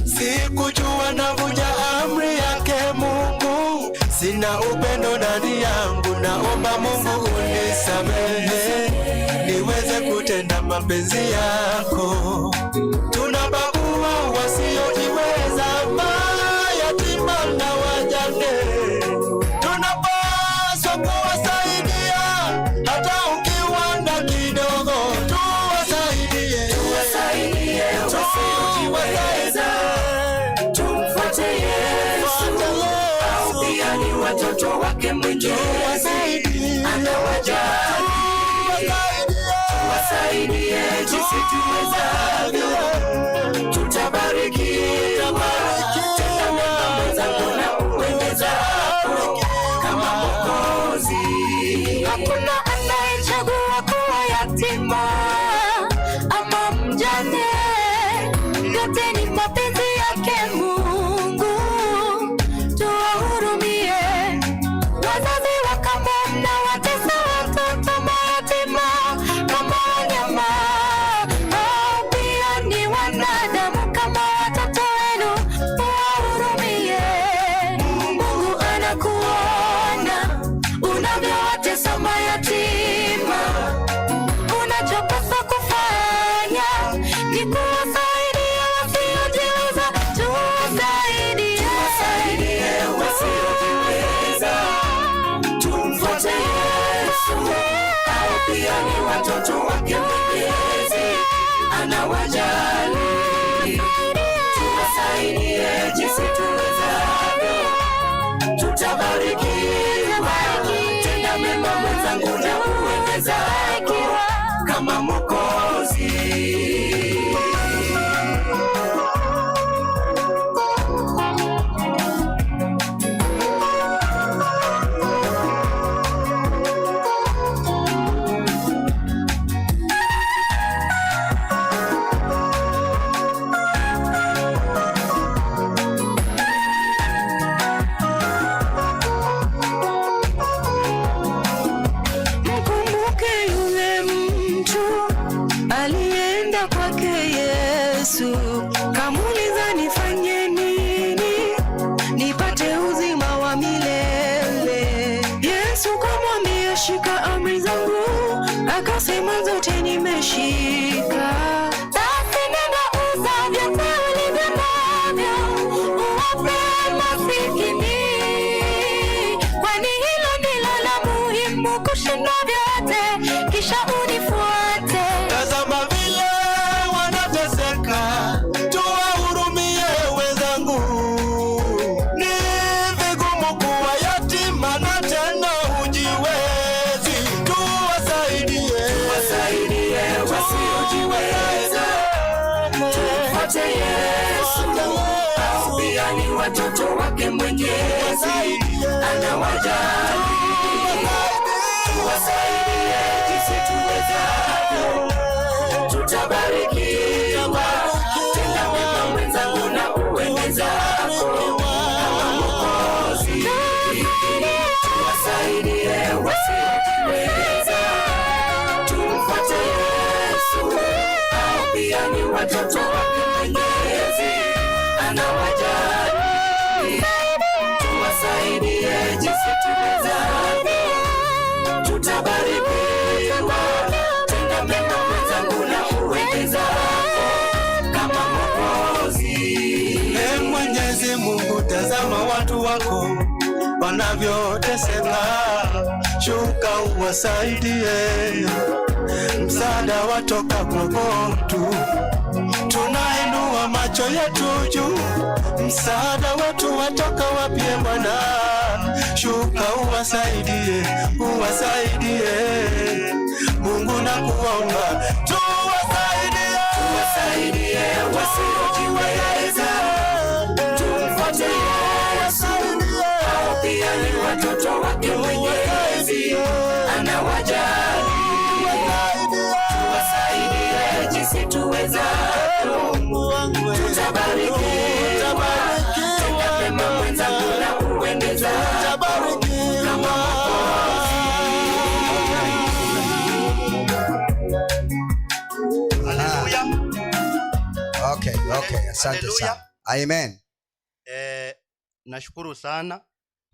sikujua navunja amri Sina upendo ndani yangu, naomba Mungu unisamehe, niweze kutenda mapenzi yako. Tunabagua wasiojiweza, mayatima na wajane, tunapaswa kuwasaidia hata ukiwa na kidogo, tuwasaidie, Tuwasaidie wasiojiweza, tumfuate Yesu, au pia ni watoto wake Mwenyezi anawajali. Tuwasaidie jinsi tuwezavyo, tutabarikiwa. Tenda mema mwenzangu na uende zako kama Mwokozi. Hakuna anayechagua kuwa yatima ama mjane, yote ni mapenzi yake Mungu. Tuwahurumie wazazi wa kambo, mnawatesa watoto mayatima kama wanyama. Hao pia ni wanadamu kama watoto wenu, muwahurumie. Mungu anakuona unavyowatesa mayatima. Unachopaswa kufanya ni kuwasaidia wasiojiweza. Tuwasaidie, tuwasaidie wasiojiweza, tumfuate Yesu, hao pia ni watoto wake Mwenyezi anawajali. Tuwasaidie jinsi tuwezavyo, tutabarikiwa. Tenda mema mwenzangu na uende zako kama Mwokozi. Mkumbuke yule mtu alienda kwake Yesu, kamuuliza nifanye nini nipate uzima wa milele. Yesu kamwambia shika amri zangu, akasema zote nimeshika. Basi nenda uza vyote ulivyo navyo, uwape masikini, kwani hilo ndilo la muhimu kushinda vyote, kisha unifuate. Tazama vile wanateseka, tuwahurumie wenzangu. Ni vigumu kuwa yatima na tena hujiwezi, tuwasaidie, Tuwasaidie wasiojiweza, tumfuate Yesu, hao pia ni watoto wake Mwenyezi anawajali. Tuwasaidie jinsi tuwezavyo, tutabarikiwa. Tenda mema mwenzangu na uende zako kama Mwokozi. Tuwasaidie wasiojiweza, tumfuate Yesu, hao pia ni watoto wake Mwenyezi anawajali. Tuwasaidie jinsi tuwezavyo, tutabarikiwa. Tenda mema mwenzangu na uende zako kama Mwokozi. E Mwenyezi Mungu, tazama watu wako wanavyoteseka, shuka uwasaidie, msaada watoka kwako tu. Tunainua macho yetu juu, msaada wetu watoka wapi e Bwana? Shuka uwasaidie, uwasaidie. Mungu nakuomba, tuwasaidie, Tuwasaidie wasiojiweza, tumfuate Yesu, hao pia ni watoto wake Mwenyezi anawajali. Tuwasaidie jinsi tuwezavyo, tutabarikiwa. Tenda mema mwenzangu na uende zako kama Haleluya. Okay, okay, asante Haleluya. sana. Amen. Nashukuru sana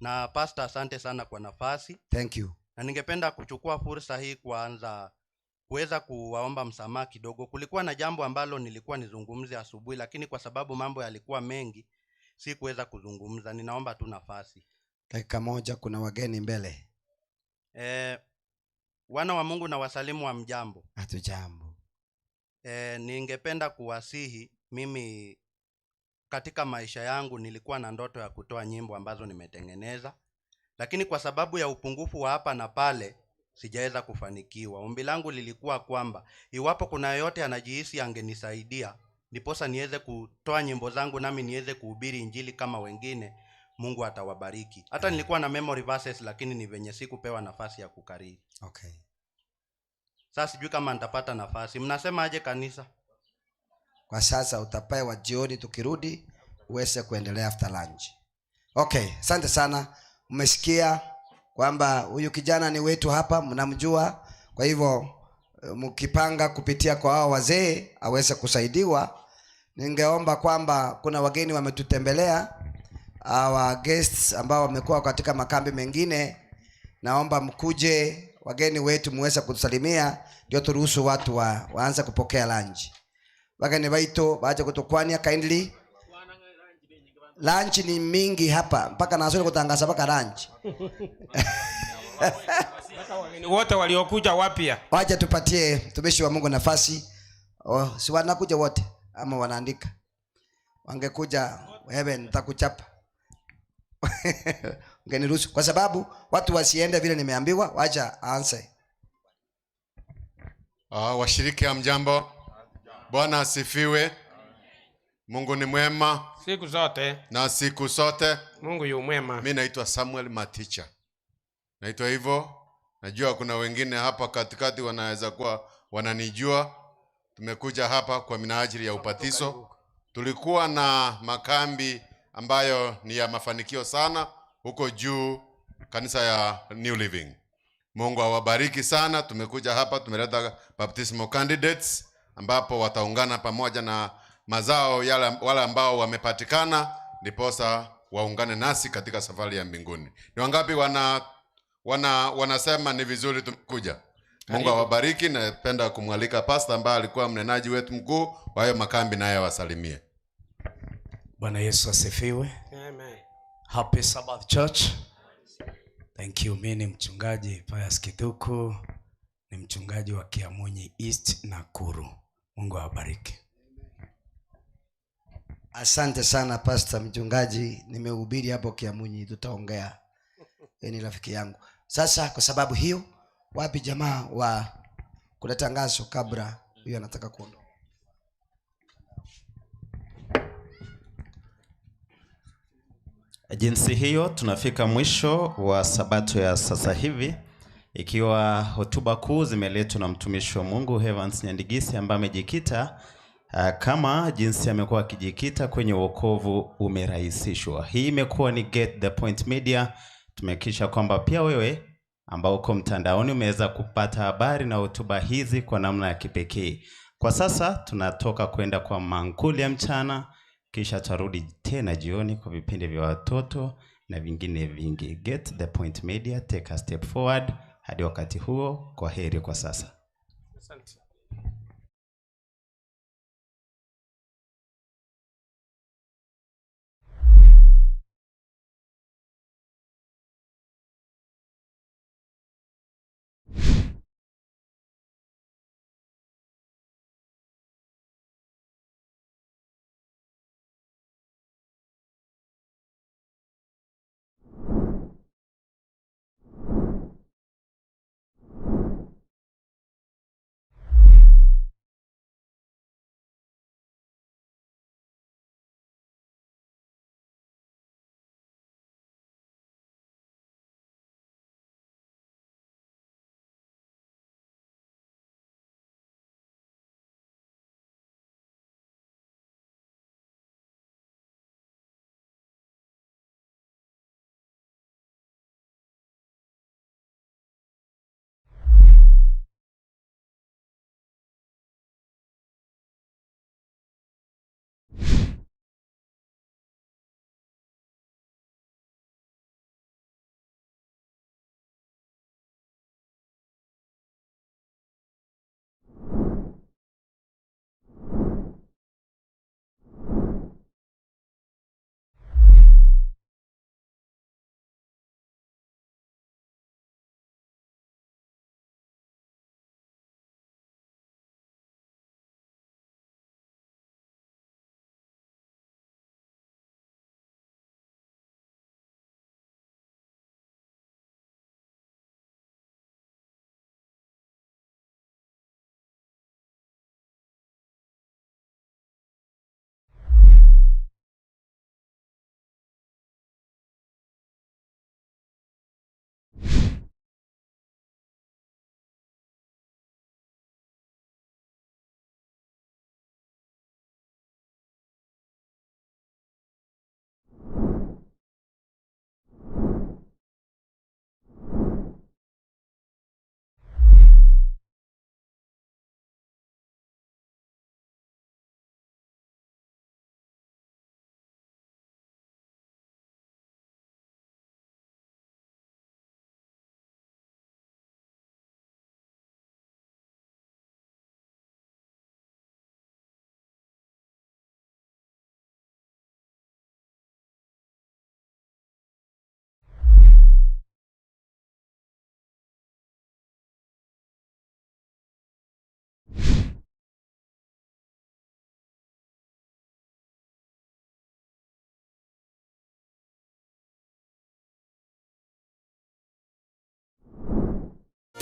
Na pastor, asante sana kwa nafasi. Thank you. Na ningependa kuchukua fursa hii kuanza kuweza kuwaomba msamaha kidogo. Kulikuwa na jambo ambalo nilikuwa nizungumze asubuhi, lakini kwa sababu mambo yalikuwa mengi sikuweza kuzungumza. Ninaomba tu nafasi. Dakika moja, kuna wageni mbele. Wana wa Mungu na wasalimu wa mjambo. Hatujambo. Ningependa kuwasihi, mimi katika maisha yangu nilikuwa na ndoto ya kutoa nyimbo ambazo nimetengeneza, lakini kwa sababu ya upungufu wa hapa na pale sijaweza kufanikiwa. Ombi langu lilikuwa kwamba iwapo kuna yeyote anajihisi angenisaidia, ndiposa niweze kutoa nyimbo zangu nami niweze kuhubiri injili kama wengine, Mungu atawabariki. Hata nilikuwa na memory verses, lakini ni venye sikupewa nafasi ya kukariri. Okay. Sasa sijui kama nitapata nafasi. Mnasema aje kanisa? Kwa sasa utapewa jioni tukirudi uweze kuendelea after lunch. Okay, asante sana. Mmesikia kwamba huyu kijana ni wetu hapa, mnamjua. Kwa hivyo mkipanga kupitia kwa hao wazee aweze kusaidiwa. Ningeomba kwamba kuna wageni wametutembelea, our guests ambao wamekuwa katika makambi mengine, naomba mkuje wageni wetu muweze kutusalimia, ndio turuhusu watu waanze kupokea lunch. Wageni wetu waache kutukwania kindly. Lunch ni mingi hapa mpaka nasoni kutangaza mpaka lunch. Wote waliokuja wapya. Wacha tupatie mtumishi wa Mungu nafasi. Oh, si wanakuja wote ama wanaandika? Wangekuja wewe nitakuchapa. Ungeniruhusu kwa sababu watu wasiende vile nimeambiwa, wacha aanze. Washiriki hamjambo. Bwana asifiwe. Mungu ni mwema siku zote na siku zote. Mungu yu mwema. Mimi naitwa Samuel Maticha. Naitwa hivyo. Najua kuna wengine hapa katikati wanaweza kuwa wananijua. Tumekuja hapa kwa minajili ya ubatizo. Tulikuwa na makambi ambayo ni ya mafanikio sana huko juu, kanisa ya New Living. Mungu awabariki sana. Tumekuja hapa, tumeleta baptismal candidates ambapo wataungana pamoja na mazao yale wale ambao wamepatikana, ndiposa waungane nasi katika safari ya mbinguni. Ni wangapi wanasema ni vizuri tumekuja? Mungu awabariki. Napenda kumwalika pastor ambaye alikuwa mnenaji wetu mkuu wa hayo makambi, naye awasalimie. Bwana Yesu asifiwe. Amen. Happy Sabbath Church. Thank you. Mimi ni mchungaji Pius Kithuku, ni mchungaji wa Kiamunyi East Nakuru. Mungu awabariki. Asante sana pastor mchungaji, nimehubiri hapo Kiamunyi, tutaongea. Yeye ni rafiki yangu. Sasa kwa sababu hiyo, wapi jamaa wa kuna tangazo kabla huyo anataka kuondoka. Jinsi hiyo tunafika mwisho wa sabato ya sasa hivi, ikiwa hotuba kuu zimeletwa na mtumishi wa Mungu Evans Nyandigisi ambaye amejikita kama jinsi amekuwa akijikita kwenye wokovu umerahisishwa. Hii imekuwa ni Get the Point Media. Tumehakikisha kwamba pia wewe ambao uko mtandaoni umeweza kupata habari na hotuba hizi kwa namna ya kipekee. Kwa sasa tunatoka kwenda kwa mankuli ya mchana, kisha tutarudi tena jioni kwa vipindi vya watoto na vingine vingi. Get the Point Media, take a step forward. Hadi wakati huo, kwa heri kwa sasa. Asante.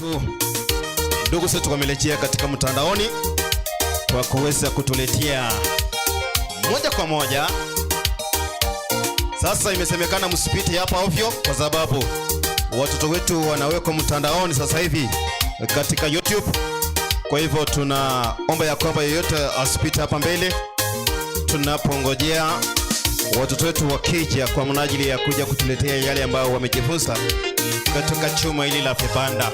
Wetu ndugu zetu wamerejea katika mtandaoni kwa kuweza kutuletea moja kwa moja. Sasa imesemekana msipite hapa ovyo, kwa sababu watoto wetu wanawekwa mtandaoni sasa hivi katika YouTube. Kwa hivyo tunaomba ya kwamba yeyote asipite hapa mbele tunapongojea watoto wetu wakija kwa minajili ya kuja kutuletea yale ambayo wamejifunza katika chuma hili la vibanda.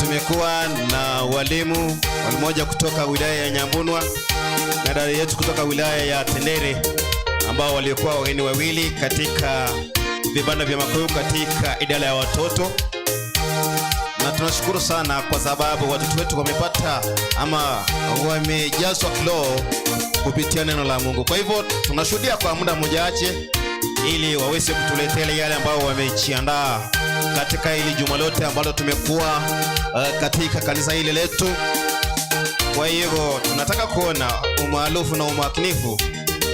Tumekuwa na walimu mmoja kutoka wilaya ya Nyambunwa na dada yetu kutoka wilaya ya Tendere ambao walikuwa wageni wawili katika vibanda vya Makuyu katika idara ya watoto, na tunashukuru sana kwa sababu watoto wetu wamepata ama wamejazwa kiroho kupitia neno la Mungu. Kwa hivyo tunashuhudia kwa muda mchache ili waweze kutuletea yale ambayo wamejiandaa katika hili juma lote ambalo tumekuwa katika kanisa hili letu. Kwa hivyo tunataka kuona umaarufu na umakinifu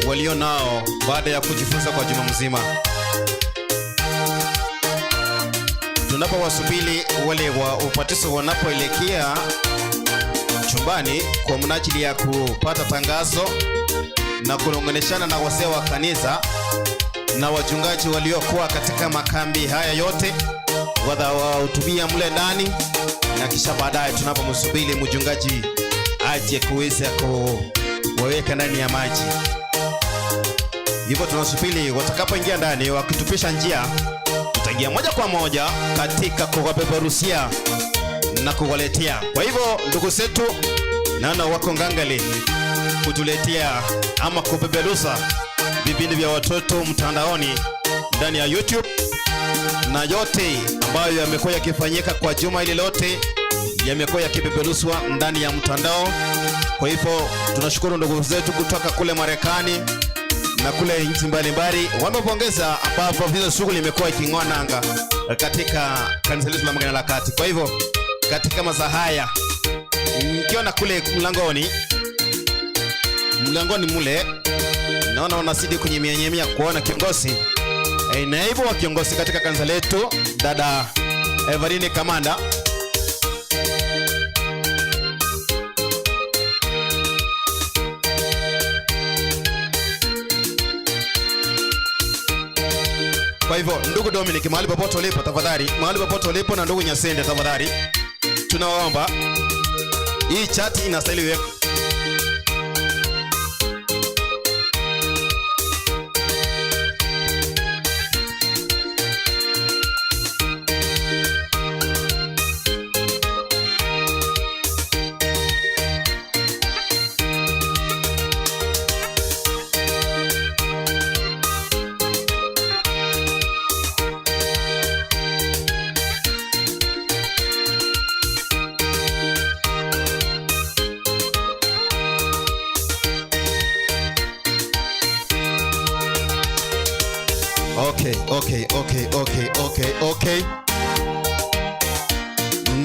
walio nao baada ya kujifunza kwa juma mzima. Tunapowasubiri wale wa ubatizo wanapoelekea chumbani kwa minajili ya kupata tangazo na kunongoneshana na wazee wa kanisa na wachungaji waliokuwa katika makambi haya yote watawahutubia mle ndani, na kisha baadaye tunapomsubiri mchungaji aje kuweza kuwaweka ndani ya maji. Hivyo tunasubiri watakapoingia ndani, wakitupisha njia, tutaingia moja kwa moja katika kuwapeperushia na kuwaletea. Kwa hivyo ndugu zetu naona wako ngangali kutuletea ama kupeperusha vipindi vya watoto mtandaoni ndani ya YouTube, na yote ambayo yamekuwa yakifanyika kwa juma hili lote yamekuwa yakipeperushwa ndani ya mtandao. Kwa hivyo tunashukuru ndugu zetu kutoka kule Marekani na kule nchi mbalimbali wamepongeza ambapo vile shughuli imekuwa iking'oa nanga katika kanisa letu la Magana la Kati. Kwa hivyo katika masaa haya nikiona kule mlangoni mule naona wanazidi kunyemianyemia kuona kiongozi, naibu wa kiongozi katika kanisa letu dada Everine Kamanda. Kwa hivyo ndugu Dominic, mahali popote ulipo tafadhali, mahali popote ulipo na ndugu Nyasende tafadhali, tunawaomba hii chat inastahili iwekwe. Okay.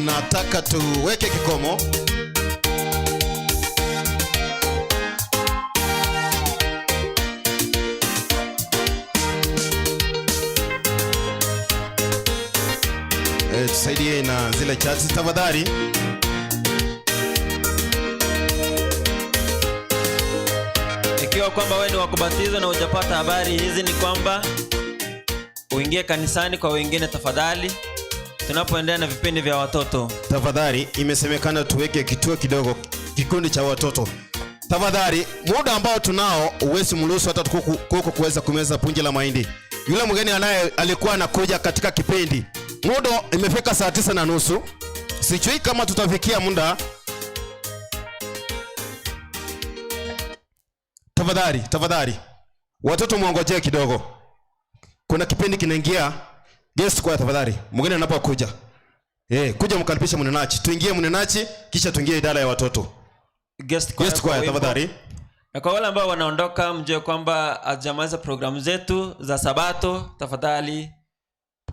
Nataka tuweke kikomo. Tusaidie na zile chats tafadhali. Ikiwa kwamba wewe ni wa kubatizwa na hujapata habari hizi, ni kwamba uingie kanisani kwa wengine tafadhali, tunapoendelea na vipindi vya watoto. Tafadhali, imesemekana tuweke kituo kidogo, kikundi cha watoto. Tafadhali, muda ambao tunao uwezi mruhusu hata kuku kuweza kumeza punje la mahindi. Yule mgeni anaye alikuwa anakuja katika kipindi, muda imefika saa 9:30. Sijui kama tutafikia muda. Tafadhali, tafadhali, watoto muongojee kidogo. Kuna kipindi kinaingia guest kwa tafadhali. Mgeni anapokuja, kuja mkaribishe mnenachi. Tuingie mnenachi kisha tuingie idara ya watoto. Guest choir, Guest choir, tafadhali. Na kwa wale ambao wanaondoka, mjue kwamba hatujamaliza programu zetu za Sabato. Tafadhali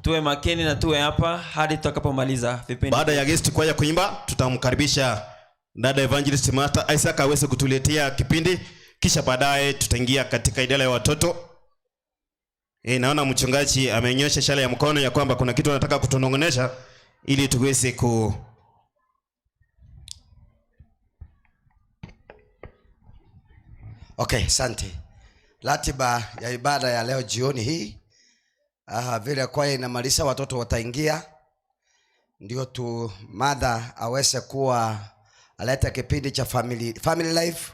tuwe makini na tuwe hapa hadi tutakapomaliza vipindi. Baada ya guest choir kuimba, tutamkaribisha dada Evangelist Martha Isaac aweze kutuletea kipindi, kisha baadaye tutaingia katika idara ya watoto. Naona mchungaji amenyosha ishara ya mkono ya kwamba kuna kitu anataka kutunongonesha ili tuweze ku Okay, asante. Ratiba ya ibada ya leo jioni hii, vile kwaya inamaliza watoto wataingia, ndio tu mother aweze kuwa aleta kipindi cha family life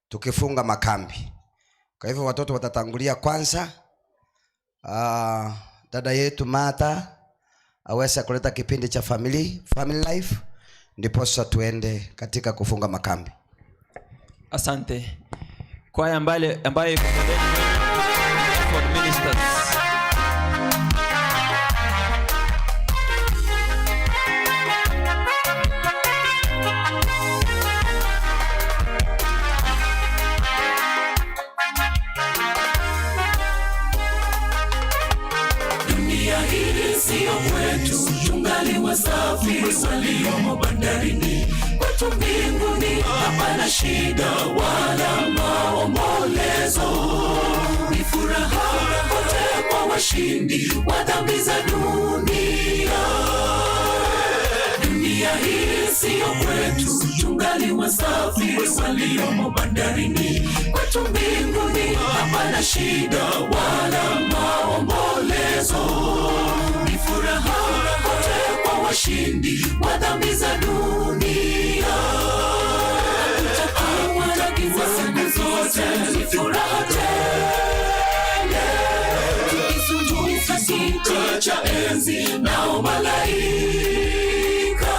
tukifunga makambi. Kwa hivyo watoto watatangulia kwanza. Dada yetu Martha aweze kuleta kipindi cha family life, ndipo sasa tuende katika kufunga makambi. Asante. Kwaya ambayo iko pembeni for ministers. Dunia hii sio kwetu, tungali wasafiri waliomo bandarini. Kwetu mbinguni hapana shida wala maombolezo, ni furaha kote kwa washindi wa dhambi za dunia. Dunia hii sio kwetu, tungali wasafiri waliomo bandarini. Kwetu mbinguni hapana shida wala maombolezo, ni furaha kote kwa washindi wa dhambi za dunia. Hakutakuwa na giza siku zote, ni furaha tele, tukizunguka kiti cha enzi nao malaika,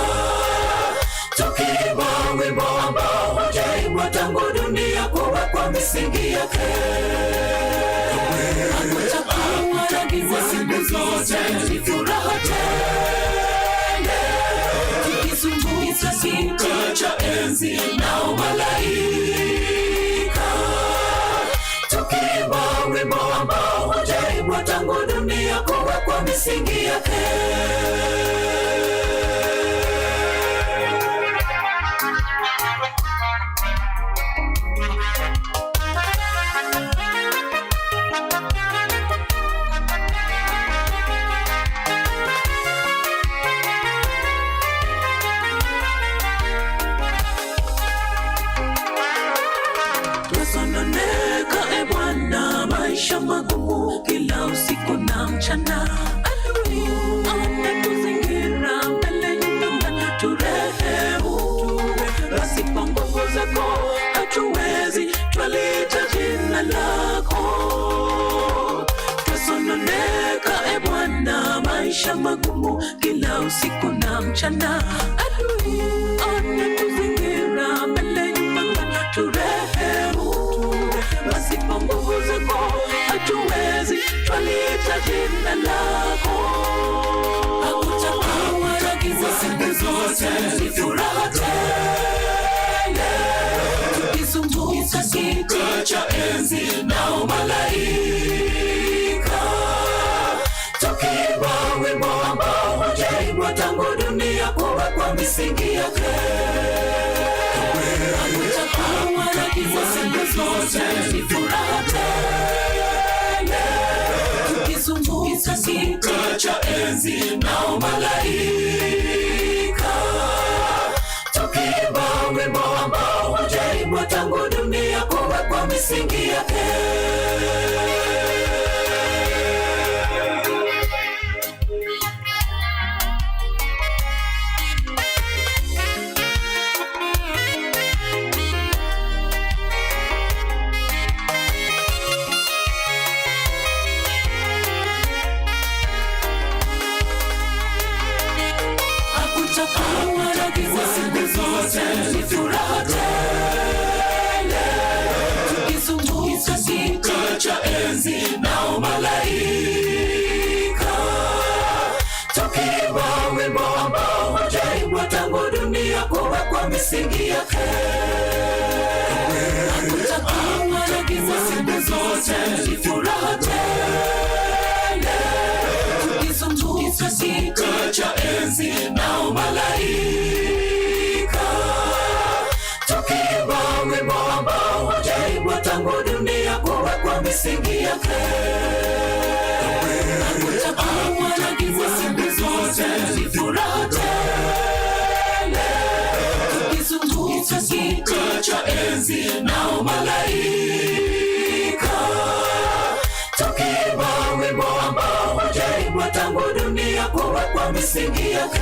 tukiimba wimbo ambao hujaimbwa tangu dunia kuwekwa misingi yake. Hakutakuwa na giza siku zote, ni furaha tele, tukizunguka kiti cha enzi nao malaika, tukiimba wimbo ambao hujaimbwa tangu dunia kuwekwa misingi yake. Twasononeka e Bwana, maisha magumu kila usiku na mchana. Adui anatuzingira mbele nyuma, turehemu. Basi kwa nguvu zako hatuwezi, twalita jina lako. Twasononeka e Bwana, maisha magumu kila usiku na mchana. Adui anatuzingira mbele nyuma, turehemu. Basi kwa nguvu zako hatuwezi, twalita jina lako. Hakutakuwa na giza siku zote, ni furaha tele, tukizunguka kiti cha enzi nao malaika, tukiimba wimbo ambao hujaimbwa tangu dunia kuwekwa misingi yake. Hakutakuwa na giza siku zote, ni furaha tele, tukizunguka kiti cha enzi nao malaika, tukiimba wimbo ambao hujaimbwa tangu dunia kuwekwa misingi yake. Hakutakuwa na giza siku zote, ni furaha tele, tukizunguka kiti cha enzi nao malaika, tukiimba wimbo ambao hujaimbwa tangu dunia kuwekwa misingi yake. Hakutakuwa na giza siku zote, ni furaha tele, tukizunguka kiti cha enzi nao malaika, tukiimba wimbo ambao hujaimbwa tangu dunia kuwekwa misingi yake. Hakutakuwa na giza siku zote, ni furaha enzi nao malaika, tukiimba wimbo ambao hujaimbwa tangu dunia kuwekwa misingi yake.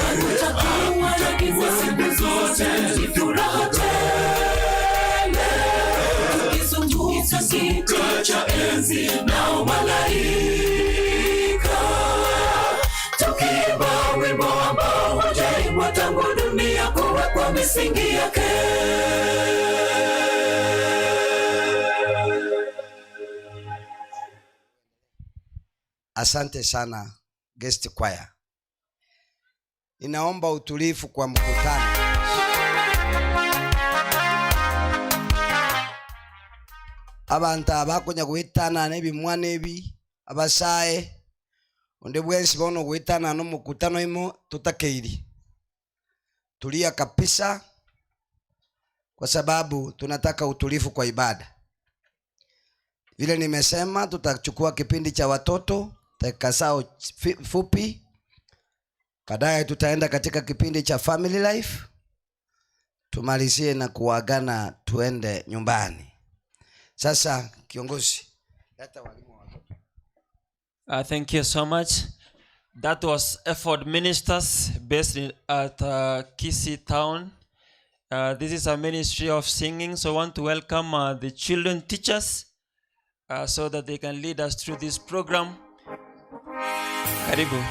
Hakutakuwa na giza siku zote, ni furaha tele, tukizunguka kiti cha enzi nao malaika, tukiimba wimbo ambao hujaimbwa tangu dunia kuwekwa misingi yake. Asante sana guest choir. Ninaomba utulivu kwa mkutano. Abantu abakonya guitana n'ebimwa n'ebi abasae onde bwensi bono guitana no mukutano imo tutakeiri. Tulia kabisa kwa sababu tunataka utulivu kwa ibada. Vile nimesema tutachukua kipindi cha watoto dakika zao fupi. Baadaye tutaenda katika kipindi cha family life. Tumalizie na kuagana tuende nyumbani. Sasa kiongozi, leta walimu wa watoto. Thank you so much. That was Effort Ministers based at Kisii Town. This is a ministry of singing, so I want to welcome the children teachers so that they can lead us through this program. Karibu.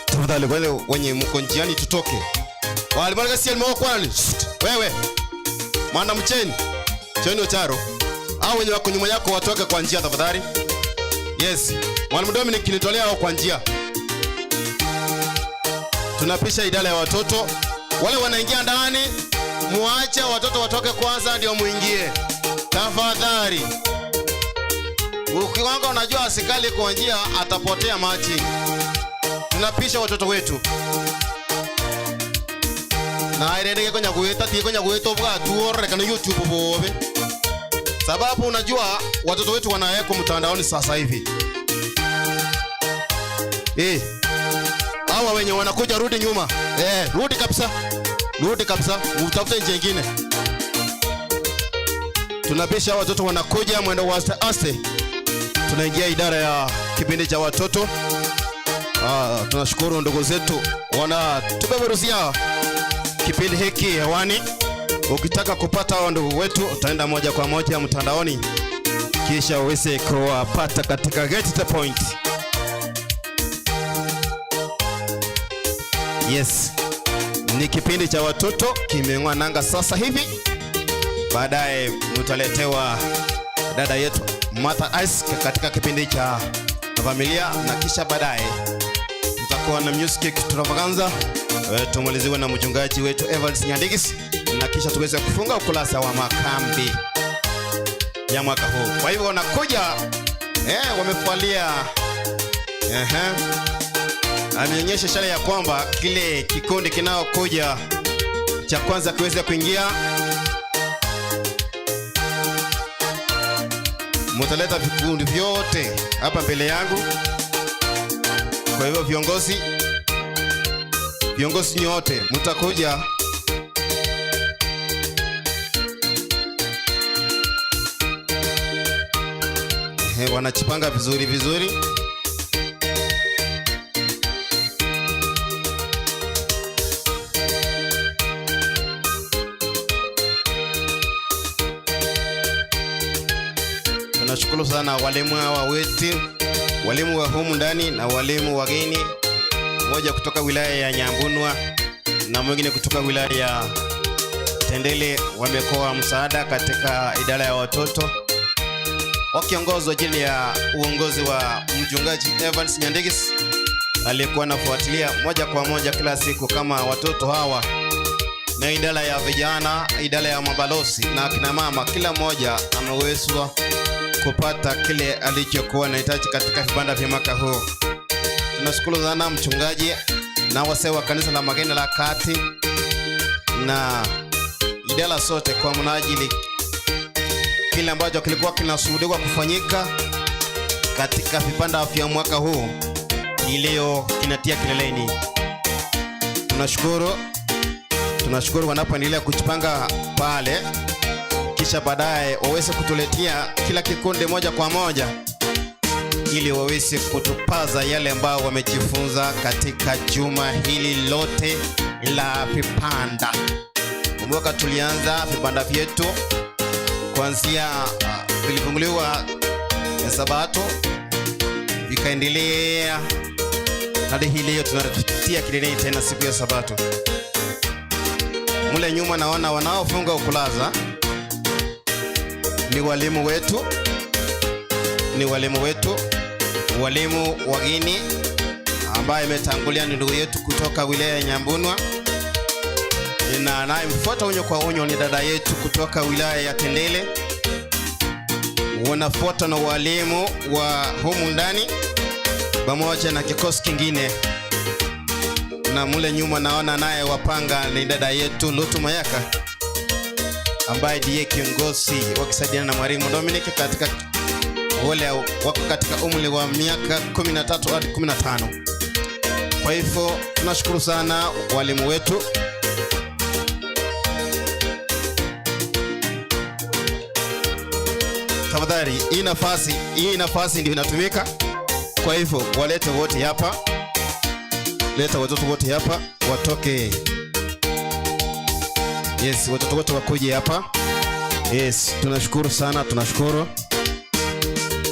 Tafadhali wale wenye mko njiani tutoke. Wale bwana kasi alimokuwa wewe. Mwana mcheni. Cheni ocharo. Hao wenye wako nyuma yako watoke kwa njia tafadhali. Yes. Mwalimu Dominic nitolea hao kwa njia. Tunapisha idara ya watoto. Wale wanaingia ndani, muache watoto watoke kwanza ndio muingie. Tafadhali. Ukiwanga unajua asikali kwa njia atapotea maji. Tunapisha watoto wetu. Na irendeke konya kueta ti konya kueta bwa tuorekana YouTube bobe. Sababu unajua watoto wetu wanawekwa mtandaoni sasa hivi. Hawa wenye wanakuja rudi nyuma. Rudi kabisa. Rudi kabisa, utafute njia nyingine. Tunapisha watoto wanakuja mwendo wa aste aste. Tunaingia idara ya kipindi cha watoto. Tunashukuru ndugu zetu wanatupeperushia kipindi hiki hewani. Ukitaka kupata hao ndugu wetu utaenda moja kwa moja mtandaoni kisha uweze kuwapata katika Get the Point. Yes. Ni kipindi cha watoto kimeng'oa nanga sasa hivi. Baadaye mtaletewa dada yetu Martha Ice katika kipindi cha familia, na kisha baadaye tutakuwa na music extravaganza, tumaliziwe na mchungaji wetu Evans Nyandigis, na kisha tuweze kufunga ukurasa wa makambi ya mwaka huu. Kwa hivyo wanakuja wamefualia ameonyesha ishara ya kwamba kile kikundi kinaokuja cha kwanza kiweze kuingia. Mtaleta vikundi vyote hapa mbele yangu. Kwa hivyo viongozi nyote mtakuja. Wanachipanga vizuri vizuri. Tunashukuru sana walimu hawa wetu, walimu wa humu ndani na walimu wageni, mmoja kutoka wilaya ya Nyambunwa na mwingine kutoka wilaya ya Tendele. Wamekuwa msaada katika idara ya watoto wakiongozwa chini ya uongozi wa mchungaji Evans Nyandigis. aliyekuwa anafuatilia moja kwa moja kila siku kama watoto hawa na idara ya vijana, idara ya mabalozi na akina mama, kila mmoja amewezwa kupata kile alichokuwa anahitaji katika vibanda vya mwaka huu. Tunashukuru sana mchungaji na wasee wa kanisa la Magena la Kati na idara sote kwa mnajili kile ambacho kilikuwa kinashuhudiwa kufanyika katika vibanda vya mwaka huu leo kinatia kileleni. Tunashukuru wanapoendelea kujipanga pale, kisha baadaye waweze kutuletea kila kikundi moja kwa moja ili waweze kutupaza yale ambao wamejifunza katika juma hili lote la vibanda. Kumbuka tulianza vibanda vyetu kuanzia vilifunguliwa Sabato, vikaendelea hadi hii leo tunatia kileleni tena siku ya Sabato. Mule nyuma naona wanaofunga ukulaza ni walimu wetu, walimu wageni ambaye ametangulia ni ndugu yetu kutoka wilaya ya Nyambunwa, na anayemfuata unyo kwa unyo ni dada yetu kutoka wilaya ya Tendele. Wanafuata na walimu wa humu ndani pamoja na kikosi kingine, na mule nyuma naona naye wapanga ni dada yetu Lutu Mayaka ambaye ndiye kiongozi wakisaidiana na mwalimu Dominic katika wale wako katika umri wa miaka 13 hadi 15. Kwa hivyo tunashukuru sana walimu wetu. Tafadhali, hii nafasi ndio inatumika. Kwa hivyo walete wote hapa. Leta watoto wote hapa watoke. Yes, watoto wote wakuje hapa. Yes, tunashukuru sana, tunashukuru.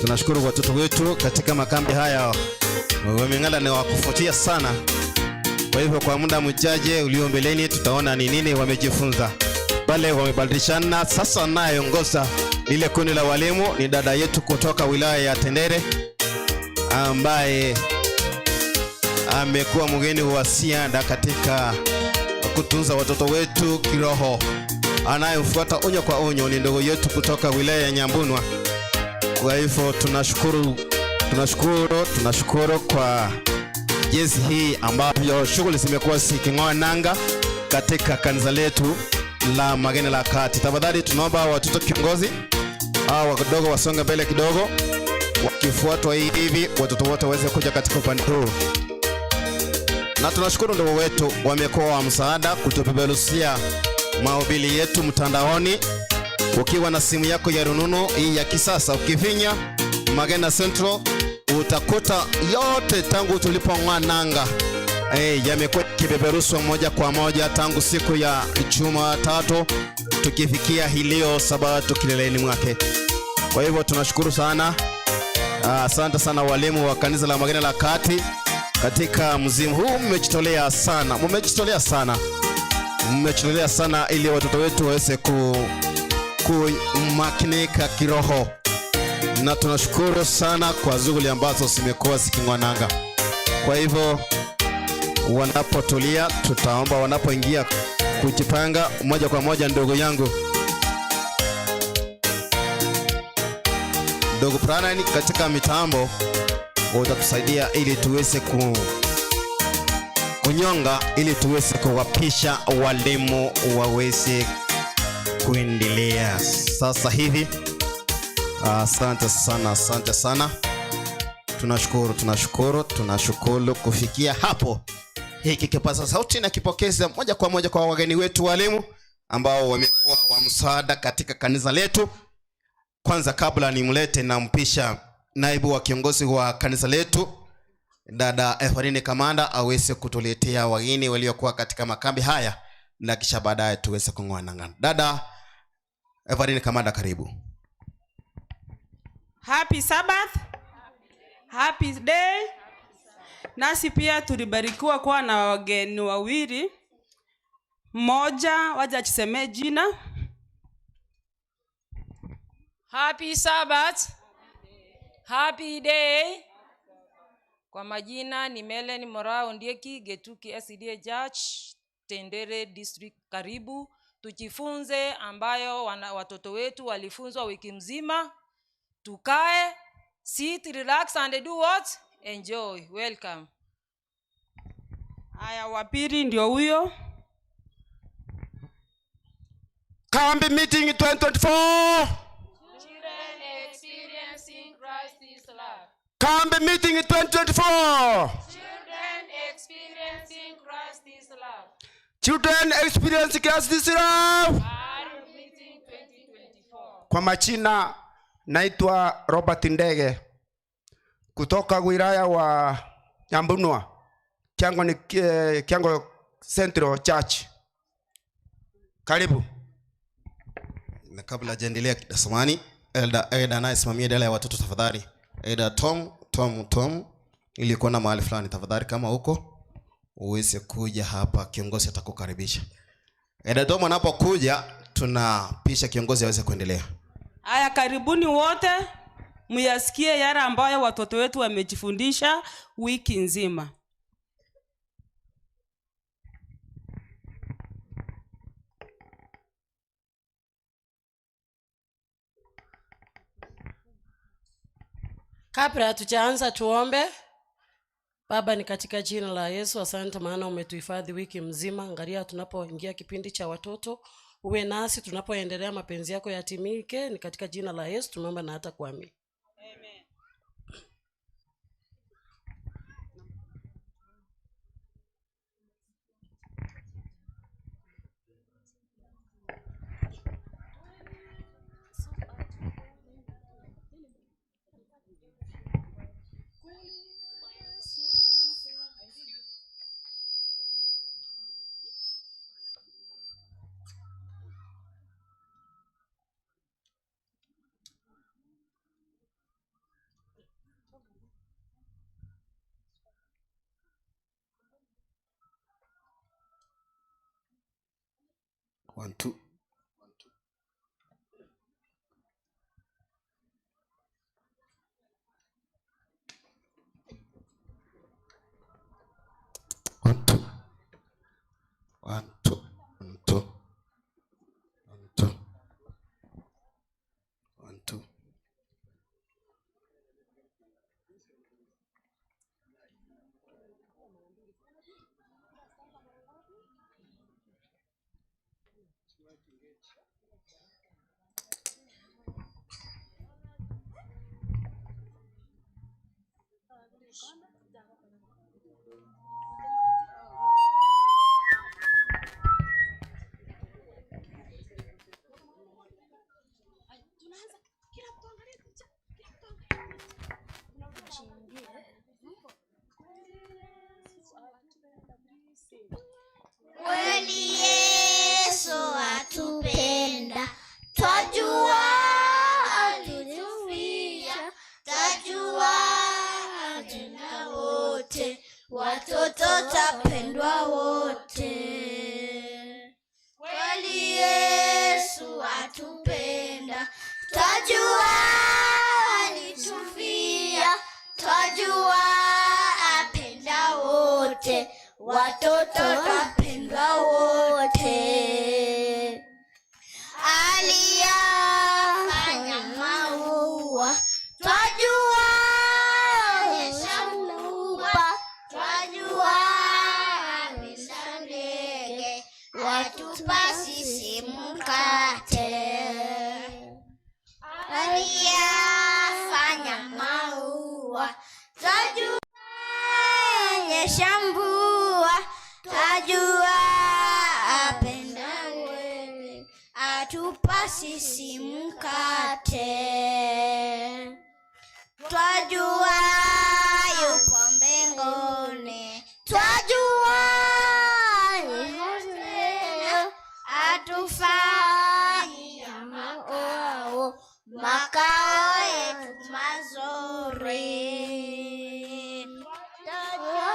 Tunashukuru watoto wetu katika makambi haya. Wameng'ala na wakufutia sana. Kwa hivyo kwa muda mchache ulio mbeleni tutaona ni nini wamejifunza. Wale wamebadilishana. Sasa anayeongoza lile kundi la walimu ni dada yetu kutoka wilaya ya Tendere ambaye amekuwa mgeni wa siada katika kutunza watoto wetu kiroho. Anayemfuata unyo kwa unyo ni ndugu yetu kutoka wilaya ya Nyambunwa. Kwa hivyo tunashukuru kwa jinsi hii ambavyo shughuli zimekuwa ziking'oa nanga katika kanisa letu la Magena la Kati. Tafadhali tunaomba watoto kiongozi au wadogo wasonge mbele kidogo, wakifuatwa hivi watoto wote waweze kuja katika upande huu. Na tunashukuru ndugu wetu wamekuwa wa msaada kutupeperushia mahubiri yetu mtandaoni. Ukiwa na simu yako ya rununu hii ya kisasa, ukifinya Magena Central utakuta yote tangu tulipong'oa nanga. Yamekuwa kipeperushwa moja kwa moja tangu siku ya Jumatatu tukifikia hii leo Sabato kileleni mwake. Kwa hivyo tunashukuru sana. Asante sana walimu wa kanisa la Magena la Kati. Katika msimu huu mmejitolea sana. Mmejitolea sana ili watoto wetu waweze kumakinika kiroho. Na tunashukuru sana kwa shughuli ambazo zimekuwa ziking'oa nanga. Kwa hivyo wanapotulia tutaomba, wanapoingia kujipanga moja kwa moja, ndugu yangu ndugu Pranani katika mitambo utatusaidia ili tuweze kunyonga, ili tuweze kuwapisha walimu waweze kuendelea sasa hivi. Asante sana, asante sana. Tunashukuru kufikia hapo. Hiki kipaza sauti na kipokeza moja kwa moja kwa wageni wetu walimu ambao wamekuwa wa msaada katika kanisa letu. Kwanza kabla nimlete na mpisha naibu wa kiongozi wa kanisa letu dada Efarine Kamanda aweze kutuletea wageni waliokuwa katika makambi haya na kisha baadaye tuweze kung'oa nanga. Dada Efarine Kamanda, karibu. Happy Sabbath. Happy day. Nasi pia tulibarikiwa kuwa na wageni wawili. Mmoja waje ajisemee jina. Happy Sabbath. Happy day. Kwa majina ni Melen Moraa Ondieki, Getuki SDA Church, Tendere District. Karibu tujifunze ambayo watoto wetu walifunzwa wiki mzima. Tukae, sit, relax and do what? Enjoy. Welcome. Haya, wa pili ndio huyo. Kambi meeting 2024. Children experiencing Christ's love. Kambi meeting 2024. Children experiencing Christ's love. Children experience Christ's love. Our meeting 2024. Kwa majina naitwa Robert Ndege kutoka wilaya wa Nyambunua. Kiango ni Kiango Central Church. Karibu. Na kabla hajaendelea samahani, Elder anayesimamia idara ya watoto tafadhali. Elder Tom, ili kuona mahali fulani tafadhali, kama huko uweze kuja hapa, kiongozi atakukaribisha. Elder Tom anapokuja tunapisha kiongozi aweze kuendelea. Haya, karibuni wote muyasikie yale ambayo watoto wetu wamejifundisha wiki nzima. Kabla hatujaanza tuombe. Baba, ni katika jina la Yesu, asante maana umetuhifadhi wiki mzima. Angalia tunapoingia kipindi cha watoto, uwe nasi tunapoendelea, mapenzi yako yatimike. Ni katika jina la Yesu tunaomba na hata kuamini. Amen. One, two. One, two. One, two. One, two. One, two. One, two. Kweli Yesu atupenda, twajua alitufia, twajua atupenda wote, watoto tapendwa wote. Kweli Yesu atupenda, twajua alitufia, twajua apenda wote, watoto tapendwa wote. Aliyafanya maua, twajua onyesha mvua, twajua amesha ndege, watupa sisi mkate. Aliyafanya maua, twajua onyesha mvua, twajua apenda wewe, atupa sisi mkate. Twajua yupo mbinguni, twajua tena, atufanyia makao, makao yetu mazuri. Twajua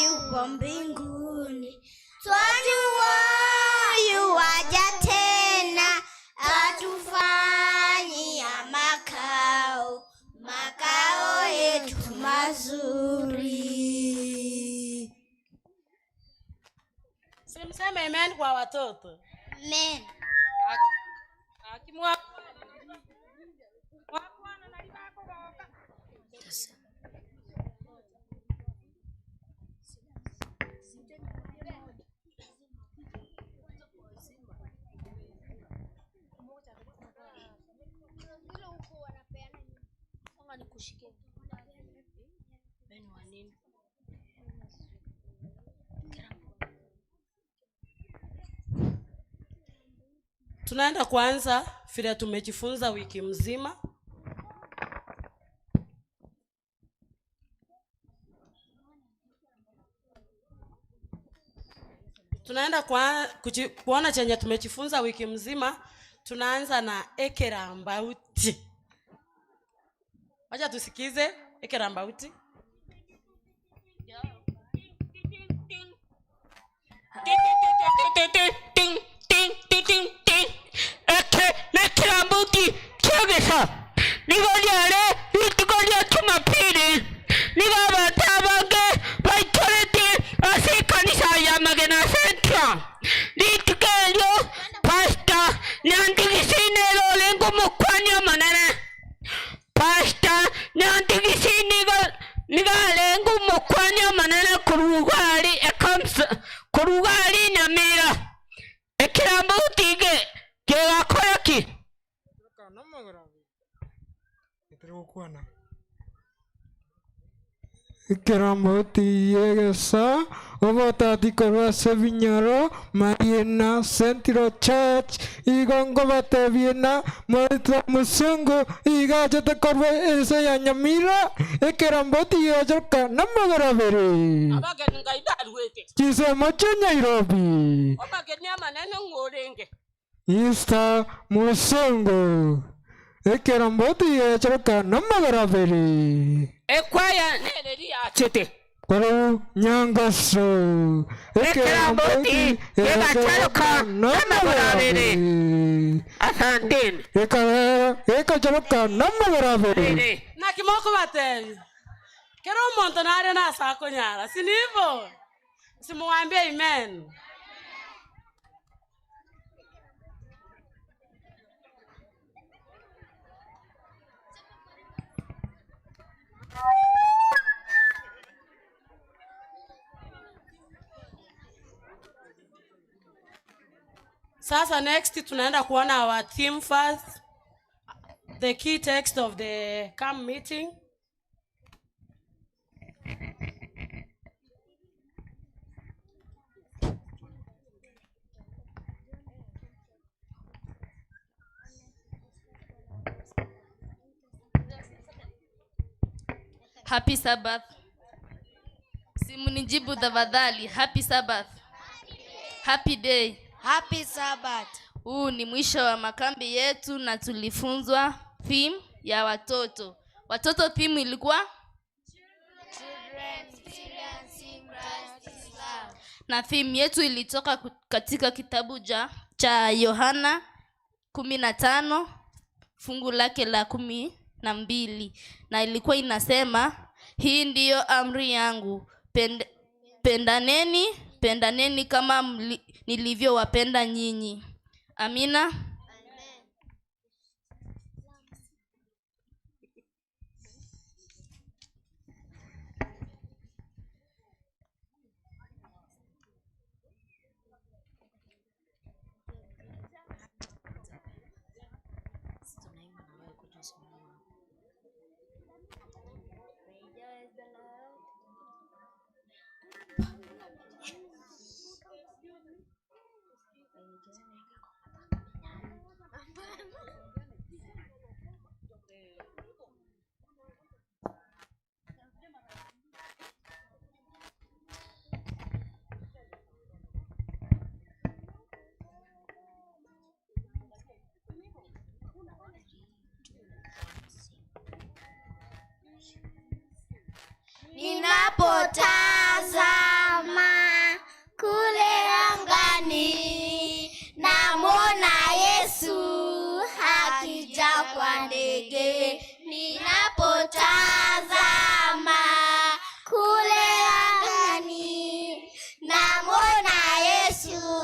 yupo mbinguni, twajua yuwaja tena, atufanyia makao, makao yetu mazuri. Sema amen kwa watoto. Amen. Tunaenda kuanza vile tumejifunza wiki mzima. Tunaenda kuona chenye tumejifunza wiki mzima. Tunaanza na ekerambauti. Wacha tusikize ekerambauti. Ekirambuti kyegesa nigo lyale rituko lya Jumapili nigo abantu abange baitorete ase ekanisa ya Magena Central rituko eryo Pastor Nyandigisi nero orenga omokwani omonene. Pastor Nyandigisi nigo arenga omokwani omonene korwa ari ekamsa korwa ari Nyamira. Ekirambuti gegakora ki? Ekerambauti yegesa obotati korwa ase ebinyoro Mariena Central Church igongo batebiena Martha Musungu igachete korwa ase ya Nyamira. Ekerambauti yechoka namagoro abere. Abageni ngai barwete. Chisemo chia Nairobi. Abageni amanene ng'orenge. Easter Musungu. Ekerambauti yechoka namagoro abere. Ekwaya nereri yachete. Koru nyangaso. Ekerambauti yegacharuka namagoro abere. Asanteni. Ekacharuka namagoro abere. Na kimoko batebi. Kero omonto nare nasakonyara, si nivo? Simuambie amen. Sasa next tunaenda kuona our theme first, the key text of the camp meeting. Happy Sabbath. Simunijibu tafadhali. Happy Sabbath. Happy day. Happy Sabbath. Huu ni mwisho wa makambi yetu na tulifunzwa theme ya watoto. Watoto theme ilikuwa Children experiencing Christ's love. Na theme yetu ilitoka katika kitabu cha Yohana 15 fungu lake la 12, na ilikuwa inasema, hii ndiyo amri yangu, pendaneni, pendaneni kama nilivyowapenda nyinyi. Amina. Amen. Ninapotazama kule angani, namwona Yesu akija kwa ndege. Ninapotazama kule angani, namwona Yesu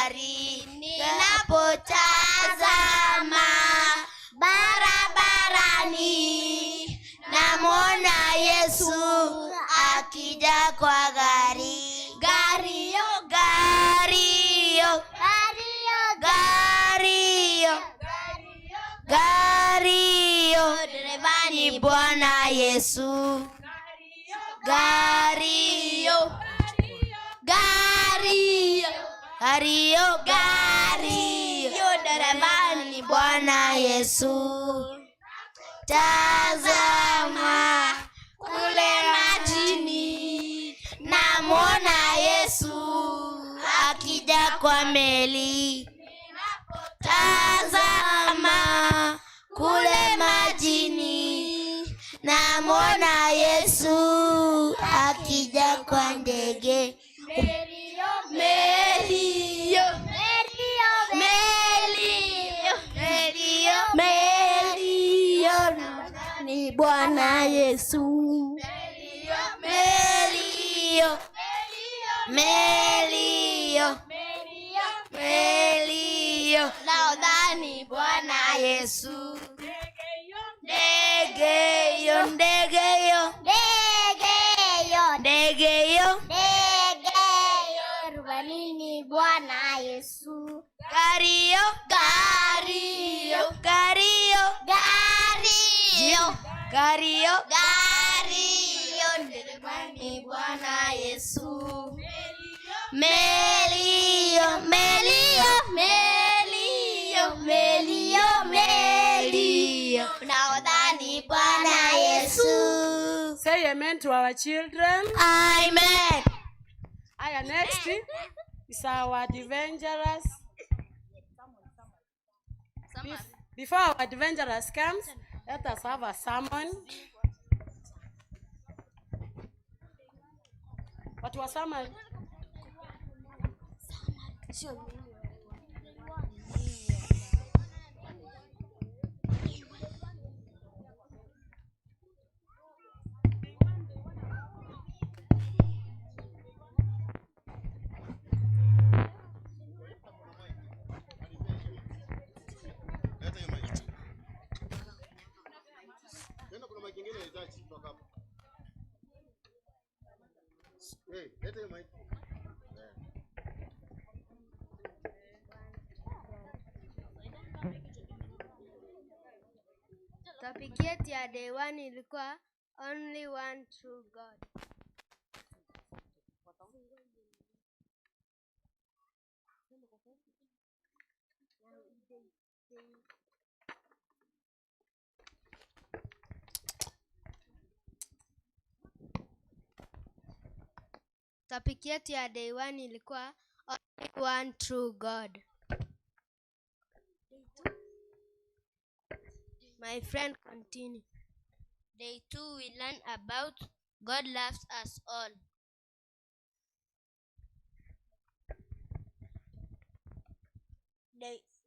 gari. Ninapotazama barabarani, namwona Yesu akija kwa gari. Gari yo, gari yo, gari yo, gari yo, dereva ni Bwana Yesu. Gari yo, gari yo, gari yo, gari yo, dereva ni Bwana Yesu. Tazama kule majini, namwona Yesu akija kwa meli. Tazama kule majini, namwona Yesu akija kwa ndege. Meli yo, meli yo, meli yo, meli yo, ni Bwana Yesu. Meli yo, meli yo, meli yo, nahodha Bwana Yesu. Ndege yo, ndege yo, Ndege yo, ndege yo, ndege yo, rubani ni Bwana Yesu. Gari yo, Gari yo, gari yo, gari yo, gari yo, gari yo, dereva ni Bwana Yesu. Meli yo, meli yo, meli yo, meli yo, meli yo, nahodha ni Bwana Yesu. Say amen to our children. Amen. Aya, next is our adventurous. Before our adventurous comes, let us have a sermon. Watu wa sermon. Leta hiyo mic. Tena kuna mic nyingine inahitaji kutoka hapo. Hey, leta hiyo mic. Topic yetu ya day one ilikuwa only one true God. Topic yetu ya day one ilikuwa only one true God. My friend continue. Day two, we learn about God loves us all.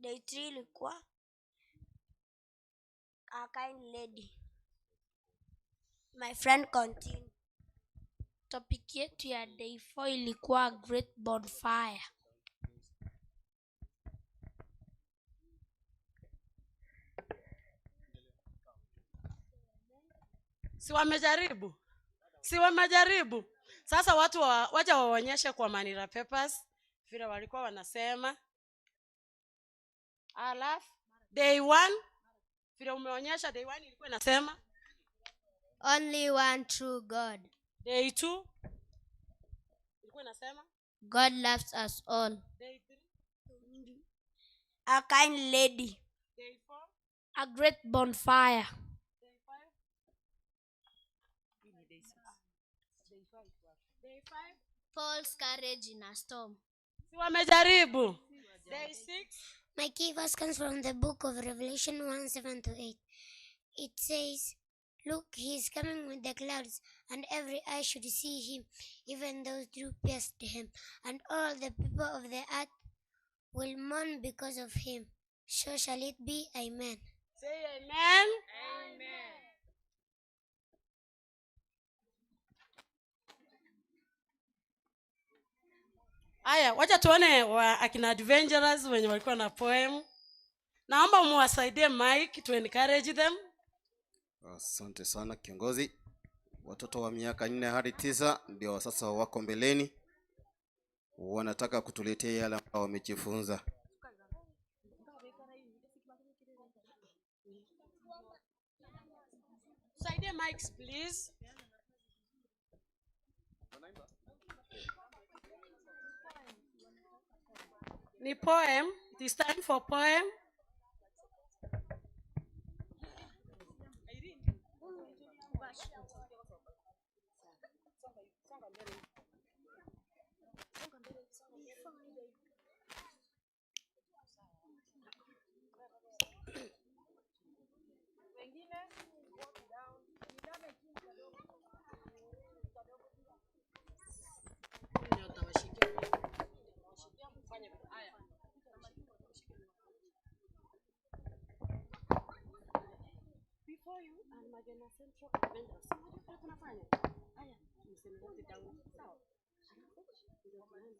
Day three ilikuwa a kind lady. My friend continue. Topic yetu ya day 4 ilikuwa great bonfire. Si wamejaribu? Si wamejaribu? Sasa watu wacha waonyeshe kwa Manila Papers vile walikuwa wanasema. Alafu day 1 vile umeonyesha day 1 ilikuwa inasema only one true God. Day 2 ilikuwa inasema God loves us all. Day 3 a kind lady. Day 4 a great bonfire. Day 5 Day 5 Paul's courage in a storm. Si wamejaribu. Day 6 My key verse comes from the book of Revelation 1:7-8. It says, "Look, he is coming with the clouds, and every eye should see him, even those who pierced him, and all the people of the earth will mourn because of him. So shall it be. Amen." Say amen. Amen. Aya, wacha tuone wa akina adventurers wenye walikuwa na poem. Naomba muwasaidie mic to encourage them. Asante sana kiongozi. Watoto wa miaka 4 hadi 9 ndio sasa wako mbeleni, wanataka kutuletea yale ambayo wamejifunza. Tusaidie mics please. Ni poem. It is time for poem. Before you and Magena Central Adventures. Si unajua vile tunafanya? Haya, mseme wote down. Sawa. Ndio tuanze.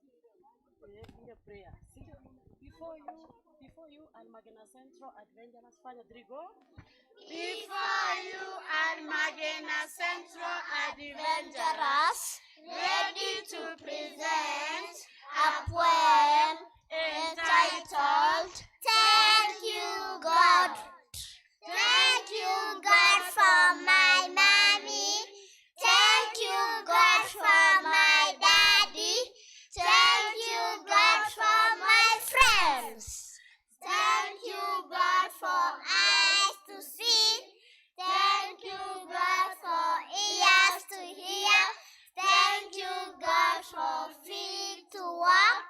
Ile prayer. Si ndio? Before you and Magena Central Adventures, fanya three go. Before you and Magena Central Adventurers, ready to present a poem entitled Thank You God. Thank you God for my mommy. Thank you God for my daddy. Thank you God for my friends. Thank you God for eyes to see. Thank you God for ears to hear. Thank you God for feet to walk.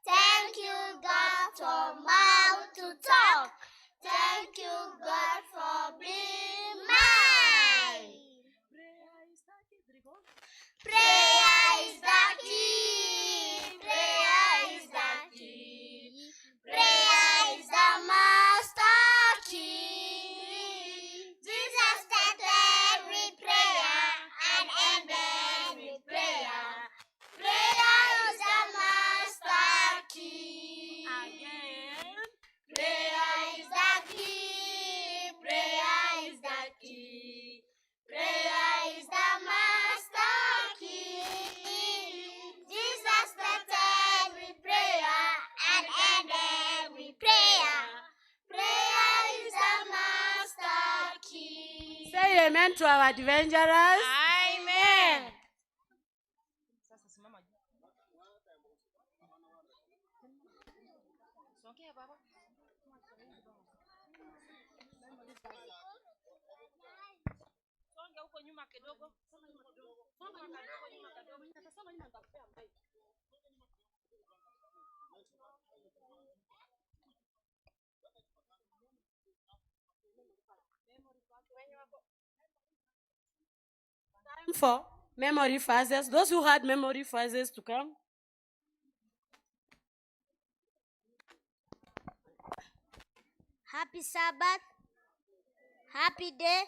Thank you God for mouth to talk. Thank you God for being mine. Prayer is the key. Prayer is the key. Prayer is the master key. Jesus started every prayer and ended with prayer. Prayer is the master key. Again. Prayer is the key. Prayer is the key. Prayer is the master key. Jesus started with prayer and ended with prayer. Prayer is the master key. Say amen to our adventurers. Amen. Sasa simama juu. Songea baba. Songa huko nyuma kidogo. Songa nyuma kidogo. Songa kidogo nyuma kidogo. Nitasoma nyuma nitakupea mic. Time for memory verses. Those who had memory verses to come. Happy Sabbath. Happy day.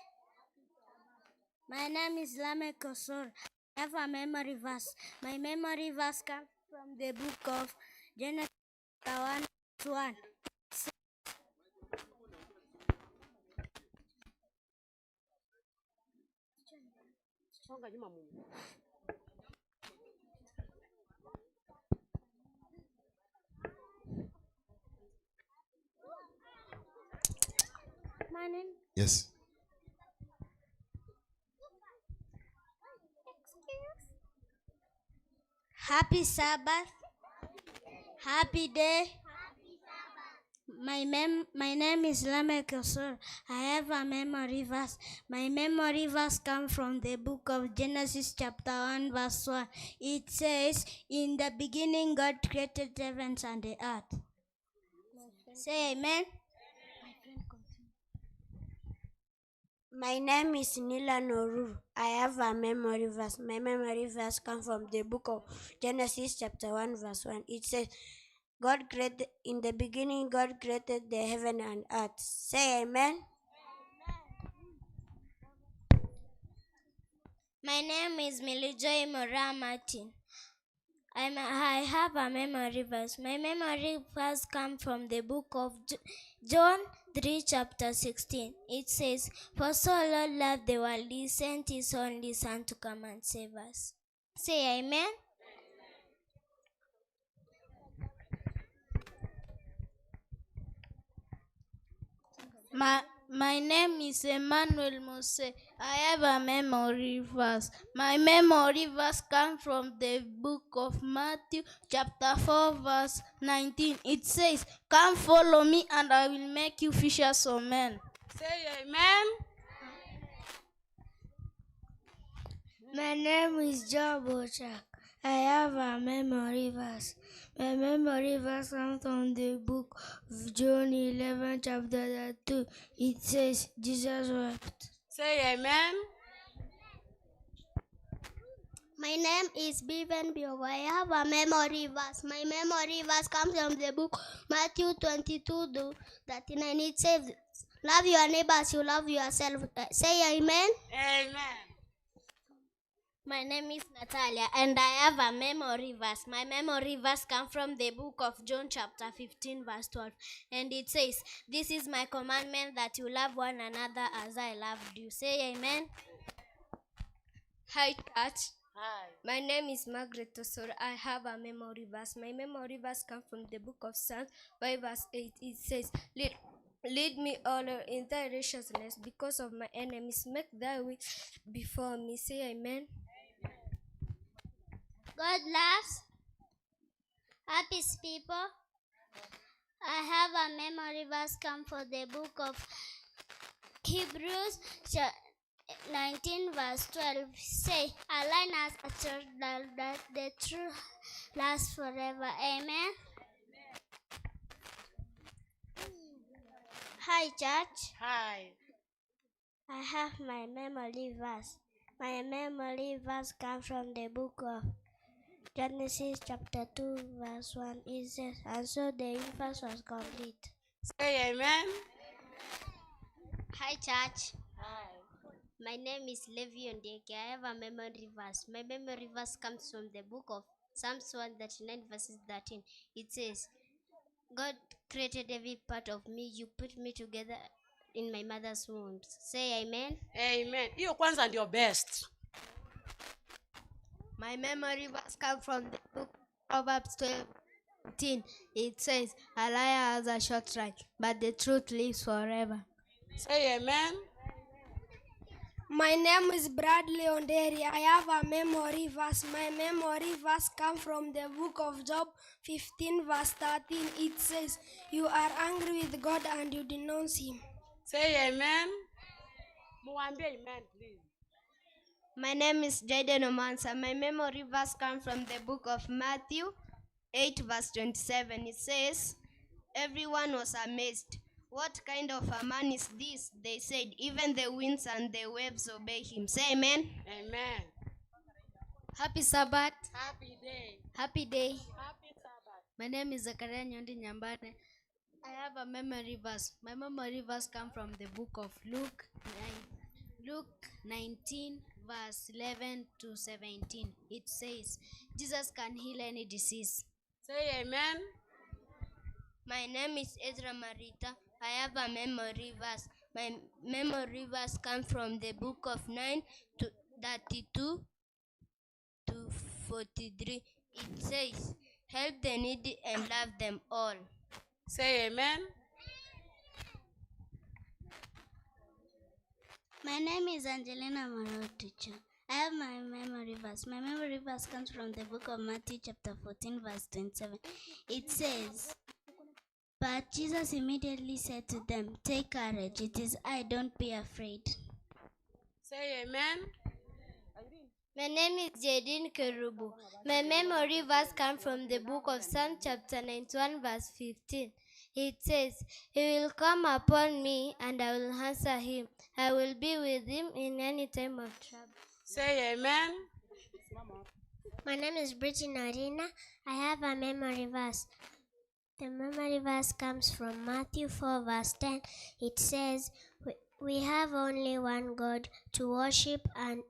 My name is Lamek Osor. I have a memory verse. My memory verse comes from the book of Genesis 1:1. Songa nyuma Mungu. My name Yes. Happy Sabbath. Happy day. My name is Lamek Osor. I have a memory verse. My memory verse comes from the book of Genesis chapter 1 verse 1. It says, "In the beginning God created heavens and the earth." Say amen. My name is Nila Noruru. I have a memory verse. My memory verse comes from the book of Genesis chapter 1 verse 1. It says, God created, in the beginning God created the heaven and earth. Say amen. My name is Milijoy Mora Martin. I have a memory verse. My memory verse comes from the book of John 3, chapter 16. It says, "For so Lord loved the world, he sent his only son to come and save us." Say amen. My name is Emmanuel Mose. I have a memory verse. My memory verse comes from the book of Matthew, chapter 4, verse 19. It says, "Come follow me and I will make you fishers of men." Say amen. My name is Job Ochak. I have a memory verse. My memory verse comes from the book of John 11, chapter 2. It says, "Jesus wept." Say amen. My name is Biven Biogo. I have a memory verse. My memory verse comes from the book Matthew 22:39. It says, "Love your neighbors, you love yourself." Say amen. Amen. My name is Natalia and I have a memory verse. My memory verse comes from the book of John chapter 15 verse 12. And it says, "This is my commandment, that you love one another as I loved you." Say amen. Hi, church. Hi. My name is Margaret Osoro. I have a memory verse. My memory verse comes from the book of Psalms 5 verse 8. It says, Lead me, O Lord, in thy righteousness because of my enemies. Make thy way before me." Say amen. God loves happy people. I have a memory verse come for the book of Hebrews 19 verse 12. Say, "Align us a church that the truth lasts forever." Amen. Hi, church. Hi. I have my memory verse. My memory verse comes from the book of Genesis chapter 2 verse 1. It says, "And so the universe was complete." Say amen. Hi, church. Hi. My name is Levi Ondeke. I have a memory verse. My memory verse comes from the book of Psalms 139 verses 13. It says, "God created every part of me. You put me together in my mother's womb." Say amen. Amen. Hiyo kwanza ndio best. My memory verse comes from the book Proverbs 12:10. It says, "A liar has a short life, but the truth lives forever." Say amen. My name is Bradley Onderi. I have a memory verse. My memory verse comes from the book of Job 15 verse 13. It says, "You are angry with God and you denounce him." Say amen. Muambie amen, please. My name is Jaden Omansa. My memory verse comes from the book of Matthew 8 verse 27. It says, "Everyone was amazed. What kind of a man is this? They said, even the winds and the waves obey him." Say amen. Amen. Happy Sabbath. Happy day. Happy day. Happy Sabbath. My name is Zakaria Nyondi Nyambane. I have a memory verse. My memory verse comes from the book of Luke 19 verse 11 to 17. It says, "Jesus can heal any disease." Say amen. My name is Ezra Marita. I have a memory verse. My memory verse comes from the book of 9 to 32 to 43. It says, "Help the needy and love them all." Say amen. My name is Angelina Marotucho. I have my memory verse. My memory verse comes from the book of Matthew chapter 14 verse 27. It says, "But Jesus immediately said to them, 'Take courage, it is I, don't be afraid.'" Say amen. My name is Jadine Kerubu. My memory verse comes from the book of Psalm chapter 91 verse 15. It says, "He will come upon me and I will answer him. I will be with him in any time of trouble." Say amen. My name is Bridget Norina. I have a memory verse. The memory verse comes from Matthew 4 verse 10. It says, we have only one God to worship and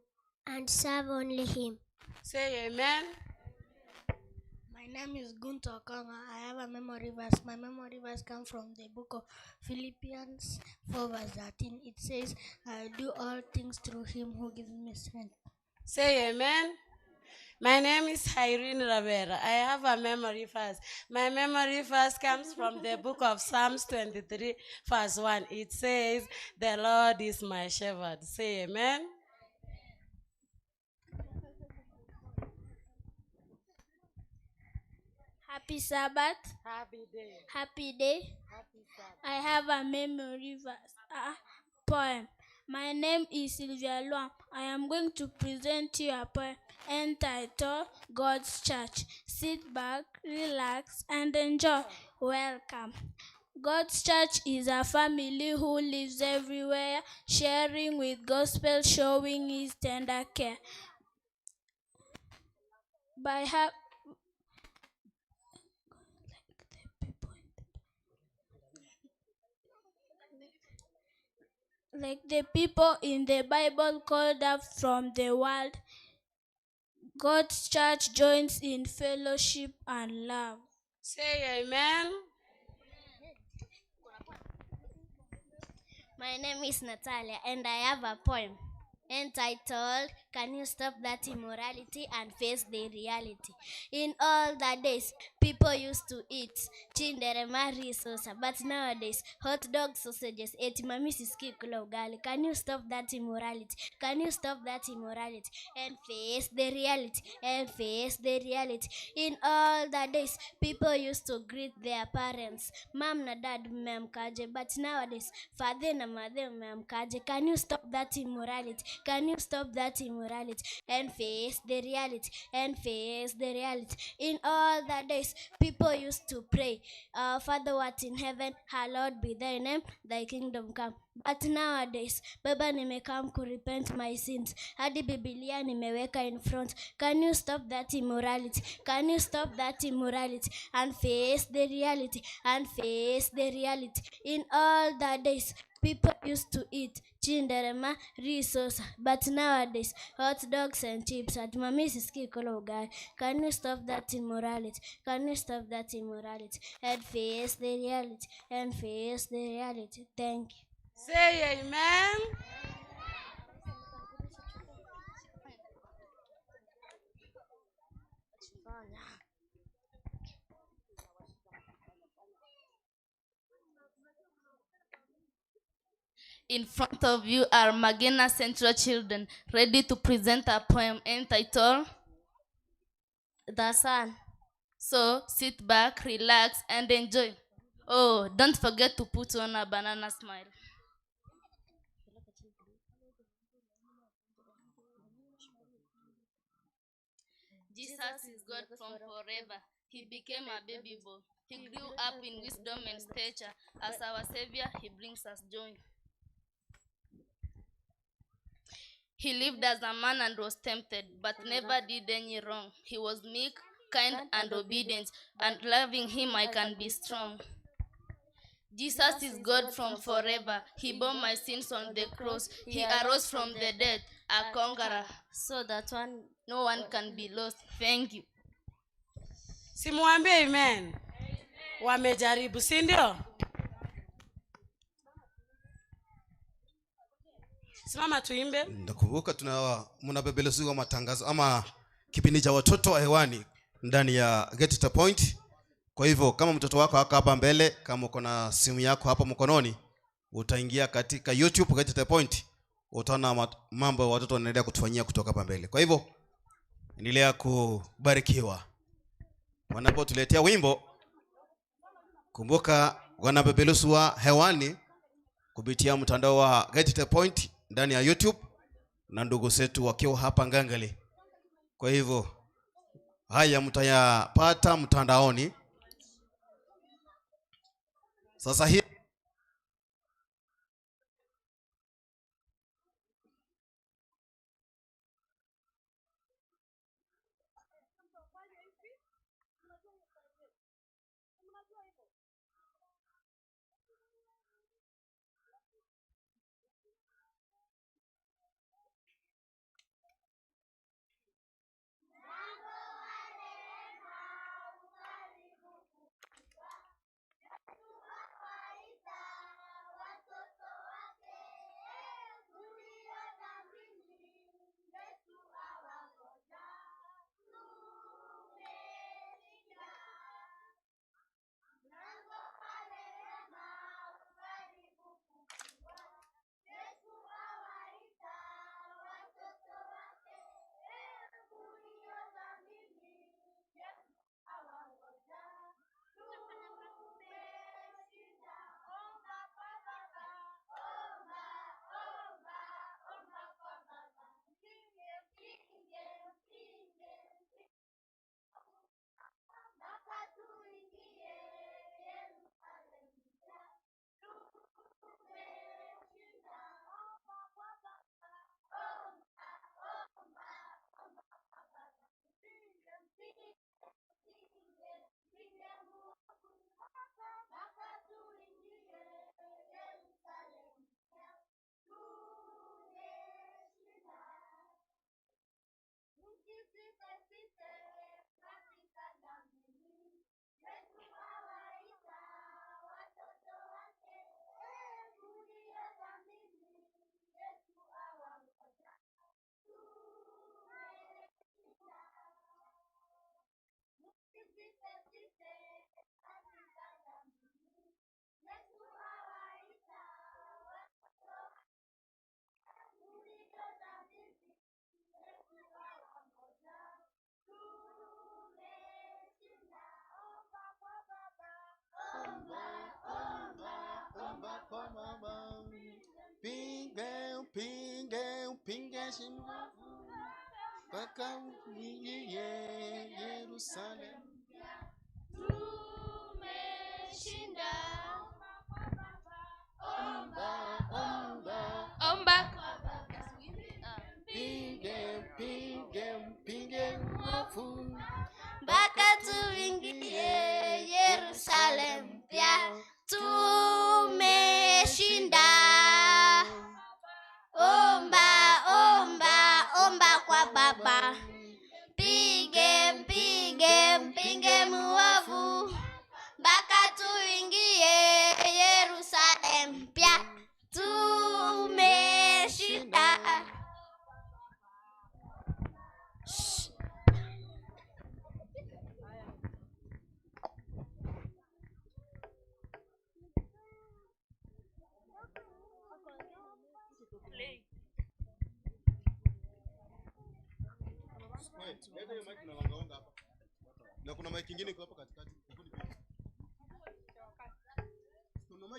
serve only him. Say amen. My name is Gunto Konga. I have a memory verse. My memory verse comes from the book of Philippians 4 verse 13. It says, I do all things through him who gives me strength. Say amen. My name is Irene Ravera. I have a memory verse. My memory verse comes from the book of Psalms 23, verse 1. It says, The Lord is my shepherd. Say amen. Happy Sabbath. Happy day. Happy day. Happy Sabbath. I have a memory verse, poem. My name is Sylvia Luam. I am going to present to you a poem entitled God's Church. Sit back, relax, and enjoy. Welcome. God's church is a family who lives everywhere, sharing with gospel, showing his tender care. By ha- like the people in the Bible called up from the world, God's church joins in fellowship and love. Say amen. My name is Natalia and I have a poem entitled Can You Stop That Immorality and Face the Reality? In all the days, people used to eat chinderemari sosa, but nowadays, hot dog sausages, eti mami sisikii kula ugali. Can you stop that immorality? Can you stop that immorality and face the reality? And face the reality. In all the days, people used to greet their parents, mom na dad mmeamkaje, but nowadays, father na mother mmeamkaje. Can you stop that immorality? Can you stop that immorality and face the reality? And face the reality. In all the days, people used to pray, Our Father who art in heaven, hallowed be thy name, thy kingdom come. But nowadays, Baba nimekam kurepent my sins. Hadi Biblia nimeweka in front. Can you stop that immorality? Can you stop that immorality and face the reality? And face the reality. In all the days, people used to eat chinderema risosa, but nowadays hot dogs and chips. At mami sisikii kula ugali. Can you stop that immorality? Can you stop that immorality and face the reality? And face the reality. Thank you. Say amen. In front of you are Magena Central children ready to present a poem entitled The Sun. So sit back, relax, and enjoy. Oh, don't forget to put on a banana smile. Jesus is God from forever. He became a baby boy. He grew up in wisdom and stature. As our Savior, he brings us joy. He lived as a man and was tempted, but never did any wrong. He was meek, kind, and obedient, and loving him I can be strong. Jesus is God from forever. He bore my sins on the cross. He arose from the dead, a conqueror, so that one no one can be lost. Thank you. Simwambie amen. Wamejaribu, si ndio? Simama tuimbe. Nakumbuka tuna mnapeperusiwa matangazo ama kipindi cha watoto wa hewani ndani ya Get to the Point. Kwa hivyo kama mtoto wako haka hapa mbele, kama uko na simu yako hapa mkononi, utaingia katika YouTube Get to the Point, utaona mambo watoto wanaendelea kutufanyia kutoka hapa mbele. Kwa hivyo endelea kubarikiwa. Wanapotuletea wimbo, kumbuka wanapeperusiwa hewani kupitia mtandao wa Get to the Point ndani ya YouTube na ndugu zetu wakiwa hapa Ngangali. Kwa hivyo haya mtayapata mtandaoni. Sasa hii Mpaka uingie Yerusalemu. Tumeshinda. Omba, omba, omba. Mpinge, mpinge, mpinge mwovu. Mpaka tuingie Yerusalemu mpya. Tumeshinda. Omba, omba, omba kwa Baba. Mpige, mpige, mpinge muovu. Mpaka tuingie Yerusalemu mpya. Tumeshinda. Na kuna mic ingine iko hapa katikati.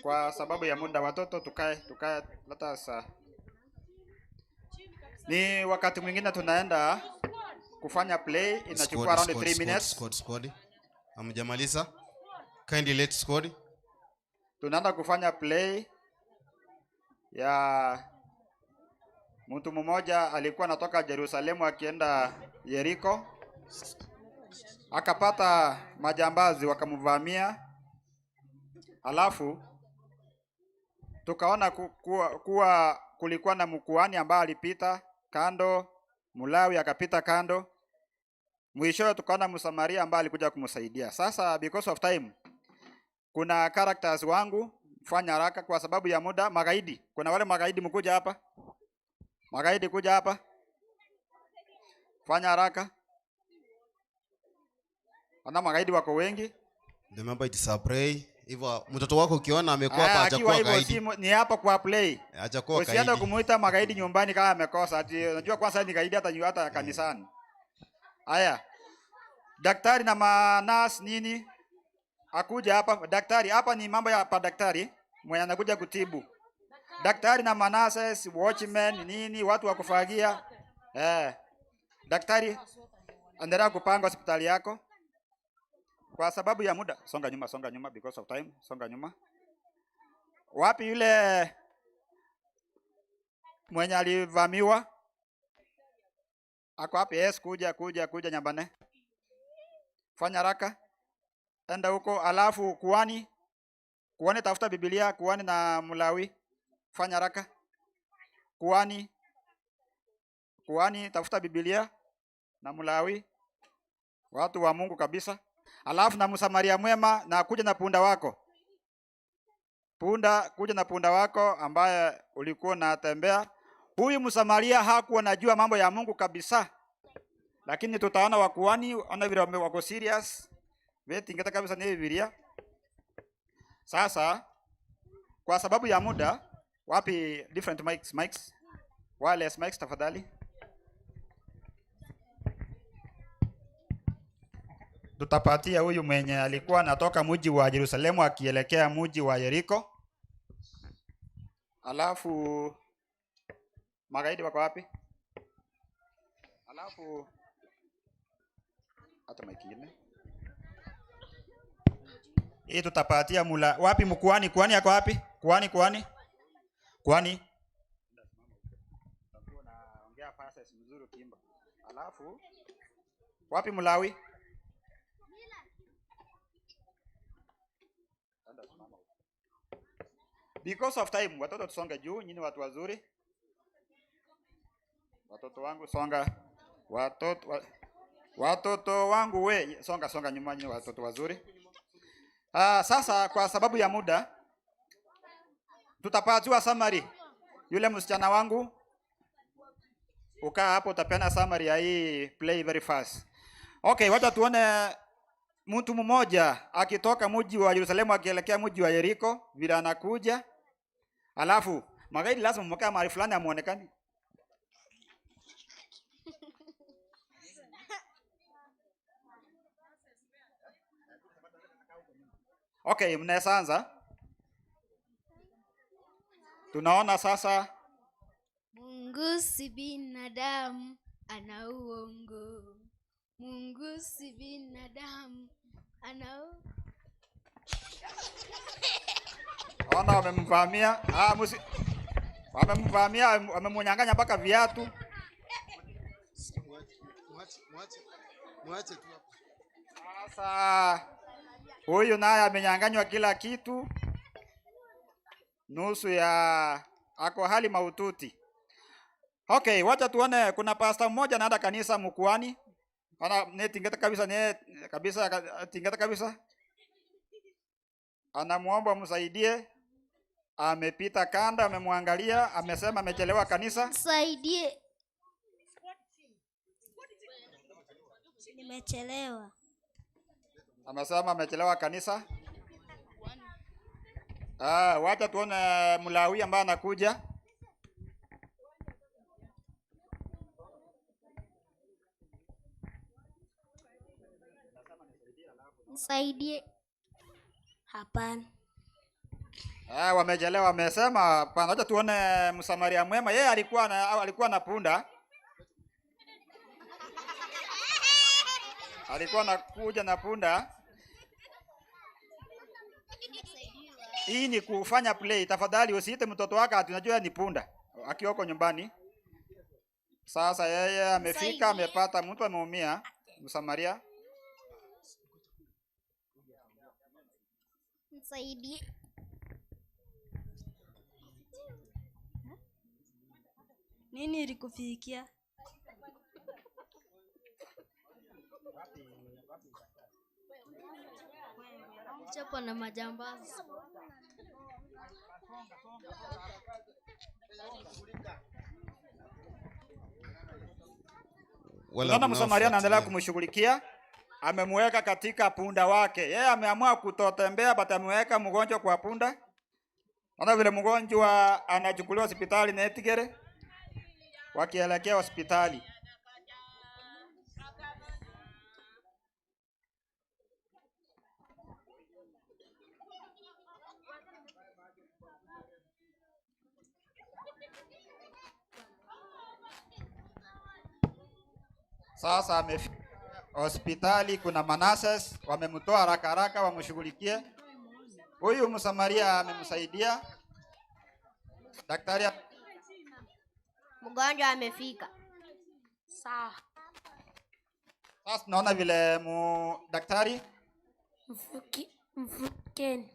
Kwa sababu ya muda, watoto tukae, tukae hata saa. Ni wakati mwingine tunaenda kufanya play, inachukua around 3 minutes. Squad, squad. Hamjamaliza? Kindly let squad. Tunaenda kufanya play ya mtu mmoja alikuwa anatoka Yerusalemu akienda Yeriko, akapata majambazi wakamvamia. Alafu tukaona kuwa kulikuwa na mkuhani ambaye alipita kando, Mlawi akapita kando. Mwishowe tukaona Msamaria ambaye alikuja kumsaidia. Sasa because of time, kuna characters wangu, fanya haraka kwa sababu ya muda. Magaidi, kuna wale magaidi mkuja hapa. Magaidi kuja hapa. Fanya haraka. Ana magaidi wako wengi. Remember it is a pray. Hivyo mtoto wako ukiona amekuwa hapa Akiwa hajakuwa hivyo gaidi. ni hapa kwa play. Hajakuwa Usiende gaidi. kumuita magaidi nyumbani kama amekosa. Ati unajua kwanza ni gaidi hata hata kanisani. Haya. Daktari na manas nini? Akuja hapa daktari, hapa ni mambo ya pa daktari mwenye anakuja kutibu. Daktari na manases, watchmen nini, watu wa kufagia. Daktari, endelea kupanga hospitali yako. Kwa sababu ya muda, songa nyuma, songa nyuma because of time, songa nyuma. Wapi yule mwenye alivamiwa? Ako wapi? Yes, kuja, kuja, kuja Nyambane. Fanya haraka. Enda huko, alafu kuhani. Kuhani tafuta Biblia, kuhani na Mlawi. Fanya haraka. Kuhani. Kuhani tafuta Biblia na Mlawi. Watu wa Mungu kabisa. Alafu na Msamaria mwema na kuja na punda wako. Punda, kuja na punda wako ambaye ulikuwa unatembea. Huyu Msamaria hakuwa anajua mambo ya Mungu kabisa. Lakini tutaona wakuhani, ona vile wako serious. Weti ingeta kabisa ni Biblia. Sasa kwa sababu ya muda, wapi different mics, mics? Wireless mics tafadhali. Tutapatia huyu mwenye alikuwa anatoka mji wa Yerusalemu akielekea mji wa Yeriko. Alafu magaidi wako wapi? Alafu hata mic ingine. Hii tutapatia mula wapi mkuani? Kuani yako wapi? Kuani, kuani? Kuani? Ongea fast mzuri ukiimba. Alafu wapi Mlawi? Because of time, watoto tusonge juu, nyinyi watu wazuri. Watoto wangu songa. Watoto wangu we, songa songa nyuma nyinyi watoto wazuri. Sasa kwa sababu ya muda tutapatiwa summary. Yule msichana wangu ukaa hapo utapeana summary ya hii play very fast. Okay, wacha tuone mtu mmoja akitoka mji wa Yerusalemu akielekea mji wa Yeriko vile anakuja. Alafu magaidi lazima mkae mahali fulani amuonekane. Okay, mnaweza anza. Tunaona sasa Mungu Mungu si binadamu, ana uongo. Mungu si binadamu, ana Ona wamemvamia. Wamemvamia, wamemnyang'anya mpaka viatu. Sasa huyu naye amenyang'anywa kila kitu, nusu ya ako hali mahututi. Okay, wacha tuone. Kuna pastor mmoja anaenda kanisa mkuani. Ana ne tingeta kabisa, ne kabisa tingeta kabisa. Anamuomba msaidie. Amepita kanda, amemwangalia, amesema amechelewa kanisa. Msaidie. Nimechelewa. Amesema amechelewa kanisa. Wacha tuone Mlawi ambaye anakuja. Msaidie. Hapana. Wamechelewa, wamesema hapana. Wacha tuone Msamaria mwema. Yeye alikuwa na punda. Alikuwa anakuja na punda. Hii ni kufanya play. Tafadhali usiite mtoto wako ati unajua ni punda akiwa huko nyumbani. Sasa yeye amefika, amepata mtu ameumia, Msamaria. Msaidie. Nini ilikufikia? Chapwa na majambazi. Unaona Msamaria anaendelea kumshughulikia, amemweka katika punda wake. Yeye ameamua kutotembea, but ameweka mgonjwa kwa punda. Unaona vile mgonjwa anachukuliwa hospitali na Etigere, wakielekea hospitali. Sasa amefika hospitali, kuna manases wamemtoa haraka haraka wamshughulikie. Huyu Msamaria amemsaidia. Daktari mgonjwa amefika. Sawa. Sasa tunaona vile daktari mfukeni.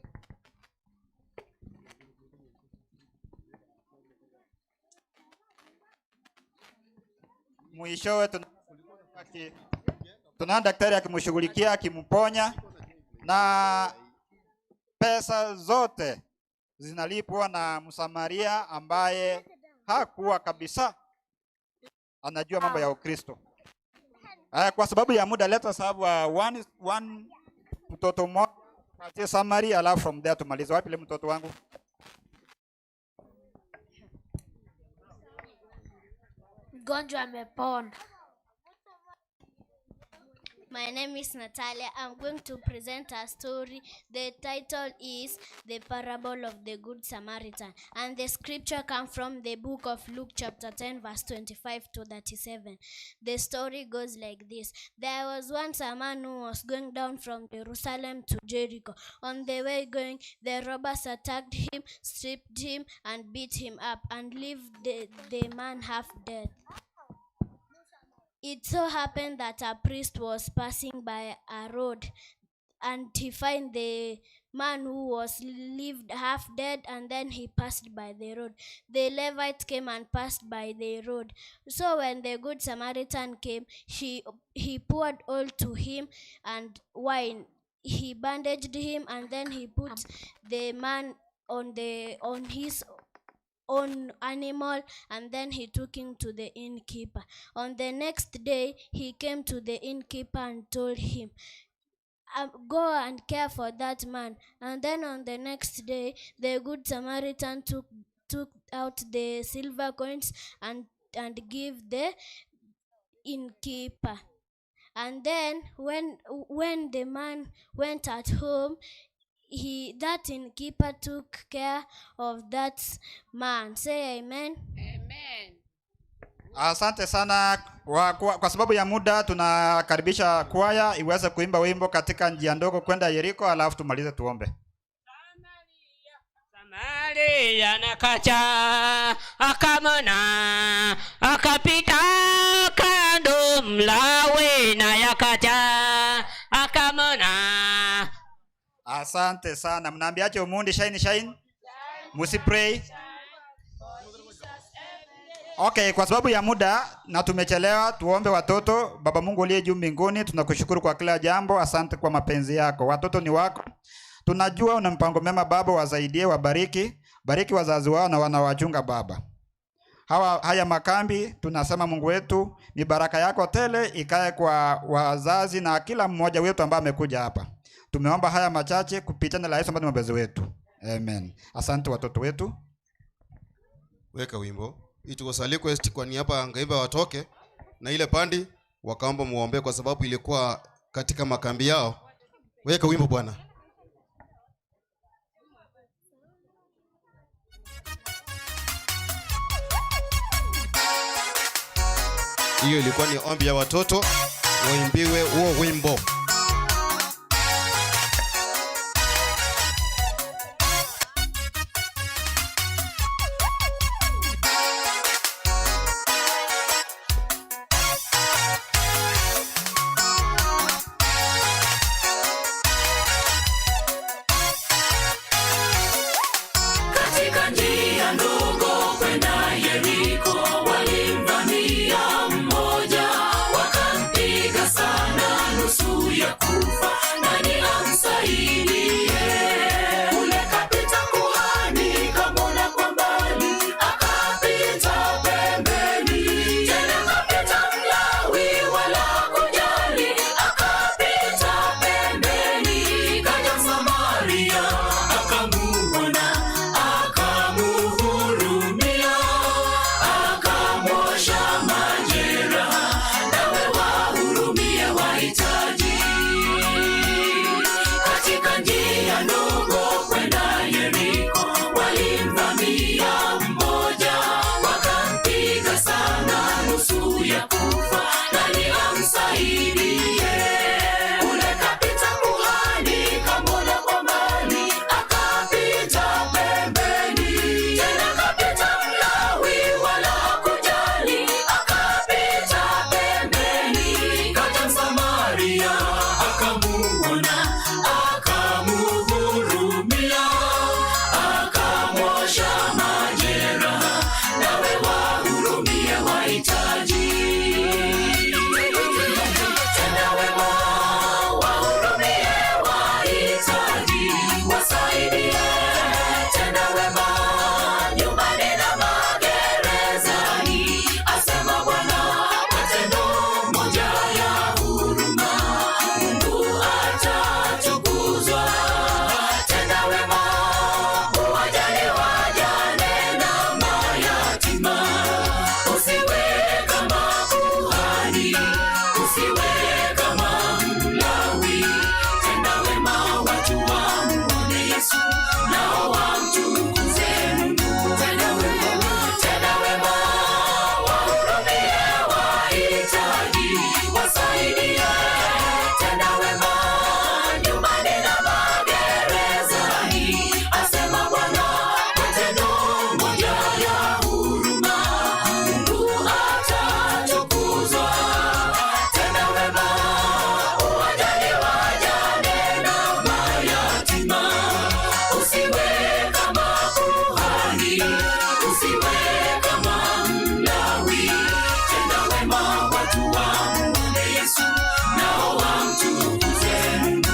Mwishowe tunaona daktari akimshughulikia, akimponya, na pesa zote zinalipwa na Msamaria ambaye hakuwa kabisa anajua mambo ya Ukristo. Kwa sababu ya muda, let us have one mtoto mmoja atie summary, alafu from there tumalize. Wapi ile mtoto wangu? Mgonjwa amepona. My name is Natalia. I'm going to present a story. The title is The Parable of the Good Samaritan. And the scripture comes from the book of Luke chapter 10 verse 25 to 37. The story goes like this. There was once a man who was going down from Jerusalem to Jericho. On the way going, the robbers attacked him, stripped him, and beat him up, and left the man half dead. It so happened that a priest was passing by a road, and he found the man who was left half dead, and then he passed by the road. The Levite came and passed by the road. So when the Good Samaritan came, he poured oil to him and wine. He bandaged him, and then he put the man on his own animal, and then he took him to the innkeeper. On the next day, he came to the innkeeper and told him, go and care for that man. And then on the next day, the Good Samaritan took out the silver coins and gave the innkeeper. And then when the man went at home, that innkeeper took care of that man. Say amen. Amen. Asante sana kwa sababu ya muda tunakaribisha kwaya iweze kuimba wimbo katika njia ndogo kwenda Yeriko, alafu tumalize tuombe. Samaria nakacha akamona akapita kando Mlawi na yakacha akamona. Asante sana. Mnaambiaje Omundi? Shine shine. Musipray. Okay, kwa sababu ya muda na tumechelewa, tuombe watoto. Baba Mungu uliye juu mbinguni, tunakushukuru kwa kila jambo. Asante kwa mapenzi yako. Watoto ni wako. Tunajua una mpango mema Baba, wasaidie, wabariki. Bariki wazazi wao na wanawachunga Baba. Haya makambi tunasema Mungu wetu, ni baraka yako tele ikae kwa wazazi na kila mmoja wetu ambaye amekuja hapa. Tumeomba haya machache kupitia jina la Yesu ambaye ni mwombezi wetu. Amen. Asante watoto wetu. Weka wimbo. It was a request kwa niaba ya Ngaiba watoke na ile pandi wakaomba muombe kwa sababu ilikuwa katika makambi yao. Weka wimbo bwana. Hiyo ilikuwa ni ombi ya watoto waimbiwe huo wimbo. Katika njia ndogo kwenda Yeriko walimvamia mmoja, wakampiga sana nusu ya kufa. Nani amsaidie? Kule kapita kuhani, kamwona kwa mbali, akapita pembeni. Tena kapita Mlawi, wala kujali, akapita pembeni. Kaja Msamaria, akamuona, akamuhurumia, akamwosha majeraha. Nawe wahurumie wahitaji. Katika njia ndogo kwenda Yeriko walimvamia mmoja, wakampiga sana nusu ya kufa. Nani amsaidie? Kule kapita kuhani, kamwona kwa mbali, akapita pembeni. Tena kapita Mlawi, wala kujali, akapita pembeni. Kaja Msamaria, akamuona, akamuhurumia, akamwosha majeraha. Nawe wahurumie wahitaji. Tenda wema, wahurumie wahitaji, wasaidie. Tenda wema nyumbani na magerezani, asema Bwana, kwa tendo moja ya huruma Mungu atatukuzwa. Tenda wema, uwajali wajane na mayatima, usiwe kama kuhani, usiwe kama Mlawi. Tenda wema, watu wamuone Yesu, nao wamtukuze Mungu. Tenda wema, tenda wema, wahurumie wahitaji, wasaidie. Tenda wema nyumbani na magerezani, asema Bwana, kwa tendo moja ya huruma Mungu atatukuzwa. Tenda wema, uwajali wajane na mayatima, usiwe kama kuhani, usiwe kama Mlawi. Tenda wema, watu wamuone Yesu, nao wamtukuze Mungu.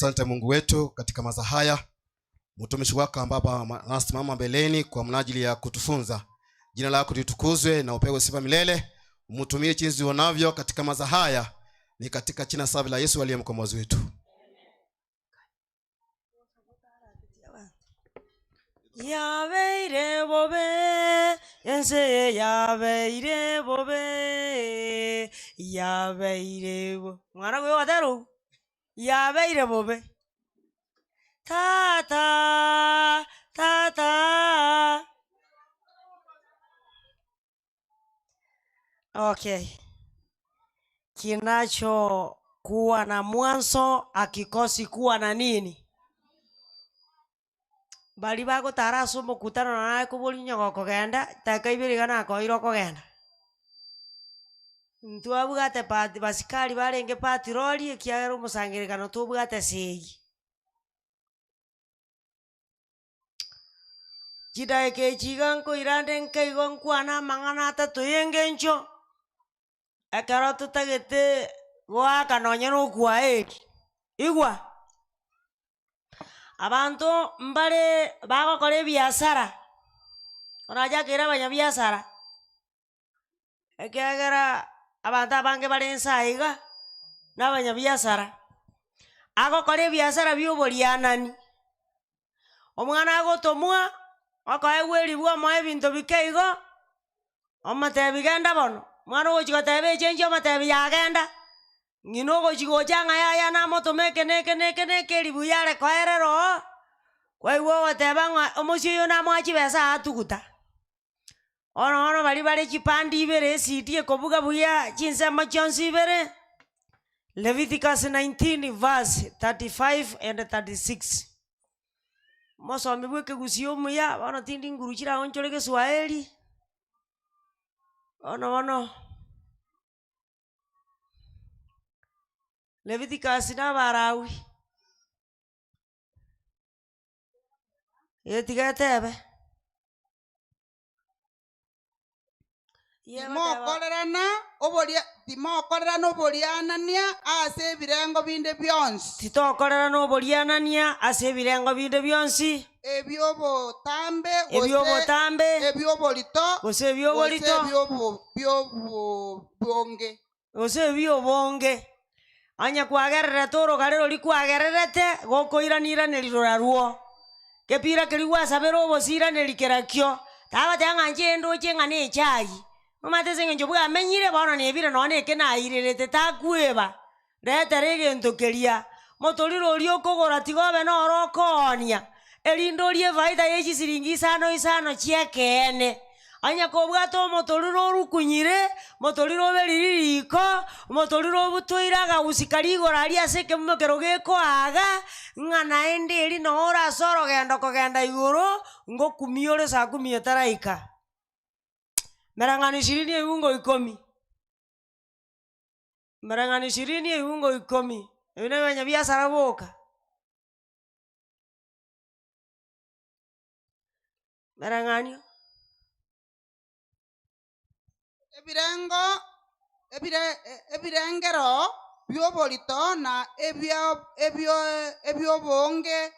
Asante Mungu wetu katika masaa haya, mtumishi wako ambapo anasimama mbeleni kwa mnajili ya kutufunza. Jina lako litukuzwe na upewe sifa milele. Mtumie jinsi unavyo katika masaa haya, ni katika jina safi la Yesu aliye mkombozi wetu. Yabeire bobe, ense yabeire bobe, yabeire bo. Mwana gwe watero, yabeire bobe. Tata, tata. Okay. Kinacho kuwa na mwanzo akikosi kuwa na nini? Bari bagotara ase omokutano naye kobori onye gokogenda takaibere iga nakoeire okogenda. Ntwabwate pati basikari barenge patroli ekiagera omosangererekano tobwate segi. Chidaeka echi iga nkoirande nkaigo nkwana amang'ana atato ya eng'encho, ekero totagete goaka nonye na okwaeri. Igwa, abanto mbare bagokora ebiasara, onajakire abanyabiasara, ekiagera abanto abange bare ensa iga, na abanyabiasara. Agokora ebiasara bia oborianani. Omwana agotomwa, okoegwa eribwa omoe ebinto bike igo, omotebi genda bono. Omwana ogochi goteba echenji omotebi yagenda. Ng'ina ogochi gocha ng'a yaya namotoma eke na eke na eke na eke eribu yare koerera oo, kwaigwa ogoteba ng'a omosie oyo namoa chibesa atuguta. Bono bono baria bare chipande ibere esidi ekobuga buya chinsemo chionsi ibere, Leviticus 19 verse 35 and 36. Mosomi bwa ekegusii omuya, bono tindi nguru chiraonchore Kiswahili. Bono bono Leviticus na Abarawi. Etiga etebe. Timokorerana oboria timokorerana oborianania ase ebirengo binde bionsi. Titokorerana oborianania ase ebirengo binde bionsi. Ebiobotambe gose Ebiobotambe. ebioborito Gose ebioborito. gose ebiobonge. Gose ebiobonge. Anya kwagererete orogare rori kwagererete gokoiraniraneri rorarwo. Kepira keri gwasabera obosiraneri kerakio. Tagotebi ng'a inche ndoche ng'a na echai. Omanyete ase eng'encho bwamenyire bono nebire nonye na eke nairerete takweba. Retera egento keria. Motorire oria okogora tiga obe noro okoonia. Erinde orie efaida ya chisiringi isano isano chiekeene. Anya kobwata omotorire orukunyire, motorire oberiri riko, motorire obutoire agagusika rigoro aria ase ekemumo kero gekoaga, ng'a naende eri noo ore ase orogendo kogenda igoro, ngokumia ore saa kumi etaraika. Merang'ano ishirini ebiungo ikomi. Merang'ano ishirini ebiungo ikomi. Ebi na abanyabiasara boka. Merang'anio. Ebirengo ebirengero bioborito na ebiobonge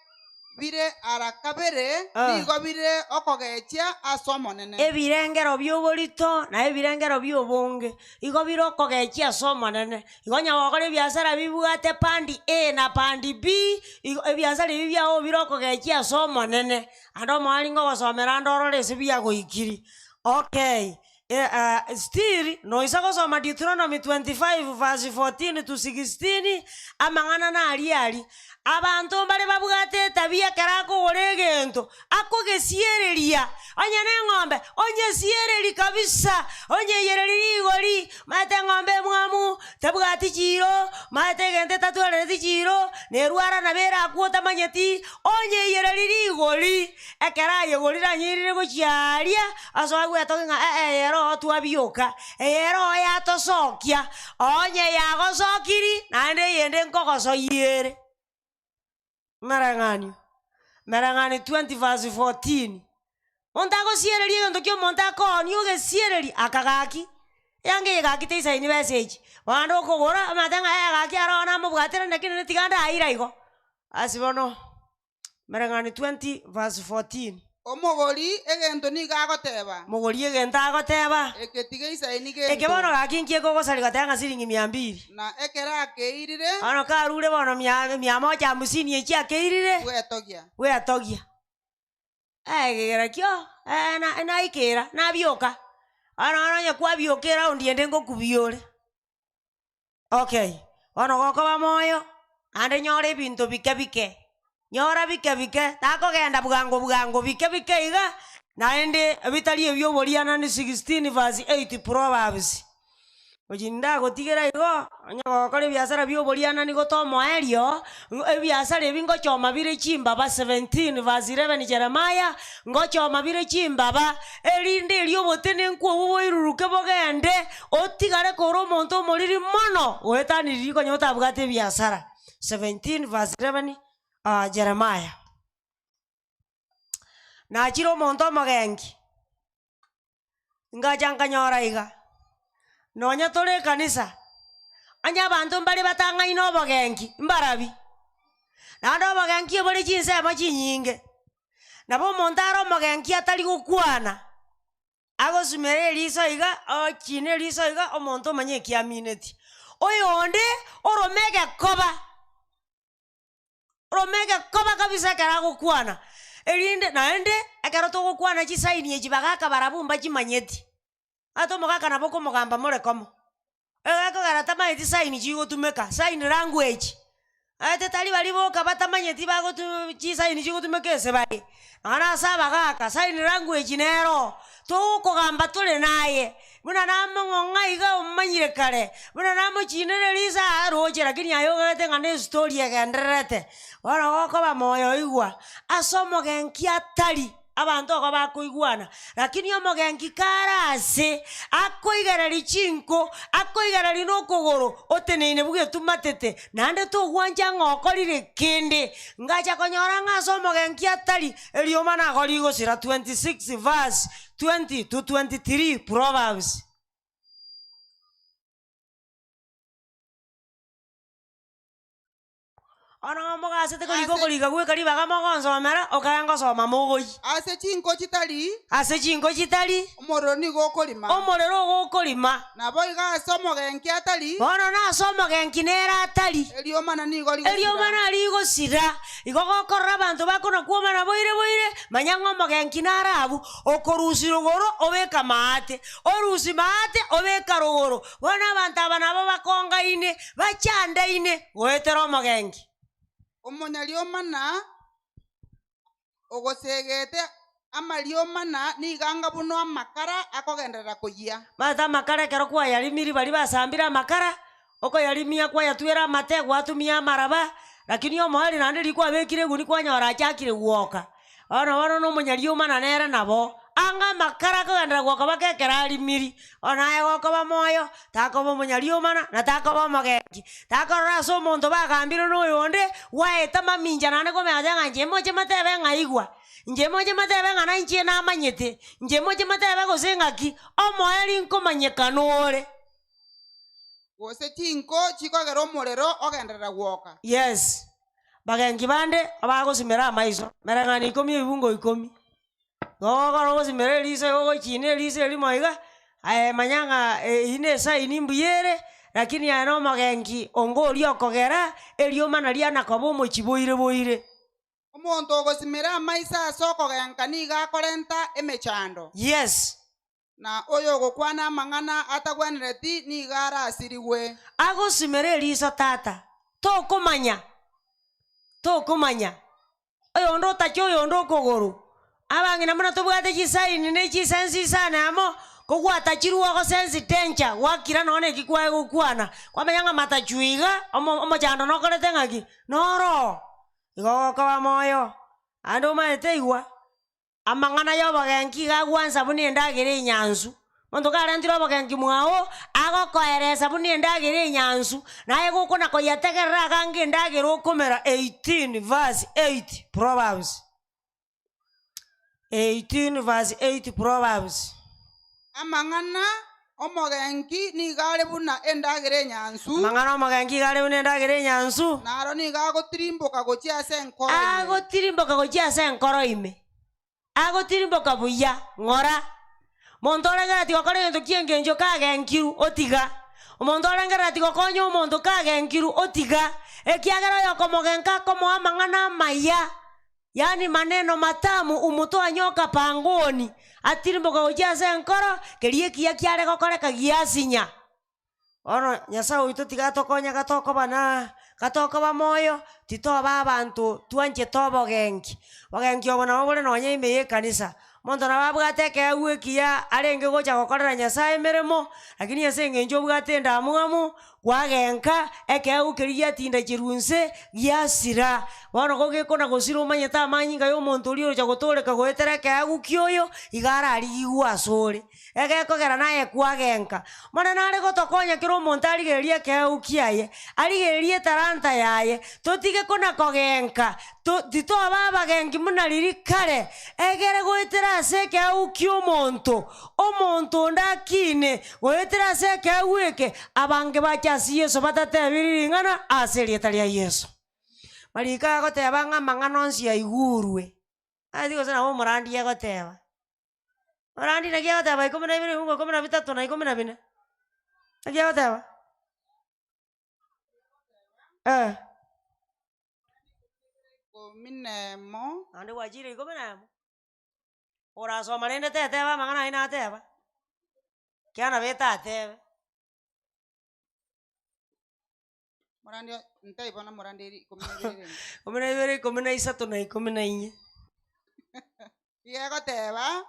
bire ara kabere nigo bire okogechia ase omonene. Ebirengero bioborito na ebirengero biobonge igo bire okogechia ase omonene. Igo onye gokora ebiasara bibwate pandi A na pandi B, igo ebiasara ebi biago bire okogechia ase omonene. Ande omwari ngogosomera ande orore ase biagoikiri. Okay. Still noisa gosoma Deuteronomy 25 verse 14 to 16 amang'ana nari ari abanto mbare babwate etabia ekero akogora egento akogesiereria onye na eng'ombe onyesiereri kabisa onyeyereri rigori maete eng'ombe emwamu tebwati chiro maete egento etatwarereti chiro nerwara nabo erakwo otamanyeti onyeyereri rigori ekero ayegorire anyerire gochiaria ase agwetoke ng'a eyero twabioka eyero yatosokia onye yagosokiri naende eyende nkogosoyiere. Marang'anio Marang'ani 20 verse 14 monto agosiereria egento kia omonto akoonia ogesiereri akagaki eyange eyegaki teisaini besa echi bono okogora omanyete ng'a egaki aro namobwatera lakini tiga ndaira igo. Ase bono Mereng'ani 20 verse 14. Omogori egento nigo agoteba. Mogori egento agoteba. Eke tiga isaini gento. Eke bono gaki nkie kogosari goteba ng'a siringi 200. Na ekero akeirire. Bono karure bono 150 echi akeirire. Bwetogia. Bwetogia. Egegera kio naikera nabioka. Bono onye kwabiokera raundi ende ngokubiore. Okay. Bono gokoba moyo ande nyore ebinto bike bike. Nyora bike bike, takogenda bwango bwango bike bike iga naende bitari ebyoboriana ni 16 verse 8 Proverbs. Ojinda gotigera igo onye gokora ebiasara byoboriana nigo tomoerio ebiasara ebi ngochoma bire chimbaba 17 verse 11 Jeremiah ngochoma bire chimbaba erinde eryobotene nkwobu boiruruke bogende otigare kora omonto omoriri mono goetaniriri konya otabwate ebiasara 17 verse 11 Jeremiah. Nachire omonto omogengi ngacha nkanyora iga nonya tore ekanisa anya abanto mbare batang'aine obogengi mbarabi naende obogengi ebore chinsemo chinyinge nabo omonto are omogengi atari gokwana agosumera eriso iga ochine eriso iga omonto omanye ekiamineti oyonde orome egekoba orome egekoba kabisa ekero agokwana erinde naende ekero togokwana chisaini echi bagaka barabwo mbachimanyeti ate omogaka nabo okomogamba more komo egekogera tamanyeti saini chigotumeka sign language ate tari bari boka batamanyeti bagotu chisaini chigotumeka ase bare nonya ase abagaka sign language nero togokogamba tore naye buna namong'ong'a iga omanyire kare buna namochinere risa aroche lakini aye ogete ng'a na estori egendererete bono gokoba moyo igwa ase omogenki atari abanto oko bakoigwana lakini omogenki kara ase akoigereri chinko akoigereri na okogoro oteneine bugetumatete naende togwancha ng'a okorire kende ngacha konyora ng'a ase omogenki atari erioma nago rigosira 26 verse 20 to 23 Proverbs. Ono mogasete korika okoriga gweka ribaga mogonsomera okae ngosoma mogoi. Ase chinko chitari. Ase chinko chitari. Omorero nigo okorima. Omorero ogokorima. Nabo iga ase omogenki atari. Bono na ase omogenki nere atari. Eriomana nigo rigosira. Eriomana rigosira. Igo gokorora abanto bakona kwomana boire boire manya ng'a omogenki nare abwo okorusia rogoro obeka maate orusia maate obeka rogoro bono abanto aba nabo bakongaine bachandaine goetera omogenki. Omonyariomana ogosegete amariomana nigo buno amakara akogenderera koyia. Maete amakara ekero kwayarimiri bari basambire amakara okoyarimia kwayatwera amate gwatumia amaraba lakini omoeri naende rikwabekire eguni kwanyora achakire gwoka bono bono na omonyariomana nere nabo anga amakara akogenderera gwoka baka ekero arimiri bono aye gokoba moyo takoba omonyariomana na takoba omogenki takorora ase omonto bagambire na oyonde gwaeta mamincha naende komenya ng'a inche moche motebe ng'a igwa inche moche motebe ng'a na inche namanyete inche moche motebe gose ng'aki omoeri nkomanyekana ore. Gose chinko chikogera omorero ogenderera gwoka. Yes. Bagenki bande abagosimera amaiso mereng'ani 10 ebibungo 10 gogokora ogosimera eriso ogochina eriso erimo iga aye manya ng'a eyio na esaini mbuya ere lakini aye na omogenki onga oria okogera eriomana rianakoba omochi boire boire. Omonto ogosimera amaiso ase okogenka nigo akorenta emechando. Yes. Na oyo ogokwana amang'ana atagwenereti nigo arasirigwe. Agosimera eriso tata tokomanya tokomanya oyonde otache oyonde okogoro abang'ina buna tobwate chisaini na echisensi isano amo kogwatachirwe ogosensi tencha gwakira nonya eki kwae gokwana kwamenya ng'a matachu iga omochando nokorete ng'aki noro igo gokoba moyo ande omanyete igwa amang'ana ya obogenki iga agwansa buna endagera enyansu monto karentire obogenki mwao agokoeresa buna endagera enyansu naye gokona koyategerera agange endagera okomera 18 verse 8 Proverbs 18 verse 8 Proverbs. Amang'ana Omogenki niga buna endagere nyansu. Mang'ana omogenki gare buna endagere nyansu. Naro niga agotirimboka gochia ase enkoro ime. Agotirimboka gochia ase enkoro ime. Agotirimboka buya ng'ora. Monto orengera tigokora egento ki'engencho kagenkiru otiga. Omonto orengera tigokonya omonto kagenkiru otiga. Ekiagera oyokomogenka akomoa amang'ana amaya. Yani maneno matamu umutoa nyoka pangoni. Atirimboka gochia ase enkoro keria ekiya kiare gokoreka giasinya. Ono Nyasaye oito tiga tokonya gatokoba na gatokoba moyo titoba abanto twanchete obogenki. Bogenki obo nabo bore nonya ime ya ekanisa. Monto nabo abwate ekeegwa ekiya arenge gocha gokorera Nyasaye emeremo, lakini ase eng'encho obwate endamwamu kwagenka ekeegwa keria giatinda chirwa nse giasira. Bono gogekona gosira omanyete amanyinga ya omonto oria orocha gotoreka goetera ekeegwa kioyo iga ararigigwa ase ore. Egekogera naye kwagenka. Mono nare gotokonya kera omonto arigererie ekeegwa kiaye, arigererie etalanta yaye, totige kona kogenka, titoba abagenki muna riri kare, egere goetera ase ekeegwa kia omonto, omonto onde akine, goetera ase ekeegwa eke, abange bache ase Yeso batatebiri ring'ana ase erieta ria Yeso. Marika agoteba ng'a amang'ana onsi aigurwe. Aye gose nabo omorandi agoteba. Morandi naki agoteba 12 fungu 13 na 14. Naki agoteba? 11. Naende gwachire 11. Orasoma rende teteba amang'ana aye nateba. Kiana beta atebe. Morandi ntaibona morandi 12. 12 13 na 14. Yegoteba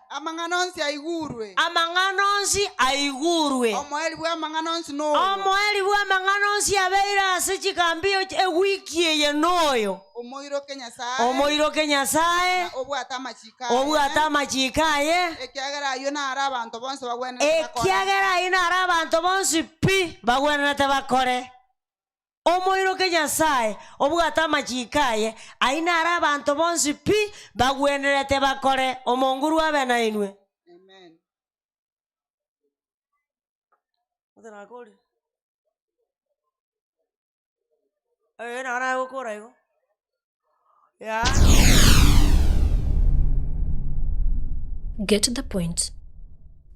amang'ana onsi aigurwe. Amang'ana onsi aigurwe. Omoeri bwa amang'ana onsi noyo. Omoeri bwa amang'ana onsi abeire ase chikambio ewiki eye noyo. Omoiroke Nyasaye. Omoiroke Nyasaye. Obwate amachiko aye. Obwate amachiko aye. Ekiagera ayio naro abanto bonsi bagwenerete bakore. Ekiagera ayio naro abanto bonsi pi bagwenerete bakore. Omoiroke Nyasaye obwate amachiko aye aye naro abanto bonsi pi bagwenerete bakore. Omonguru abe na inwe. Amen. Oterakori. Nara gokora igo. Yeah. Get the point.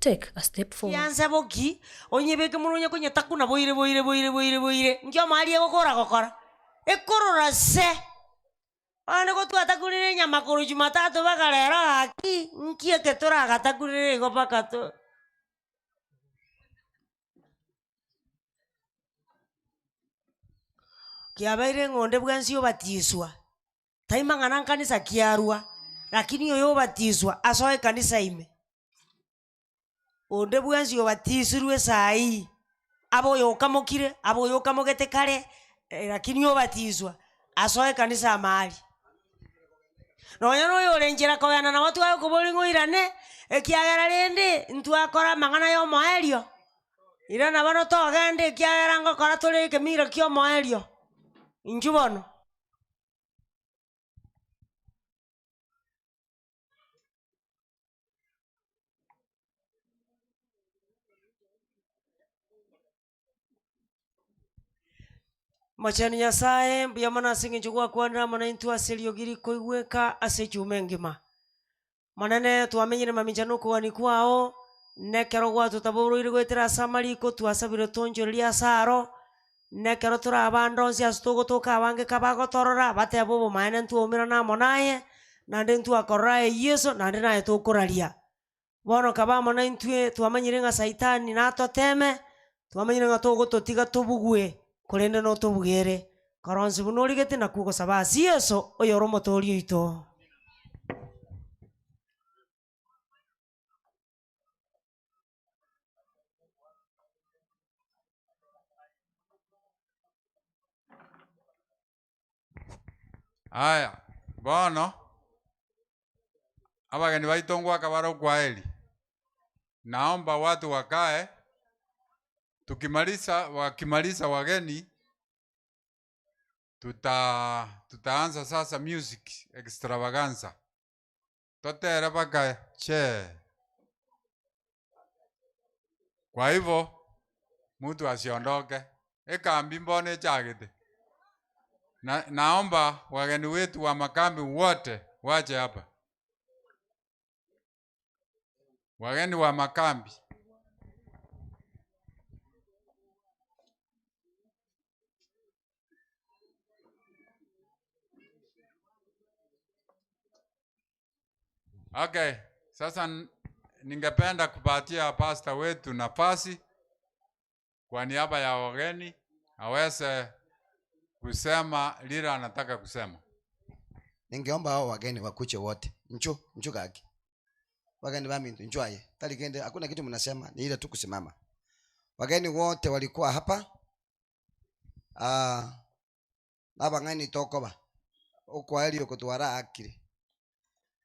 Take a step forward. Yanse boki onyebeke muno onye konyetakuna boire boire boire boire boire. Nkio mari egokora gokora. Ekorora se. Ande gotwatakurire enyama korwa Jumatatu baka rero gaki nki eke toragatakurire igo baka to. Kiabeire ng'onde bwensi obatiswa. Taimang'ana nkanisa kiarwa, lakini oyo obatiswa asoe kanisa ime. Onde bwensi obatisirwe sai abo yokamokire abo yokamogete kare, lakini obatiswa asoe kanisa mahali. Nonya noyo orenchera kogenda na watu ayo kobori ng'oirane ekiagera rende ntwakora amang'ana ya omoerio. Irana bono togende ekiagera ngokora tore ekemira kia omoerio. Inchu bono. Machani Nyasaye mbuya mono ase eng'encho gwakwanera mono intwe ase eriogi rikoigweka ase echuma engima. Monene twamenyire mamincha na okogani kwao nekero gwatotaborire goetera ase amariko twasabire tonchoreria ase aro nekero tore abande onsi ase togotoka abange kabagotorora bateba obomaene ntwaumera amo naye naende ntwakorora aye Yeso naende naye tokoraria. Bono kaba amo na intwe twamanyire ng'a Saitani natoteme twamanyire ng'a togototiga tobugwe korende notobugere koronsi buna origete nakwo gosaba ase Yeso oyore omotoori oito. Aya, bono abageni baitongwa akabaro kwaheri. Naomba watu wakae. Tukimaliza, wakimaliza wageni tutaanza sasa music extravaganza. Totere baka che. Kwa hivyo mtu asiondoke. Ekambi mbone chagete. Na, naomba wageni wetu wa makambi wote waje hapa. Wageni wa makambi. Okay, sasa ningependa kupatia pastor wetu nafasi kwa niaba ya wageni aweze kusema lile anataka kusema. Ningeomba hao wageni wakuche wote. Nchu, nchu kaki. Wageni wa mintu, nchu aye. Tali kende, hakuna kitu mnasema, ni ile tu kusimama. Wageni wote walikuwa hapa. Naba ngani tokoba. Uko ali ukutwara akili.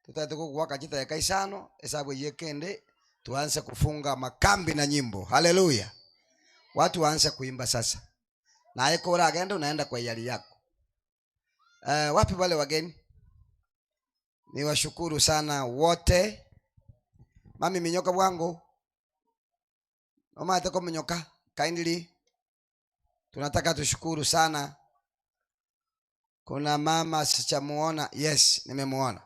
Tutataka kuwaka jita ya kaisano, hesabu yekende, tuanze kufunga makambi na nyimbo. Haleluya. Watu waanze kuimba sasa. Na eko agenda unaenda kwa hiari yako. Wapi wale wageni? Niwashukuru sana wote. Mami minyoka bwangu. Mama atako minyoka kindly. Tunataka tushukuru sana. Kuna mama sijamuona. Yes, nimemuona.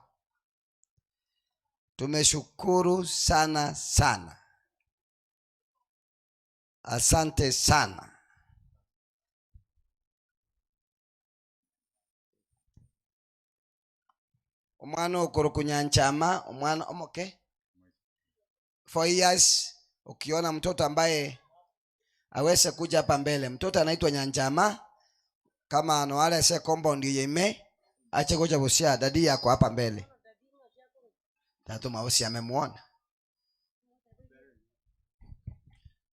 Tumeshukuru sana sana. Asante sana. Omwana okorokunyanchama, omwana omoke. 4 years, ukiona mtoto ambaye aweze kuja hapa mbele. Mtoto anaitwa Nyanchama. Kama anoale se compound yeme, ache kuja busia dadi yako hapa mbele. Tatu Mausi amemuona.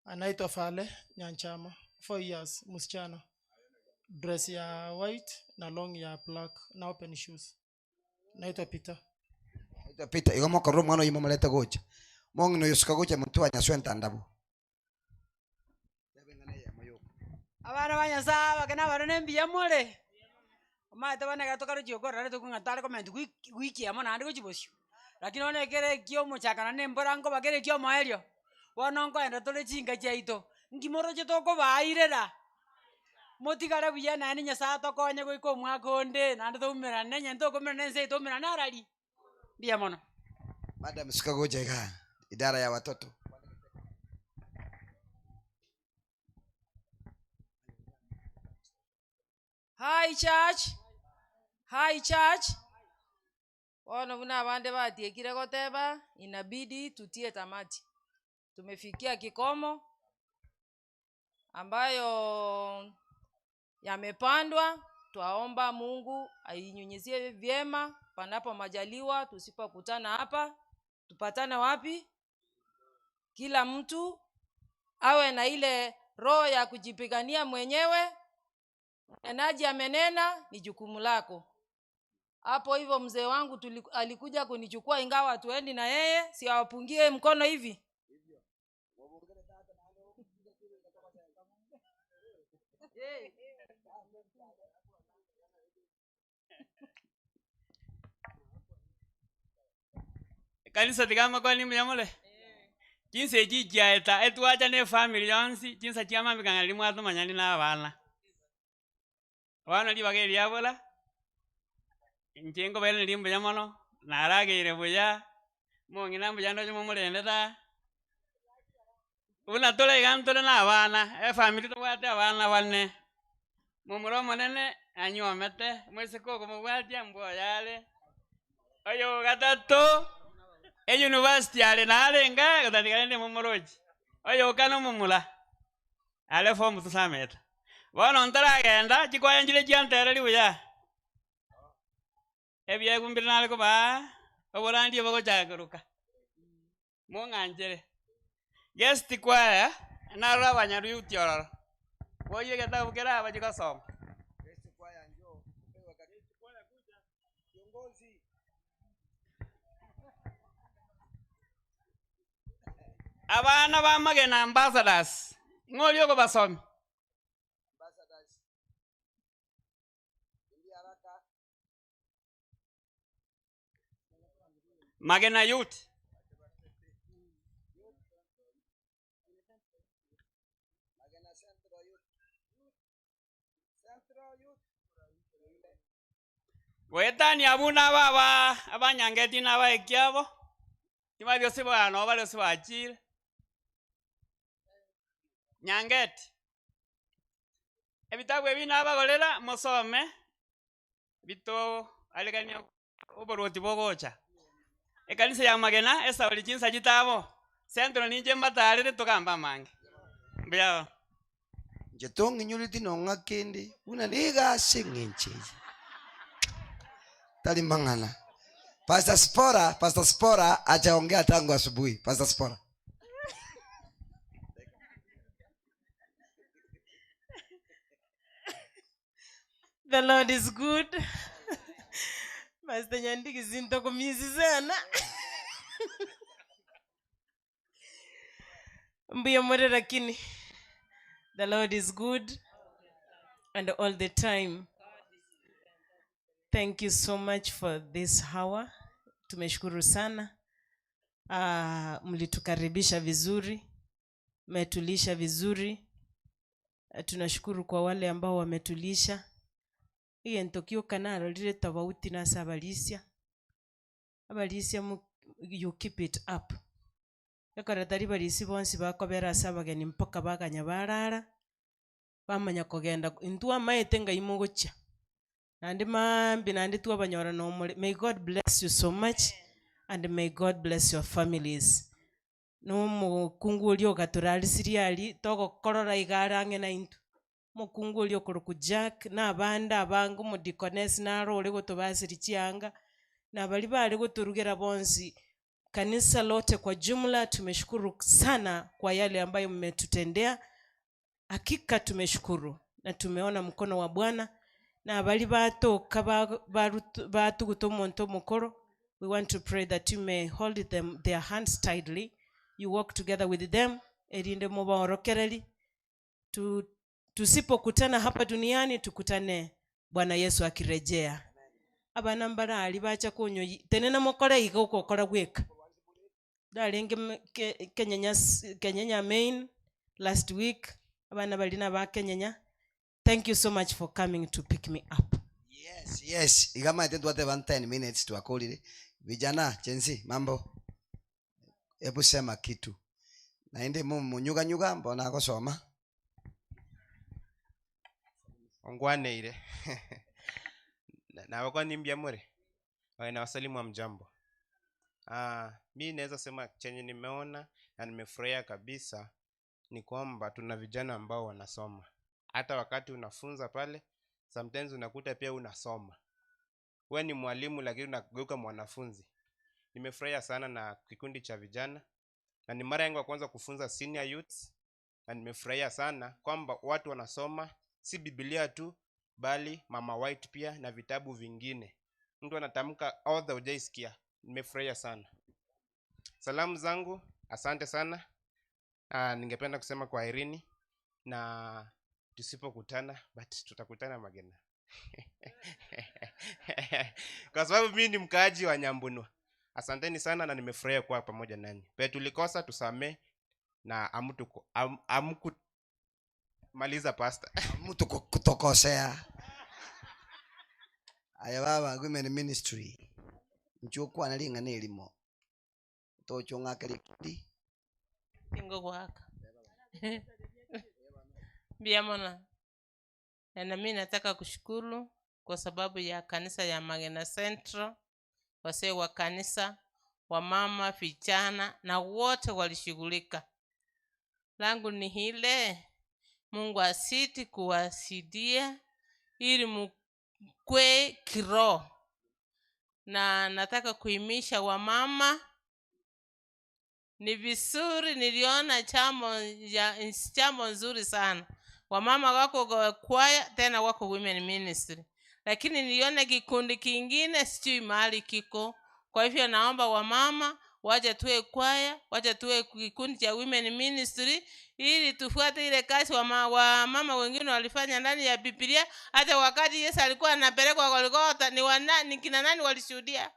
Anaitwa Fale Nyanchama, 4 years, msichana. Dress ya white na long ya black na open shoes. Naitwa Peter. Naitwa Peter. Igo moko romo ano yimo maleta gocha. Mongi no yusuka gocha mtu anyaswe ntandabu. Abana banyasa bakena barone mbiya mole. Omate bana gatoka ruchiko rare tukungatare comment wiki amo nandi gochibosio. Lakini one kere kio muchakana nembora ngo bakere kio moelio. Bono nkoenda tore chinga chiaito. Ngimoroche tokobairera. Motigara buya nani Nyasaye tokonye goika omwaka onde nande toumerane nyenye tokomerana ense toumerane arari. Mbuya mono. Madam sikagoja iga idara ya watoto. Hi church. Hi church. Ono buna abande batiekire goteba inabidi tutie tamati. Tumefikia kikomo ambayo yamepandwa. Twaomba Mungu ainyunyizie vyema panapo majaliwa. Tusipokutana hapa tupatane wapi? Kila mtu awe na ile roho ya kujipigania mwenyewe. Mnenaji amenena, ni jukumu lako. Hapo hivyo mzee wangu alikuja kunichukua, ingawa tuendi na yeye, si awapungie mkono hivi. Kanisa tikama kwa nimu yamole. Jinsi ejijia eta etuacha ne family yonsi jinsi chiama mikang'ali mwatu manyani na abana. Abana libageri yabola. Nchengo bele limbo yamono naragire buya. Mongina mbuya ndo mumurende ta. Una tole gantole na abana, e family tobwate abana bane. Mumuro monene anywomete, mwese koko mubwatia mboyale. Oyo gatatu e university ale narenga gatatigane mumoroji. Oyo kano mumula. Ale form tusameta. Bono ntaragenda chikwaya njire chiantere ribuya. Ebye gumbira nale koba oborandi bogochakuruka. Mong'anjere. Guest kwaya narora abanyaruti ororo. Boye getabu kera abachikosoma. Guest kwaya njoo upewe guest kwaya kuja kiongozi. Abana ba Magena ambassadors. Ng'ori okobasomi. Ambassadors. Ndio haraka. Magena youth. Wetani abuna baba abanyangeti nabaekiabo tibabyose bano balose bachire Nyangeti ebitabu ebi nabagorera musome bito alegania oboroti bogocha ekanisa ya Magena esauri chinsa chitabo Centro ninje mbatarire tugamba mange mbya nje tong'inyuriti nong'a kende una nigase ng'encheyi tali mang'ana. Pastor Spora achaongea tangu asubuhi. Pastor Spora. The Lord is good. Pastor Nyandiki zintokomizi sana. Mbuya more lakini. The Lord is good and all the time. Thank you so much for this hour. Tumeshukuru sana. Mlitukaribisha vizuri, mmetulisha vizuri. Tunashukuru kwa wale ambao wametulisha. Iye ntokio kanalo lile tofauti na sabalisia. Abalisia you keep it up. Ekora tari balisi bonsi bakobera sabageni mpaka baganya barara. Bamanya kogenda intu amaete ngai mogocha. Nandi mambi nandi tu abanyora no more. May God bless you so much and may God bless your families. No mukungu ulio gaturalisiria togo korora igarange na intu. Mukungu ulio kuruku Jack na abanda abangu mudikonesi na role gotobasiri chianga na bali bali goturugera bonsi. Kanisa lote kwa jumla tumeshukuru sana kwa yale ambayo mmetutendea. Hakika tumeshukuru na tumeona mkono wa Bwana. Na bali batoka batuguto monto mokoro. We want to pray that you may hold them their hands tightly. You walk together with them. Erinde mubaorokereri. Tusipokutana hapa duniani tukutane Bwana Yesu akirejea. Abana mbarali bacha kunyo tenena mokore iga ukokora gweka. Darenge Kenyenya main last week abana balina ba Kenyenya. Thank you so much for coming to pick me up. Yes, yes. Igama ite tuate 10 minutes tuakolile. Vijana, chenzi, mambo. Hebu sema kitu. Naende munyuga nyuga mbona akosoma. Ongwane ile. Na wako ni mbiamure. Na wasalimu wa mjambo. Mi naweza sema chenye nimeona na nimefurahia kabisa ni kwamba tuna vijana ambao wanasoma. Hata wakati unafunza pale, sometimes unakuta pia unasoma. Wewe ni mwalimu lakini unageuka mwanafunzi. Nimefurahia sana na kikundi cha vijana. Na ni mara yangu ya kwanza kufunza senior youths. Na nimefurahia sana kwamba watu wanasoma si Biblia tu bali Mama White pia na vitabu vingine. Mtu anatamka author hujaisikia. Nimefurahia sana. Salamu zangu, asante sana. Ningependa kusema kwa Irene na tusipokutana but tutakutana Magena. Kwa sababu mimi ni mkaaji wa Nyambunwa. Asanteni sana na nimefurahia kuwa pamoja nanyi. Pia tulikosa tusamee na amku maliza pastor. Mtu kutokosea. Aya baba women ministry. Nchukua nalinga nelimo. Tochonga kali. Ingo kwaka. Biamona. Na mimi nataka kushukuru kwa sababu ya kanisa ya Magena Central, wasee wa kanisa, wamama, vijana na wote walishughulika. Langu ni hile, Mungu asiti kuwasidia ili mkwe kiroho. Na nataka kuimisha wamama. Ni vizuri, niliona chambo nzuri sana. Wamama wako kwa kwaya, tena wako women ministry. Lakini niliona kikundi kingine sijui mahali kiko. Kwa hivyo naomba wamama waje tuwe kwaya, waje tuwe kikundi cha women ministry ili tufuate ile kazi wamama wengine walifanya ndani ya Biblia. Hata wakati Yesu alikuwa anapelekwa Golgotha, ni kina nani walishuhudia?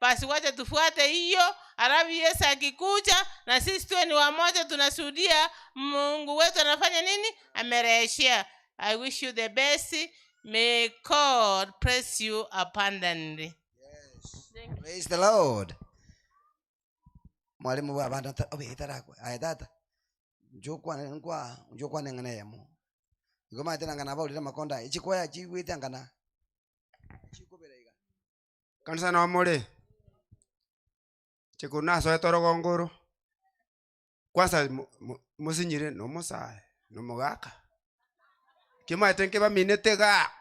Basi wacha tufuate hiyo. Alafu Yesu akikuja na sisi tuwe ni wamoja, tunashuhudia Mungu wetu anafanya nini, amerejea. I wish you the best. May God bless you abundantly. Praise the Lord. Mwalimu wa bana obetarakwe. Aya tata. Njokwa njokwa nengana yamo. Igoma tena ngana baulira makonda ichikwaya chiwite ngana. Kanisa na wamore. Chikuna soe torogongoro. Kwanza musinyire no musae no mugaka. Kimaite nkiba minete ga.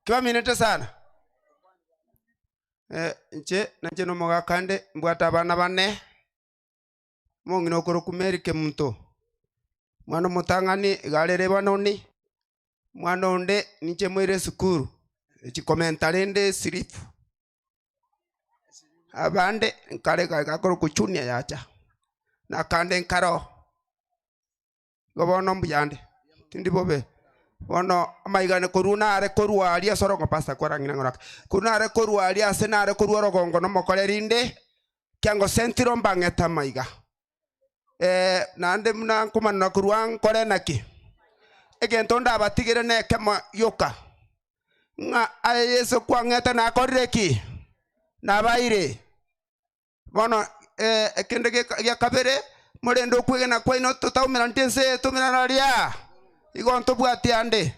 Kiba minete sana. Nche nanje no mugaka nde mbwata abana bane. Mongino okoro kumerike muntu. Mwana mutang'ani igarere banoni. Mwana onde ninche mwire sukuru. Echikomenta rende sirifu. Abande nkare gakoro kuchunia yacha. Na kande nkaro. Gobono mbuyande. Tindi bobe. Bono amaigane koruna are korwa aria sorongo pasta kwarangina ngoraka. Koruna are korwa aria ase nare korwa rogongo no mokorerinde. Kiango sentiro mbangeta maiga. Nande muna nkomana korwa nkore naki. Egento ndabatigire neke yoka. Nga aye Yesu kwangeta nakorire ki? Nabaire. Bono ekende gya kabere murendo kwegena kwaino tutaumira ntense tumira naria. Igo ntobwati ande.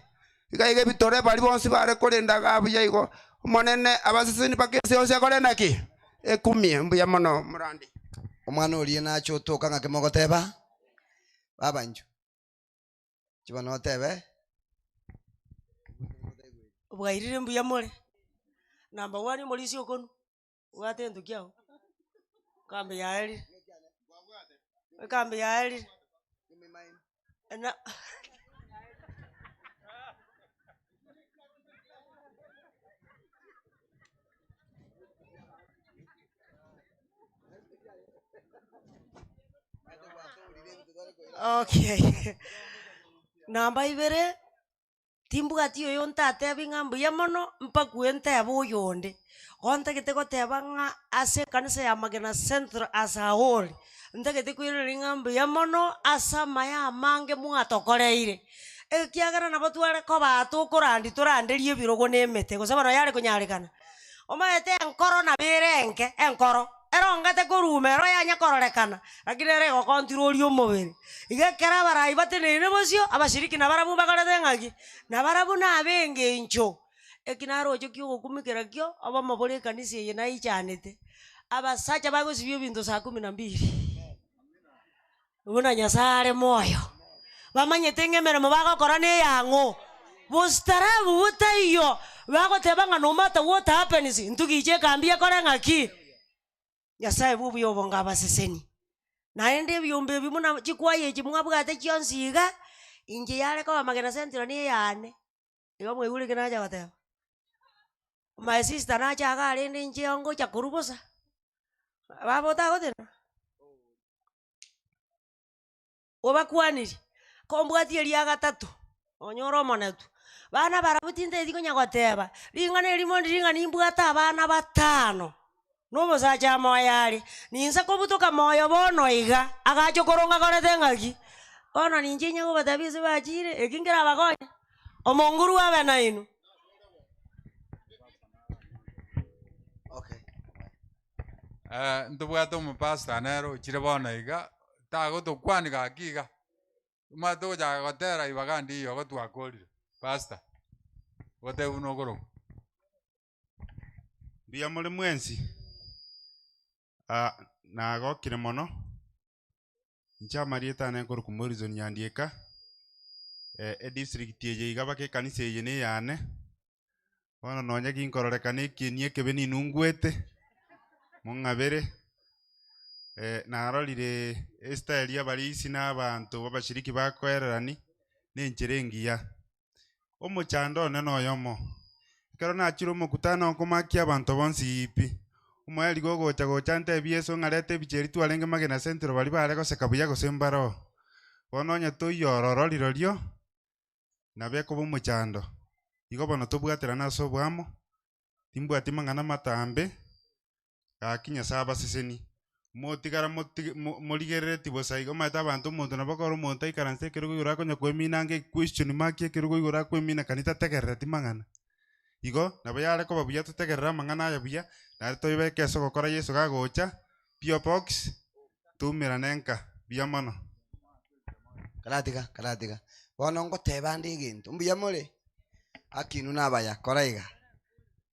Iga iga bitore bari bonsi bare korenda gabuya igo omonene abaseseni bakese yose akore naki? Ekumie mbuya mono murandi. Omwana orie nacho otoka ng'ake mogoteba baba njo chibono otebe bwairire mbuya more. Number 1 molisi okonu wate ndukiao kambe yaeli kambe yaeli na okay. Namba ibere timbwati oyo ntatebi ng'a mbuya mono mpakue ntebe oyonde. Gontagete goteba ng'a ase ekanisa ya Magena Central as a whole. Ntagete kwirora ng'a mbuya mono ase amaya amange mwatokoreire. Ekiagera nabo tware koba tokorandi toranderie ebirogo na emete gose bono yare konyarekana. Omaete enkoro nabere enke enkoro. Erongete koruma ero yanyakororekana lakini ere egokontrol omobere. Iga ekero abarai bateneine bosio abashiriki nabarabu bakorete ng'aki nabarabu nabe eng'encho. Eki naroche kia ogokumikera kio abamobore ekanisa eye naichanete. Abasacha bagosibia ebinto saa 12. Buna Nyasaye are moyo. Bamanyete ng'a emeremo bagokora na eyang'o. Bostarabu botaiyo bagoteba ng'a no matter what happens ntugiche ekambi ekore ng'aki. Nyasaye bubuya obonga abaseseni. Naende ebyombe ebi muna chikwaya echi mwabwate chionsi iga inche yare koba Magena Central niye yane. Igo mwaigure eke nacha goteba. My sister nacha iga rende inche ongocha korwa bosa. Baba otagotena? Obakwaniri ko mbwati eria gatato onyore omonetu. Bana barabwo tinteti konya goteba ring'ana erimo ndiri ng'a nimbwate abana batano. Nomosacha moyo are ninsa kobutoka moyo bono iga agacha koronga korete ng'aki bono ninche nyagobatabia ase bachire eki nkera abakonya omonguru abe nainu. Okay. Ntobwate omopasta nero ochire bono iga tagotokwania gaki iga omanyete ogochaka gotera ibaga ndiyo igo twakorire. Pastor gotebu nogorokwa. Mbuya more mwensi. Nagokire mono inche amarieta ane nkorokwa Morrison Nyandieka. Edistrict eye iga baka ekanisa eye na eyane. Bono nonye ginkororekana ekieni ekebe ninungwete mong'abere. Narorire estyle ya abarisi na abanto babashiriki bakoererani na enchera engiya. Omochando one noyomo. Ekero nachire omokutano nkomakia abanto bonsi ipi. Omoeri gogocha gocha ntebi Yeso ng'arete ebicheri twarenge Magena Central bari bare goseka buya gose mbaro. Bono onye toiyororo rirorio nabe ekoba omochando. Igo bono tobwaterana ase obwamo Timbwati mang'ana matambe, gaki Nyasaye abaseseni. Motigara morigerereti bosa igo, omanyete abanto omonto nabo okora omonto aikaranse ekerogo igoro akonya koemina ange equestion mark ekerogo igoro akoemina kanisa tategerereti mang'ana. Igo, nabo yare koba buya totegerere amang'ana aya buya, nare toibeke ase ogokora Yeso gagocha, P.O. Box, toumerane nka, buya mono. Karatiga, karatiga. Bono ngoteba ande egento. Mbuya more? Akinwe nabaya. Kora iga.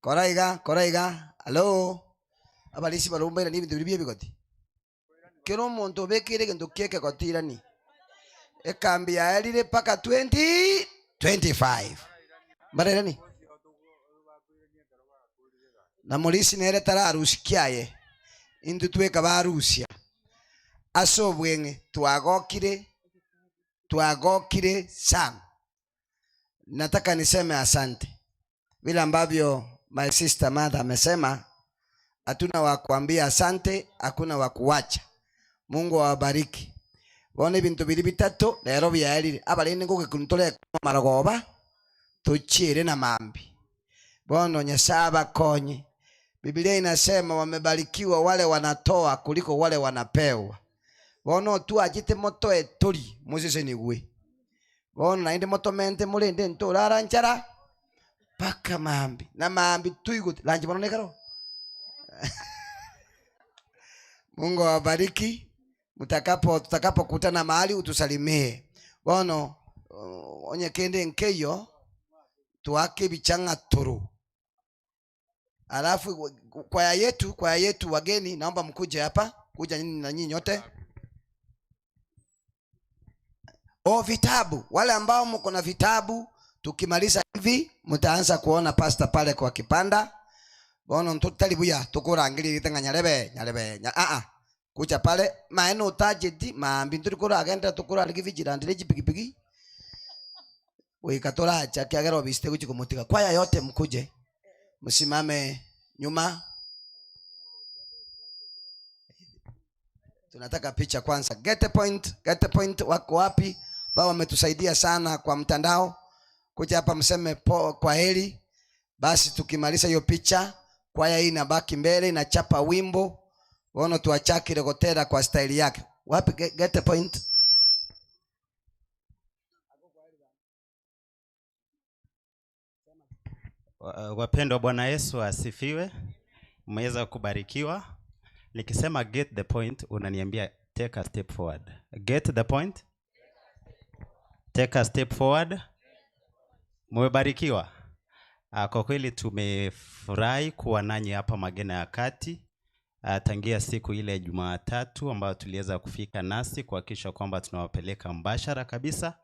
Kora iga, kora iga. Hello. Abarisi barobwo mbairanie ebinto biria bi'ebigoti. Kera omonto obekeire egento kia ekegoti irani. Ekambi yaerire mpaka 2025. Mbarairani? Na morisi nere tararusia kiaye. Intwe tweka barusia. Ase obweng'e twagokire, twagokire sana. Nataka niseme asante. Vile ambavyo my sister Martha amesema, hatuna wa kuambia asante, hakuna wa kuwacha. Mungu awabariki. Bono ebinto biri bitato rero byaerire. Abarende ngogekuntoria marogoba tuchiere na mambi. Bono Nyasaye abakonye. Biblia inasema wamebarikiwa wale wanatoa kuliko wale wanapewa. Bono twachite motoe tori musesenigwe. Bono naende motomente murende ntorara nchara paka mambi. Na mambi tuigote. Lanchi bono nekaro. Mungu awabariki. Tutakapokutana mahali utusalimie. Bono onye kende nkeyo tuake bichanga turu. Alafu kwaya yetu wageni naomba mkuje hapa, kuja nyinyi na nyinyi nyote. O vitabu, wale ambao mko na vitabu, tukimaliza hivi mtaanza kuona pastor pale kwa kipanda. Bono ntutalibuya tukurangirira ng'a nyarebe, nyarebe, nya, a a. Kuja pale maeno tajeti maambi nturikora agenda tukura vigilante chipikipiki. Wikatora cha kiagero biste kuchi kumutika. Kwaya yote mkuje. Msimame nyuma. Tunataka picha kwanza. Get the point, get the point wako wapi? Baba wametusaidia sana kwa mtandao. Kuja hapa mseme kwa heri. Basi tukimaliza hiyo picha, kwaya hii inabaki mbele inachapa wimbo. Wono tuachaki regotera kwa style yake. Wapi get the point? Wapendwa, Bwana Yesu asifiwe. Mmeweza kubarikiwa. Nikisema get the point unaniambia take a step forward. Get the point? Take a step forward. Mmebarikiwa. Kwa kweli tumefurahi kuwa nanyi hapa Magena ya Kati. Tangia siku ile Jumatatu ambayo tuliweza kufika nasi kuhakikisha kwamba tunawapeleka mbashara kabisa.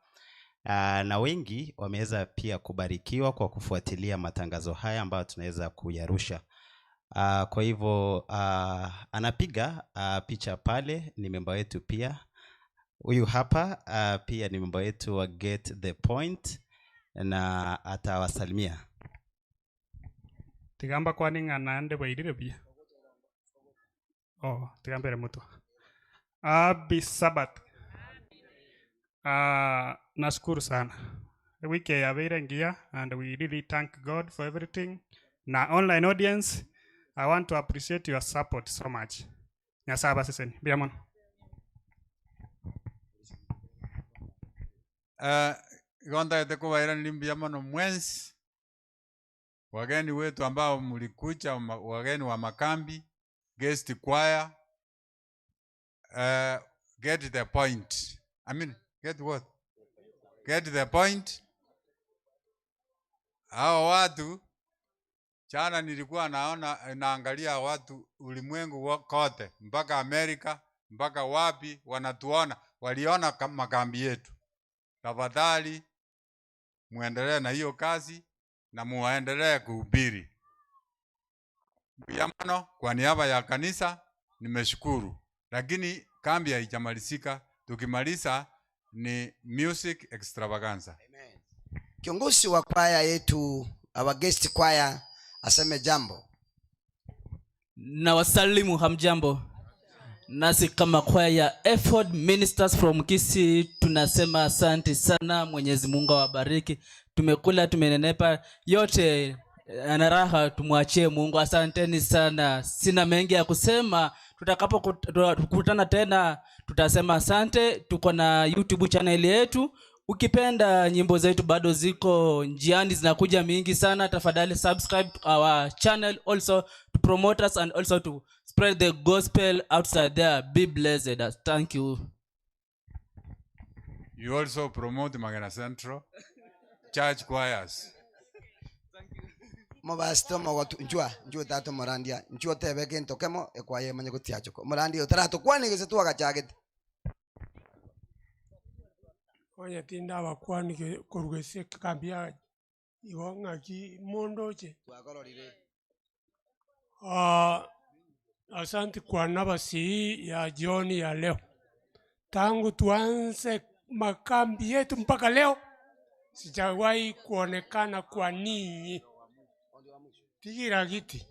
Na wengi wameweza pia kubarikiwa kwa kufuatilia matangazo haya ambayo tunaweza kuyarusha. Kwa hivyo anapiga picha pale ni memba wetu pia. Huyu hapa pia ni memba wetu wa Get the Point na atawasalimia. Tigamba kwani ng'ana nde bwairire buya. Oh, tigambere mutu. Happy Sabbath. Nashukuru sana. Wiki ya beire ngia and we really thank God for everything. Na online audience, I want to appreciate your support so much. Nyasaye abaseseni. Buya mono. Gonda kubaira nilimbuya mono mwensi. Wageni wetu ambao mlikuja, wageni wa makambi, guest choir, get the point. I mean, get what? Get the point. Hao watu jana nilikuwa naangalia watu ulimwengu kote, mpaka Amerika, mpaka wapi wanatuona, waliona makambi yetu. Tafadhali muendelee na hiyo kazi na muendelee kuhubiri. Mbuya kwa niaba ya kanisa nimeshukuru. Lakini kambi haijamalizika, tukimaliza ni music extravaganza. Amen. Kiongozi wa kwaya yetu, our guest choir, aseme jambo. Na wasalimu hamjambo. Nasi kama kwaya ya Effort Ministers from Kisii tunasema asante sana, Mwenyezi Mungu awabariki. Tumekula, tumenenepa, yote Na raha tumwachie Mungu. Asanteni sana, sina mengi ya kusema. Tutakapokutana tena tutasema asante. Tuko na YouTube channel yetu. Ukipenda nyimbo zetu bado ziko njiani, zinakuja mingi sana. Tafadhali subscribe to our channel also to promote us and also to spread the gospel outside there. Be blessed. Thank you. You also promote Magena Central Church choirs. Mobasito mogotu njua njua tatu morandia njua tebe kinto kemo ekwaye manye gutiachoko morandia utaratukwanigese twagachagete. Onye tinda abakwanike korugese kambia igo ng'aki mondoche. Asante kwa nafasi hii ya jioni ya leo. Tangu tuanze makambi yetu mpaka leo sijawahi kuonekana kwa ninyi. Tigira giti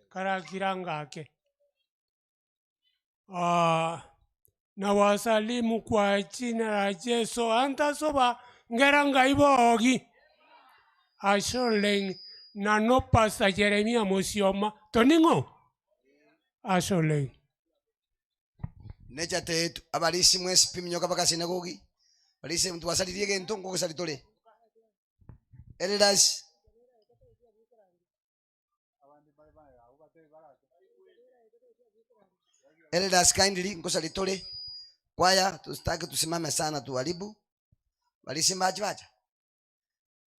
karakirangake. Na wasalimu kwa jina la Yesu antasoba ngeranga ibogi asholeng na no pasa Jeremia musioma toningo asholeng. Necha tetu abalisi mwesi piminyoka paka sinagogi balisi mtu wasalirie gento ngoko salitole elders. Elders kindly ngosalitole kwaya tusitake tusimame sana tuharibu balisi maji baja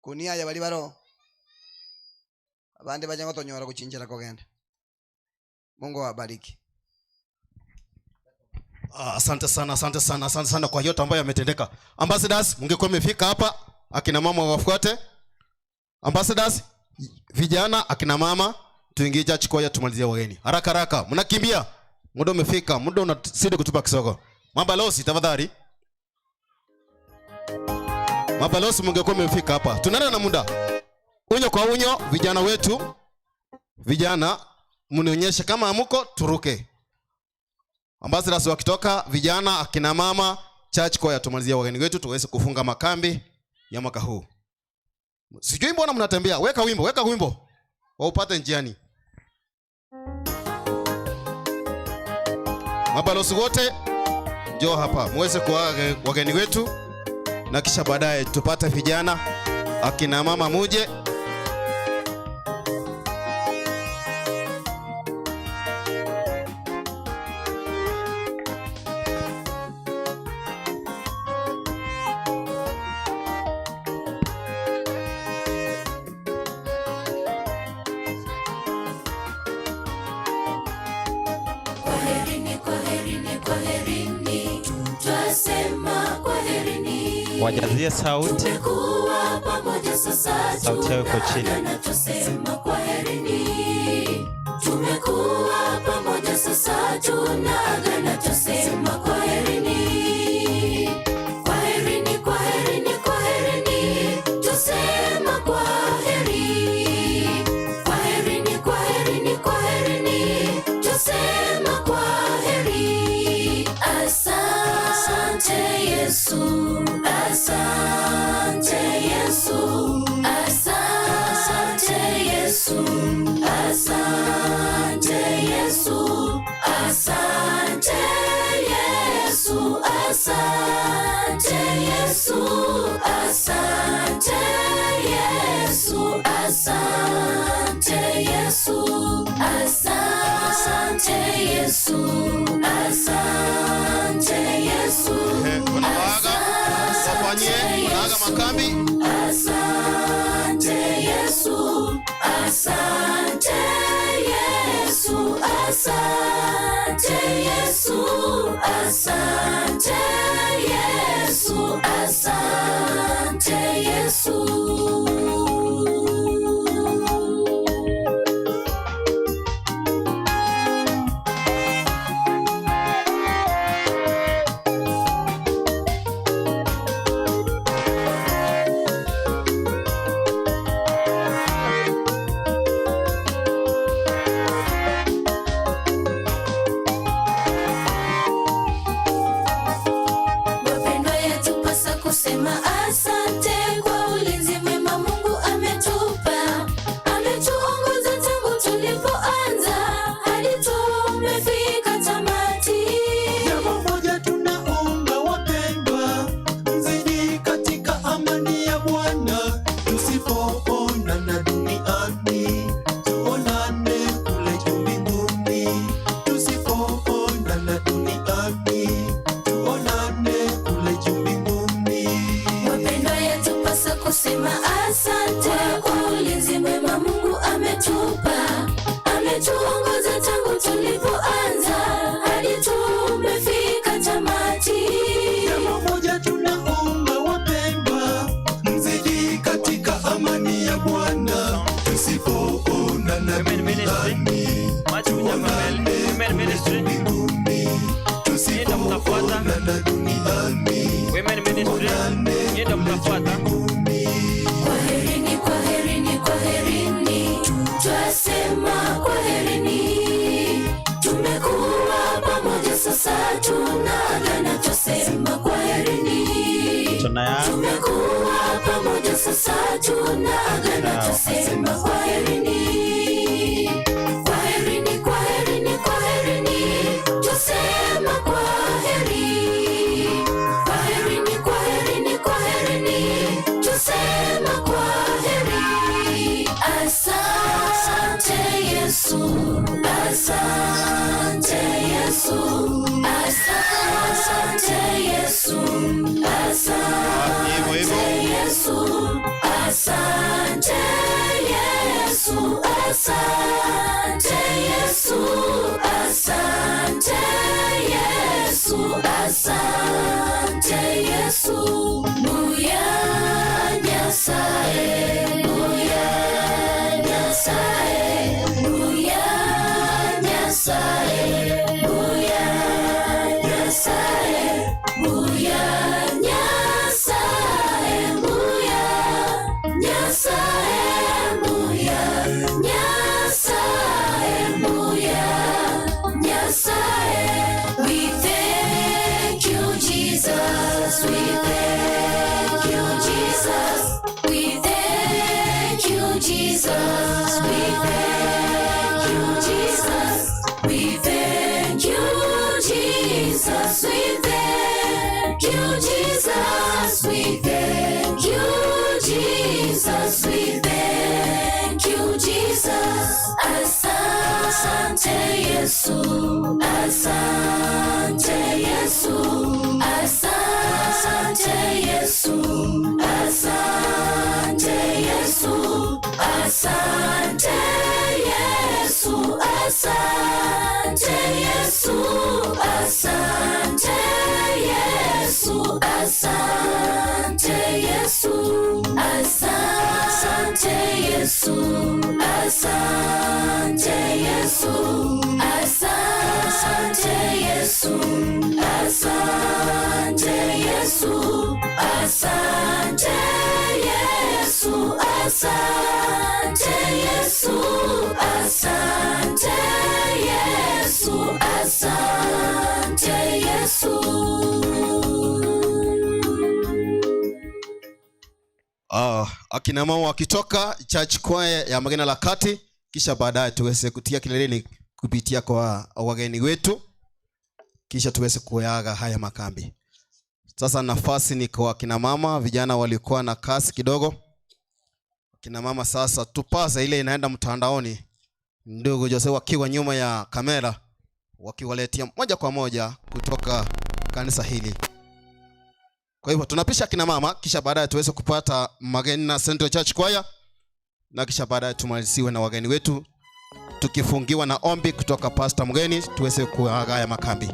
kunia ya bali baro abande baja ngotonyora kuchinjira kogenda. Mungu awabariki. Asante sana, asante sana, asante sana kwa yote ambayo yametendeka. Ambassadors, mngekuwa mmefika hapa, akina mama wafuate. Ambassadors, vijana, akina mama, tuingie church choir tumalizie wageni. Haraka haraka, mnakimbia. Muda umefika, muda unazidi kutupa kisogo. Mabalozi tafadhali. Mabalozi mngekuwa mmefika hapa. Tunaenda na muda. Unyo kwa unyo, vijana wetu. Vijana, mnionyeshe kama hamuko turuke. Ambassadors wakitoka, vijana, akina mama, church choir tumalizie wageni wetu tuweze kufunga makambi ya mwaka huu. Sijui mbona mnatembea. Weka wimbo, weka wimbo. Waupate njiani. Mabalozi wote njoo hapa muweze kuaga wageni wetu, na kisha baadaye tupate vijana, akina mama muje. Kwaherini, kwaherini, kwaherini, twasema kwaherini. Wajazie sauti. Tumekuwa pamoja sasa, Sauti yao iko chini. tunaagana, twasema kwaherini. Tumekuwa pamoja sasa, tunaagana, twasema kwaherini. Kwaherini, kwaherini, kwaherini, twasema kwaheri. Kwaherini, kwaherini, kwaherini, twasema kwaheri. Asante Yesu, asante Yesu, asante Yesu, asante Yesu, asante Yesu, asante Yesu, asante Yesu, asante Yesu, asante Yesu, asante Yesu, Wafanyie wanaaga makambi. Asante Yesu, asante Yesu, asante Yesu, asante Yesu, asante Yesu. Sasa tunaagana tusema kwaherini. Kwaherini, kwaherini, kwaherini, tusema kwaheri. Kwaherini, kwaherini, kwaherini, tusema kwaheri. Asante Yesu, asante Yesu, asante Yesu, asante Yesu, asante Yesu, asante Yesu, asante Yesu, asante Yesu. Buya Nyasaye, buya Nyasaye, buya Nyasaye, buya Nyasaye, buya Nyasaye, buya Nyasaye, buya Nyasaye, buya Nyasaye. We thank you, Jesus. We thank you, Jesus. We thank you, Jesus. We thank you, Jesus. We thank you, Jesus. We thank you, Jesus. We thank you, Jesus. We thank you, Jesus. Asante Yesu, asante Yesu, asante Yesu, asante Yesu, asante Yesu, asante Yesu, asante Yesu, asante Yesu, asante Yesu, asante Yesu, asante Yesu, asante Yesu, asante Yesu, asante Yesu, asante Yesu, asante Yesu. Akina mama wakitoka church choir ya Magena la Kati, kisha baadaye tuweze kutia kileleni kupitia kwa wageni wetu, kisha tuweze kuaga haya makambi. Sasa nafasi ni kwa kina mama, vijana walikuwa na kasi kidogo. Kina mama sasa tupasa ile inaenda mtandaoni, ndugu Jose wakiwa nyuma ya kamera wakiwaletea moja kwa moja kutoka kanisa hili. Kwa hivyo tunapisha kina mama, kisha baadaye tuweze kupata Magena Central Church Choir, na kisha baadaye tumaliziwe na wageni wetu tukifungiwa na ombi kutoka Pastor Mgeni tuweze kuaga haya makambi.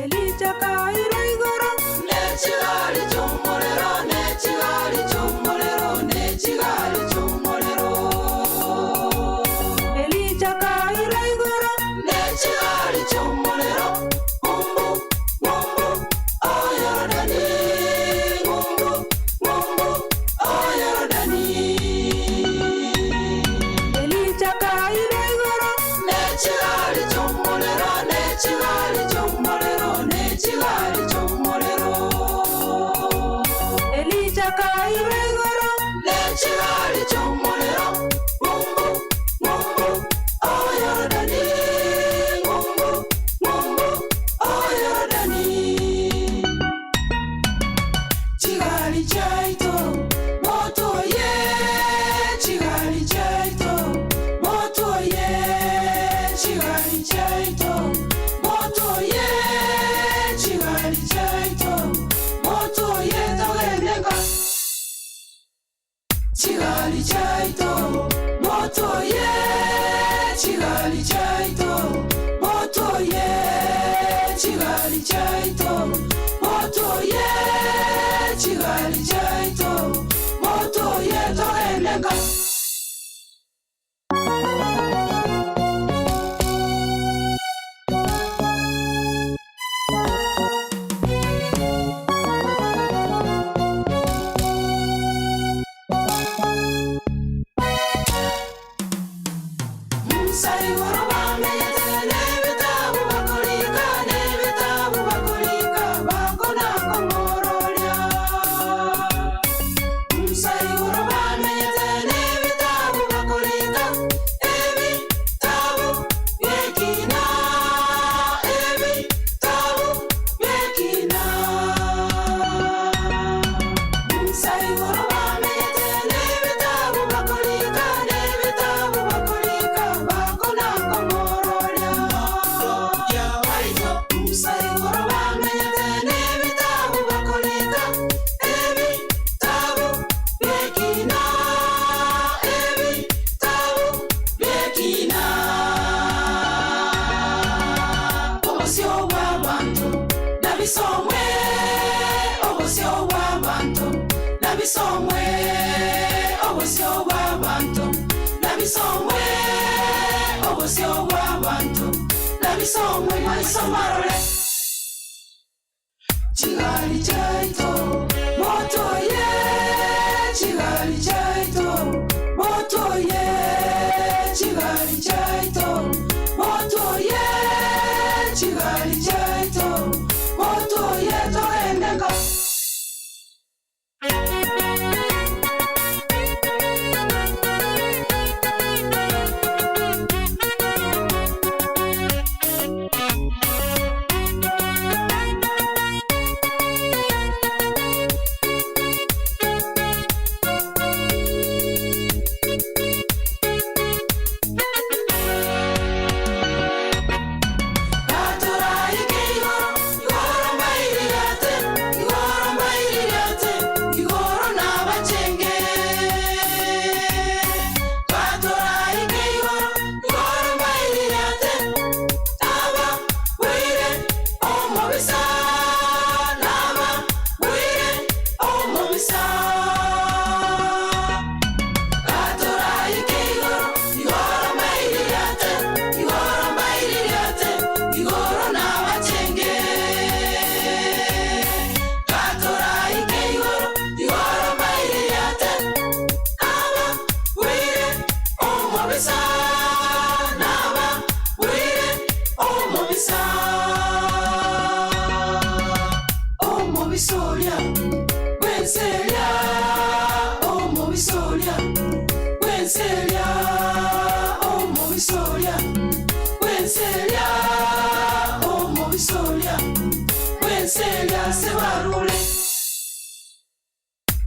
Elija kairo igoro nechigari chomorero nechigari chomorero nechigari chomorero Elija kairo igoro nechigari chomorero ngumbu ngumbu ayorodani ngumbu ngumbu ayorodani Elija kairo igoro nechigari chomorero nechigari chomorero nechigari chomorero Elija kairo igoro nechigari chomorero ngumbu ngumbu ayorodani ngumbu ngumbu ayorodani Chigali chaito moto ye chigali chaito moto ye chigali chaito moto ye chigali chaito moto ye togeneka Chigali chaito moto ye chigali chaito moto ye chigali chaito moto ye chigali chaito moto ye togeneka Musa igoro bamenyete n'ebitabu bakulika n'ebitabu bakulika Obosio bw'abantu nabisomwe, obosio bw'abantu nabisomwe, obosio bw'abantu nabisomwe, obosio bw'abantu nabisomwe maisomarole. Chigali chaito moto ye, chigali chaito moto ye, chigali chaito moto ye, chigali chaito moto ye toendenga.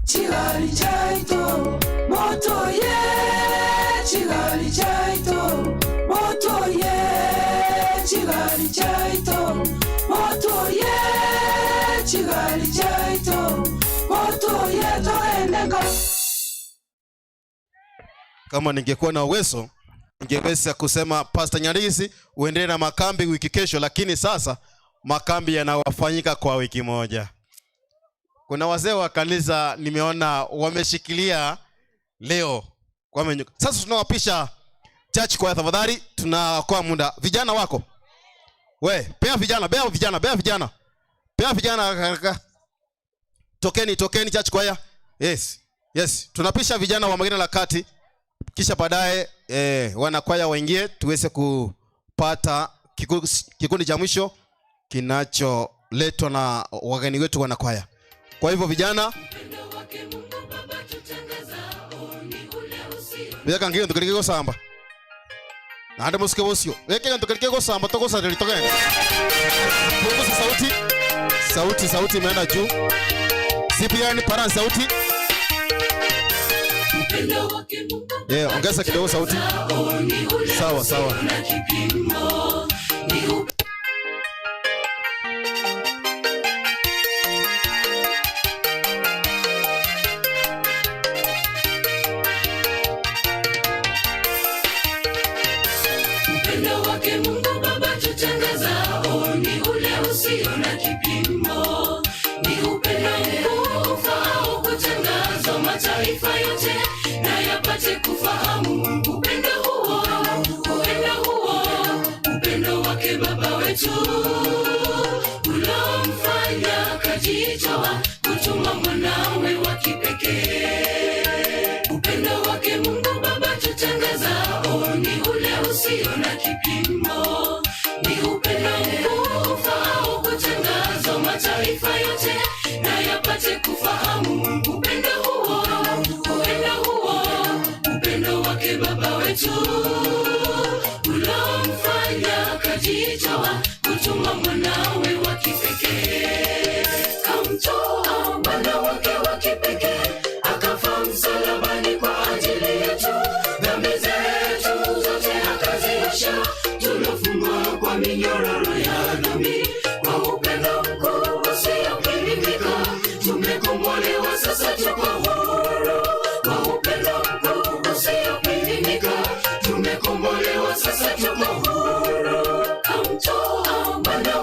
Chigali chaito moto ye, chigali chaito moto ye, chigali chaito moto ye, chigali chaito moto ye toendenga. Kama ningekuwa na uwezo ningeweza kusema Pastor Nyarisi uendelee na makambi wiki kesho, lakini sasa makambi yanawafanyika kwa wiki moja. Kuna wazee wa kanisa nimeona wameshikilia leo wamenyuka. Sasa tunawapisha church kwa tafadhali, tunaokoa muda. Vijana wako. We, pea vijana, pea vijana, pea vijana. Pea vijana. Tokeni, tokeni church choir. Yes. Yes, tunapisha vijana wa Magena la Kati. Kisha baadaye wanakwaya waingie tuweze kupata kikundi cha mwisho kinacholetwa na wageni wetu wanakwaya. Kwa hivyo vijana, vijana ngine tukeleke gosamba. Na hata musike bosio. Weke tukeleke gosamba tokosa litoke. Punguza sauti. Sauti sauti imeenda juu. CPR ni para sauti. Yeah, ongeza kidogo sauti. Sawa sawa. Upendo wake Mungu Baba tutangaza, ni ule usio na kipimo, ni upendo mkuu ufaao kutangazwa mataifa yote na yapate kufahamu upendo huo, upendo huo, upendo wake Baba wetu ulomfanya kajitoa kutuma mwanawe wa kipekee. Upendo wake Mungu Baba tutangaza, ni ule usio na kipimo, ni upendo mkuu ufaao kutangazwa mataifa yote na yapate kufahamu upendo huo, upendo huo, upendo wake Baba wetu ulomfanya kajitoa kutuma mwanawe wa kipekee. Kamtoa mwana wake wa kipekee akafa msalabani kwa ajili yetu, dhambi zetu zote akaziosha, tulofungwa kwa minyororo ya dhambi. Kwa upendo mkuu usiopimika tumekombolewa, sasa tuko huru. Kwa upendo mkuu usiopimika tumekombolewa, sasa tuko huru. Kamtoa mwana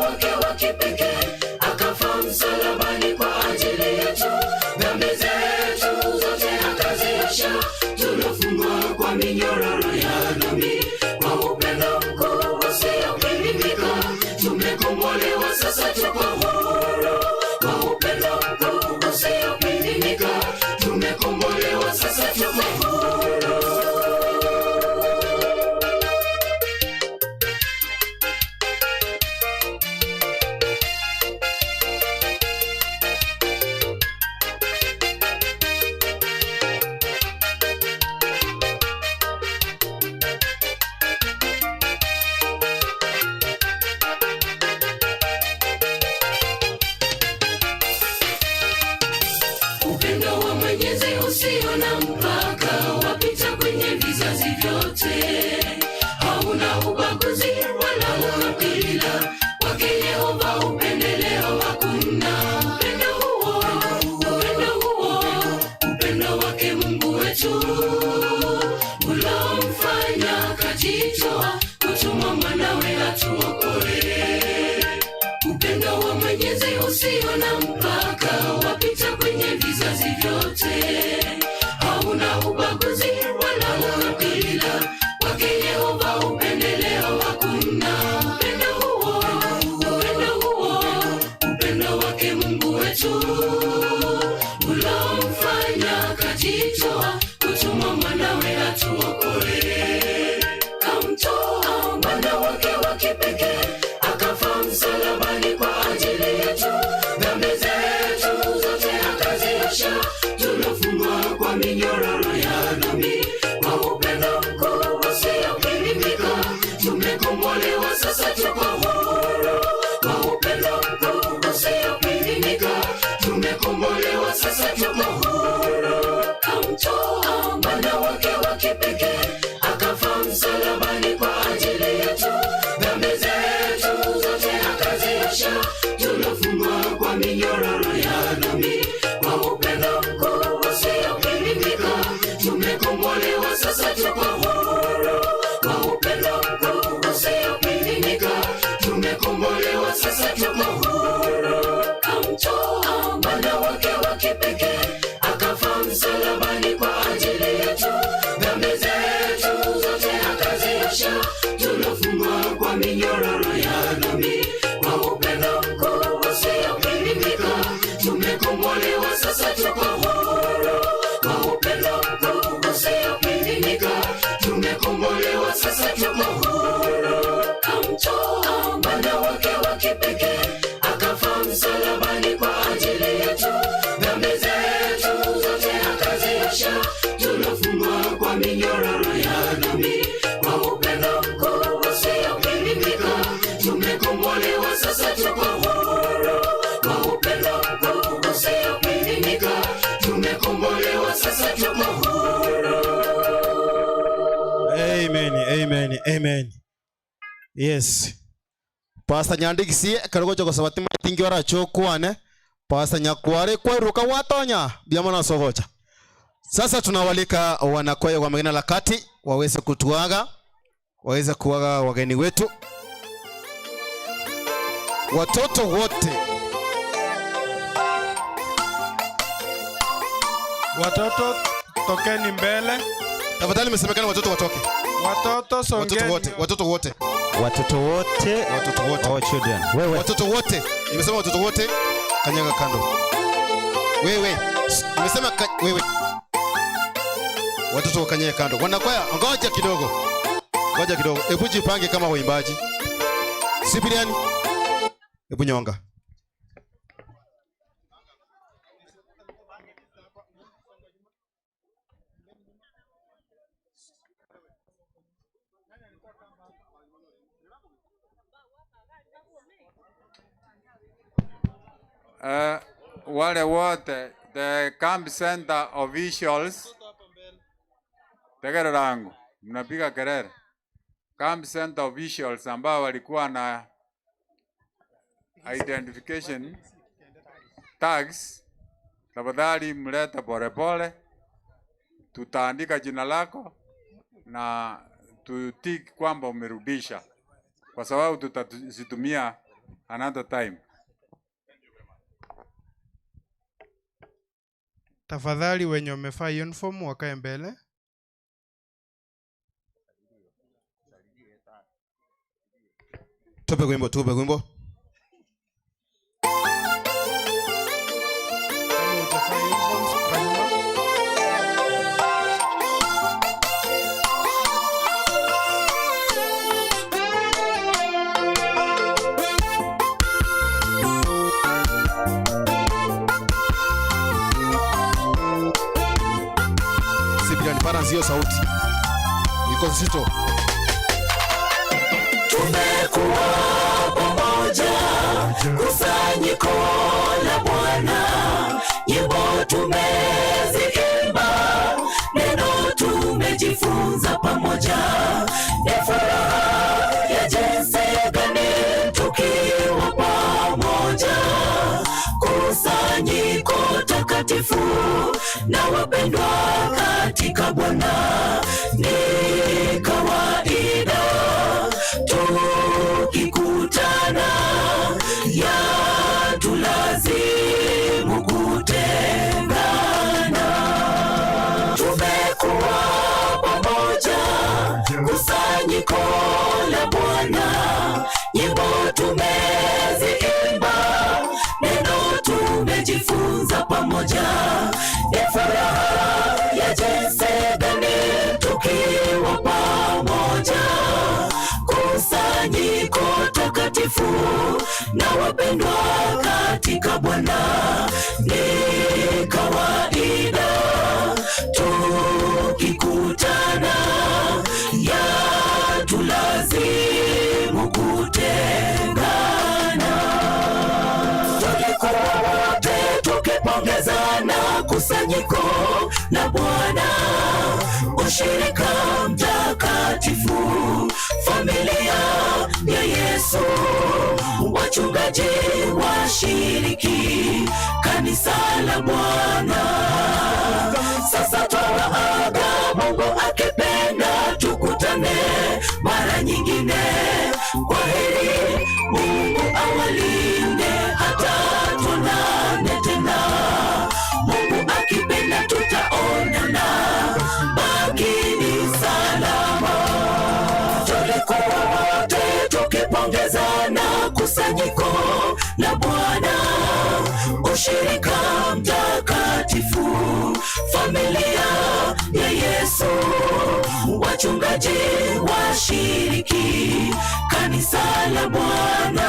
Tumekombolewa, sasa tuko huru. Kwa upendo mkuu usiopimika, tumekombolewa, sasa tuko huru. Kamtoa mwana wake wa kipekee, akafa msalabani kwa ajili yetu. Dhambi zetu zote akaziosha, tulofungwa kwa minyororo ya dhambi. Kwa upendo mkuu usiopimika, tumekombolewa, sasa tuko huru. Kwa upendo mkuu usiopimika, tumekombolewa, sasa tuko huru. Kamtoa mwana wake wa kipekee, akafa msalabani kwa ajili yetu. Dhambi zetu zote akaziosha, tulofungwa kwa minyororo ya dhambi. Kwa upendo mkuu usiopimika, tumekombolewa, sasa tuko huru. Kwa upendo mkuu usiopimika, tumekombolewa, sasa tuko huru. Kamtoa mwana wake wa kipekee, akafa msalabani kwa ajili yetu. Dhambi zetu zote akaziosha, tulofungwa kwa minyororo ya dhambi. Kwa upendo mkuu usiopimika, tumekombolewa, sasa tuko huru. Kwa upendo mkuu usiopimika, tumekombolewa, sasa tuko huru. Amen, amen, amen. Yes. Pastor Nyandikisie karogocho gosaba tingi warachokwane. Pastor Nyakware kwairuka watonya biamana sogocha. Sasa tunawalika wanakwaya wa Magena la Kati waweze kutuaga, waweze kuaga wageni wetu. Watoto wote. Watoto tokeni mbele. Tafadhali msemekane watoto watoke. Watoto songeni. Watoto wote, watoto wote. Watoto wote, watoto wote. All children. Wewe. Watoto wote. Nimesema watoto wote, kanyaga kando. Wewe. Nimesema wewe. Watoto wakanyaga kando. Wanakwaya, ngoja kidogo. Ngoja kidogo. Hebu jipange kama waimbaji. Sipiliani. Hebu nyonga. Wale wote the camp center officials, tegere langu mnapiga kelele. Camp center officials ambao walikuwa na identification tags, tafadhali mlete polepole, tutaandika jina lako na tutik kwamba umerudisha, kwa sababu tutazitumia another time. Tafadhali wenye wamevaa uniform wakae mbele. Tupe wimbo, tupe wimbo. Kama hujavaa uniform, songa nyuma. Sipiliani, balance hiyo sauti. Iko nzito. Tumekuwa pamoja, kusanyiko la Bwana, nyimbo tumeziimba, neno tumejifunza pamoja. Ni furaha ya jinsi gani tukiwa pamoja, kusanyiko takatifu na wapendwa katika Bwana. Ni kawaida tukikutana, ya tulazimu kutengana. Tumekuwa pamoja, kusanyiko la Bwana, nyimbo tumeziimba, neno tumejifunza pamoja. Ni furaha ya jinsi gani tukiwa pamoja, kusanyiko takatifu na wapendwa katika Bwana. Ni kawaida tukikutana, ya tulazimu kutengana. kusanyiko la Bwana, ushirika mtakatifu, familia ya Yesu, wachungaji washiriki, kanisa la Bwana. Sasa twawaaga, Mungu akipenda tukutane mara nyingine. Kwa heri, Mungu awalinde hata tuonane tena. Mungu akipenda tutaonana, bakini salama. Tulikuwa wote tukipongezana kusanyiko la Bwana, ushirika mtakatifu, familia ya Yesu, wachungaji washiriki, kanisa la Bwana.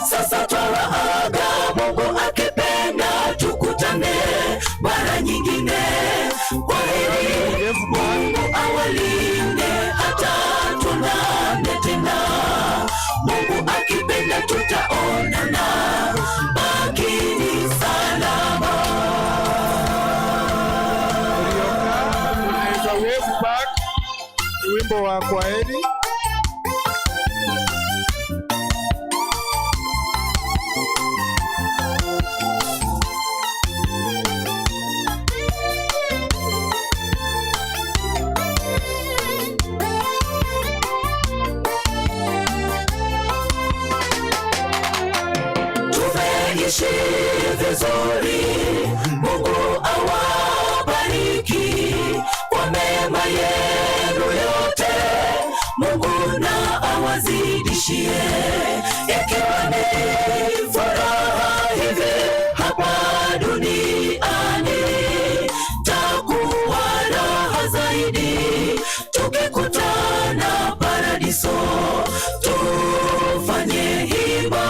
Sasa twawaaga, Mungu akipenda tukutane mara nyingine. Kwa heri, Mungu awalinde hata tuonane tena. Mungu akipenda tutaonana, bakini salama. Unaweza wave back, ni wimbo wa kwaheri. Tumeishi vizuri, Mungu awabariki kwa mema yenu yote, Mungu na awazidishie. Ikiwa ni furaha hivi hapa duniani, takuwa raha zaidi tukikutana paradiso. Tufanye hima,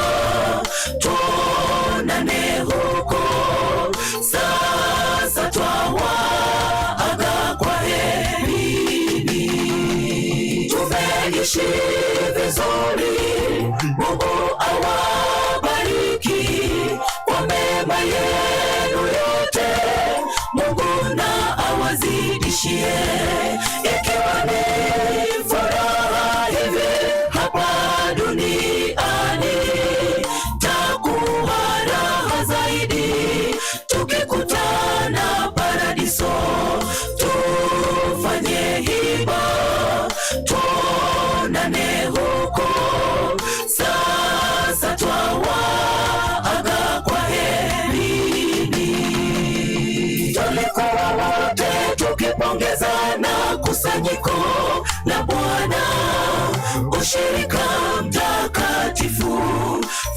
tuonane huko. Sasa twawaaga kwa herini. Tumeishi vizuri, Mungu awabariki kwa mema yenu yote, Mungu na awazidishie. Ikiwa ni furaha hivi hapa duniani, takuwa raha zaidi tukikutana paradiso. Tufanye hima, tuonane huko. Sasa twawaaga kwa herini. Tulikuwa wote tukipongezana kusanyiko la Bwana, ushirika mtakatifu,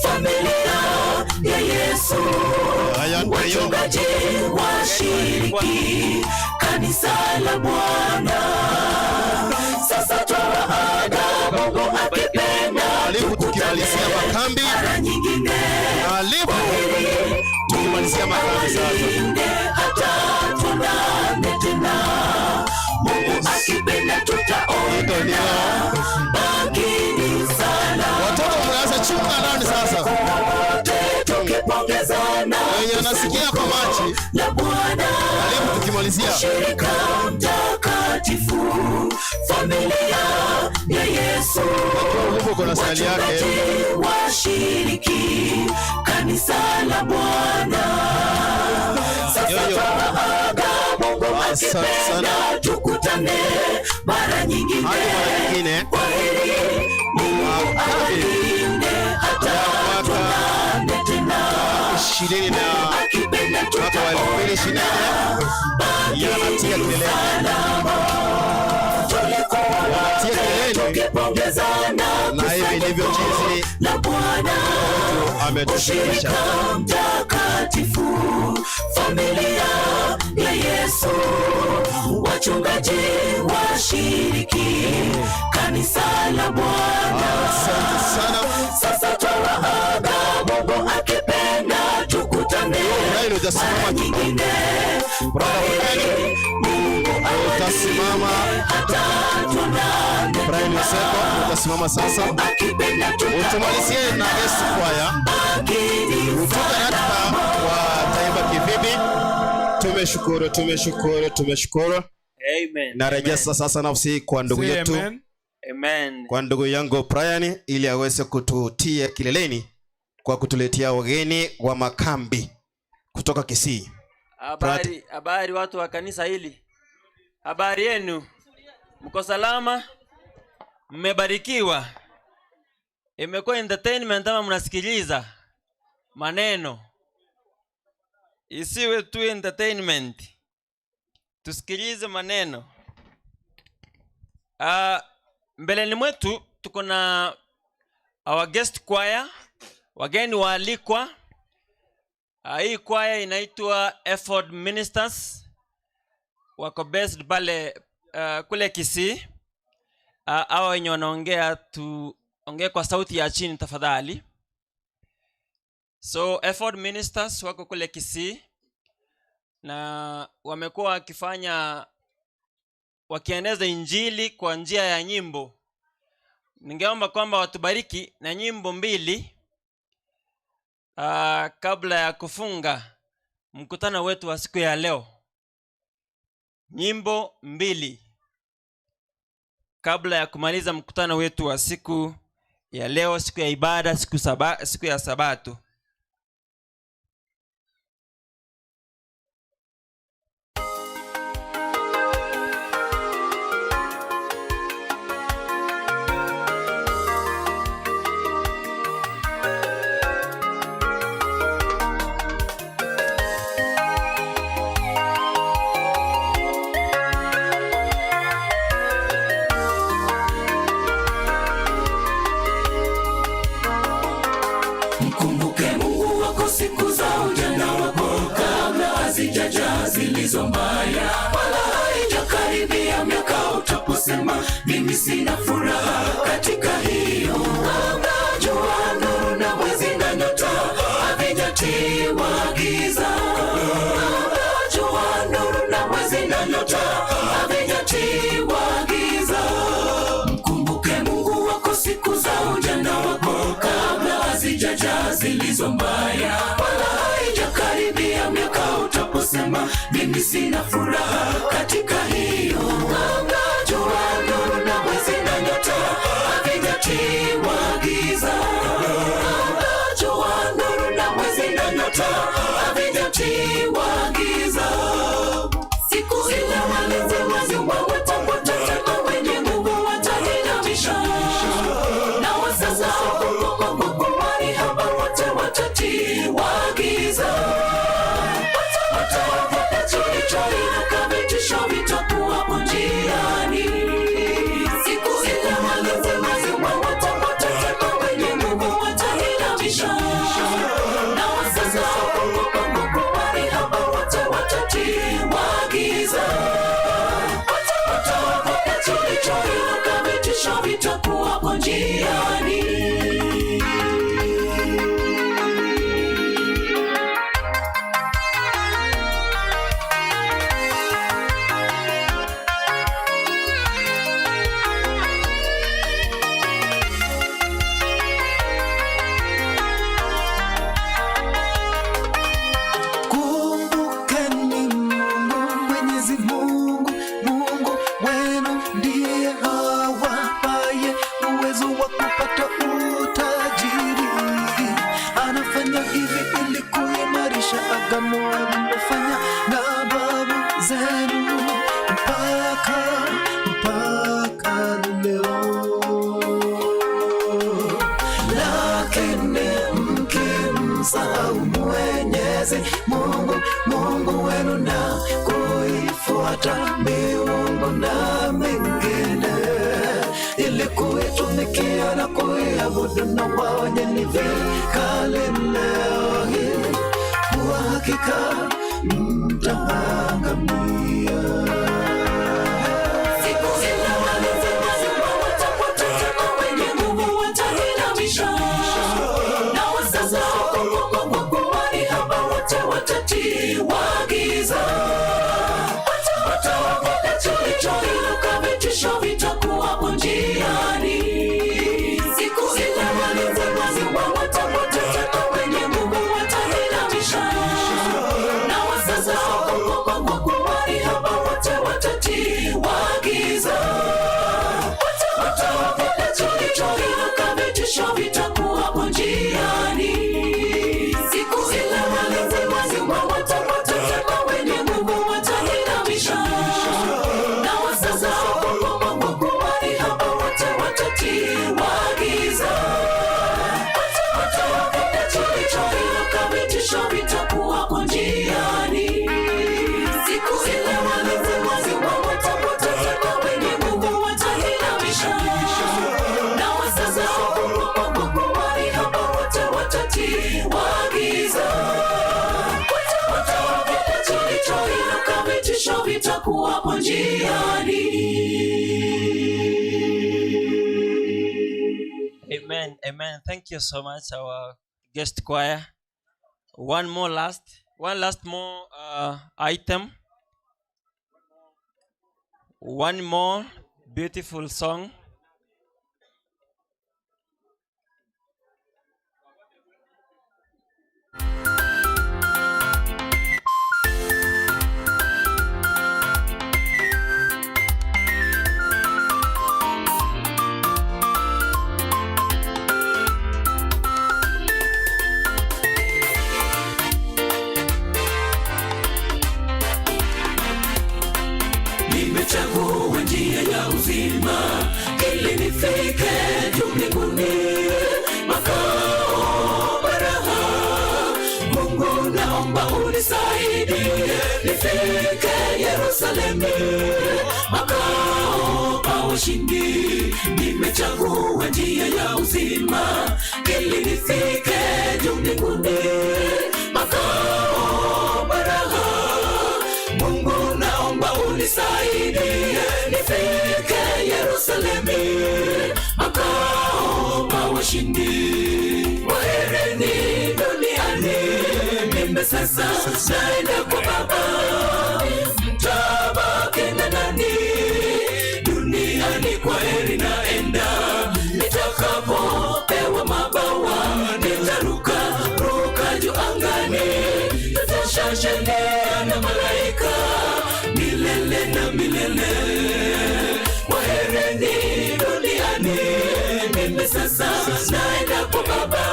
familia ya Yesu, wachungaji washiriki, kanisa la Bwana. Sasa twawaaga, Mungu akipenda tukimalizia makambi mara nyingine. Alifu tukimalizia makambi sasa, hata tuonane tena. Mungu akipenda tutaonana, bakini salama. Watoto mnaanza chunga ndani sasa, wote tukipongezana wenye wanasikia kwa machi la Bwana, alifu tukimalizia ushirika mtakatifu, familia ya Yesu, uko na stali yake. wachungaji washiriki, kanisa la Bwana. Sasa twawaaga, Mungu akipenda tukutane mara nyingine. Kwa heri, Mungu awalinde hata tuonane tena. Ishirini na mwaka wa 2024 yanatia kileleni, yanatia kileleni, na hivi ndivyo jinsi la Bwana ametushirikisha. ushirika mtakatifu, familia ya Yesu, wachungaji washiriki, kanisa la Bwana. Asante sana. Sasa twawaaga, Mungu akipenda tukutane mara nyingine. Brother Mungu utasimama, hata tuonane Brian Yoseko utasimama sasa, utumalizie na Yesu kwaya utoka ratiba wa taifa kivipi. Tumeshukuru, tumeshukuru, tumeshukuru. Amen. Narejea sasa nafsi kwa ndugu Say yetu. amen. Amen. Kwa ndugu yangu Brian ili aweze kututia kileleni kwa kutuletea wageni wa makambi kutoka Kisii. Habari, habari watu wa kanisa hili. Habari yenu? Mko salama? Mmebarikiwa? Imekuwa entertainment ama mnasikiliza maneno? Isiwe tu entertainment. Tusikilize maneno. Mbeleni mwetu tuko na our guest choir, wageni waalikwa. Hii choir inaitwa Effort Ministers, wako based pale kule Kisii. Hawa wenye wanaongea tuongee kwa sauti ya chini tafadhali. So Effort Ministers wako kule Kisii na wamekuwa wakieneza injili kwa njia ya nyimbo. Ningeomba kwamba watubariki na nyimbo mbili kabla ya kufunga mkutano wetu wa siku ya leo. Nyimbo mbili kabla ya kumaliza mkutano wetu wa siku ya leo, siku ya ibada, siku ya Sabato. Mkumbuke Mungu wako siku za ujana wako, kabla hazijaja zilizo mbaya, wala haijakaribia miaka utaposema mimi sina furaha katika hiyo. Kabla jua, nuru na mwezi na nyota havijatiwa giza, kabla jua, nuru na mwezi na nyota havijatiwa giza. Mkumbuke Mungu wako siku za ujana wako, kabla hazijaja zilizo mbaya, wala haijakaribia miaka utaposema mimi sina furaha katika hiyo. Kabla jua, nuru na mwezi na nyota havijatiwa giza, kabla jua, nuru na mwezi na nyota havijatiwa giza. Siku ile walinzi wa watapoteza, wenye nguvu watajinamisha, na wasasa kumari hapa wote watatiwa giza. Wataogopa chini na vitisho vitakuwapo njiani. Siku ile walinzi watapoteza, wenye nguvu watajinamisha, na wasasa kumari hapa wote watatiwa giza. Wataogopa chini na vitisho vitakuwapo njiani. Kumbukeni Mungu, Mwenyezi Mungu, Mungu wenu ndiye awapaye uwezo wa kupata utajiri. Anafanya hivi ili kuimarisha agano alilofanya na babu zenu mpaka leo. Lakini mkimsahau Mwenyezi Mungu, Mungu wenu, na kuifuata miungu na mingine ili kuitumikia na kuiabudu, na waonye vikali leo hii, kwa hakika mtaangamia. Siku ile walinzi watapoteza, wenye nguvu watajinamisha, na wasasa kumari hapa wote watatiwa giza. Wataogopa chini na vitisho vitakuwapo njiani. Siku ile walinzi watapoteza, wenye nguvu watajinamisha, na wasasa watakuwapo njiani. Amen, amen. Thank you so much, our guest choir. One last more item. One more beautiful song. Nimechagua njia ya uzima ili nifike juu mbinguni, makao baraha. Mungu naomba unisaidie nifike Yerusalemu, makao pa washindi. Nimechagua njia ya uzima ili nifike juu mbinguni, makao baraha. Mungu naomba unisaidie nifike Yerusalemu, makao pa washindi. Wahereni duniani, mimi sasa naenda kwa Baba, mtabaki na nani duniani? Kwa heri naenda, nitakapopewa mabawa nitaruka ruka juu angani, tutashashangilia na malaika milele na milele. Wahereni duniani, mimi sasa naenda kwa Baba,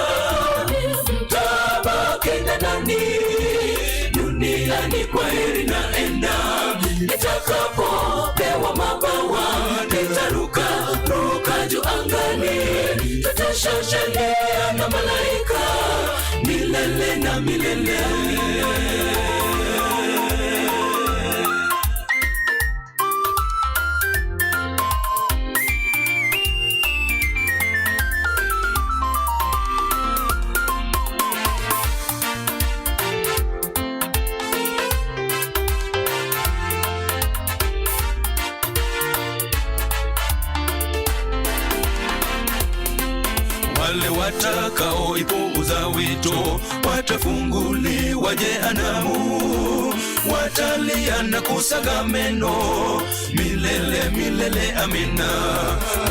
mtabaki na nani duniani? Kwa heri naenda, nitakapopewa mabawa nitaruka ruka juu angani, tutashashangilia na malaika milele na milele. Wale watakaoipuuza wito watafunguliwa jehanamu, watalia na kusaga meno milele milele, amina.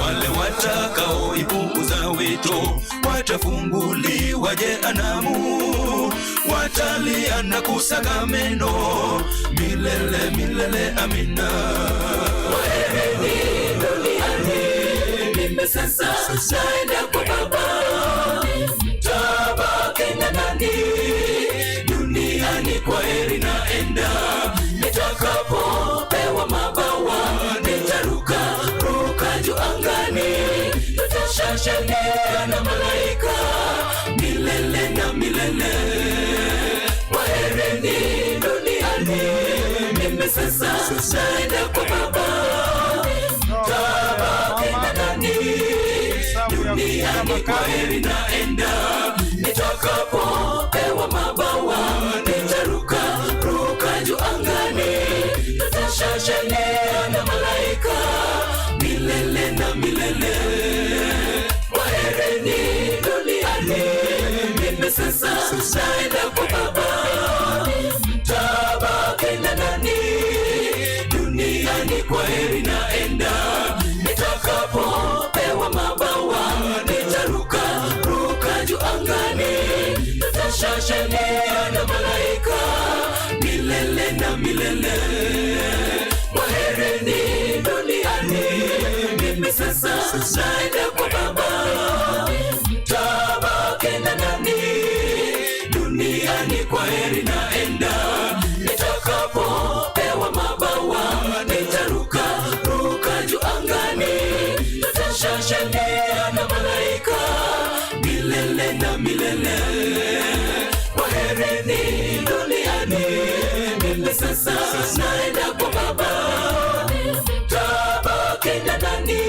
Wale watakaoipuuza wito watafunguliwa jehanamu, watalia na kusaga meno milele milele, amina. Wahereni duniani, mimi sasa naenda kwa Baba, mtabaki na nani duniani? Kwa heri naenda, nitakapopewa mabawa nitaruka ruka juu angani, tutashashangilia na malaika milele na milele. Wahereni duniani, mimi sasa naenda kwa Baba, mtabaki na nani duniani? Kwa heri naenda, nitakapopewa mabawa nitaruka ruka juu angani, tutashashangilia na malaika milele na milele. Wahereni duniani, mimi sasa naenda kwa Baba, mtabaki na nani duniani? Kwa heri naenda, nitakapopewa mabawa nitaruka ruka juu angani, tutashashangilia na malaika milele na milele. Wahereni duniani, mimi sasa naenda kwa Baba, mtabaki na nani duniani? Kwa heri naenda, nitakapopewa mabawa nitaruka ruka juu angani, tutashashangilia na malaika milele na milele. Wahereni duniani, mimi sasa naenda kwa Baba, mtabaki na nani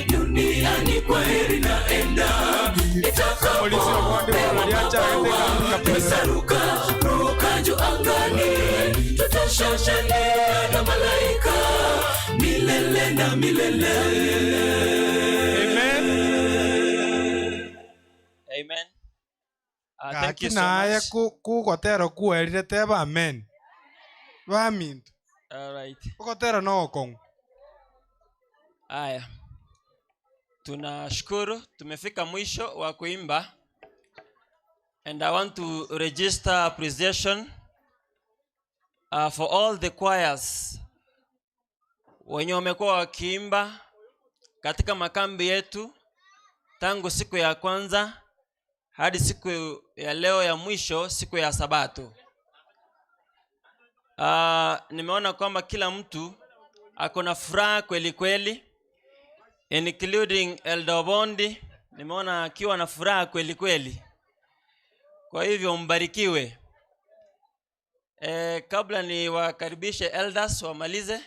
duniani? Kwa heri naenda, nitakapopewa mabawa nitaruka ruka juu angani, Tutashangilia na malaika milele na milele. Amen. Thank you Gaki so naye much. kugotera kuerire teba amen baminto. All right. Ogotera no okong'u. Aya, tunashukuru tumefika mwisho wa kuimba, and I want to register appreciation for all the choirs wenye wamekuwa wakiimba katika makambi yetu tangu siku ya kwanza hadi siku ya leo ya mwisho, siku ya Sabato. Nimeona kwamba kila mtu ako na furaha kweli kweli, including Elder Bondi, nimeona akiwa na furaha kweli kweli. Kwa hivyo mbarikiwe. Kabla niwakaribishe elders wamalize,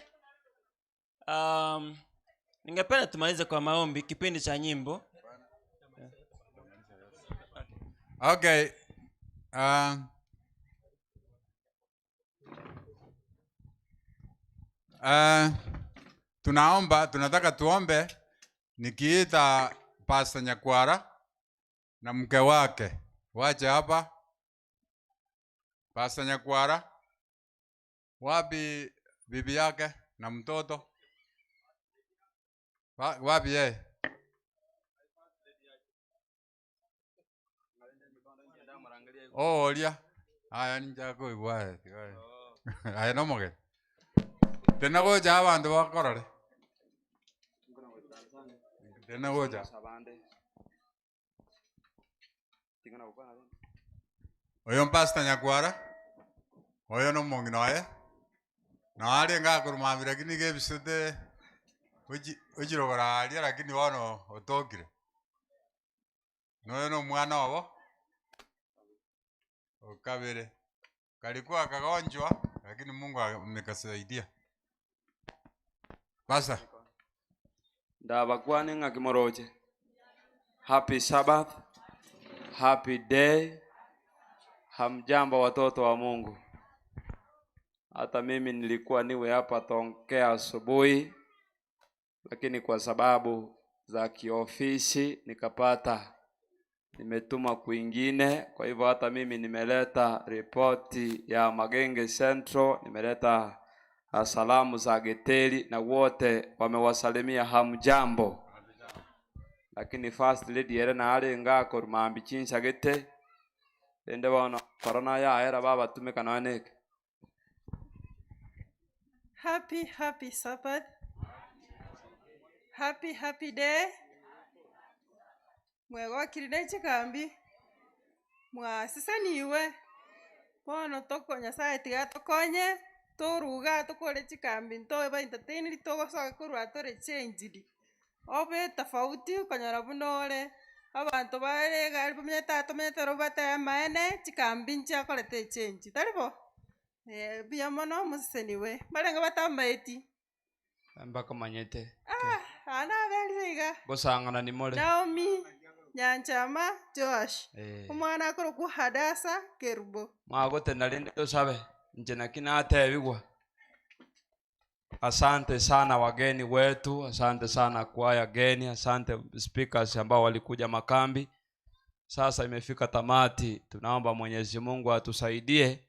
ningependa tumalize kwa maombi kipindi cha nyimbo. Okay. Tunaomba, tunataka tuombe nikiita Pastor Nyakwara na mke wake waje hapa. Pastor Nyakwara, wapi bibi yake na mtoto? Wapi yeye? Oh, olia. Aya ninjako igwae. Aya no moge. Tena goja abantu bakorore. Tena goja. Oyo Pastor Nyakwara. Oyo no mongino aye. Na ari ngakurumamira lakini gebisete ujirogora aria lakini wono otokire. Noyo no mwana wabo. Okabere. Kalikuwa kagonjwa lakini Mungu amekasaidia. Pastor. Ndabakwane ng'akimoroche. Happy Sabbath. Happy day. Hamjambo watoto wa Mungu. Hata mimi nilikuwa niwe hapa tongea asubuhi, lakini kwa sababu za kiofisi nikapata nimetuma kwingine. Kwa hivyo hata mimi nimeleta ripoti ya Magenge Central, nimeleta salamu za Geteli na wote wamewasalimia hamjambo. Lakini first lady ere na ari ngako mambi chinsa gete ende bona corona ya era baba tumeka na neke. Happy, happy Sabbath. Happy, happy day. Mwegokire chikambi. Mwasisaniwe. Bono toko Nyasaye tiga tokonye toruga tokore chikambi ntoe ba entertain togosoka korwa tore changed. Obe tofauti konyora bunore abantu bare gari bamenyete tomenyete robate maene chikambi nchiakorete change. Taribo? Bia mono musiseniwe. Barenga batamaeti. Mpaka manyete. Ana beriga. Gosangana ni mole. Naomi Nyanchama Josh. Omwana akoroku Hadasa Kerubo. Mwagote nalinde tosabe nje nakina atebigwa. Asante sana wageni wetu, asante sana kwaya geni, asante speakers ambao walikuja makambi. Sasa imefika tamati, tunaomba Mwenyezi Mungu atusaidie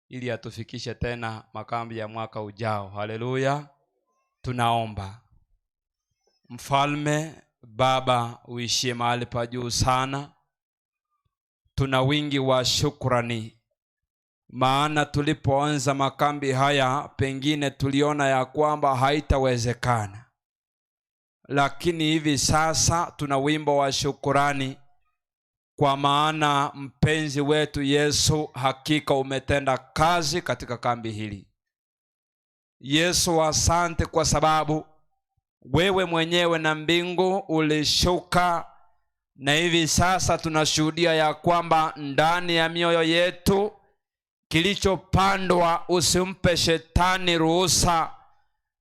ili atufikishe tena makambi ya mwaka ujao. Haleluya. Tunaomba. Mfalme Baba uishie mahali pa juu sana, tuna wingi wa shukrani, maana tulipoanza makambi haya pengine tuliona ya kwamba haitawezekana, lakini hivi sasa tuna wimbo wa shukrani, kwa maana mpenzi wetu Yesu hakika umetenda kazi katika kambi hili. Yesu, asante kwa sababu wewe mwenyewe na mbingu ulishuka, na hivi sasa tunashuhudia ya kwamba ndani ya mioyo yetu kilichopandwa usimpe shetani ruhusa,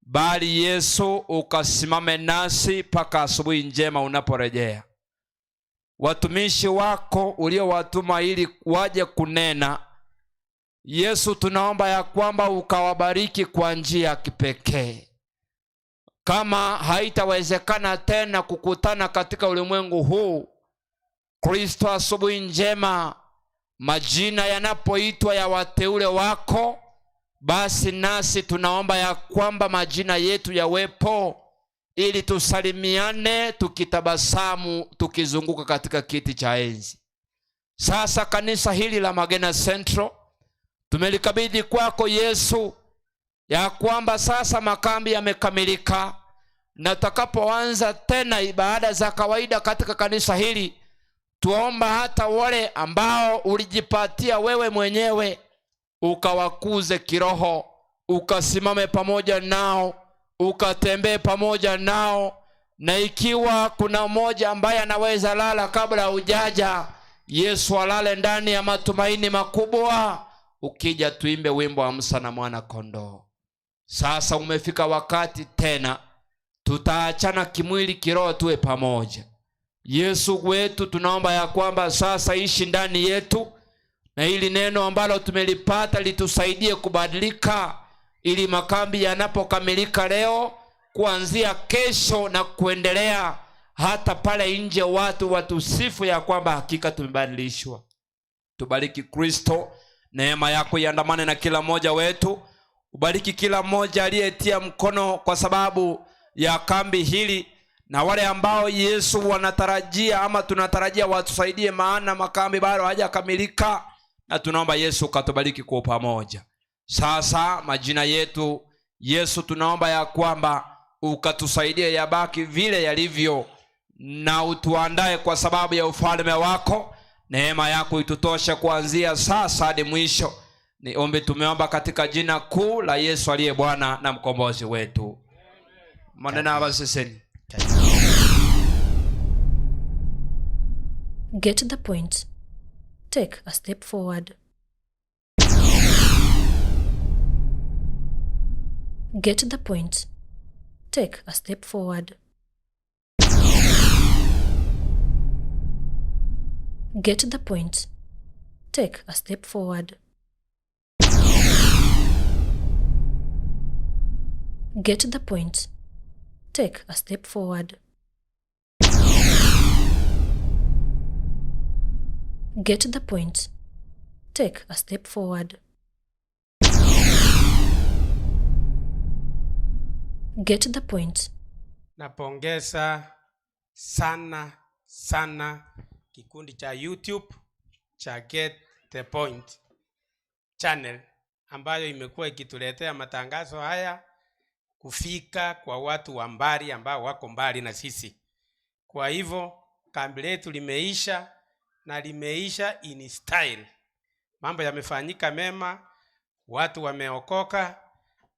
bali Yesu ukasimame nasi paka asubuhi njema unaporejea. Watumishi wako uliowatuma ili waje kunena, Yesu, tunaomba ya kwamba ukawabariki kwa njia ya kipekee. Kama haitawezekana tena kukutana katika ulimwengu huu, Kristo, asubuhi njema, majina yanapoitwa ya wateule wako, basi nasi tunaomba ya kwamba majina yetu yawepo, ili tusalimiane tukitabasamu, tukizunguka katika kiti cha enzi. Sasa kanisa hili la Magena Central tumelikabidhi kwako Yesu, ya kwamba sasa makambi yamekamilika, na tutakapoanza tena ibada za kawaida katika kanisa hili, tuomba hata wale ambao ulijipatia wewe mwenyewe ukawakuze kiroho, ukasimame pamoja nao, ukatembee pamoja nao, na ikiwa kuna mmoja ambaye anaweza lala kabla hujaja, Yesu alale ndani ya matumaini makubwa. Ukija tuimbe wimbo wa Musa na mwana kondoo. Sasa umefika wakati tena tutaachana kimwili, kiroho tuwe pamoja. Yesu wetu, tunaomba ya kwamba sasa ishi ndani yetu, na hili neno ambalo tumelipata litusaidie kubadilika, ili makambi yanapokamilika leo, kuanzia kesho na kuendelea, hata pale nje watu watusifu ya kwamba hakika tumebadilishwa. Tubariki Kristo, neema yako iandamane na kila mmoja wetu. Ubariki kila mmoja aliyetia mkono kwa sababu ya kambi hili, na wale ambao Yesu wanatarajia ama tunatarajia watusaidie, maana makambi bado hayajakamilika, na tunaomba Yesu katubariki kwa pamoja. Sasa majina yetu Yesu, tunaomba ya kwamba ukatusaidie yabaki vile yalivyo, na utuandae kwa sababu ya ufalme wako. Neema yako itutoshe kuanzia sasa hadi mwisho. Ni ombi tumeomba katika jina kuu la Yesu aliye Bwana na mkombozi wetu. Maneno abaseseni. Get the point. Take a step forward. Get the point. Take a step forward. Get the point. Take a step forward. Get the point. Take a step forward. Get the point. Take a step forward. Get the point. Napongeza sana sana kikundi cha YouTube cha Get the Point channel ambayo imekuwa ikituletea matangazo haya kufika kwa watu wa mbali ambao wako mbali na sisi. Kwa hivyo kambi letu limeisha na limeisha in style. Mambo yamefanyika mema, watu wameokoka.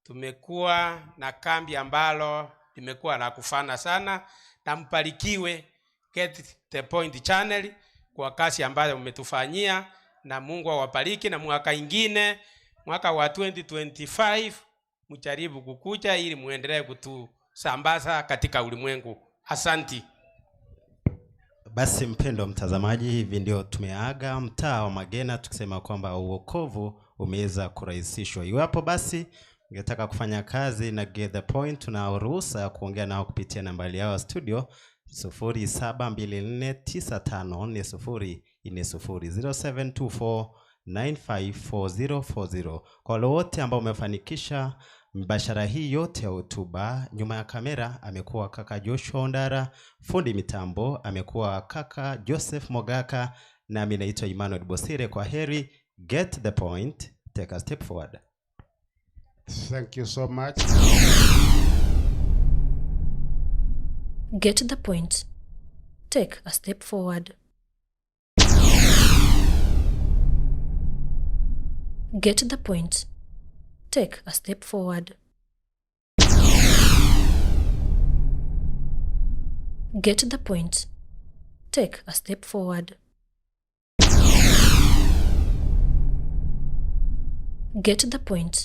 Tumekuwa na kambi ambalo limekuwa la kufana sana, na mbarikiwe Get the Point channel kwa kazi ambayo mmetufanyia, na Mungu awabariki. Na mwaka ingine, mwaka wa 2025, mjaribu kukuja ili muendelee kutusambaza katika ulimwengu. Asanti. Basi mpendwa mtazamaji, hivi ndio tumeaga mtaa wa Magena tukisema kwamba uokovu umeweza kurahisishwa. Iwapo basi ungetaka kufanya kazi na Get the Point, tuna ruhusa ya kuongea nao kupitia nambari yao ya studio 0724954040, 0724954040. Kwa wale wote ambao umefanikisha mbashara hii yote ya hotuba, nyuma ya kamera amekuwa kaka Joshua Ondara, fundi mitambo amekuwa kaka Joseph Mogaka, nami naitwa Emmanuel Bosire. Kwa heri. Get the point, take a step forward. Thank you so much. Get the point. Take a step forward. Get the point. Take a step forward. Get the point. Take a step forward. Get the point.